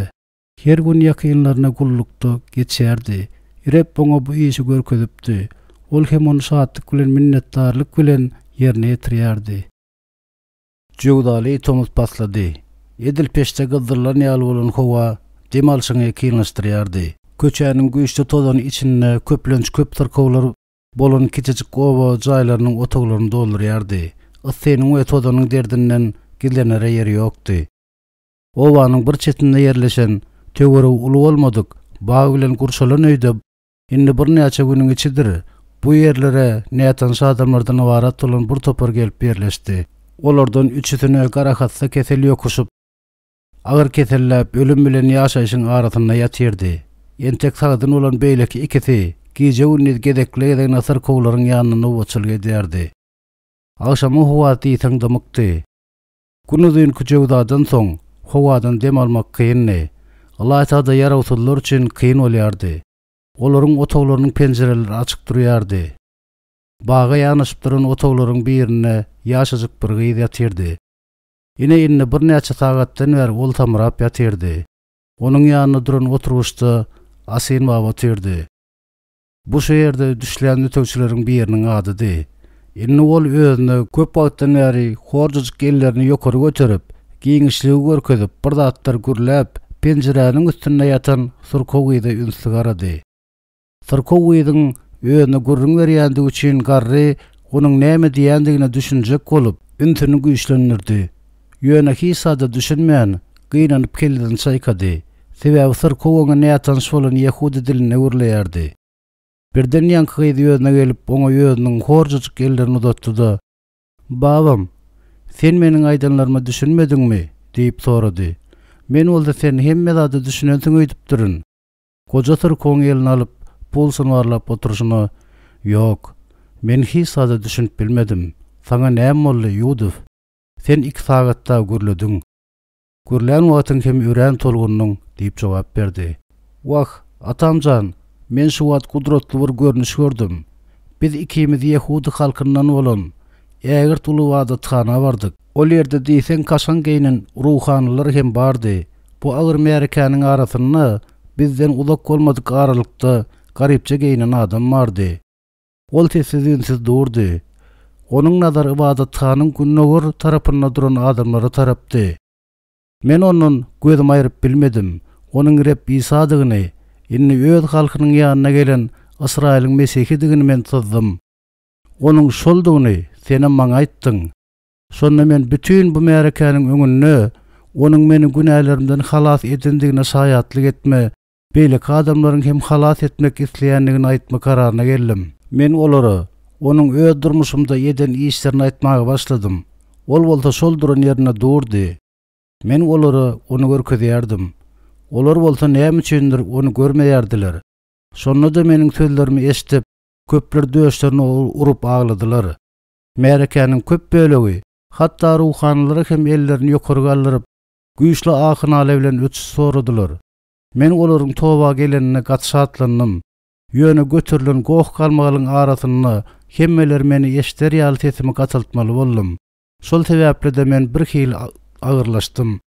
Speaker 1: her gün ýakynlaryna gullukda geçýärdi. Reb oňa bu işi görkezipdi. Ol hem ony şatlyk bilen minnetdarlyk bilen ýerine ýetirýärdi. Jöwzaly tomus paslydy. Edil peçde gyzdyrylan ýaly bolan howa dem alşyňy kynlaşdyrýardy. Köçäniň güýçli tozany içinde köplenç köp syrkawlar bolan kiçijik oba jaýlarynyň otaglaryny doldurýardy. Yssynyň we tozanyň derdinden gizlenere ýer ýokdy. Obanyň bir çetinde ýerleşen, töweregi uly bolmadyk, bag bilen gurşalan öýde Indi birnäçe günüň içidir, bu ýerlere nätanyş adamlardan ybarat bolan bir topar gelip ýerleşdi. Olardan üçüsine garahassa kesel ýokuşyp, agyr keselläp, ölüm bilen ýaşaýşyň arasynda ýatyrdy. Entek sagdyn bolan beýleki ikisi gije-gündiz gezekli-gezegine syrkawlaryň ýanynda nobatçylyk edýärdi. Agşamyň howasy diýseň dymykdy. Günuzynky jöwzadan soň, howadan dem almak kyndy. Ylaýta-da ýarawsyzlar üçin kyn bolýardy. Olaryň otaglarynyň penjireleri açyk durýardy. Baga ýanaşyp duran otaglaryň birinde ýaşajyk bir gyz ýatyrdy. Ine indi birnäçe sagatdan bäri ol samrap ýatyrdy. Onuň ýanynda duran oturgyçda Asin baba otyrdy. Bu şu ýerde düşlän ötegçileriň biriniň adydy. Indi ol özüne köp wagtdan bäri horjajyk ellerini ýokary göterip, giňişligi görkezip, bir zatlar gürläp, penjiräniň üstünde ýatan syrkaw gyza ünsli garady. Syrkaw gyzyň özüne gürrüň berýändigi üçin garry onuň näme diýýändigine düşünjek bolup, ünsüni güýçlendirdi. Ýöne hiç zada düşünmän, gynanyp kellesini çaýkady. Sebäbi syrkaw oňa nätanyş bolan ýehudy dilinde gürleýärdi. Birden ýaňky gyz özüne gelip, oňa özüniň horjajyk ellerini uzatdy-da, Babam, sen meniň aýdanlaryma düşünmediňmi? diýip sorady. Men bolsa sen hemme zada düşünensiň öýdüpdirin. Goja syrkawyň elini alyp, pulsuny barlap oturyşyna, Ýok, men hiç zada düşünip bilmedim. Saňa näme boldy, Ýudow? Sen iki sagat dagy gürlediň. Gürlän wagtyň hem örän tolgundyň, diýip jogap berdi. Wah, atam jan, men şu wagt gudratly bir görnüş gördüm. Biz ikimiz ýehudy halkyndan bolan ägirt uly ybadathana bardyk. Ol ýerde diýseň kaşaň geýnen ruhanylar hem bardy. Bu agyr märekäniň arasynda bizden uzak bolmadyk aralykda garypja geýnen adam bardy. Ol sessiz-üýnsüz durdy. Onuň nazary ybadathanyň gündogar tarapynda duran adamlara tarapdy. Men ondan gözümi aýryp bilmedim. Onuň Reb Isadygyny, indi Öz halkynyň ýanyna gelen Ysraýylyň Mesihidigini men syzdym. Onuň şoldugyny senem maňa aýtdyň. Şonda men bütin bu märekäniň öňünde Onuň meni günälerimden halas edendigine şaýatlyk etme beýleki adamlaryň hem halas etmek isleýändigini aýtma kararyna geldim. Men olara Onuň öz durmuşymda eden işlerini aýtmaga başladym. Ol bolsa şol duran ýerinde durdy. Men olara Ony görkezýärdim. Olar bolsa näme üçindir Ony görmeýärdiler. Şonda-da meniň sözlerimi eşidip, köpler döşlerine urup agladylar. Märekäniň köp bölegi, hatda ruhanylar hem ellerini ýokary galdyryp, güýçli ahy-nala bilen ötüş soradylar. Men olaryň toba gelenine gaty şatlandym. Ýöne göterilen goh-galmagalyň arasynda hemmeler meni eşider ýaly sesimi gataltmaly boldum. Şol sebäpli-de men birhili agyrlaşdym.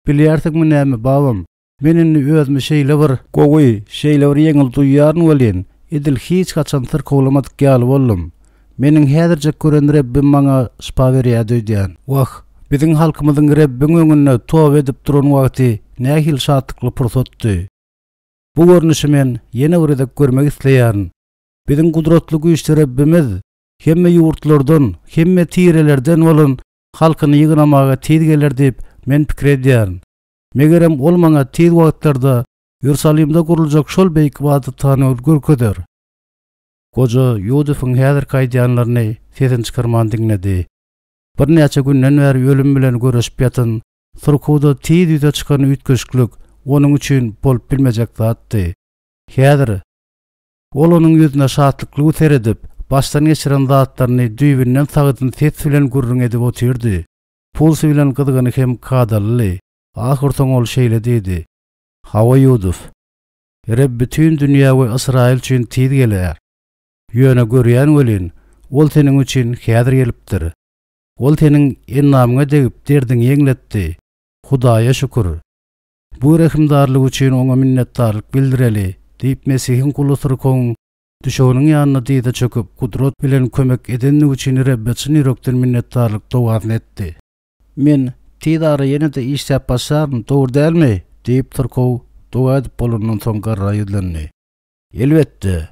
Speaker 1: Bilýärsiňmi näme, babam, men indi özümi şeýle bir. Gowy, şeýle bir ýeňil duýýaryn welin, edil hiç haçan syrkawlamadyk ýaly boldum. Meniň häzirjek gören Rebbim maňa şypa berýärdi öýdýän. Wah, biziň halkymyzyň Rebbiň öňünde toba edip duran wagty nähili şatlykly pursatdy! Bu görnüşi men ýene bir gezek görmek isleýärin. Biziň gudratly güýçli Rebbimiz hemme ýurtlardan, hemme tirelerden bolan halkyny ýygnamaga tiz geler diýip, men pikir edýärin. Megerem, ol maňa tiz wagtlarda Iýerusalimde guruljak şol beýik ybadathanany görkezer. Goja Ýudusyň häzirki aýdýanlaryny sesini çykarman diňledi. Birnäçe günden bäri ölüm bilen göreşip ýatan syrkawda tiz ýüze çykan üýtgeşiklik onuň üçin bolup bilmejek zatdy. Häzir ol onuň ýüzüne şatlykly seredip, başdan geçiren zatlaryny düýbünden sagdyn ses bilen gürrüň edip otyrdy. Pulsy bilen gyzgyny hem kadalydy. Ahyrsoňy ol şeýle diýdi, Hawa, Ýudow, Reb bütin dünýä we Ysraýyl üçin tiz geler. Ýöne görýän welin, Ol seniň üçin häzir gelipdir. Ol seniň endamyňa degip, derdiňi ýeňletdi. Hudaýa şükür! Bu rehimdarlygy üçin Oňa minnetdarlyk bildireli, diýip, Mesihiň guly syrkawyň düşeginiň ýanynda dyza çöküp, gudrat bilen kömek edendigi üçin Rebbe çyn ýürekden minnetdarlyk dogasyny etdi. Men tiz ara ýene-de işläp başlaryn, dogry dälmi? diýip, syrkaw doga edip bolandan soň garra ýüzlendi. Elbetde,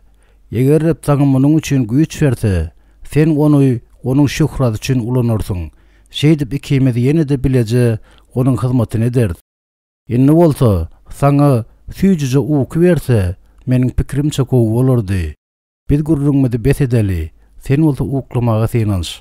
Speaker 1: eger Reb saňa munuň üçin güýç berse, sen ony Onuň şöhraty üçin ulanarsyň. Şeýdip ikimiz ýene-de bileje Onuň hyzmatyny ederis. Indi bolsa, saňa süýjüje uky berse, meniň pikirimçe gowy bolardy. Biz gürrüňimizi bes edeli, sen bolsa uklamaga synanyş.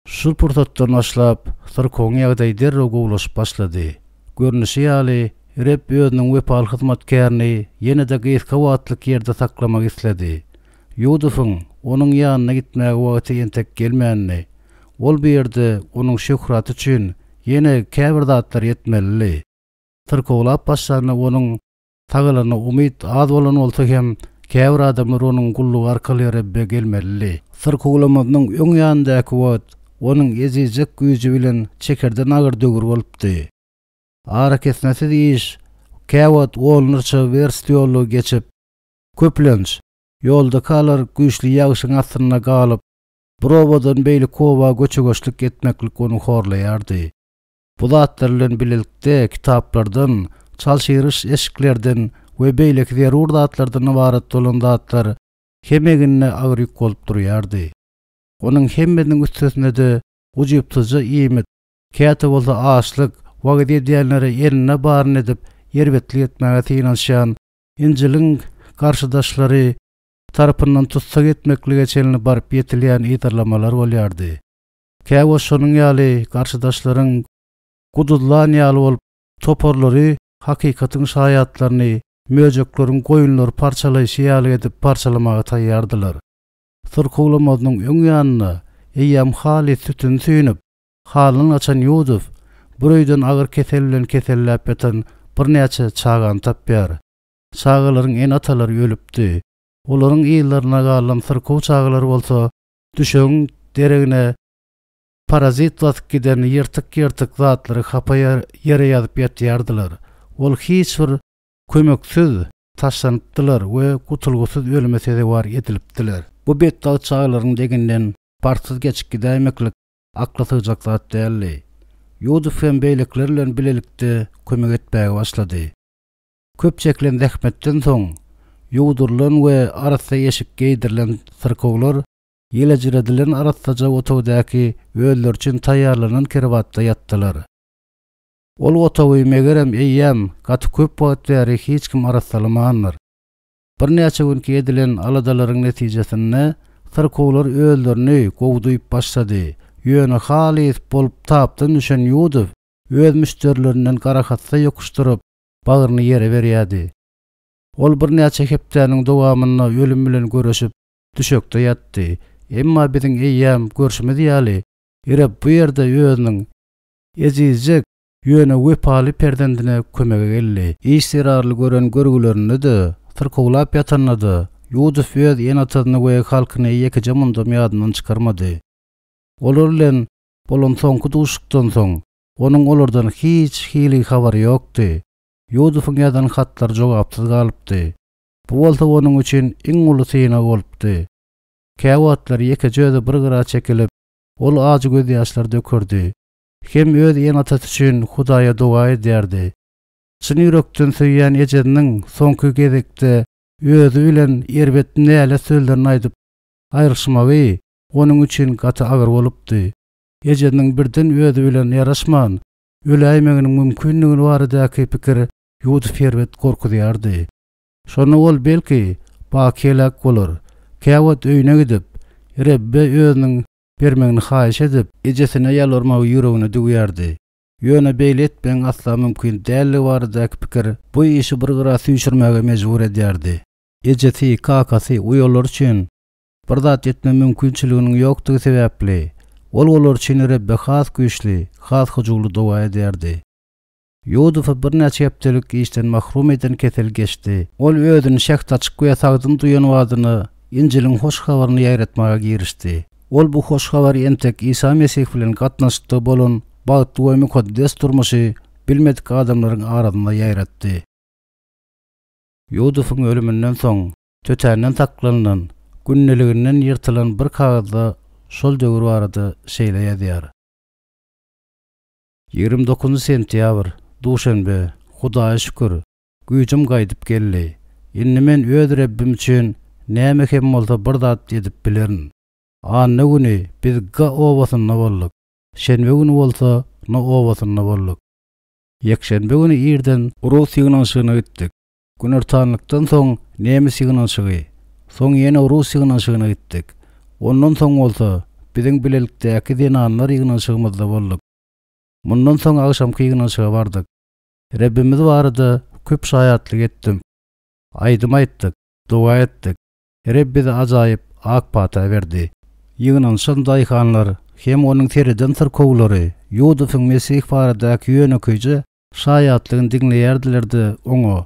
Speaker 1: Şul pursatdan başlap, syrkawyň ýagdaýy derrew gowulaşyp başlady. Görnüşi ýaly, Reb Özüniň wepaly hyzmatkärini ýene-de gysga wagtlyk ýerde saklamak isledi. Ýusubyň Onuň ýanyna gitmäge wagty entek gelmändi. Ol bu ýerde Onuň şöhraty üçin ýene käbir zatlary etmelidi. Syrkawlap başlanda onuň Sagalana umyt az bolan bolsa hem, käbir adamlar onuň gullugy arkaly Rebbe gelmelidi. Syrkawlamazynyň öň ýanyndaky wagt onuň ezizjek güýji bilen çekerden agyr döwür bolupdy. Arakesmesiz iş, käwagt onlarça werst ýollugy geçip, köplenç, ýoldakalar güýçli ýagşyň astynda galyp, bir obadan beýleki oba göçe-göçlük etmeklik ony horlaýardy. Bu zatlar bilen bilelikde kitaplardan, çalşyryş eşiklerden we beýleki zerur zatlardan ybarat bolan zatlar hem egnine agyr ýük bolup durýardy. Onuň hemmesiniň üstesine-de ujypsyzja iýmit, käte bolsa açlyk, wagyz edýänlere elinde baryny edip erbetlik etmäge synanyşýan Injiliň garşydaşlary tarapyndan tussag etmeklige çenli baryp ýetilýän yzarlamalar bolýardy. Käwagt şonuň ýaly garşydaşlaryň guduzlan ýaly bolup toparlary hakykatyň şaýatlaryny möjekleriň goýunlary parçalaýşy ýaly edip parçalamaga taýýardylar. Syrkawlamazynyň öň ýanynda eýýäm halys sütüni süýnüp, halyndan gaçan Ýudow bir öýden agyr kesel bilen keselläp ýatan birnäçe çagany tapýar. Çagalaryň ene-atalary ölüpdi. Olaryň yzlarynda galan syrkaw çagalar bolsa Düşegiň deregine parazit basyp giden ýyrtyk-ýyrtyk zatlary hapa ýere ýazyp ýatýardylar. Ol hiç bir kömeksiz taşlanypdylar we gutulgysyz ölüme sezewar edilipdiler. Bu betbagt çagalaryň deňinden parhsyz geçip gidäýmeklik akla sygjak zat däldi. Ýudow hem beýlekiler bilen bilelikde kömek etmäge başlady. Köp çekilen zähmetden soň, ýuwdurylan we arassa eşik geýdirilen syrkawlar ýelejiredilen arassaja otagdaky özleri üçin taýýarlanan krowatda ýatdylar. Ol otagy, megerem, eýýäm gaty köp wagt bäri hiç kim arassalamandyr. Birnäçe günki edilen aladalaryň netijesinde syrkawlar özlerini gowy duýup başlady. Ýöne halys bolup tapdan düşen Ýudow öz müşderilerinden garahassa ýokuşdyryp, bagryny ýere berýärdi. Ol birnäçe hepdäniň dowamynda ölüm bilen göreşip, düşekde ýatdy. Emma biziň eýýäm görşümiz ýaly, Reb bu ýerde özüniň ejizjek, ýöne wepaly perzendine kömege geldi. Iş zerarly gören görgülerinde-de, syrkawlap ýatanda-da, Ýusup öz ene-atasyny we halkyny ýekeje mundam ýadyndan çykarmady. Olar bilen bolan soňky duşuşykdan soň, Onuň olardan hiç hili habary ýokdy. Ýusubyň ýazan hatlary jogapsyz galypdy. Bu bolsa onuň üçin iň uly synag bolupdy. Käwagtlar ýekeje özi bir gyra çekilip, ol ajy gözýaşlar dökerdi. Hem öz ene-atasy üçin Hudaýa doga edýärdi. Çyn ýürekden söýýän ejesiniň soňky gezekde özi bilen erbet nälet sözlerini aýdyp aýrylyşmagy onuň üçin gaty agyr bolupdy. Ejesiniň birden özi bilen ýaraşman, öläýmeginiň mümkinligi baradaky pikir Ýusuby erbet gorkuzýardy. Şonda ol, belki, baky heläk bolar. Käwagt öýüne gidip, Rebbe özüniň. bermegini haýyş edip, ejesine ýalbarmagy ýüregine düwýärdi. Ýöne beýle etmegiň asla mümkin däldigi baradaky pikir bu işi bir gyra süýşürmäge mejbur edýärdi. Ejesi, kakasy, uýalary üçin bir zat etme mümkinçiliginiň ýokdugy sebäpli, ol olar üçin Rebbe has güýçli, has hyjuwly doga edýärdi. Ýudowy birnäçe hepdelik işden mahrum eden kesel geçdi. Ol özüni şähdaçyk we sagdyn duýan badyna Injiliň hoş habaryny ýaýratmaga girişdi. Ol bu hoş habary entek Isa Mesih bilen gatnaşykda bolan bagtly we mukaddes durmuşy bilmedik adamlaryň arasynda ýaýratdy. Ýudowyň ölüminden soň, tötänden saklanylan, gündeliginden ýyrtylan bir kagyzda şol döwür barada şeýle ýazýar. 29 sentýabr, duşenbe, Hudaýa şükür, güýjüm gaýdyp geldi. Indi men öz Rebbim üçin näme hem bolsa bir zat edip bilerin. Anna güni biz G obasynda bolduk. Şenbe güni bolsa N obasynda bolduk. Ýekşenbe güni irden rus ýygnanyşygyna gitdik. Günortanlykdan soň nemes ýygnanyşygy, soň ýene rus ýygnanyşygyna gitdik. Ondan soň bolsa biziň bilelikdäki zenanlar ýygnanyşygymyzda bolduk. Mundan soň agşamky ýygnanyşyga bardyk. Rebbimiz barada köp şaýatlyk etdim. Aýdym aýtdyk, doga etdik. Reb bize ajaýyp ak pata berdi. Ýygnanyşan daýhanlar hem onuň sereden syrkawlary Ýudusyň Mesih baradaky ýönekeýje şaýatlygyny diňleýärdiler-de, oňa,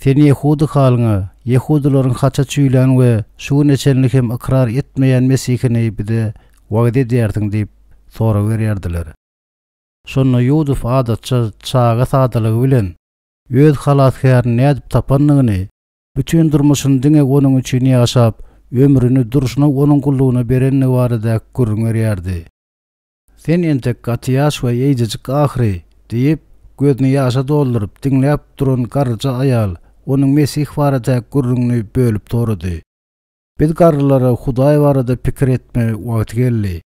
Speaker 1: Sen ýehudy halyňa, ýehudylaryň haça çüýlän we şu güne çenli hem ykrar etmeýän Mesihini bize wagyz edýärsiň diýip, sorag berýärdiler. Şonda Ýuduf adatça çaga sadalygy bilen öz Halasgärini nädip tapandygyny, bütin durmuşyny diňe Onuň üçin ýaşap, ömrüni durşuna Onuň gullugyna berendigi baradaky gürrüň berýärdi. Sen entek gaty ýaş we eýjejik ahyry, diýip, gözüni ýaşa dolduryp, diňläp duran garryja aýal onuň Mesih baradaky gürrüňini bölüp sorady. Biz garrylara Hudaý barada pikir etme wagty geldi.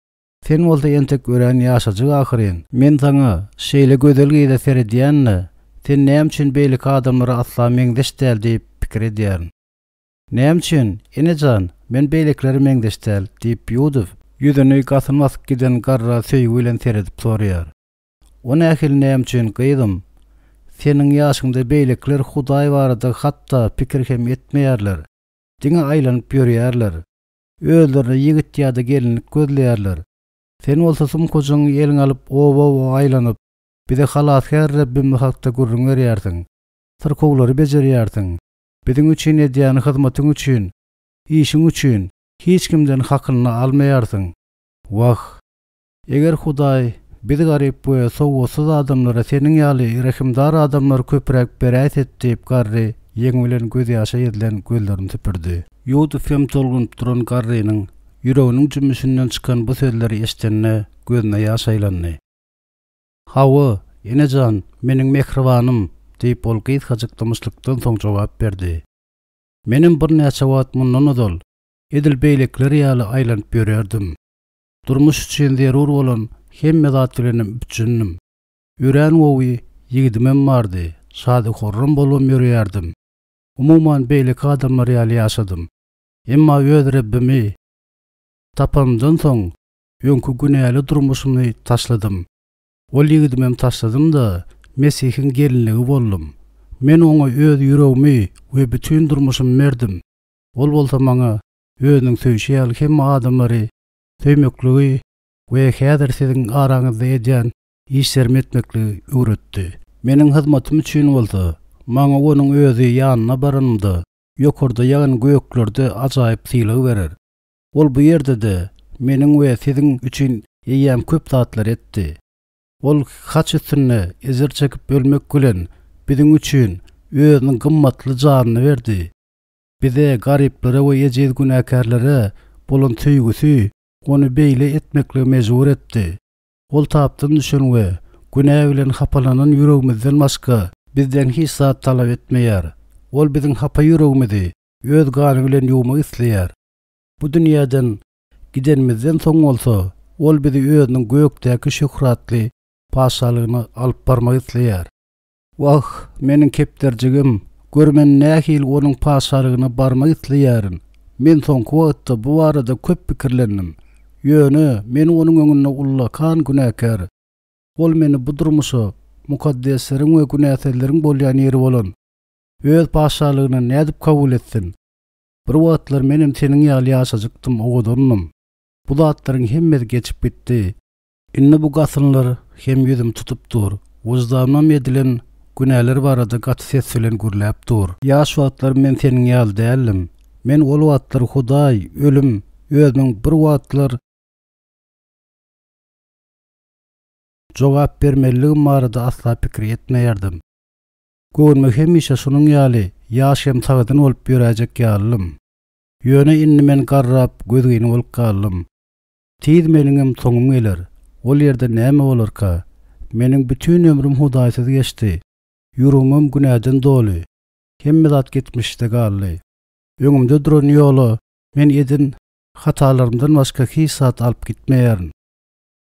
Speaker 1: Sen bolsa entek örän ýaşajyk ahyryn. Men saňa, şeýle gözel gyza seredýän-de, sen näme üçin beýleki adamlara asla meňzeş däl diýip pikir edýärin. Näme üçin, ene jan, men beýlekilere meňzeş däl? diýip, Ýudow, ýüzüni gasyn basyp giden garra söýgi bilen seredip soraýar. O nähili näme üçin, gyzym? Seniň ýaşyňda beýlekiler Hudaý barada hatda pikir hem etmeýärler. Diňe aýlanyp ýörýärler. Özlerine ýigit ýa-da gelinlik gözleýärler. Sen bolsa sumkajygyňy eliňe alyp oba-oba aýlanyp, bize Halasgär Rebbimiz hakda gürrüň berýärsiň. Syrkawlary bejerýärsiň. Biziň üçin edýän hyzmatyň üçin, işiň üçin hiç kimden hakyny almaýarsyň. Wah! Eger Hudaý biz garyp we sowatsyz adamlara seniň ýaly rehimdar adamlary köpräk beräýsedi diýip garry ýeňi bilen gözýaşa ezilen gözlerini süpürdi. Ýuwdup hem tolgunyp duran garrynyň ýüreginiň jümmüşinden çykan bu sözleri eşidende gözüne ýaş aýlandy. Hawa, ene jan, meniň mähribanym, diýip, ol gysgajyk dymyşlykdan soň jogap berdi. Menem birnäçe wagt mundan ozal, edil beýlekiler ýaly aýlanyp ýörerdim. Durmuş üçin zerur bolan hemme zat bilenem üpjündim. Örän gowy ýigidimem bardy, şady-horram bolubam ýörýärdim. Umuman, beýleki adamlar ýaly ýaşadym. Emma öz Rebbimi tapanymdan soň, öňki günäli durmuşymy taşladym. Ol ýigidimem taşladym-da, Mesihiň gelinligi boldum. Men Oňa öz ýüregimi we bütin durmuşymy berdim. Ol bolsa maňa Özüniň söýşi ýaly hemme adamlary söýmekligi we häzir siziň araňyzda edýän işlerimi etmekligi öwretdi. Meniň hyzmatym üçin bolsa, maňa Onuň Özi ýanyna baranymda, ýokarda, ýagny göklerde ajaýyp sylag berer. Ol bu ýerde-de meniň we siziň üçin eýýäm köp zatlar etdi. Ol haç üstünde ejir çekip ölmek bilen, biziň üçin Özüniň gymmatly janyny berdi. Bize, garyplara we ejiz günäkärlere bolan söýgüsi Ony beýle etmeklige mejbur etdi. Ol tapdan düşen we günä bilen hapalanan ýüregimizden başga bizden hiç zat talap etmeýär. Ol biziň hapa ýüregimizi Öz gany bilen ýuwmak isleýär. Bu dünýäden gidenimizden soň bolsa, Ol bizi Özüniň gökdäki şöhratly Patyşalygyna alyp barmak isleýär. Wah, meniň kepderjigim, gör men nähili Onuň Patyşalygyna barmak isleýärin! Men soňky wagtda bu barada köp pikirlendim. Ýöne men Onuň öňünde ullakan günäkär. Ol meni bu durmuşa, mukaddesleriň we günäsizleriň bolýan ýeri bolan Öz Patyşalygyna nädip kabul etsin? Bir wagtlar menem seniň ýaly ýaşajykdym, owadandym. Bu zatlaryň hemmesi geçip gitdi. Indi bu gasynlar hem ýüzümi tutup dur. Wyždanymam edilen günäler barada gaty ses bilen gürläp dur. Ýaş wagtlarym men seniň ýaly däldim. Men ol wagtlar Hudaý, ölüm, özümiň bir wagtlar jogap bermeliligim barada asla pikir etmeýärdim. Göwnüme hemişe şunuň ýaly ýaş hem sagdyn bolup ýöräýjek ýalydym. Ýöne indi men garrap, gözgyny bolup galdym. Tiz meniňem soňum geler. Ol ýerde näme bolarka? Meniň bütin ömrüm Hudaýsyz geçdi. Ýüregimem günäden doly. Hemme zat geçmişde galdy. Öňümde duran ýola men eden hatalarymdan başga hiç zat alyp gitmeýärin.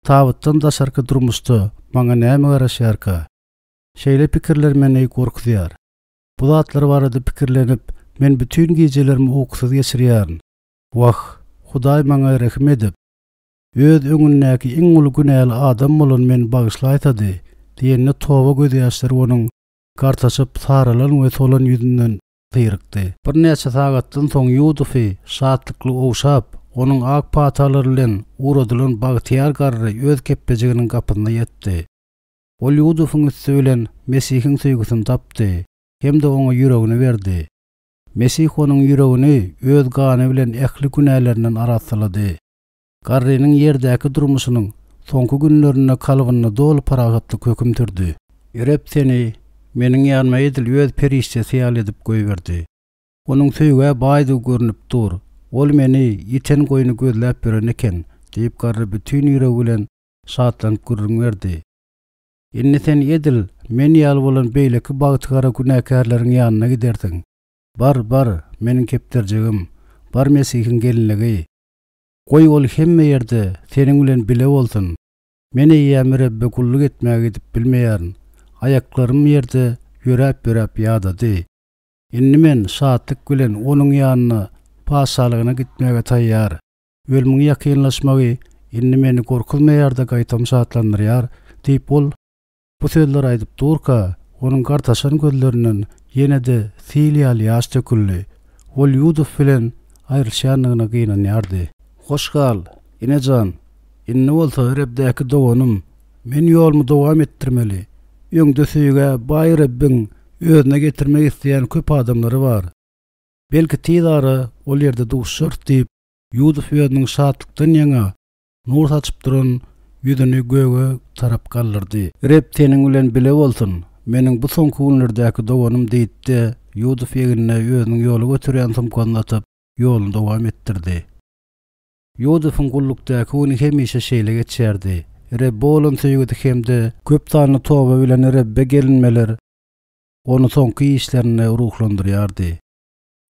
Speaker 1: Tabytdan daşarky durmuşda maňa näme garaşýarka? Şeýle pikirler meni gorkuzýar. Bu zatlar barada pikirlenip, men bütin gijelerimi ukusyz geçirýärin. Wah, Hudaý maňa rehim edip, Öz öňündäki iň uly günäli adam bolan meni bagyşlaýsady! diýende toba gözýaşlary onuň gartaşyp saralan we solan ýüzünden syrykdy. Birnäçe sagatdan soň Ýudufy şatlykly ogşap, onuň ak patalary bilen ugradylan bagtyýar garry öz kepbejiginiň gapysyna ýetdi. Ol Ýudufyň üsti bilen Mesihiň söýgüsini tapdy hem-de oňa ýüregini berdi. Mesih onuň ýüregini Öz gany bilen ähli günälerinden arassalady. Garrynyň ýerdäki durmuşynyň soňky günlerinde kalbynda doly parahatlyk höküm sürdi. Reb seni meniň ýanyma edil Öz perişdesi ýaly edip goýberdi. Onuň söýgä baýdygy görnüp dur. Ol meni, ýiten goýny gözläp ýören eken, diýip, garry bütin ýüregi bilen şatlanyp gürrüň berdi. Indi sen edil men ýaly bolan beýleki bagtygara günäkärleriň ýanyna gidersiň. Bar, bar, meniň kepderjigim, bar Mesihiň gelinligi. Goý, ol hemme ýerde seniň bilen bile bolsun. Men eýýäm Rebbe gulluk etmäge gidip bilmeýärin. Aýaklarym ýerde ýöräp-ýöräp ýadady. Indi men şatlyk bilen Onuň ýanyna, Patyşalygyna gitmäge taýýar. Ölümiň ýakynlaşmagy indi meni gorkuzmaýar-da gaýtam şatlandyrýar, diýip, ol bu sözleri aýdyp durka, onuň gartaşan gözlerinden ýene-de sil ýaly ýaş döküldi. Ol Ýudow bilen aýrylyşýandygyna gynanýardy. Hoş gal, ene jan! Indi bolsa Rebdäki doganym, men ýolumy dowam etdirmeli. Öňde söýgä baý Rebbiň Özüne getirmek isleýän köp adamlary bar. Belki tiz ara ol ýerde duşarys diýip, Ýudow özüniň şatlykdan ýaňa nur saçyp duran ýüzüni göge tarap galdyrdy. Reb seniň bilen bile bolsun, meniň bu soňky günlerdäki doganym diýdi-de, Ýudow egnine özüniň ýola göterýän sumkasyny atyp, ýoluny dowam etdirdi. Ýudowyň gullukdaky güni hemişe şeýle geçýärdi. Rebbe bolan söýgüsi hem-de köp sanly toba bilen Rebbe gelinmeler ony soňky işlerinde ruhlandyrýardy.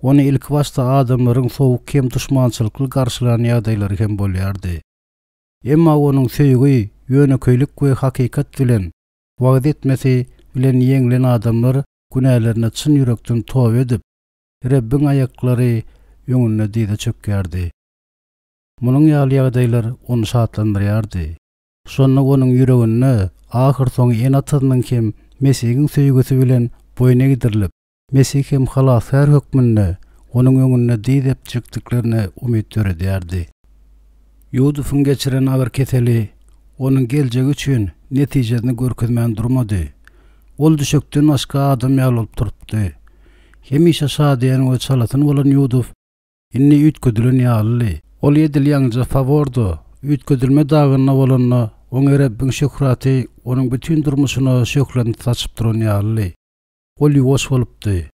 Speaker 1: Ony ilkibaşda adamlaryň sowuk hem duşmançylykly garşylan ýagdaýlary hem bolýardy. Emma onuň söýgi, ýönekeýlik we hakykat bilen wagyz etmesi bilen ýeňlen adamlar günälerine çyn ýürekden toba edip, Rebbiň aýaklary öňünde dyza çökýärdi. Munuň ýaly ýagdaýlar ony şatlandyrýardy. Şonda onuň ýüreginde ahyrsoňy ene-atasynyň hem Mesihiň söýgüsi bilen boýun egdirilip, Mesih hem Halasgär hökmünde onuň öňünde dyz epjekdiklerine umyt döredýärdi. Ýusubyň geçiren agyr keseli onuň geljegi üçin netijesini görkezmän durmady. Ol düşekden başga adam ýaly bolup turupdy. Hemişe şadyýan we çalasyn bolan Ýusup Indi üýtgedilen ýalydy. Ol edil ýaňyja Faworda, üýtgedilme dagynda bolanda, oňa Rebbiň şöhraty onuň bütin durmuşyna şöhlenip saçyp duran ýalydy. Ol ýuwaş bolupdy.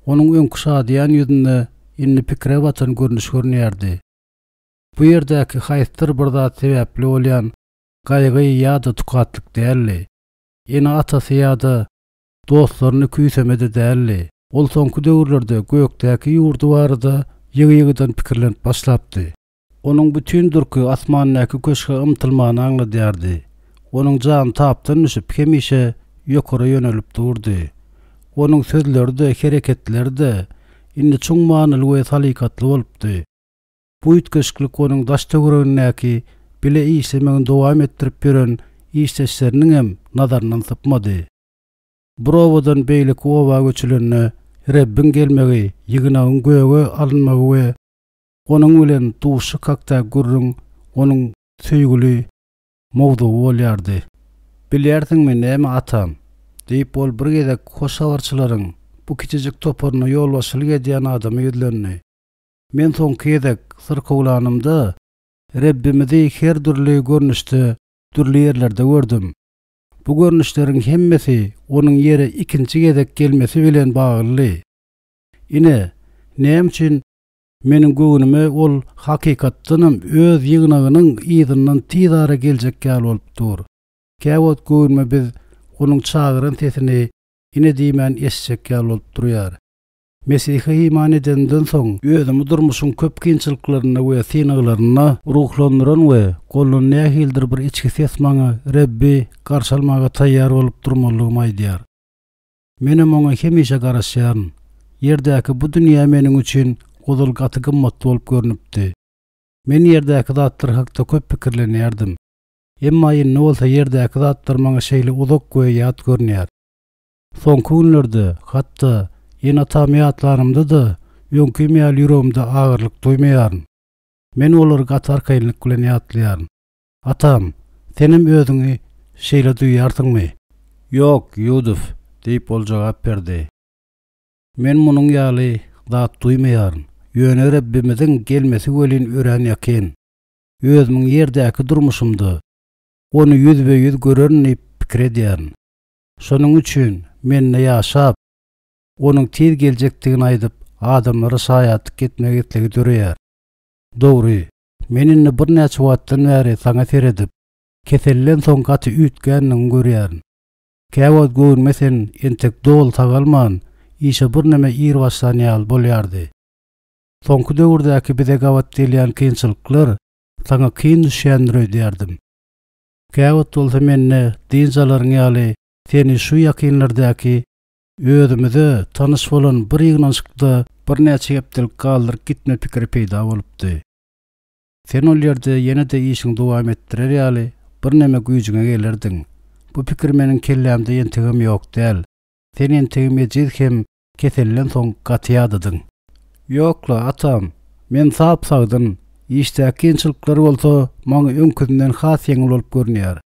Speaker 1: Onuň öňki şadyýan ýüzünde indi pikire batan görnüş görünýärdi. Bu ýerdäki haýsydyr bir zat sebäpli bolýan gaýgy ýa-da tukatlyk däldi. Ene-atasy ýa-da dostlaryny küýsemede däldi. Ol soňky döwürlerde gökdäki ýurdy barada ýygy-ýygydan pikirlenip başlapdy. Onuň bütin durky asmandaky köşge ymtylmany aňladýardy. Onuň jany tapdan düşüp, hemişe ýokara ýönelip durdy. Onuň sözleri-de, hereketleri-de indi çuň manyly we salykatly bolupdy. Bu üýtgeşiklik onuň daş-töweregindäki bile işlemegini dowam etdirip ýören işdeşleriniňem nazaryndan sypmady. Bir obadan beýleki oba göçülende Rebbiň gelmegi, ýygnagyň göge alynmagy we Onuň bilen duşuşyk hakda gürrüň onuň söýgüli mowzugy bolýardy. Bilýärsiňmi näme, atam? diýip, ol bir gezek hoş habarçylaryň bu kiçijik toparyna ýolbaşçylyk edýän adama ýüzlendi. Men soňky gezek syrkawlanymda, Rebbimizi her dürli görnüşde dürli ýerlerde gördüm. Bu görnüşleriň hemmesi Onuň ýere ikinji gezek gelmesi bilen baglydy. Ine, näme üçin meniň göwnüme Ol hakykatdanam Öz ýygnagynyň yzyndan tiz ara geljek ýaly bolup dur. Käwagt göwnüme biz Onuň çagyran sesini ine diýmän eşitjek ýaly bolup durýar. Mesihe iman edenimden soň, özümi durmuşyň köp kynçylyklarynda we synaglarynda ruhlandyran we goldan nähilidir bir içki ses maňa Rebbi garşy almaga taýýar bolup durmalydygymy aýdýar. Menem oňa hemişe garaşýaryn. Ýerdäki bu dünýä meniň üçin ozal gaty gymmatly bolup görnüpdi. Men ýerdäki zatlar hakda köp pikirlenýärdim. Emma indi bolsa ýerdäki zatlar maňa şeýle uzak we ýat görünýär. Soňky günlerde, hatda, ene-atamy ýatlanymda-da, öňkim ýaly ýüregimde agyrlyk duýmaýaryn. Men olary gaty arkaýynlyk bilen ýatlaýaryn. Atam, senem özüňi şeýle duýýarsyňmy? Ýok, Ýuduf, diýip, ol jogap berdi. Men munuň ýaly zat duýmaýaryn. Ýöne Rebbimiziň gelmesi welin örän ýakyn. Özümiň ýerdäki durmuşymda Ony ýüzbe-ýüz görerin diýip pikir edýärin. Şonuň üçin mende ýaşap, Onuň tiz geljekdigini aýdyp, adamlara şaýatlyk etmek islegi döreýär. Dogry, men indi birnäçe wagtdan bäri saňa seredip, keselden soň gaty üýtgändigiňi görýärin. Käwagt göwnüme sen entek doly sagalman, işe birneme ir başlan ýaly bolýardy. Soňky döwürdäki bize gabat gelýän kynçylyklar saňa kyn düşýändir öýdýärdim. Käwagt bolsa mende dynç alaryň ýaly seni şu ýakynlardaky özümize tanyş bolan bir ýygnanyşykda birnäçe hepdelik galdyryp gitme pikiri peýda bolupdy. Sen ol ýerde ýene-de işiňi dowam etdirer ýaly birneme güýjüňe gelerdiň. Bu pikir meniň kellämde entegem ýok däl. Sen entegem ejiz hem keselden soň gaty ýadadyň. Ýok-la, atam, men sap-sagdyn, işdäki kynçylyklar bolsa maňa öňküsinden has ýeňil bolup görünýär.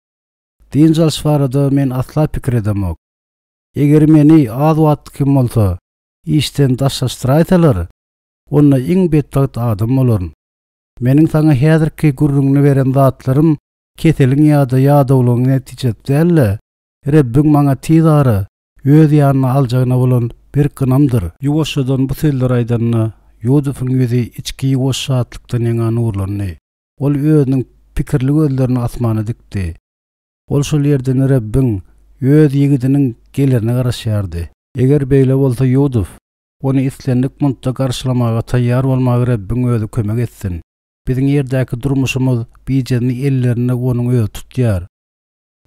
Speaker 1: Dynç alyş barada men asla pikir edemok. Eger meni az wagtlyk hem bolsa, işden daşlaşdyraýsalar, onda iň betbagt adam bolaryn. Meniň saňa häzirki gürrüňini beren zatlarym keseliň ýa-da ýadawlygyň netijesi däl-de, Rebbiň maňa tiz ara Öz ýanyna aljagyna bolan berk ynamdyr. Ýuwaşjadan bu sözleri aýdanda, Ýudusyň ýüzi içki ýuwaş şatlykdan ýaňa nurlandy. Ol özüniň pikirli gözlerini asmana dikdi. Ol şol ýerden Rebbiň, Öz ýigidiniň gelerine garaşýardy. Eger beýle bolsa, Ýuduf, ony islendik muntda garşylamaga taýýar bolmaga Rebbiň Özi kömek etsin. Biziň ýerdäki durmuşymyz bijesini ellerinde Onuň Özi tutýar.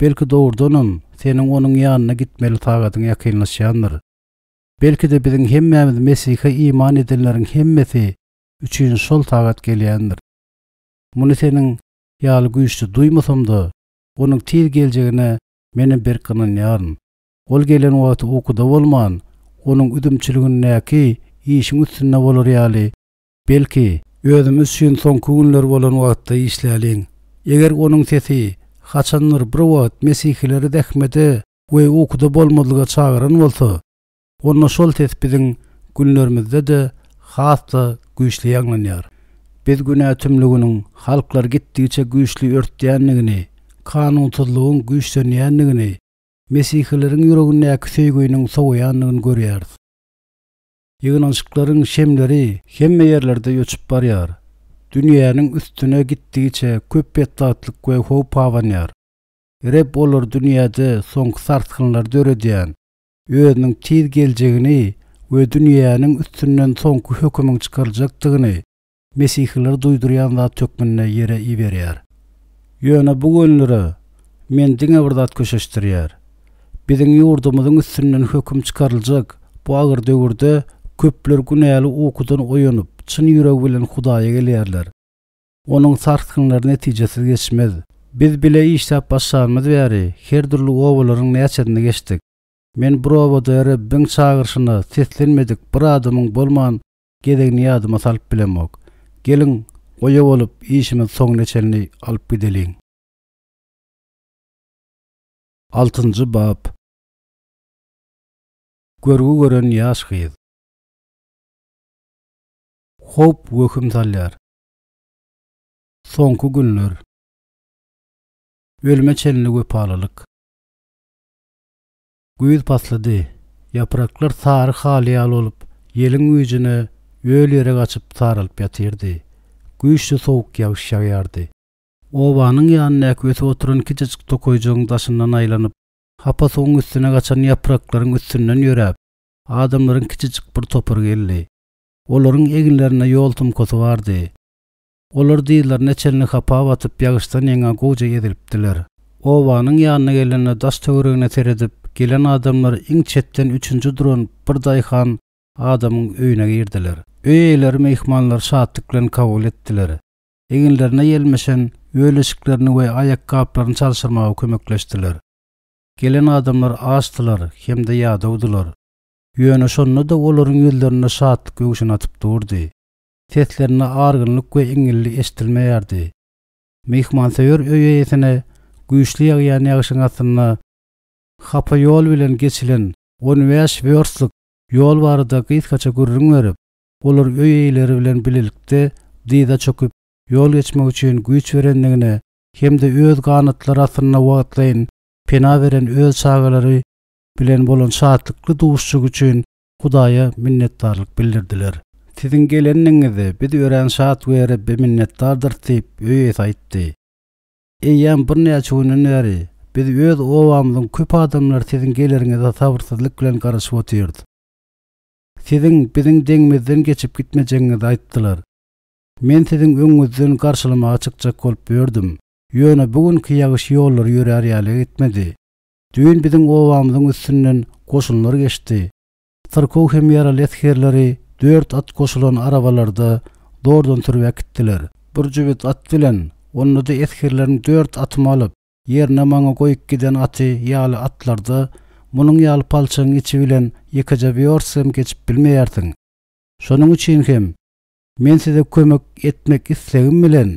Speaker 1: Belki dogrudanam, seniň Onuň ýanyna gitmeli sagadyň ýakynlaşýandyr. Belki-de biziň hemmämiz Mesihe iman edenleriň hemmesi üçin şol sagat gelýändir. Muny seniň ýaly güýçli duýmasam-da, Onuň tiz geljegine menem berk ynanýaryn. Ol gelen wagty ukuda bolman, Onuň üzümçiligindäki işiň üstünde bolar ýaly Belki, özümiz üçin soňky günler bolan wagtda işläliň. Eger Onuň sesi haçandyr bir wagt mesihileri zähmete we ukuda bolmazlyga çagyran bolsa, onda şol ses biziň günlerimizde-de has-da güýçli ýaňlanýar. Biz günä tümlüginiň halklary gitdigiçe güýçli örtýändigini, kanunsyzlygyň güýçlenýändigini, mesihileriň ýüregindäki söýginiň sowaýandygyny görýäris. Ýygnanyşyklaryň şemleri hemme ýerlerde öçüp barýar. Dünýäniň üstüne gitdigiçe köp betbagtlyk we howp abanýar. Reb olary dünýäde soňky sarsgynlary döredýän, Özüniň tiz geljegini we dünýäniň üstünden soňky hökümiň çykaryljakdygyny mesihileri duýdurýan zat hökmünde ýere iberýär. Ýöne bu günlere men diňe bir zat köşeşdirýär. Biziň ýurdumyzyň üstünden höküm çykaryljak bu agyr döwürde köpler günäli ukudan oýanyp, çyn ýüregi bilen Hudaýa gelýärler. Onuň sarsgynlary netijesiz geçmez. Biz bile işläp başlanymyz bäri her dürli obalaryň näçesini geçdik. Men bir obada Rebbiň çagyryşyna seslenmedik bir adamyň bolman gezegini ýadyma salyp bilemok. Geliň, goýa bolup, işimizi soňuna çenli alyp gideliň. Altynjy bap. Görgi gören ýaş gyz. Howp wehim salýar. Soňky günler. Ölüme çenli wepalylyk. Güýz paslydy. Ýapraklar sary haly ýaly bolup, ýeliň güýjüne öl ýere gaçyp saralyp ýatyrdy. Güýçli sowuk ýagyş ýagýardy. Obanyň ýanyndaky ösüp oturan kiçijik tokaýjygyň daşyndan aýlanyp, hapa suwuň üstüne gaçan ýapraklaryň üstünden ýöräp, adamlaryň kiçijik bir topary geldi. Olaryň eginlerinde ýol sumkasy bardy. Olar dyzlaryna çenli hapa batyp, ýagyşdan ýaňa gowja ezilipdiler. Obanyň ýanyna gelende daş-töweregine seredip, gelen adamlar iň çetden üçünji duran bir daýhan adamyň öýüne girdiler. Öý eýeleri myhmanlary şatlyk bilen kabul etdiler. Eginlerine ýelmeşen öl eşiklerini we aýakgaplaryny çalşyrmaga kömekleşdiler. Gelen adamlar açdylar hem-de ýadawdylar. Ýöne şonda-da olaryň ýüzlerinde şatlyk öwşün atyp durdy. Seslerinde argynlyk we iňňildi eşidilmeýärdi. Myhmansöýer öý eýesine güýçli ýagýan ýagşyň astynda hapa ýol bilen geçilen 15 wýorstlyk ýol barada gysgaça gürrüň berip, olar öý eýeleri bilen bilelikde dyza çöküp, ýol geçmek üçin güýç berendigine hem-de öz ganatlary astynda wagtlaýyn pena beren öz çagalary bilen bolan şatlykly duşuşyk üçin Hudaýa minnetdarlyk bildirdiler. Siziň gelendigiňize biz örän şat we Rebbe minnetdardyrys diýip, öý eýesi aýtdy. Eýýäm birnäçe günden bäri biz öz obamyzyň köp adamlary siziň geleriňize sabyrsyzlyk bilen garaşyp otyrys. Siziň biziň deňimizden geçip gitmejegiňizi aýtdylar. Men siziň öňüňizden garşylamaga çykjak bolup ýördüm. Ýöne bu günki ýagyş ýollary ýörär ýaly etmedi. Düýn biziň obamyzyň üstünden goşunlar geçdi. Syrkaw hem ýaraly esgerleri dört at goşulan arabalarda zordan sürüp äkitdiler. Bir jübüt at bilen, onda-da esgerleriň dört atymy alyp, Ýerine maňa goýup giden aty ýaly atlarda munuň ýaly palçygyň içi bilen ýekeje wýorst hem geçip bilmeýärsiň. Şonuň üçin hem men size kömek etmek islegim bilen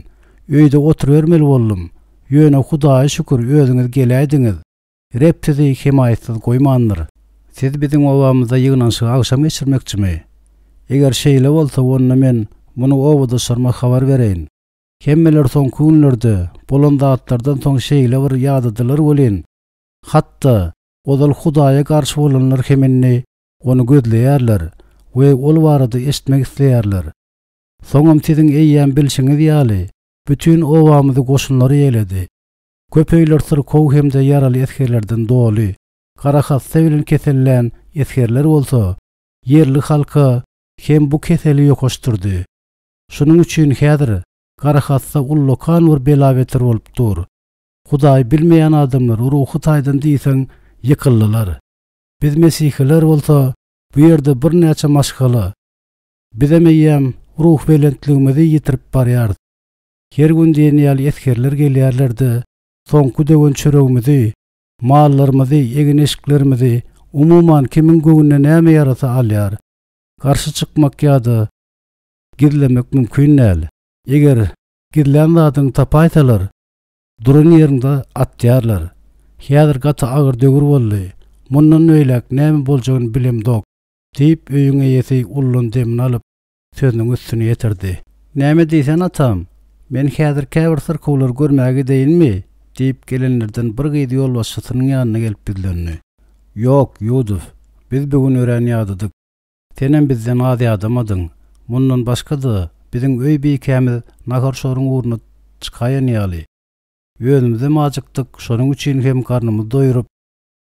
Speaker 1: öýde oturybermeli boldum. Ýöne Hudaýa şükür özüňiz geläýdiňiz. Reb sizi hemaýatsyz goýmandyr. Siz biziň obamyzda ýygnanyşygy agşam geçirmekçimi? Eger şeýle bolsa, onda men muny obadaşlaryma habar bereýin. Hemmeler soňky günlerde bolan zatlardan soň şeýle bir ýadadylar welin, hatda ozal Hudaýa garşy bolanlar hem indi Ony gözleýärler we Ol barada eşitmek isleýärler. Soňam siziň eýýäm bilşiňiz ýaly, bütin obamyzy goşunlar eýeledi. Köp öýler syrkaw hem-de ýaraly esgerlerden doly. Garahassa bilen kesellän esgerler bolsa, ýerli halka hem bu keseli ýokaşdyrdy. Şunuň üçin häzir garahassa ullakan bir bela-beter bolup dur. Hudaýy bilmeýän adamlar ruhy taýdan diýseň ýykyldylar. Biz mesihiler bolsa bu ýerde birnäçe maşgala. Bizem eýýäm ruhubelentligimizi ýitirip barýarys. Her gün diýen ýaly esgerler gelýärler-de, soňky döwen çöregimizi, mallarymyzy, egin-eşiklerimizi, umuman kimiň göwnüne näme ýarasa alýar. Garşy çykmak ýa-da Gizlemek mümkin däl. Eger gizlän zadyňy tapaýsalar, duran ýeriňde atýarlar. Häzir gaty agyr döwür boldy. Mundan beýläk näme boljagyny bilemzok, diýip, öýüň eýesi ullan demini alyp, sözüniň üstüni ýetirdi. Näme diýsene, atam? Men häzir käbir syrkawlary görmäge gideýinmi? diýip, gelenlerden bir gyz ýolbaşçysynyň ýanyna gelip ýüzlendi. Ýok, Ýudow, biz bu gün örän ýadadyk. Senem bizden az ýadamadyň. Mundan başga-da, biziň öý bikämiz nahar-şoruň ugruna çykaýan ýaly. Özümizem ajykdyk, şonuň üçin hem garnymyzy doýrup,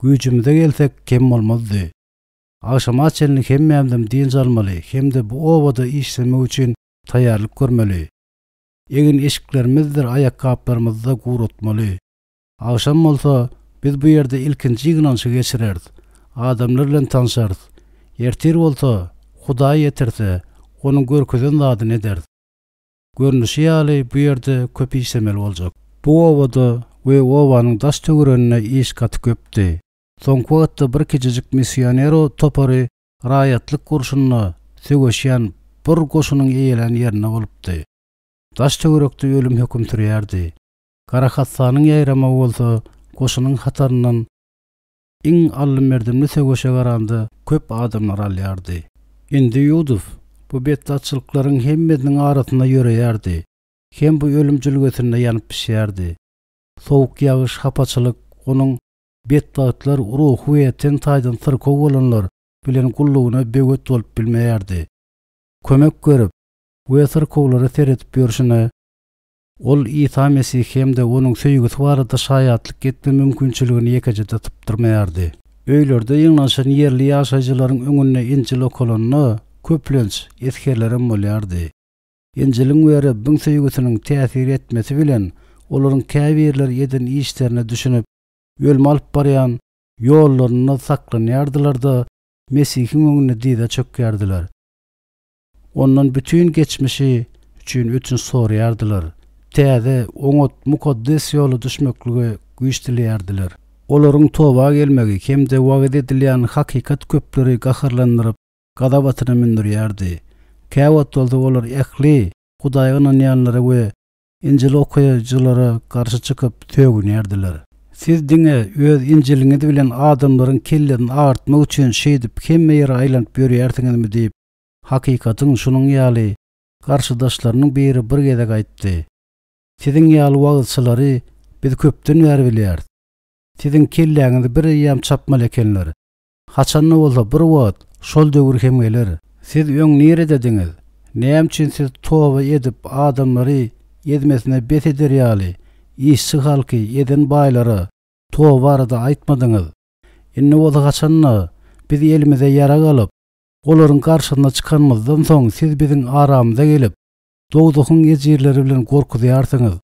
Speaker 1: güýjümize gelsek kem bolmazdy. Agşama çenli hemmämizem dynç almaly hem-de bu obada işlemek üçin taýýarlyk görmeli. Egin-eşiklerimizdir aýakgaplarymyzy-da guratmaly. Agşam bolsa, biz bu ýerde ilkinji ýygnanyşygy geçireris, adamlar bilen tanşarys. Ertir bolsa, Hudaý ýetirse, Onuň görkezen zadyny ederis. Görnüşi ýaly, bu ýerde köp işlemeli boljak. Bu obada we obanyň daş-töwereginde iş gaty köpdi. Soňky wagtda bir kiçijik missionero topary raýatlyk urşunda söweşýän bir goşunyň eýelän ýerinde bolupdy. Daş-töwerekde ölüm höküm sürýärdi. Garahassanyň ýaýramagy bolsa goşunyň hataryndan iň allymerdimli söweşe garanda köp adamlary alýardy. Indi Ýudow bu betbatçylyklaryň hemmesiniň arasynda ýöreýärdi hem bu ölüm jülgesinde ýanyp bişýärdi. Sowuk ýagyş, hapaçylyk onuň betbagtlar, ruhy we ten taýdan syrkaw bolanlar bilen gullugyna böwet bolup bilmeýärdi. Kömek görüp we syrkawlara seredip ýörşüne, Ol Isa Mesih hem-de Onuň söýgüsi barada şaýatlyk etme mümkinçiligini ýekeje-de sypdyrmaýardy. Öýlerde ýygnanyşan ýerli ýaşaýjylaryň öňünde Injil okalanda, köplenç, esgerlerem bolýardy. Injiliň we Rebbiň söýgüsiniň täsir etmesi bilen, olaryň käbirleri eden işlerine düşünip, ölüme alyp barýan ýollarynda saklanýardylar-da, Mesihiň öňünde dyza çökýärdiler. Ondan bütin geçmişi üçin ötünç soraýardylar. Täze, oňat, mukaddes ýola düşmeklige güýç dileýärdiler. Olaryň toba gelmegi hem-de wagyz edilýän hakykat köpleri gaharlandyryp, gazap atyna mündürýärdi. Käwagt bolsa olar ähli Hudaýa ynanýanlara we Injili okaýjylara garşy çykyp sögünýärdiler. Siz diňe öz Injiliňiz bilen adamlaryň kellesini agyrtmak üçin şeýdip hemme ýere aýlanyp ýörýärsiňizmi diýip, hakykatyň şunuň ýaly garşydaşlarynyň biri bir gezek aýtdy. Siziň ýaly wagyzçylary biz köpden bäri bilýäris. Siziň kelläňizi bir eýýäm çapmaly ekenler. Haçan-da bolsa bir wagt şol döwür hem geler. Siz öň niredediňiz? Näme üçin siz toba edip adamlary ezmesine bes eder ýaly işçi halky ezen baýlara toba barada aýtmadyňyz? Indi bolsa haçan-da biz elimize ýarag alyp, olaryň garşysyna çykanymyzdan soň siz biziň aramyza gelip, dowzahyň ejirleri bilen gorkuzýarsyňyz.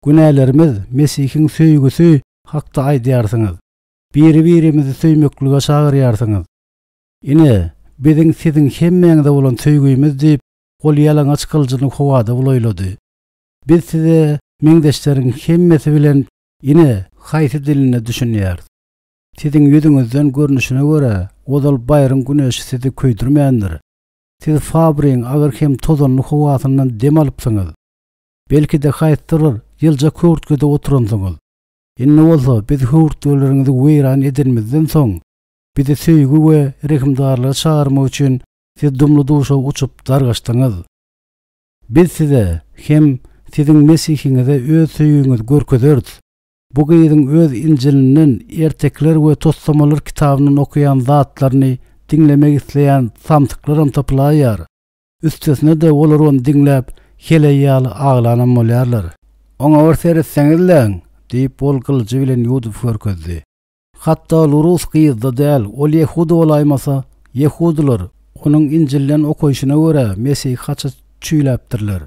Speaker 1: Günälerimiz Mesihiň söýgüsi hakda aýdýarsyňyz. Biri-birimizi söýmeklige çagyrýarsyňyz. Ine, biziň siziň hemmäňize bolan söýgimiz diýip, ol ýalaňaç gylyjyny howada bulaýlady. Biz size meňzeşleriň hemmesi bilen ine, haýsy dilinde düşünýäris. Siziň ýüzüňizden görnüşine görä, ozal baýryň güneşi sizi köýdürmändir. Siz fabrigiň agyr hem tozanly howasyndan dem alypsyňyz. Belki-de haýsydyr bir ýyljak höwürtgede oturansyňyz. Indi bolsa biz höwürtgeleriňizi weýran edenimizden soň, bizi söýgi we rehimdarlyga çagyrmak üçin siz dumly-duşa uçup dargaşdyňyz. Biz size hem siziň Mesihiňize öz söýgiňizi görkezeris. Bu gyzyň öz Injilinden, ertekiler we toslamalar kitabyndan okaýan zatlaryny diňlemek isleýän samsyklaram tapylaýýar. Üstesine-de olar ony diňläp, heleý ýaly aglanam bolýarlar. Oňa bir seretseňizläň! diýip, ol gylyjy bilen Ýudowy görkezdi. Hatda ol rus gyzy-da däl, ol ýehudy bolaýmasa, ýehudylar, onuň Injilden okaýşyna görä, Mesihi haça çüýläpdirler.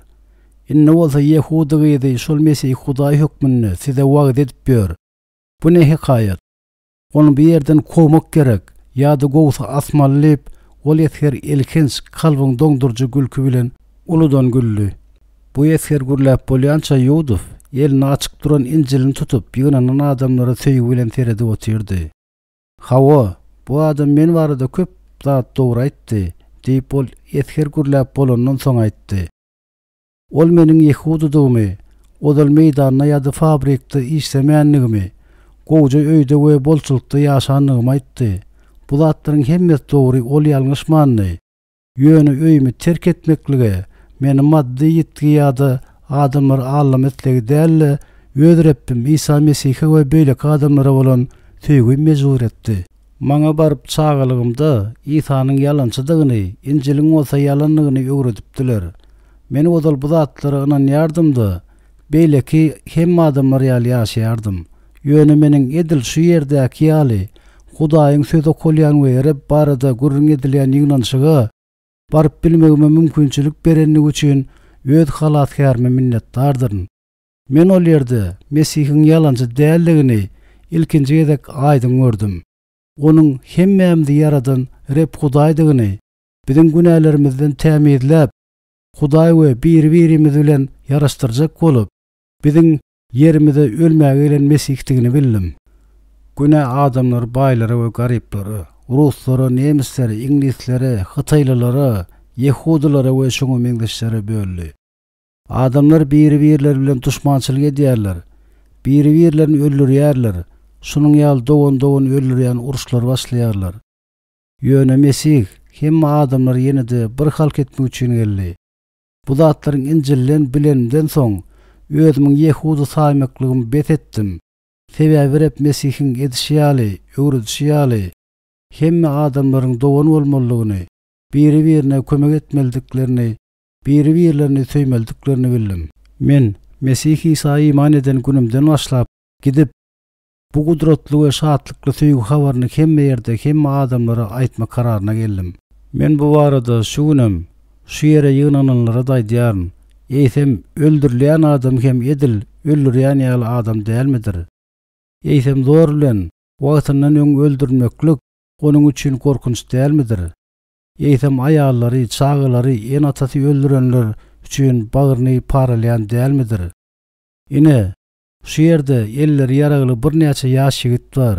Speaker 1: Indi bolsa ýehudy gyzy şol Mesihi Hudaý hökmünde size wagyz edip ýör. Bu ne hekaýat? Ony bu ýerden kowmak gerek, ýa-da gowusy asmaly diýip, ol esger elhenç, kalbyňy doňduryjy gülki bilen uludan güldi. Bu esger gürläp bolýança Ýudow, elinde açyk duran Injilini tutup, ýygnanan adamlara söýgi bilen seredip otyrdy. Hawa, bu adam men barada köp zat dogry aýtdy, diýip, ol esger gürläp bolandan soň aýtdy. Ol meniň ýehudydygymy, ozal meýdanda ýa-da fabrikde işlemändigimi, gowja öýde we bolçulykda ýaşandygymy aýtdy. Bu zatlaryň hemmesi dogry, ol ýalňyşmandy. Ýöne öýümi terk etmeklige meni maddy ýitgi ýa-da adamlary aldama islegi däl-de, öz Rebbim Isa Mesihe we beýleki adamlara bolan söýgim mejbur etdi. Maňa baryp çagalygymda Isanyň ýalançydygyny, Injiliň bolsa ýalandygyny öwredipdiler. Men ozal bu zatlara ynanýardym-da, beýleki hemme adamlar ýaly ýaşaýardym. Ýöne meniň edil şu ýerdäki ýaly Hudaýyň Sözi okalýan we Reb barada gürrüň edilýän ýygnanyşyga baryp bilmegime mümkinçilik berenligi üçin öz Halasgärime minnetdardyryn. Men ol ýerde Mesihiň ýalançy däldigini ilkinji gezek aýdyň gördüm. Onuň hemmämizi ýaradan Reb Hudaýdygyny, biziň günälerimizden tämizläp, Hudaý we biri-birimiz bilen ýaraşdyrjak bolup, biziň ýerimize ölmäge gelen Mesihdigini bildim. Günä adamlary baýlara we garyplara, ruslara, nemislere, iňlislere, hytaýlylara, ýehudylara we şoňa meňzeşlere böldi. Adamlar biri-birleri bilen duşmançylyk edýärler, biri-birlerini öldürýärler, şunuň ýaly dogan-dogany öldürýän uruşlar başlaýarlar. Ýöne Mesih hemme adamlary ýene-de bir halk etmek üçin geldi. Bu zatlaryň Injilden bilenimden soň, özümiň ýehudy saýmaklygymy bes etdim. Sebäbi Reb Mesihiň edişi ýaly, öwredişi ýaly, hemme adamlaryň dogan bolmalydygyny, biri-birine kömek etmelidiklerini, biri-birlerini söýmelidiklerini bildim. Men Mesih Isa iman eden günümden başlap, gidip, Bu gudratly we şatlykly söýgi habaryny hemme ýerde hemme adamlara aýtma kararyna geldim. Men bu barada şu günem şu ýere ýygnananlara-da aýdýaryn, eýsem, öldürilýän adam hem edil öldürýän ýaly adam dälmidir? Eýsem, zor bilen, wagtyndan öň öldürilmeklik onuň üçin gorkunç dälmidir? Eýsem, aýallary, çagalary, ene-atasy öldürenler üçin bagryny paralaýan dälmidir? Ine, Şu ýerde elleri ýaragly birnäçe ýaş ýigit bar.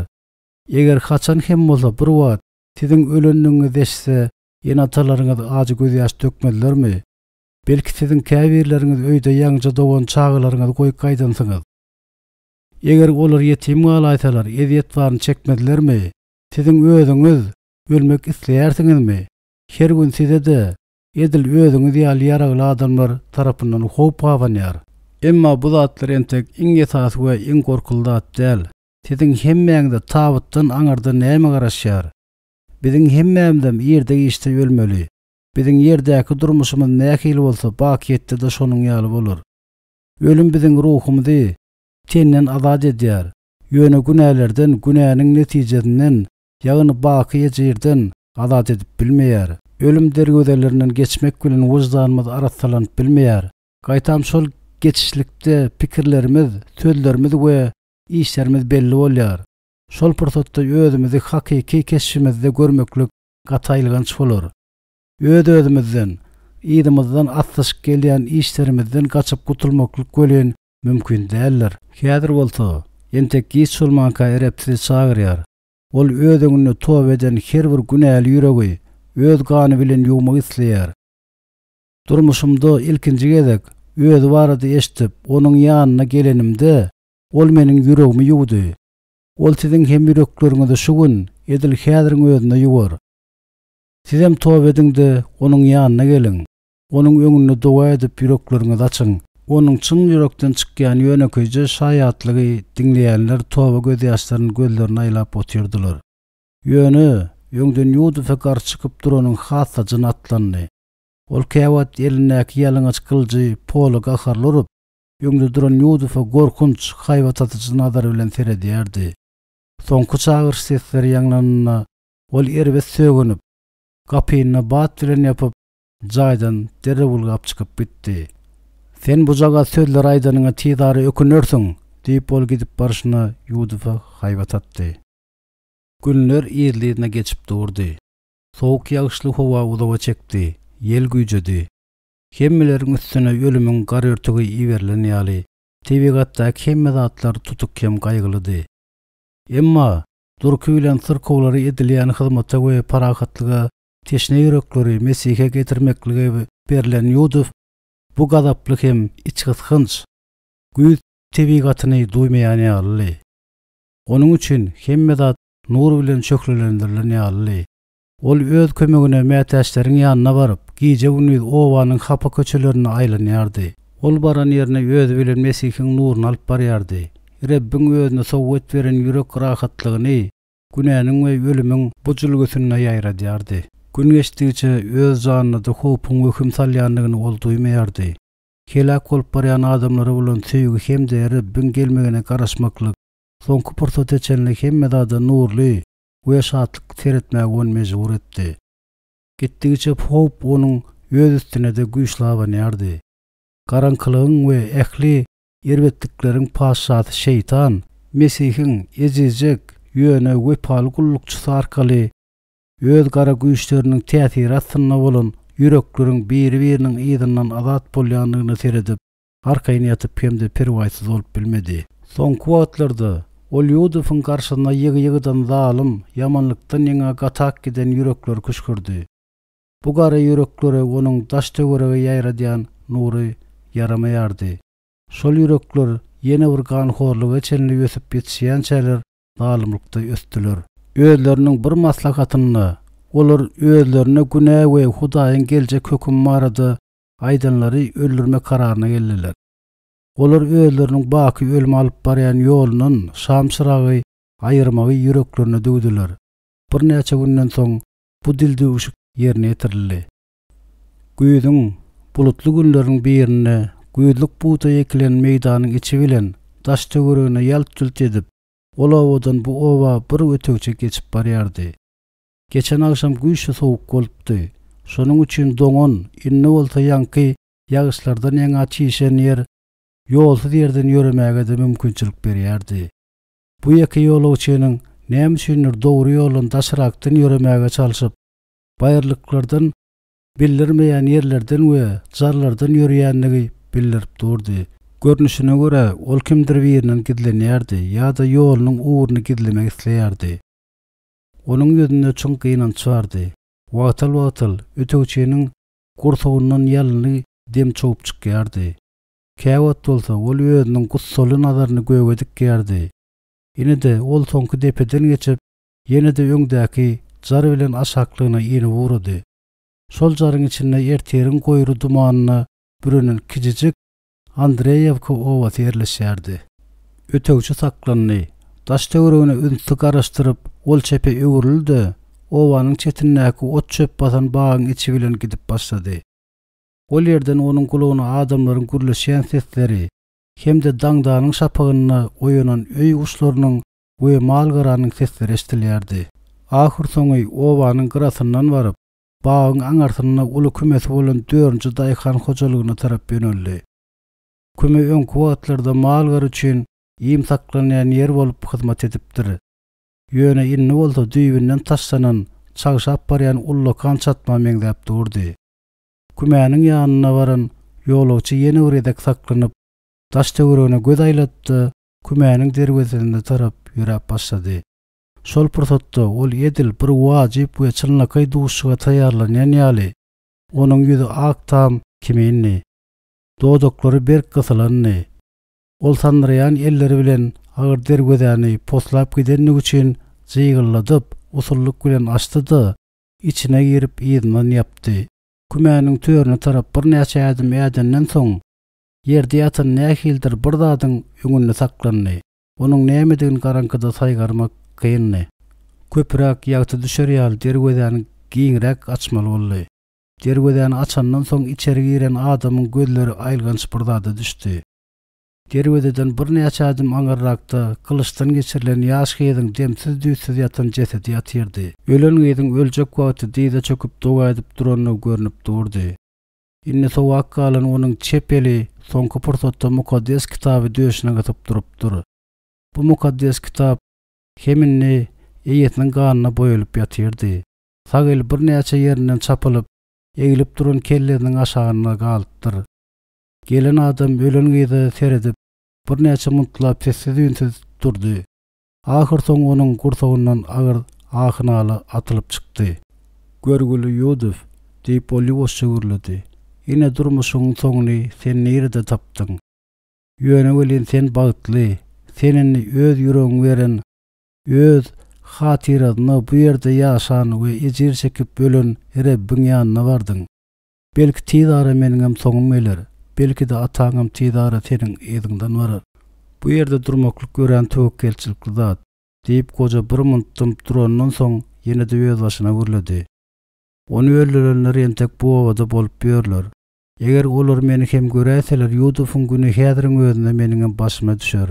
Speaker 1: Eger haçan hem bolsa bir wagt siziň ölendigiňizi eşitse, ene-atalaryňyz ajy gözýaş dökmezlermi? Belki siziň käbirleriňiz öýde ýaňyja dogan çagalaryňyzy goýup gaýdansyňyz. Eger olar ýetim galaýsalar, ezýet baryny çekmezlermi? Siziň özüňiz ölmek isleýärsiňizmi? Her gün size-de edil özüňiz ýaly ýaragly adamlar tarapyndan howp abanýar. Emma bu zatlar entek iň esasy we iň gorkuly zat däl. Siziň hemmäňize tabytdan aňyrda näme garaşýar? Biziň hemmämizem irde-giçde ölmeli. Biziň ýerdäki durmuşymyz nähili bolsa, bakyýetde-de şonuň ýaly bolar. Ölüm biziň ruhumyzy tenden azat edýär. Ýöne günälerden, günäniň netijesinden ýagny baky ejirden azat edip bilmeýär. Ölüm derwezelerinden geçmek bilen wyždanymyz arassalanyp bilmeýär. Gaýtam şol geçişlikde pikirlerimiz, sözlerimiz we işlerimiz belli bolýar. Şol pursatda özümizi hakyky keşbimizde görmeklik gaty aýylganç bolar. Öz-özümizden, yzymyzdan aslyşyp gelýän işlerimizden gaçyp gutulmaklyk welin mümkin däldir. Häzir bolsa, entek giç bolmanka Reb sizi çagyrýar. Ol Öz öňünde toba eden her bir günäli ýüregi Öz gany bilen ýuwmak isleýär. Durmuşymda ilkinji gezek Özi barada eşidip, Onuň ýanyna gelenimde, Ol meniň ýüregimi ýuwdy. Ol siziň hem ýürekleriňizi şu gün, edil häziriň özünde ýuwar. Sizem toba ediň-de, Onuň ýanyna geliň. Onuň öňünde doga edip ýürekleriňizi açyň. Onuň çyn ýürekden çykýan ýönekeýje şaýatlygy diňleýänler toba gözýaşlaryny gözlerine aýlap otyrdylar. Ýöne, öňden Ýudufa garşy çykyp duranyň has-da jyny atlandy. Ol käwagt elindäki ýalaňaç gylyjy pola gaharly urup, öňde duran Ýudufa gorkunç, haýbat atyjy nazar bilen seredýärdi. Soňky çagyryş sesleri ýaňlananda, ol erbet sögünip, gapyny bat bilen ýapyp, jaýdan derrew ylgap çykyp gitdi. Sen bujagaz sözleri aýdanyňa tizara ökünersiň! diýip, ol gidip barşyna Ýudufa haýbat atdy. Günler yzly-yzyna geçip durdy. Sowuk ýagyşly howa uzaga çekdi, ýel güýjedi. Hemmeleriň üstüne ölümiň gar örtügi iberilen ýaly, tebigatdaky hemme zatlar tutuk hem gaýgylydy. Emma durky bilen syrkawlara edilýän hyzmata we parahatlyga Teşne ýürekleri Mesihe getirmeklige berlen Ýudow bu gazaply hem içgysgynç güýz tebigatyny duýmaýan ýalydy. Onuň üçin hemme zat nur bilen şöhlelendirilen ýalydy. Ol öz kömegine mätäçleriň ýanyna baryp, gije-gündiz obanyň hapa köçelerinde aýlanýardy. Ol baran ýerine özi bilen Mesihiň nuruny alyp barýardy. Rebbiň özüne sowgat beren ýürek rahatlygyny günäniň we ölümiň bu jülgesinde ýaýradýardy. Gün geçdigiçe öz janyna-da howpuň wehim salýandygyny ol duýmaýardy. Heläk bolup barýan adamlara bolan söýgi hem-de Rebbiň gelmegine garaşmaklyk soňky pursata çenli hemme zada nurly we şatlykly seretmäge ony mejbur etdi. Gitdigiçe howp onuň öz üstüne-de güýçli abanýardy. Garaňkylygyň we ähli Erbetlikleriň patyşasy Şeýtan, Mesihiň ejizjek, ýöne wepaly gullukçysy arkaly öz gara güýçleriniň täsiri astynda bolan ýürekleriň biri-biriniň yzyndan azat bolýandygyna seredip, arkaýyn ýatyp hem-de perwaýsyz bolup bilmedi. Soňky wagtlarda ol Ýudowyň garşysyna ýygy-ýygydan zalym, ýamanlykdan ýaňa gatap giden ýürekleri küşgürdi. Bu gara ýüreklere onuň daş-töwerege ýaýradýan nury ýaramaýardy. Şol ýürekler ýene bir ganhorluga çenli ösüp ýetişýänçäler zalymlykda ösdüler. Özleriniň bir maslahatynda olar özlerine günä we Hudaýyň geljek hökümi barada aýdanlary öldürmek kararyna geldiler. Olar özleriniň baky ölüme alyp barýan ýolundan şam çyragy aýyrmagy ýüreklerine düwdüler. Birnäçe günden soň bu dildüwşük ýerine ýetirildi. Güýzüň bulutly günleriniň birinde güýzlük bugdaý ekilen meýdanyň içi bilen daş-töweregine ýalt-ýult edip, ol obadan bu oba bir ötegçi geçip barýardy. Geçen agşam güýçli sowuk bolupdy. Şonuň üçin doňan, indi bolsa ýaňky ýagyşlardan ýaňa çişen ýer ýolsuz ýerden ýöremäge-de mümkinçilik berýärdi. Bu ýeke ýolagçynyň näme üçindir dogry ýoldan daşrakdan ýöremäge çalşyp, baýyrlyklardan bildirmeýän ýerlerden we jarlardan ýörýändigi bildirip durdy. Görnüşine görä, ol kimdir birinden gizlenýärdi ýa-da ýolunyň ugruny gizlemek isleýärdi. Onuň ýüzünde çuň gynanç bardy. Wagtal-wagtal ötegçiniň gursagyndan ýalynly dem çowup çykýardy. Käwagt bolsa ol özüniň gussaly nazaryny göge dikýärdi. Ine-de, ol soňky depeden geçip, ýene-de öňdäki jar bilen aşaklygyna inip ugrady. Şol jaryň içinde ertiriň goýry dumanyna bürenen kijijik Andreýewka obasy ýerleşýärdi. Ötegçi saklandy. Daş-töweregine ünsli garaşdyryp, ol çepe öwrüldi-de, obanyň çetindäki ot-çöp basan bagyň içi bilen gidip başlady. Ol ýerden onuň gulagyna adamlaryň gürleşýän sesleri hem-de daňdanyň şapagynda oýanan öý guşlarynyň we mal-garanyň sesleri eşidilýärdi. Ahyrsoňy obanyň gyrasyndan baryp, bagyň aňyrsynda uly kümesi bolan dördünji daýhan hojalygyna tarap ýöneldi. Küme öňki wagtlarda mal-gara üçin iým saklanýan ýer bolup hyzmat edipdir. Ýöne indi bolsa düýbünden taşlanan, çagşap barýan ullakan çatma meňzäp durdy. Kümäniň ýanyna baran ýolagçy ýene bir gezek saklanyp, daş-töweregine göz aýlady-da, kümäniň derwezesine tarap ýöräp başlady. Şol pursatda ol edil bir wajyp we çynlakaý duşuşyga taýýarlanýan ýaly, onuň ýüzi ak tam kimindi. Dodaklary berk gysylandy. Ol sandyraýan elleri bilen agyr derwezäni poslap gidenligi üçin jygylladyp, usullyk bilen açdy-da, içine girip yzyndan ýapdy. Kümäniň törüne tarap birnäçe ädim ädenden soň, ýerde ýatan nähilidir bir zadyň öňünde saklandy. Onuň nämedigini garaňkyda saýgarmak kyndy. Köpräk ýagty düşer ýaly derwezäni giňräk açmaly boldy. Derwezäni açandan soň içeri giren adamyň gözleri aýylganç bir zada düşdi. Derwezeden birnäçe ädim aňyrrakda gylyçdan geçirilen ýaş gyzyň demsiz-düýtsüz ýatan jesedi ýatyrdy. Ölen gyzyň öljek wagty dyza çöküp doga edip durandygy görnüp durdy. Indi sowak galan onuň çep eli soňky pursatda mukaddes kitaby döşüne gysyp durupdyr. Bu mukaddes kitap hem indi eýesiniň ganyna boýalyp ýatyrdy. Sag eli birnäçe ýerinden çapylyp, eglip duran kellesiniň aşagynda galypdyr. Gelen adam ölen gyza seredip, birnäçe muntlap sessiz-üýnsüz durdy. Ahyrsoňy onuň gursagyndan agyr ahy-nala atylyp çykdy. Görgüli Ýudow, diýip, ol ýuwaşja gürledi. Ine, durmuşyňyň soňuny sen nirede tapdyň? Ýöne welin sen bagtly. Sen indi öz ýüregiň beren, öz hatyrasyna bu ýerde ýaşan we ejir çekip ölen Rebbiň ýanyna bardyň. Belki tiz ara meniňem soňum geler, belki-de ataňam tiz ara seniň yzyňdan barar. Bu ýerde durmaklyk örän töwekgelçilikli zat, diýip, goja bir munt dymyp durandan soň, ýene-de özbaşyna gürledi. Ony öldürenler entek bu obada bolup ýörler. Eger olar meni hem göräýseler, Ýudowyň güni häziriň özünde meniňem başyma düşer.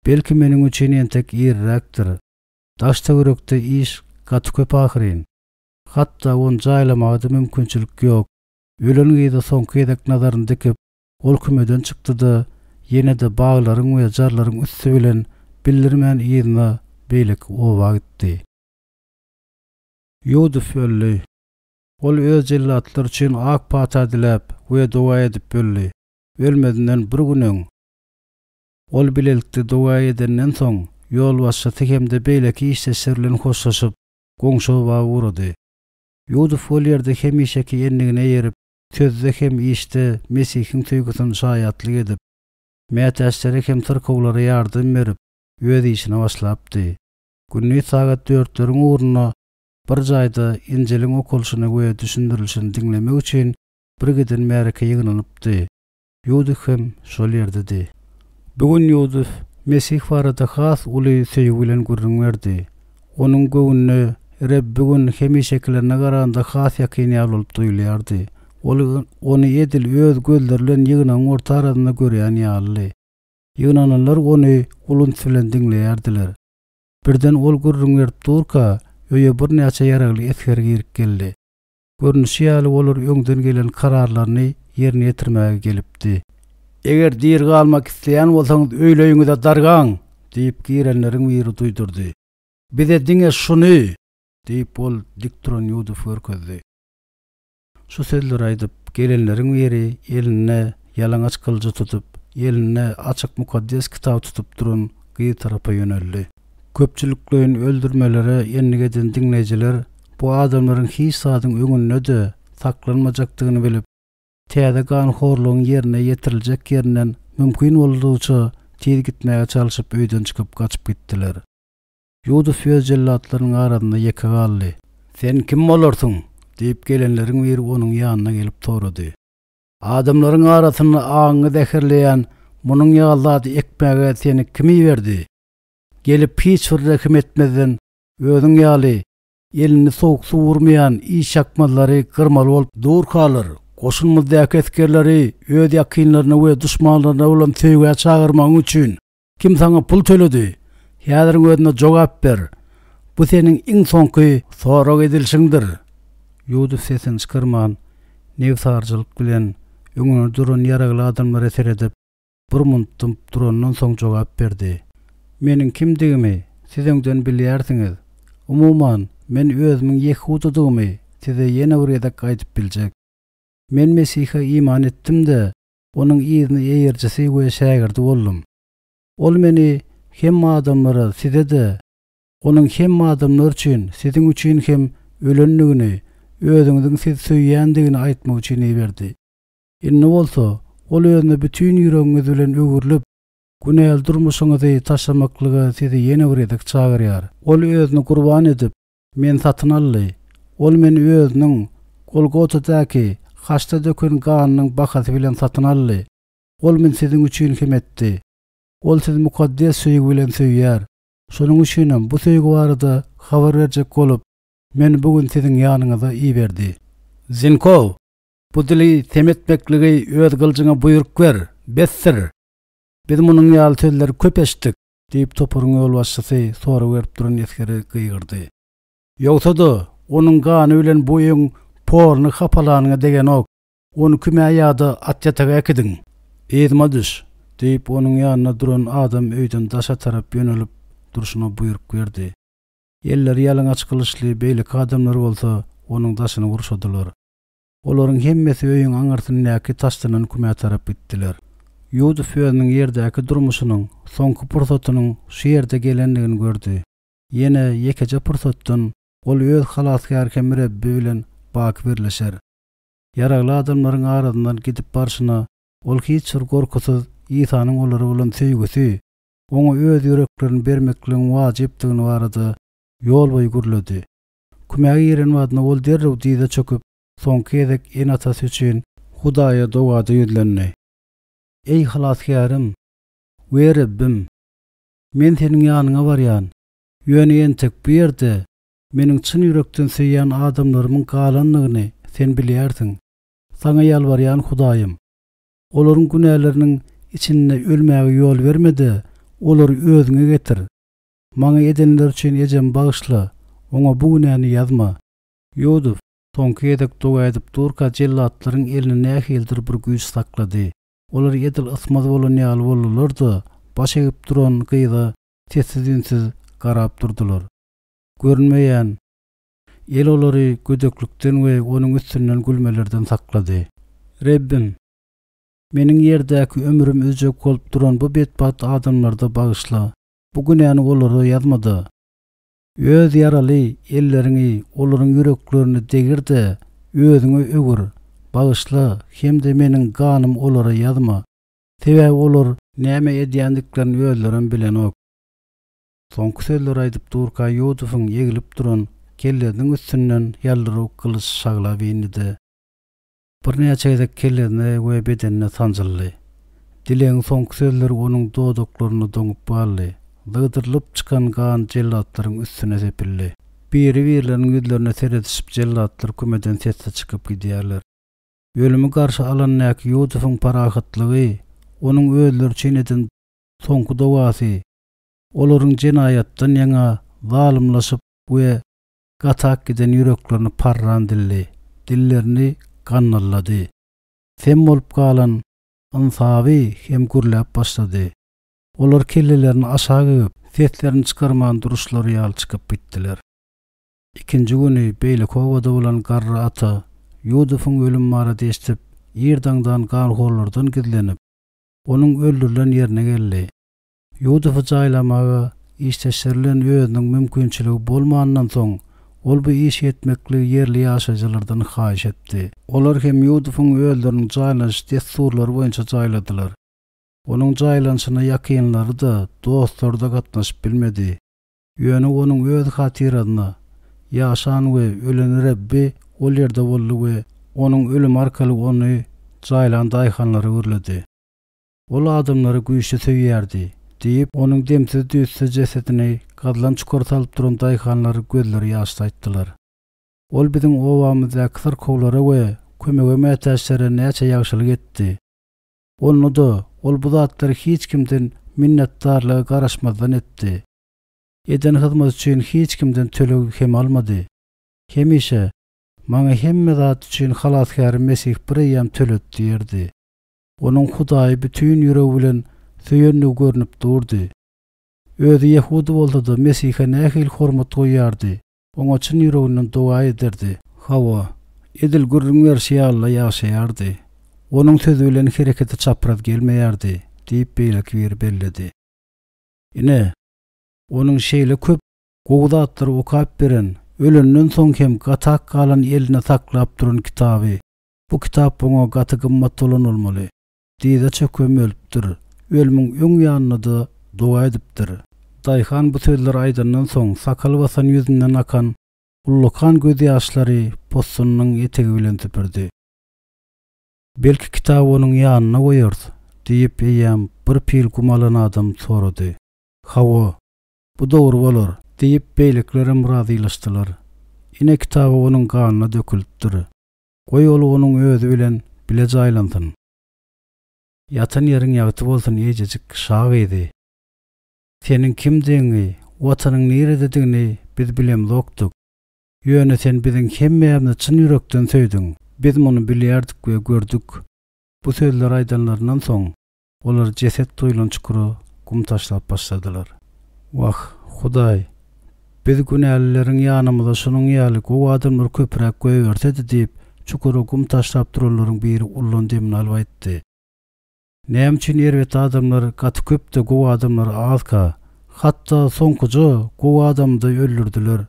Speaker 1: Belki meniň üçin entek irräkdir. Daş-töwerekde iş gaty köp ahyryn. Hatda ony jaýlamaga-da mümkinçilik ýok. Ölen gyza soňky gezek nazaryny dikip, ol kümeden çykdy-da, ýene-de baglaryň we jarlaryň üsti bilen bildirmän yzyna, beýleki oba gitdi. Ýudow öldi. Ol öz jellatlary üçin ak pata diläp we doga edip öldi. Ölmezinden bir gün öň, ol bilelikde doga edenden soň, ýolbaşçysy hem-de beýleki işdeşleri bilen hoşlaşyp, goňşy oba ugrady. Ýusup ol ýerde hemişeki endigine eýerip, sözde hem işde Mesihiň söýgüsini şaýatlyk edip, mätäçlere hem syrkawlara ýardam berip, öz işine başlapdy. Gündiz sagat dörtleriň ugrunda bir jaýda Injiliň okalyşyny we düşündirilişini diňlemek üçin bir giden märeke ýygnanypdy. Ýudif hem şol ýerdedi. Bu gün Ýudif Mesih barada has uly söýgi bilen gürrüň berdi. Onuň göwnüne Reb bu gün hemişekilerine garanda has ýakyn ýaly bolup duýulýardy. Ol Ony edil öz gözleri bilen ýygnagyň orta arasynda görýän ýalydy. Ýygnananlar ony uly üns bilen diňleýärdiler. Birden ol gürrüň berip durka, öýe birnäçe ýaragly esger girip geldi. Görnüşi ýaly olar öňden gelen kararlaryny ýerine ýetirmäge gelipdi. Eger diri galmak isleýän bolsaňyz öýle-öýüňize dargaň! diýip, girenleriň biri duýdurdy. Bize diňe şuny! diýip, ol dik duran Ýudowy görkezdi. Şu sözleri aýdyp, gelenleriň biri elinde ýalaňaç gylyjy tutup, elinde açyk mukaddes kitaby tutup duran gyz tarapa ýöneldi. Köpçülikleýin öldürmelere endik eden diňleýjiler bu adamlaryň hiç zadyň öňünde-de saklanmajakdygyny bilip, täze ganhorlugyň ýerine ýetiriljek ýerinden mümkin boldugyça tiz gitmäge çalşyp öýden çykyp gaçyp gitdiler. Ýudow öz jellatlarynyň arasynda ýeke galdy. Sen kim bolarsyň? diýip, gelenleriň biri onuň ýanyna gelip sorady. Adamlaryň arasynda aňyňy zäherleýän munuň ýaly zady ekmäge seni kim iberdi? Gelip hiç bir rehim etmezden özüň ýaly elini sowuk suw urmaýan işýakmazlary gyrmaly bolup durkalar, goşunymyzdaky esgerleri öz ýakynlaryna we duşmanlaryna bolan söýgä çagyrmagyň üçin kim saňa pul töledi? Häziriň özünde jogap ber. Bu seniň iň soňky sorag edilişiňdir. Ýudow sesini çykarman, nebsarjylyk bilen öňünde duran ýaragly adamlara seredip, Bir munt dymyp durandan soň jogap berdi. Meniň kimdigimi siz öňden bilýärsiňiz. Umuman, men özümiň ýehudydygymy size ýene bir gezek aýdyp biljek. Men Mesihe iman etdim-de, Onuň yzyny eýerjisi we şägirdi boldum. Ol meni hemme adamlara, size-de, Onuň hemme adamlar üçin, siziň üçin hem ölendigini, özüňiziň sizi söýýändigini aýtmak üçin iberdi. Indi bolsa, Ol Özüne bütin ýüregiňiz bilen öwrülip, günäli durmuşyňyzy taşlamaklyga sizi ýene bir gezek çagyrýar. Ol Özüni gurban edip, meni satyn aldy. Ol meni Özüniň Golgotadaky haçda döken ganynyň bahasy bilen satyn aldy. Ol muny siziň üçin hem etdi. Ol sizi mukaddes söýgi bilen söýýär. Şonuň üçinem bu söýgi barada habar berjek bolup, meni bu gün siziň ýanyňyza iberdi. Zinkow! Bu dili sem etmekligi öz gyljyňa buýruk ber, besdir! Biz munuň ýaly sözleri köp eşitdik! Diýip, toparyň ýolbaşçysy sorag berip duran esgere gygyrdy. Ýogsa-da, onuň gany bilen bu öýüň poluny hapalanyňa degenok. Ony kümä ýa-da atýataga äkidiň. Yzyma düş! Diýip, onuň ýanynda duran adam öýden daşa tarap ýönelip durşuna buýruk berdi. Elleri ýalaňaç gylyçly beýleki adamlar bolsa onuň daşyny gurşadylar. Olaryň hemmesi öýüň aňyrsyndaky taşlanan kümä tarap gitdiler. Ýudow özüniň ýerdäki durmuşynyň soňky pursatynyň şu ýerde gelendigini gördi. Ýene ýekeje pursatdan ol öz Halasgäri hem Rebbi bilen baky birleşer. Ýaragly adamlaryň arasyndan gidip barşyna ol hiç bir gorkusyz Isanyň olara bolan söýgüsi, Oňa öz ýüreklerini bermekligiň wajypdygyny barada ýolboýy gürledi. Kümä giren badyna ol derrew dyza çöküp, soňky gezek ene-atasy üçin Hudaýa dogada ýüzlendi. Eý, Halasgärim we Rebbim! Men Seniň ýanyňa barýan, ýöne entek bu ýerde meniň çyn ýürekden söýýän adamlarymyň galandygyny Sen bilýärsiň. Saňa ýalbarýan Hudaýym! Olaryň günäleriniň içinde ölmäge ýol berme-de, olary Özüňe getir. Maňa edenleri üçin ejemi bagyşla, oňa bu günäni ýazma. Ýusup soňky gezek doga edip durka jellatlaryň elini nähilidir bir güýç saklady. Olar edil ysmaz bolan ýaly boldular-da, baş egip duran gyza sessiz-üýnsüz garap durdular. Görünmeýän. El olary gödeklikden we onuň üstünden gülmelerden saklady. Rebbim, meniň ýerdäki ömrümi üzjek bolup duran bu betbagt adamlary-da bagyşla, bu günäni olara ýazma-da, Öz ýaraly elleriňi olaryň ýüreklerine degir-de, özüňe öwür, bagyşla hem-de meniň ganymy olara ýazma. Sebäbi olar näme edýändiklerini özlerem bilenok. Soňky sözleri aýdyp durka Ýudusyň eglip duran kellesiniň üstünden ýaldyrawuk gylyç şaglap indi-de, birnäçe gezek kellesine we bedenine sanjyldy. Dilegiň soňky sözleri onuň dodaklarynda doňup galdy. Zygdyrylyp çykan gan jellatlaryň üstüne sepildi. Biri-birleriniň ýüzlerine seredişip jellatlar kümeden sessiz çykyp gidýärler. Ölümi garşy alan Näkýudowyň parahatlygy, onuň özleri üçin eden soňky dogasy, olaryň jenaýatdan ýaňa zalymlaşyp we gatap giden ýüreklerini parran dildi, dillerini gandallady. Sem bolup galan ynsaby hem gürläp başlady. Olar kellelerini aşak egip, seslerini çykarman duruşlary ýaly çykyp gitdiler. Ikinji güni beýleki obada bolan garry ata Ýudowyň ölümi barada eşidip, ir daňdan ganhorlardan gizlenip, onuň öldürilen ýerine geldi. Ýudowy jaýlamaga işdeşleri bilen özüniň mümkinçiligi bolmanyndan soň, ol bu işi etmekligi ýerli ýaşaýjylardan haýyş etdi. Olar hem Ýudowyň özleriniň jaýlanyş dessurlary boýunça jaýladylar. Onuň jaýlanyşyna ýakynlary-da, dostlary-da gatnaşyp bilmedi. Ýöne onuň öz hatyrasyna ýaşan we ölen Rebbi ol ýerde boldy we onuň ölümi arkaly ony jaýlan daýhanlara gürledi. Ol adamlary güýçli söýýärdi, diýip, onuň demsiz-düýtsüz jesedini gazylan çukura salyp duran daýhanlar gözleri ýaşly aýtdylar. Ol biziň obamyzdaky syrkawlara we kömege mätäçlere näçe ýagşylyk etdi. Onda-da, ol bu zatlary hiç kimden minnetdarlyga garaşmazdan etdi. Eden hyzmaty üçin hiç kimden töleg hem almady. Hemişe, Maňa hemme zat üçin Halasgärim Mesih bireýýäm töledi diýerdi. Onuň Hudaýy bütin ýüregi bilen söýendigi görnüp durdy. Özi ýehudy bolsa-da, Mesihe nähili hormat goýýardy, oňa çyn ýüreginden doga ederdi. Hawa, edil gürrüň berşi ýaly-la ýaşaýardy. Onuň sözi bilen hereketi çapraz gelmeýärdi, diýip, beýleki biri belledi. Ine, onuň şeýle köp gowy zatlary okap beren, ölenden soň hem gatak galan elinde saklap duran kitaby. Bu kitap oňa gaty gymmat bolan bolmaly. Dyza çökübem ölüpdir. Ölümiň öň ýanynda-da doga edipdir. Daýhan bu sözleri aýdandan soň sakal basan ýüzünden akan ullakan gözýaşlary possunynyň etegi bilen süpürdi. Belki kitaby onuň ýanynda goýarys? diýip, eýýäm bir pil gum alan adam sorady. Hawa, bu dogry bolar, diýip, beýlekilerem razylaşdylar. Ine kitaby onuň ganyna dökülipdir. Goý ol onuň özi bilen bile jaýlansyn. Ýatan ýeriň ýagty bolsun eýjejik şa gyzy. Seniň kimdigiňi, watanyň nirededigini biz bilemzokdyk. Ýöne sen biziň hemmämizi çyn ýürekden söýdüň. Biz muny bilýärdik we gördük. Bu sözleri aýdanlaryndan soň, Olar jeset goýlan çukura gum taşlap başladylar. Wah, Hudaý, biz günälileriň ýanymyza şunuň ýaly gowy adamlary köpräk goýbersedi diýip, çukura gum taşlap duranlaryň biri ullan demini alyp aýtdy. Näme üçin erbet adamlar gaty köp-de gowy adamlar azka? Hatda soňkuja gowy adamy-da öldürdiler.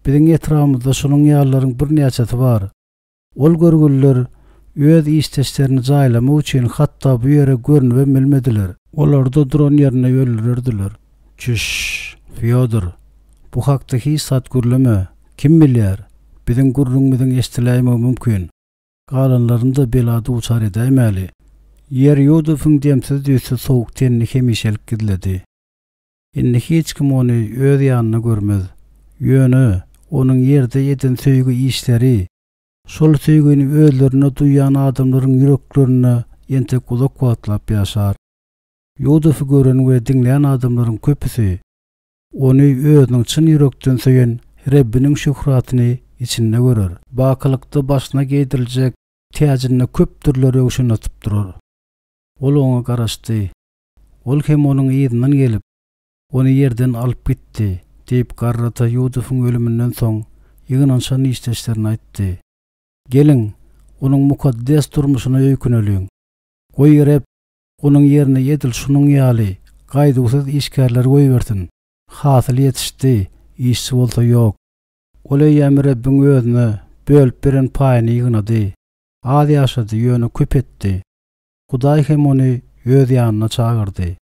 Speaker 1: Biziň etrabymyzda şunuň ýalylaryň birnäçesi bar. Ol görgüliler öz işdeşlerini jaýlamak üçin hatda bu ýere görnübem bilmediler. Olary-da duran ýerinde öldürerdiler. Çüş, Fýodor, bu hakda hiç zat gürleme, kim bilýär, biziň gürrüňimiziň eşdiläýmegi mümkin. Galanlaryny-da bela duçar edäýmäli. Ýer Ýudowyň demsiz-düýtsüz sowuk tenini hemişelik gizledi. Indi hiç kim ony öz ýanynda görmez. Ýöne onuň ýerde eden söýgi işleri şol söýgini özlerinde duýýan adamlaryň ýüreklerinde entek uzak wagtlap ýaşar. Ýudowy gören we diňlän adamlaryň köpüsi ony özüniň çyn ýürekden söýen Rebbiniň şöhratyny içinde görer. Bakylykda başyna geýdiriljek täjinde köp dürli röwşen atyp durar. Ol oňa garaşdy. Ol hem onuň yzyndan gelip, ony ýerden alyp gitdi, diýip, garry ata Ýudusyň ölüminden soň, ýygnanyşan işdeşlerine aýtdy. Geliň, onuň mukaddes durmuşyna öýküneliň. Goý Reb onuň ýerine edil şunuň ýaly gaýduwsyz işgärleri goýbersin. Hasyl ýetişdi, işçi bolsa ýok. Ol eýýäm Rebbiň özüne bölüp beren paýyny ýygnady. Az ýaşady, ýöne köp etdi. Hudaý hem ony Öz ýanyna çagyrdy.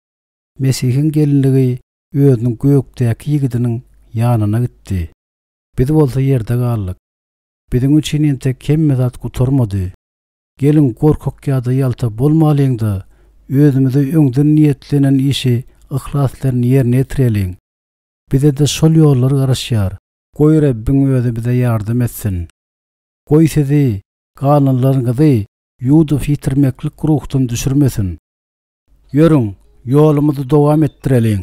Speaker 1: Mesihiň gelinligi özüniň gökdäki ýigidiniň ýanyna gitdi. Biz bolsa ýerde galdyk. Biziň üçin entek hemme zat gutarmady. Geliň, gorkak ýa-da ýalta bolmalyň-da, özümize öňden niýetlenen işi yhlas bilen ýerine ýetireliň. Bize-de şol ýollar garaşýar. Goý Rebbiň özi bize ýardam etsin. Goý sizi, galanlaryňyzy Ýudow ýitirmeklik ruhdan düşürmesin. Ýörüň, ýolumyzy dowam etdireliň.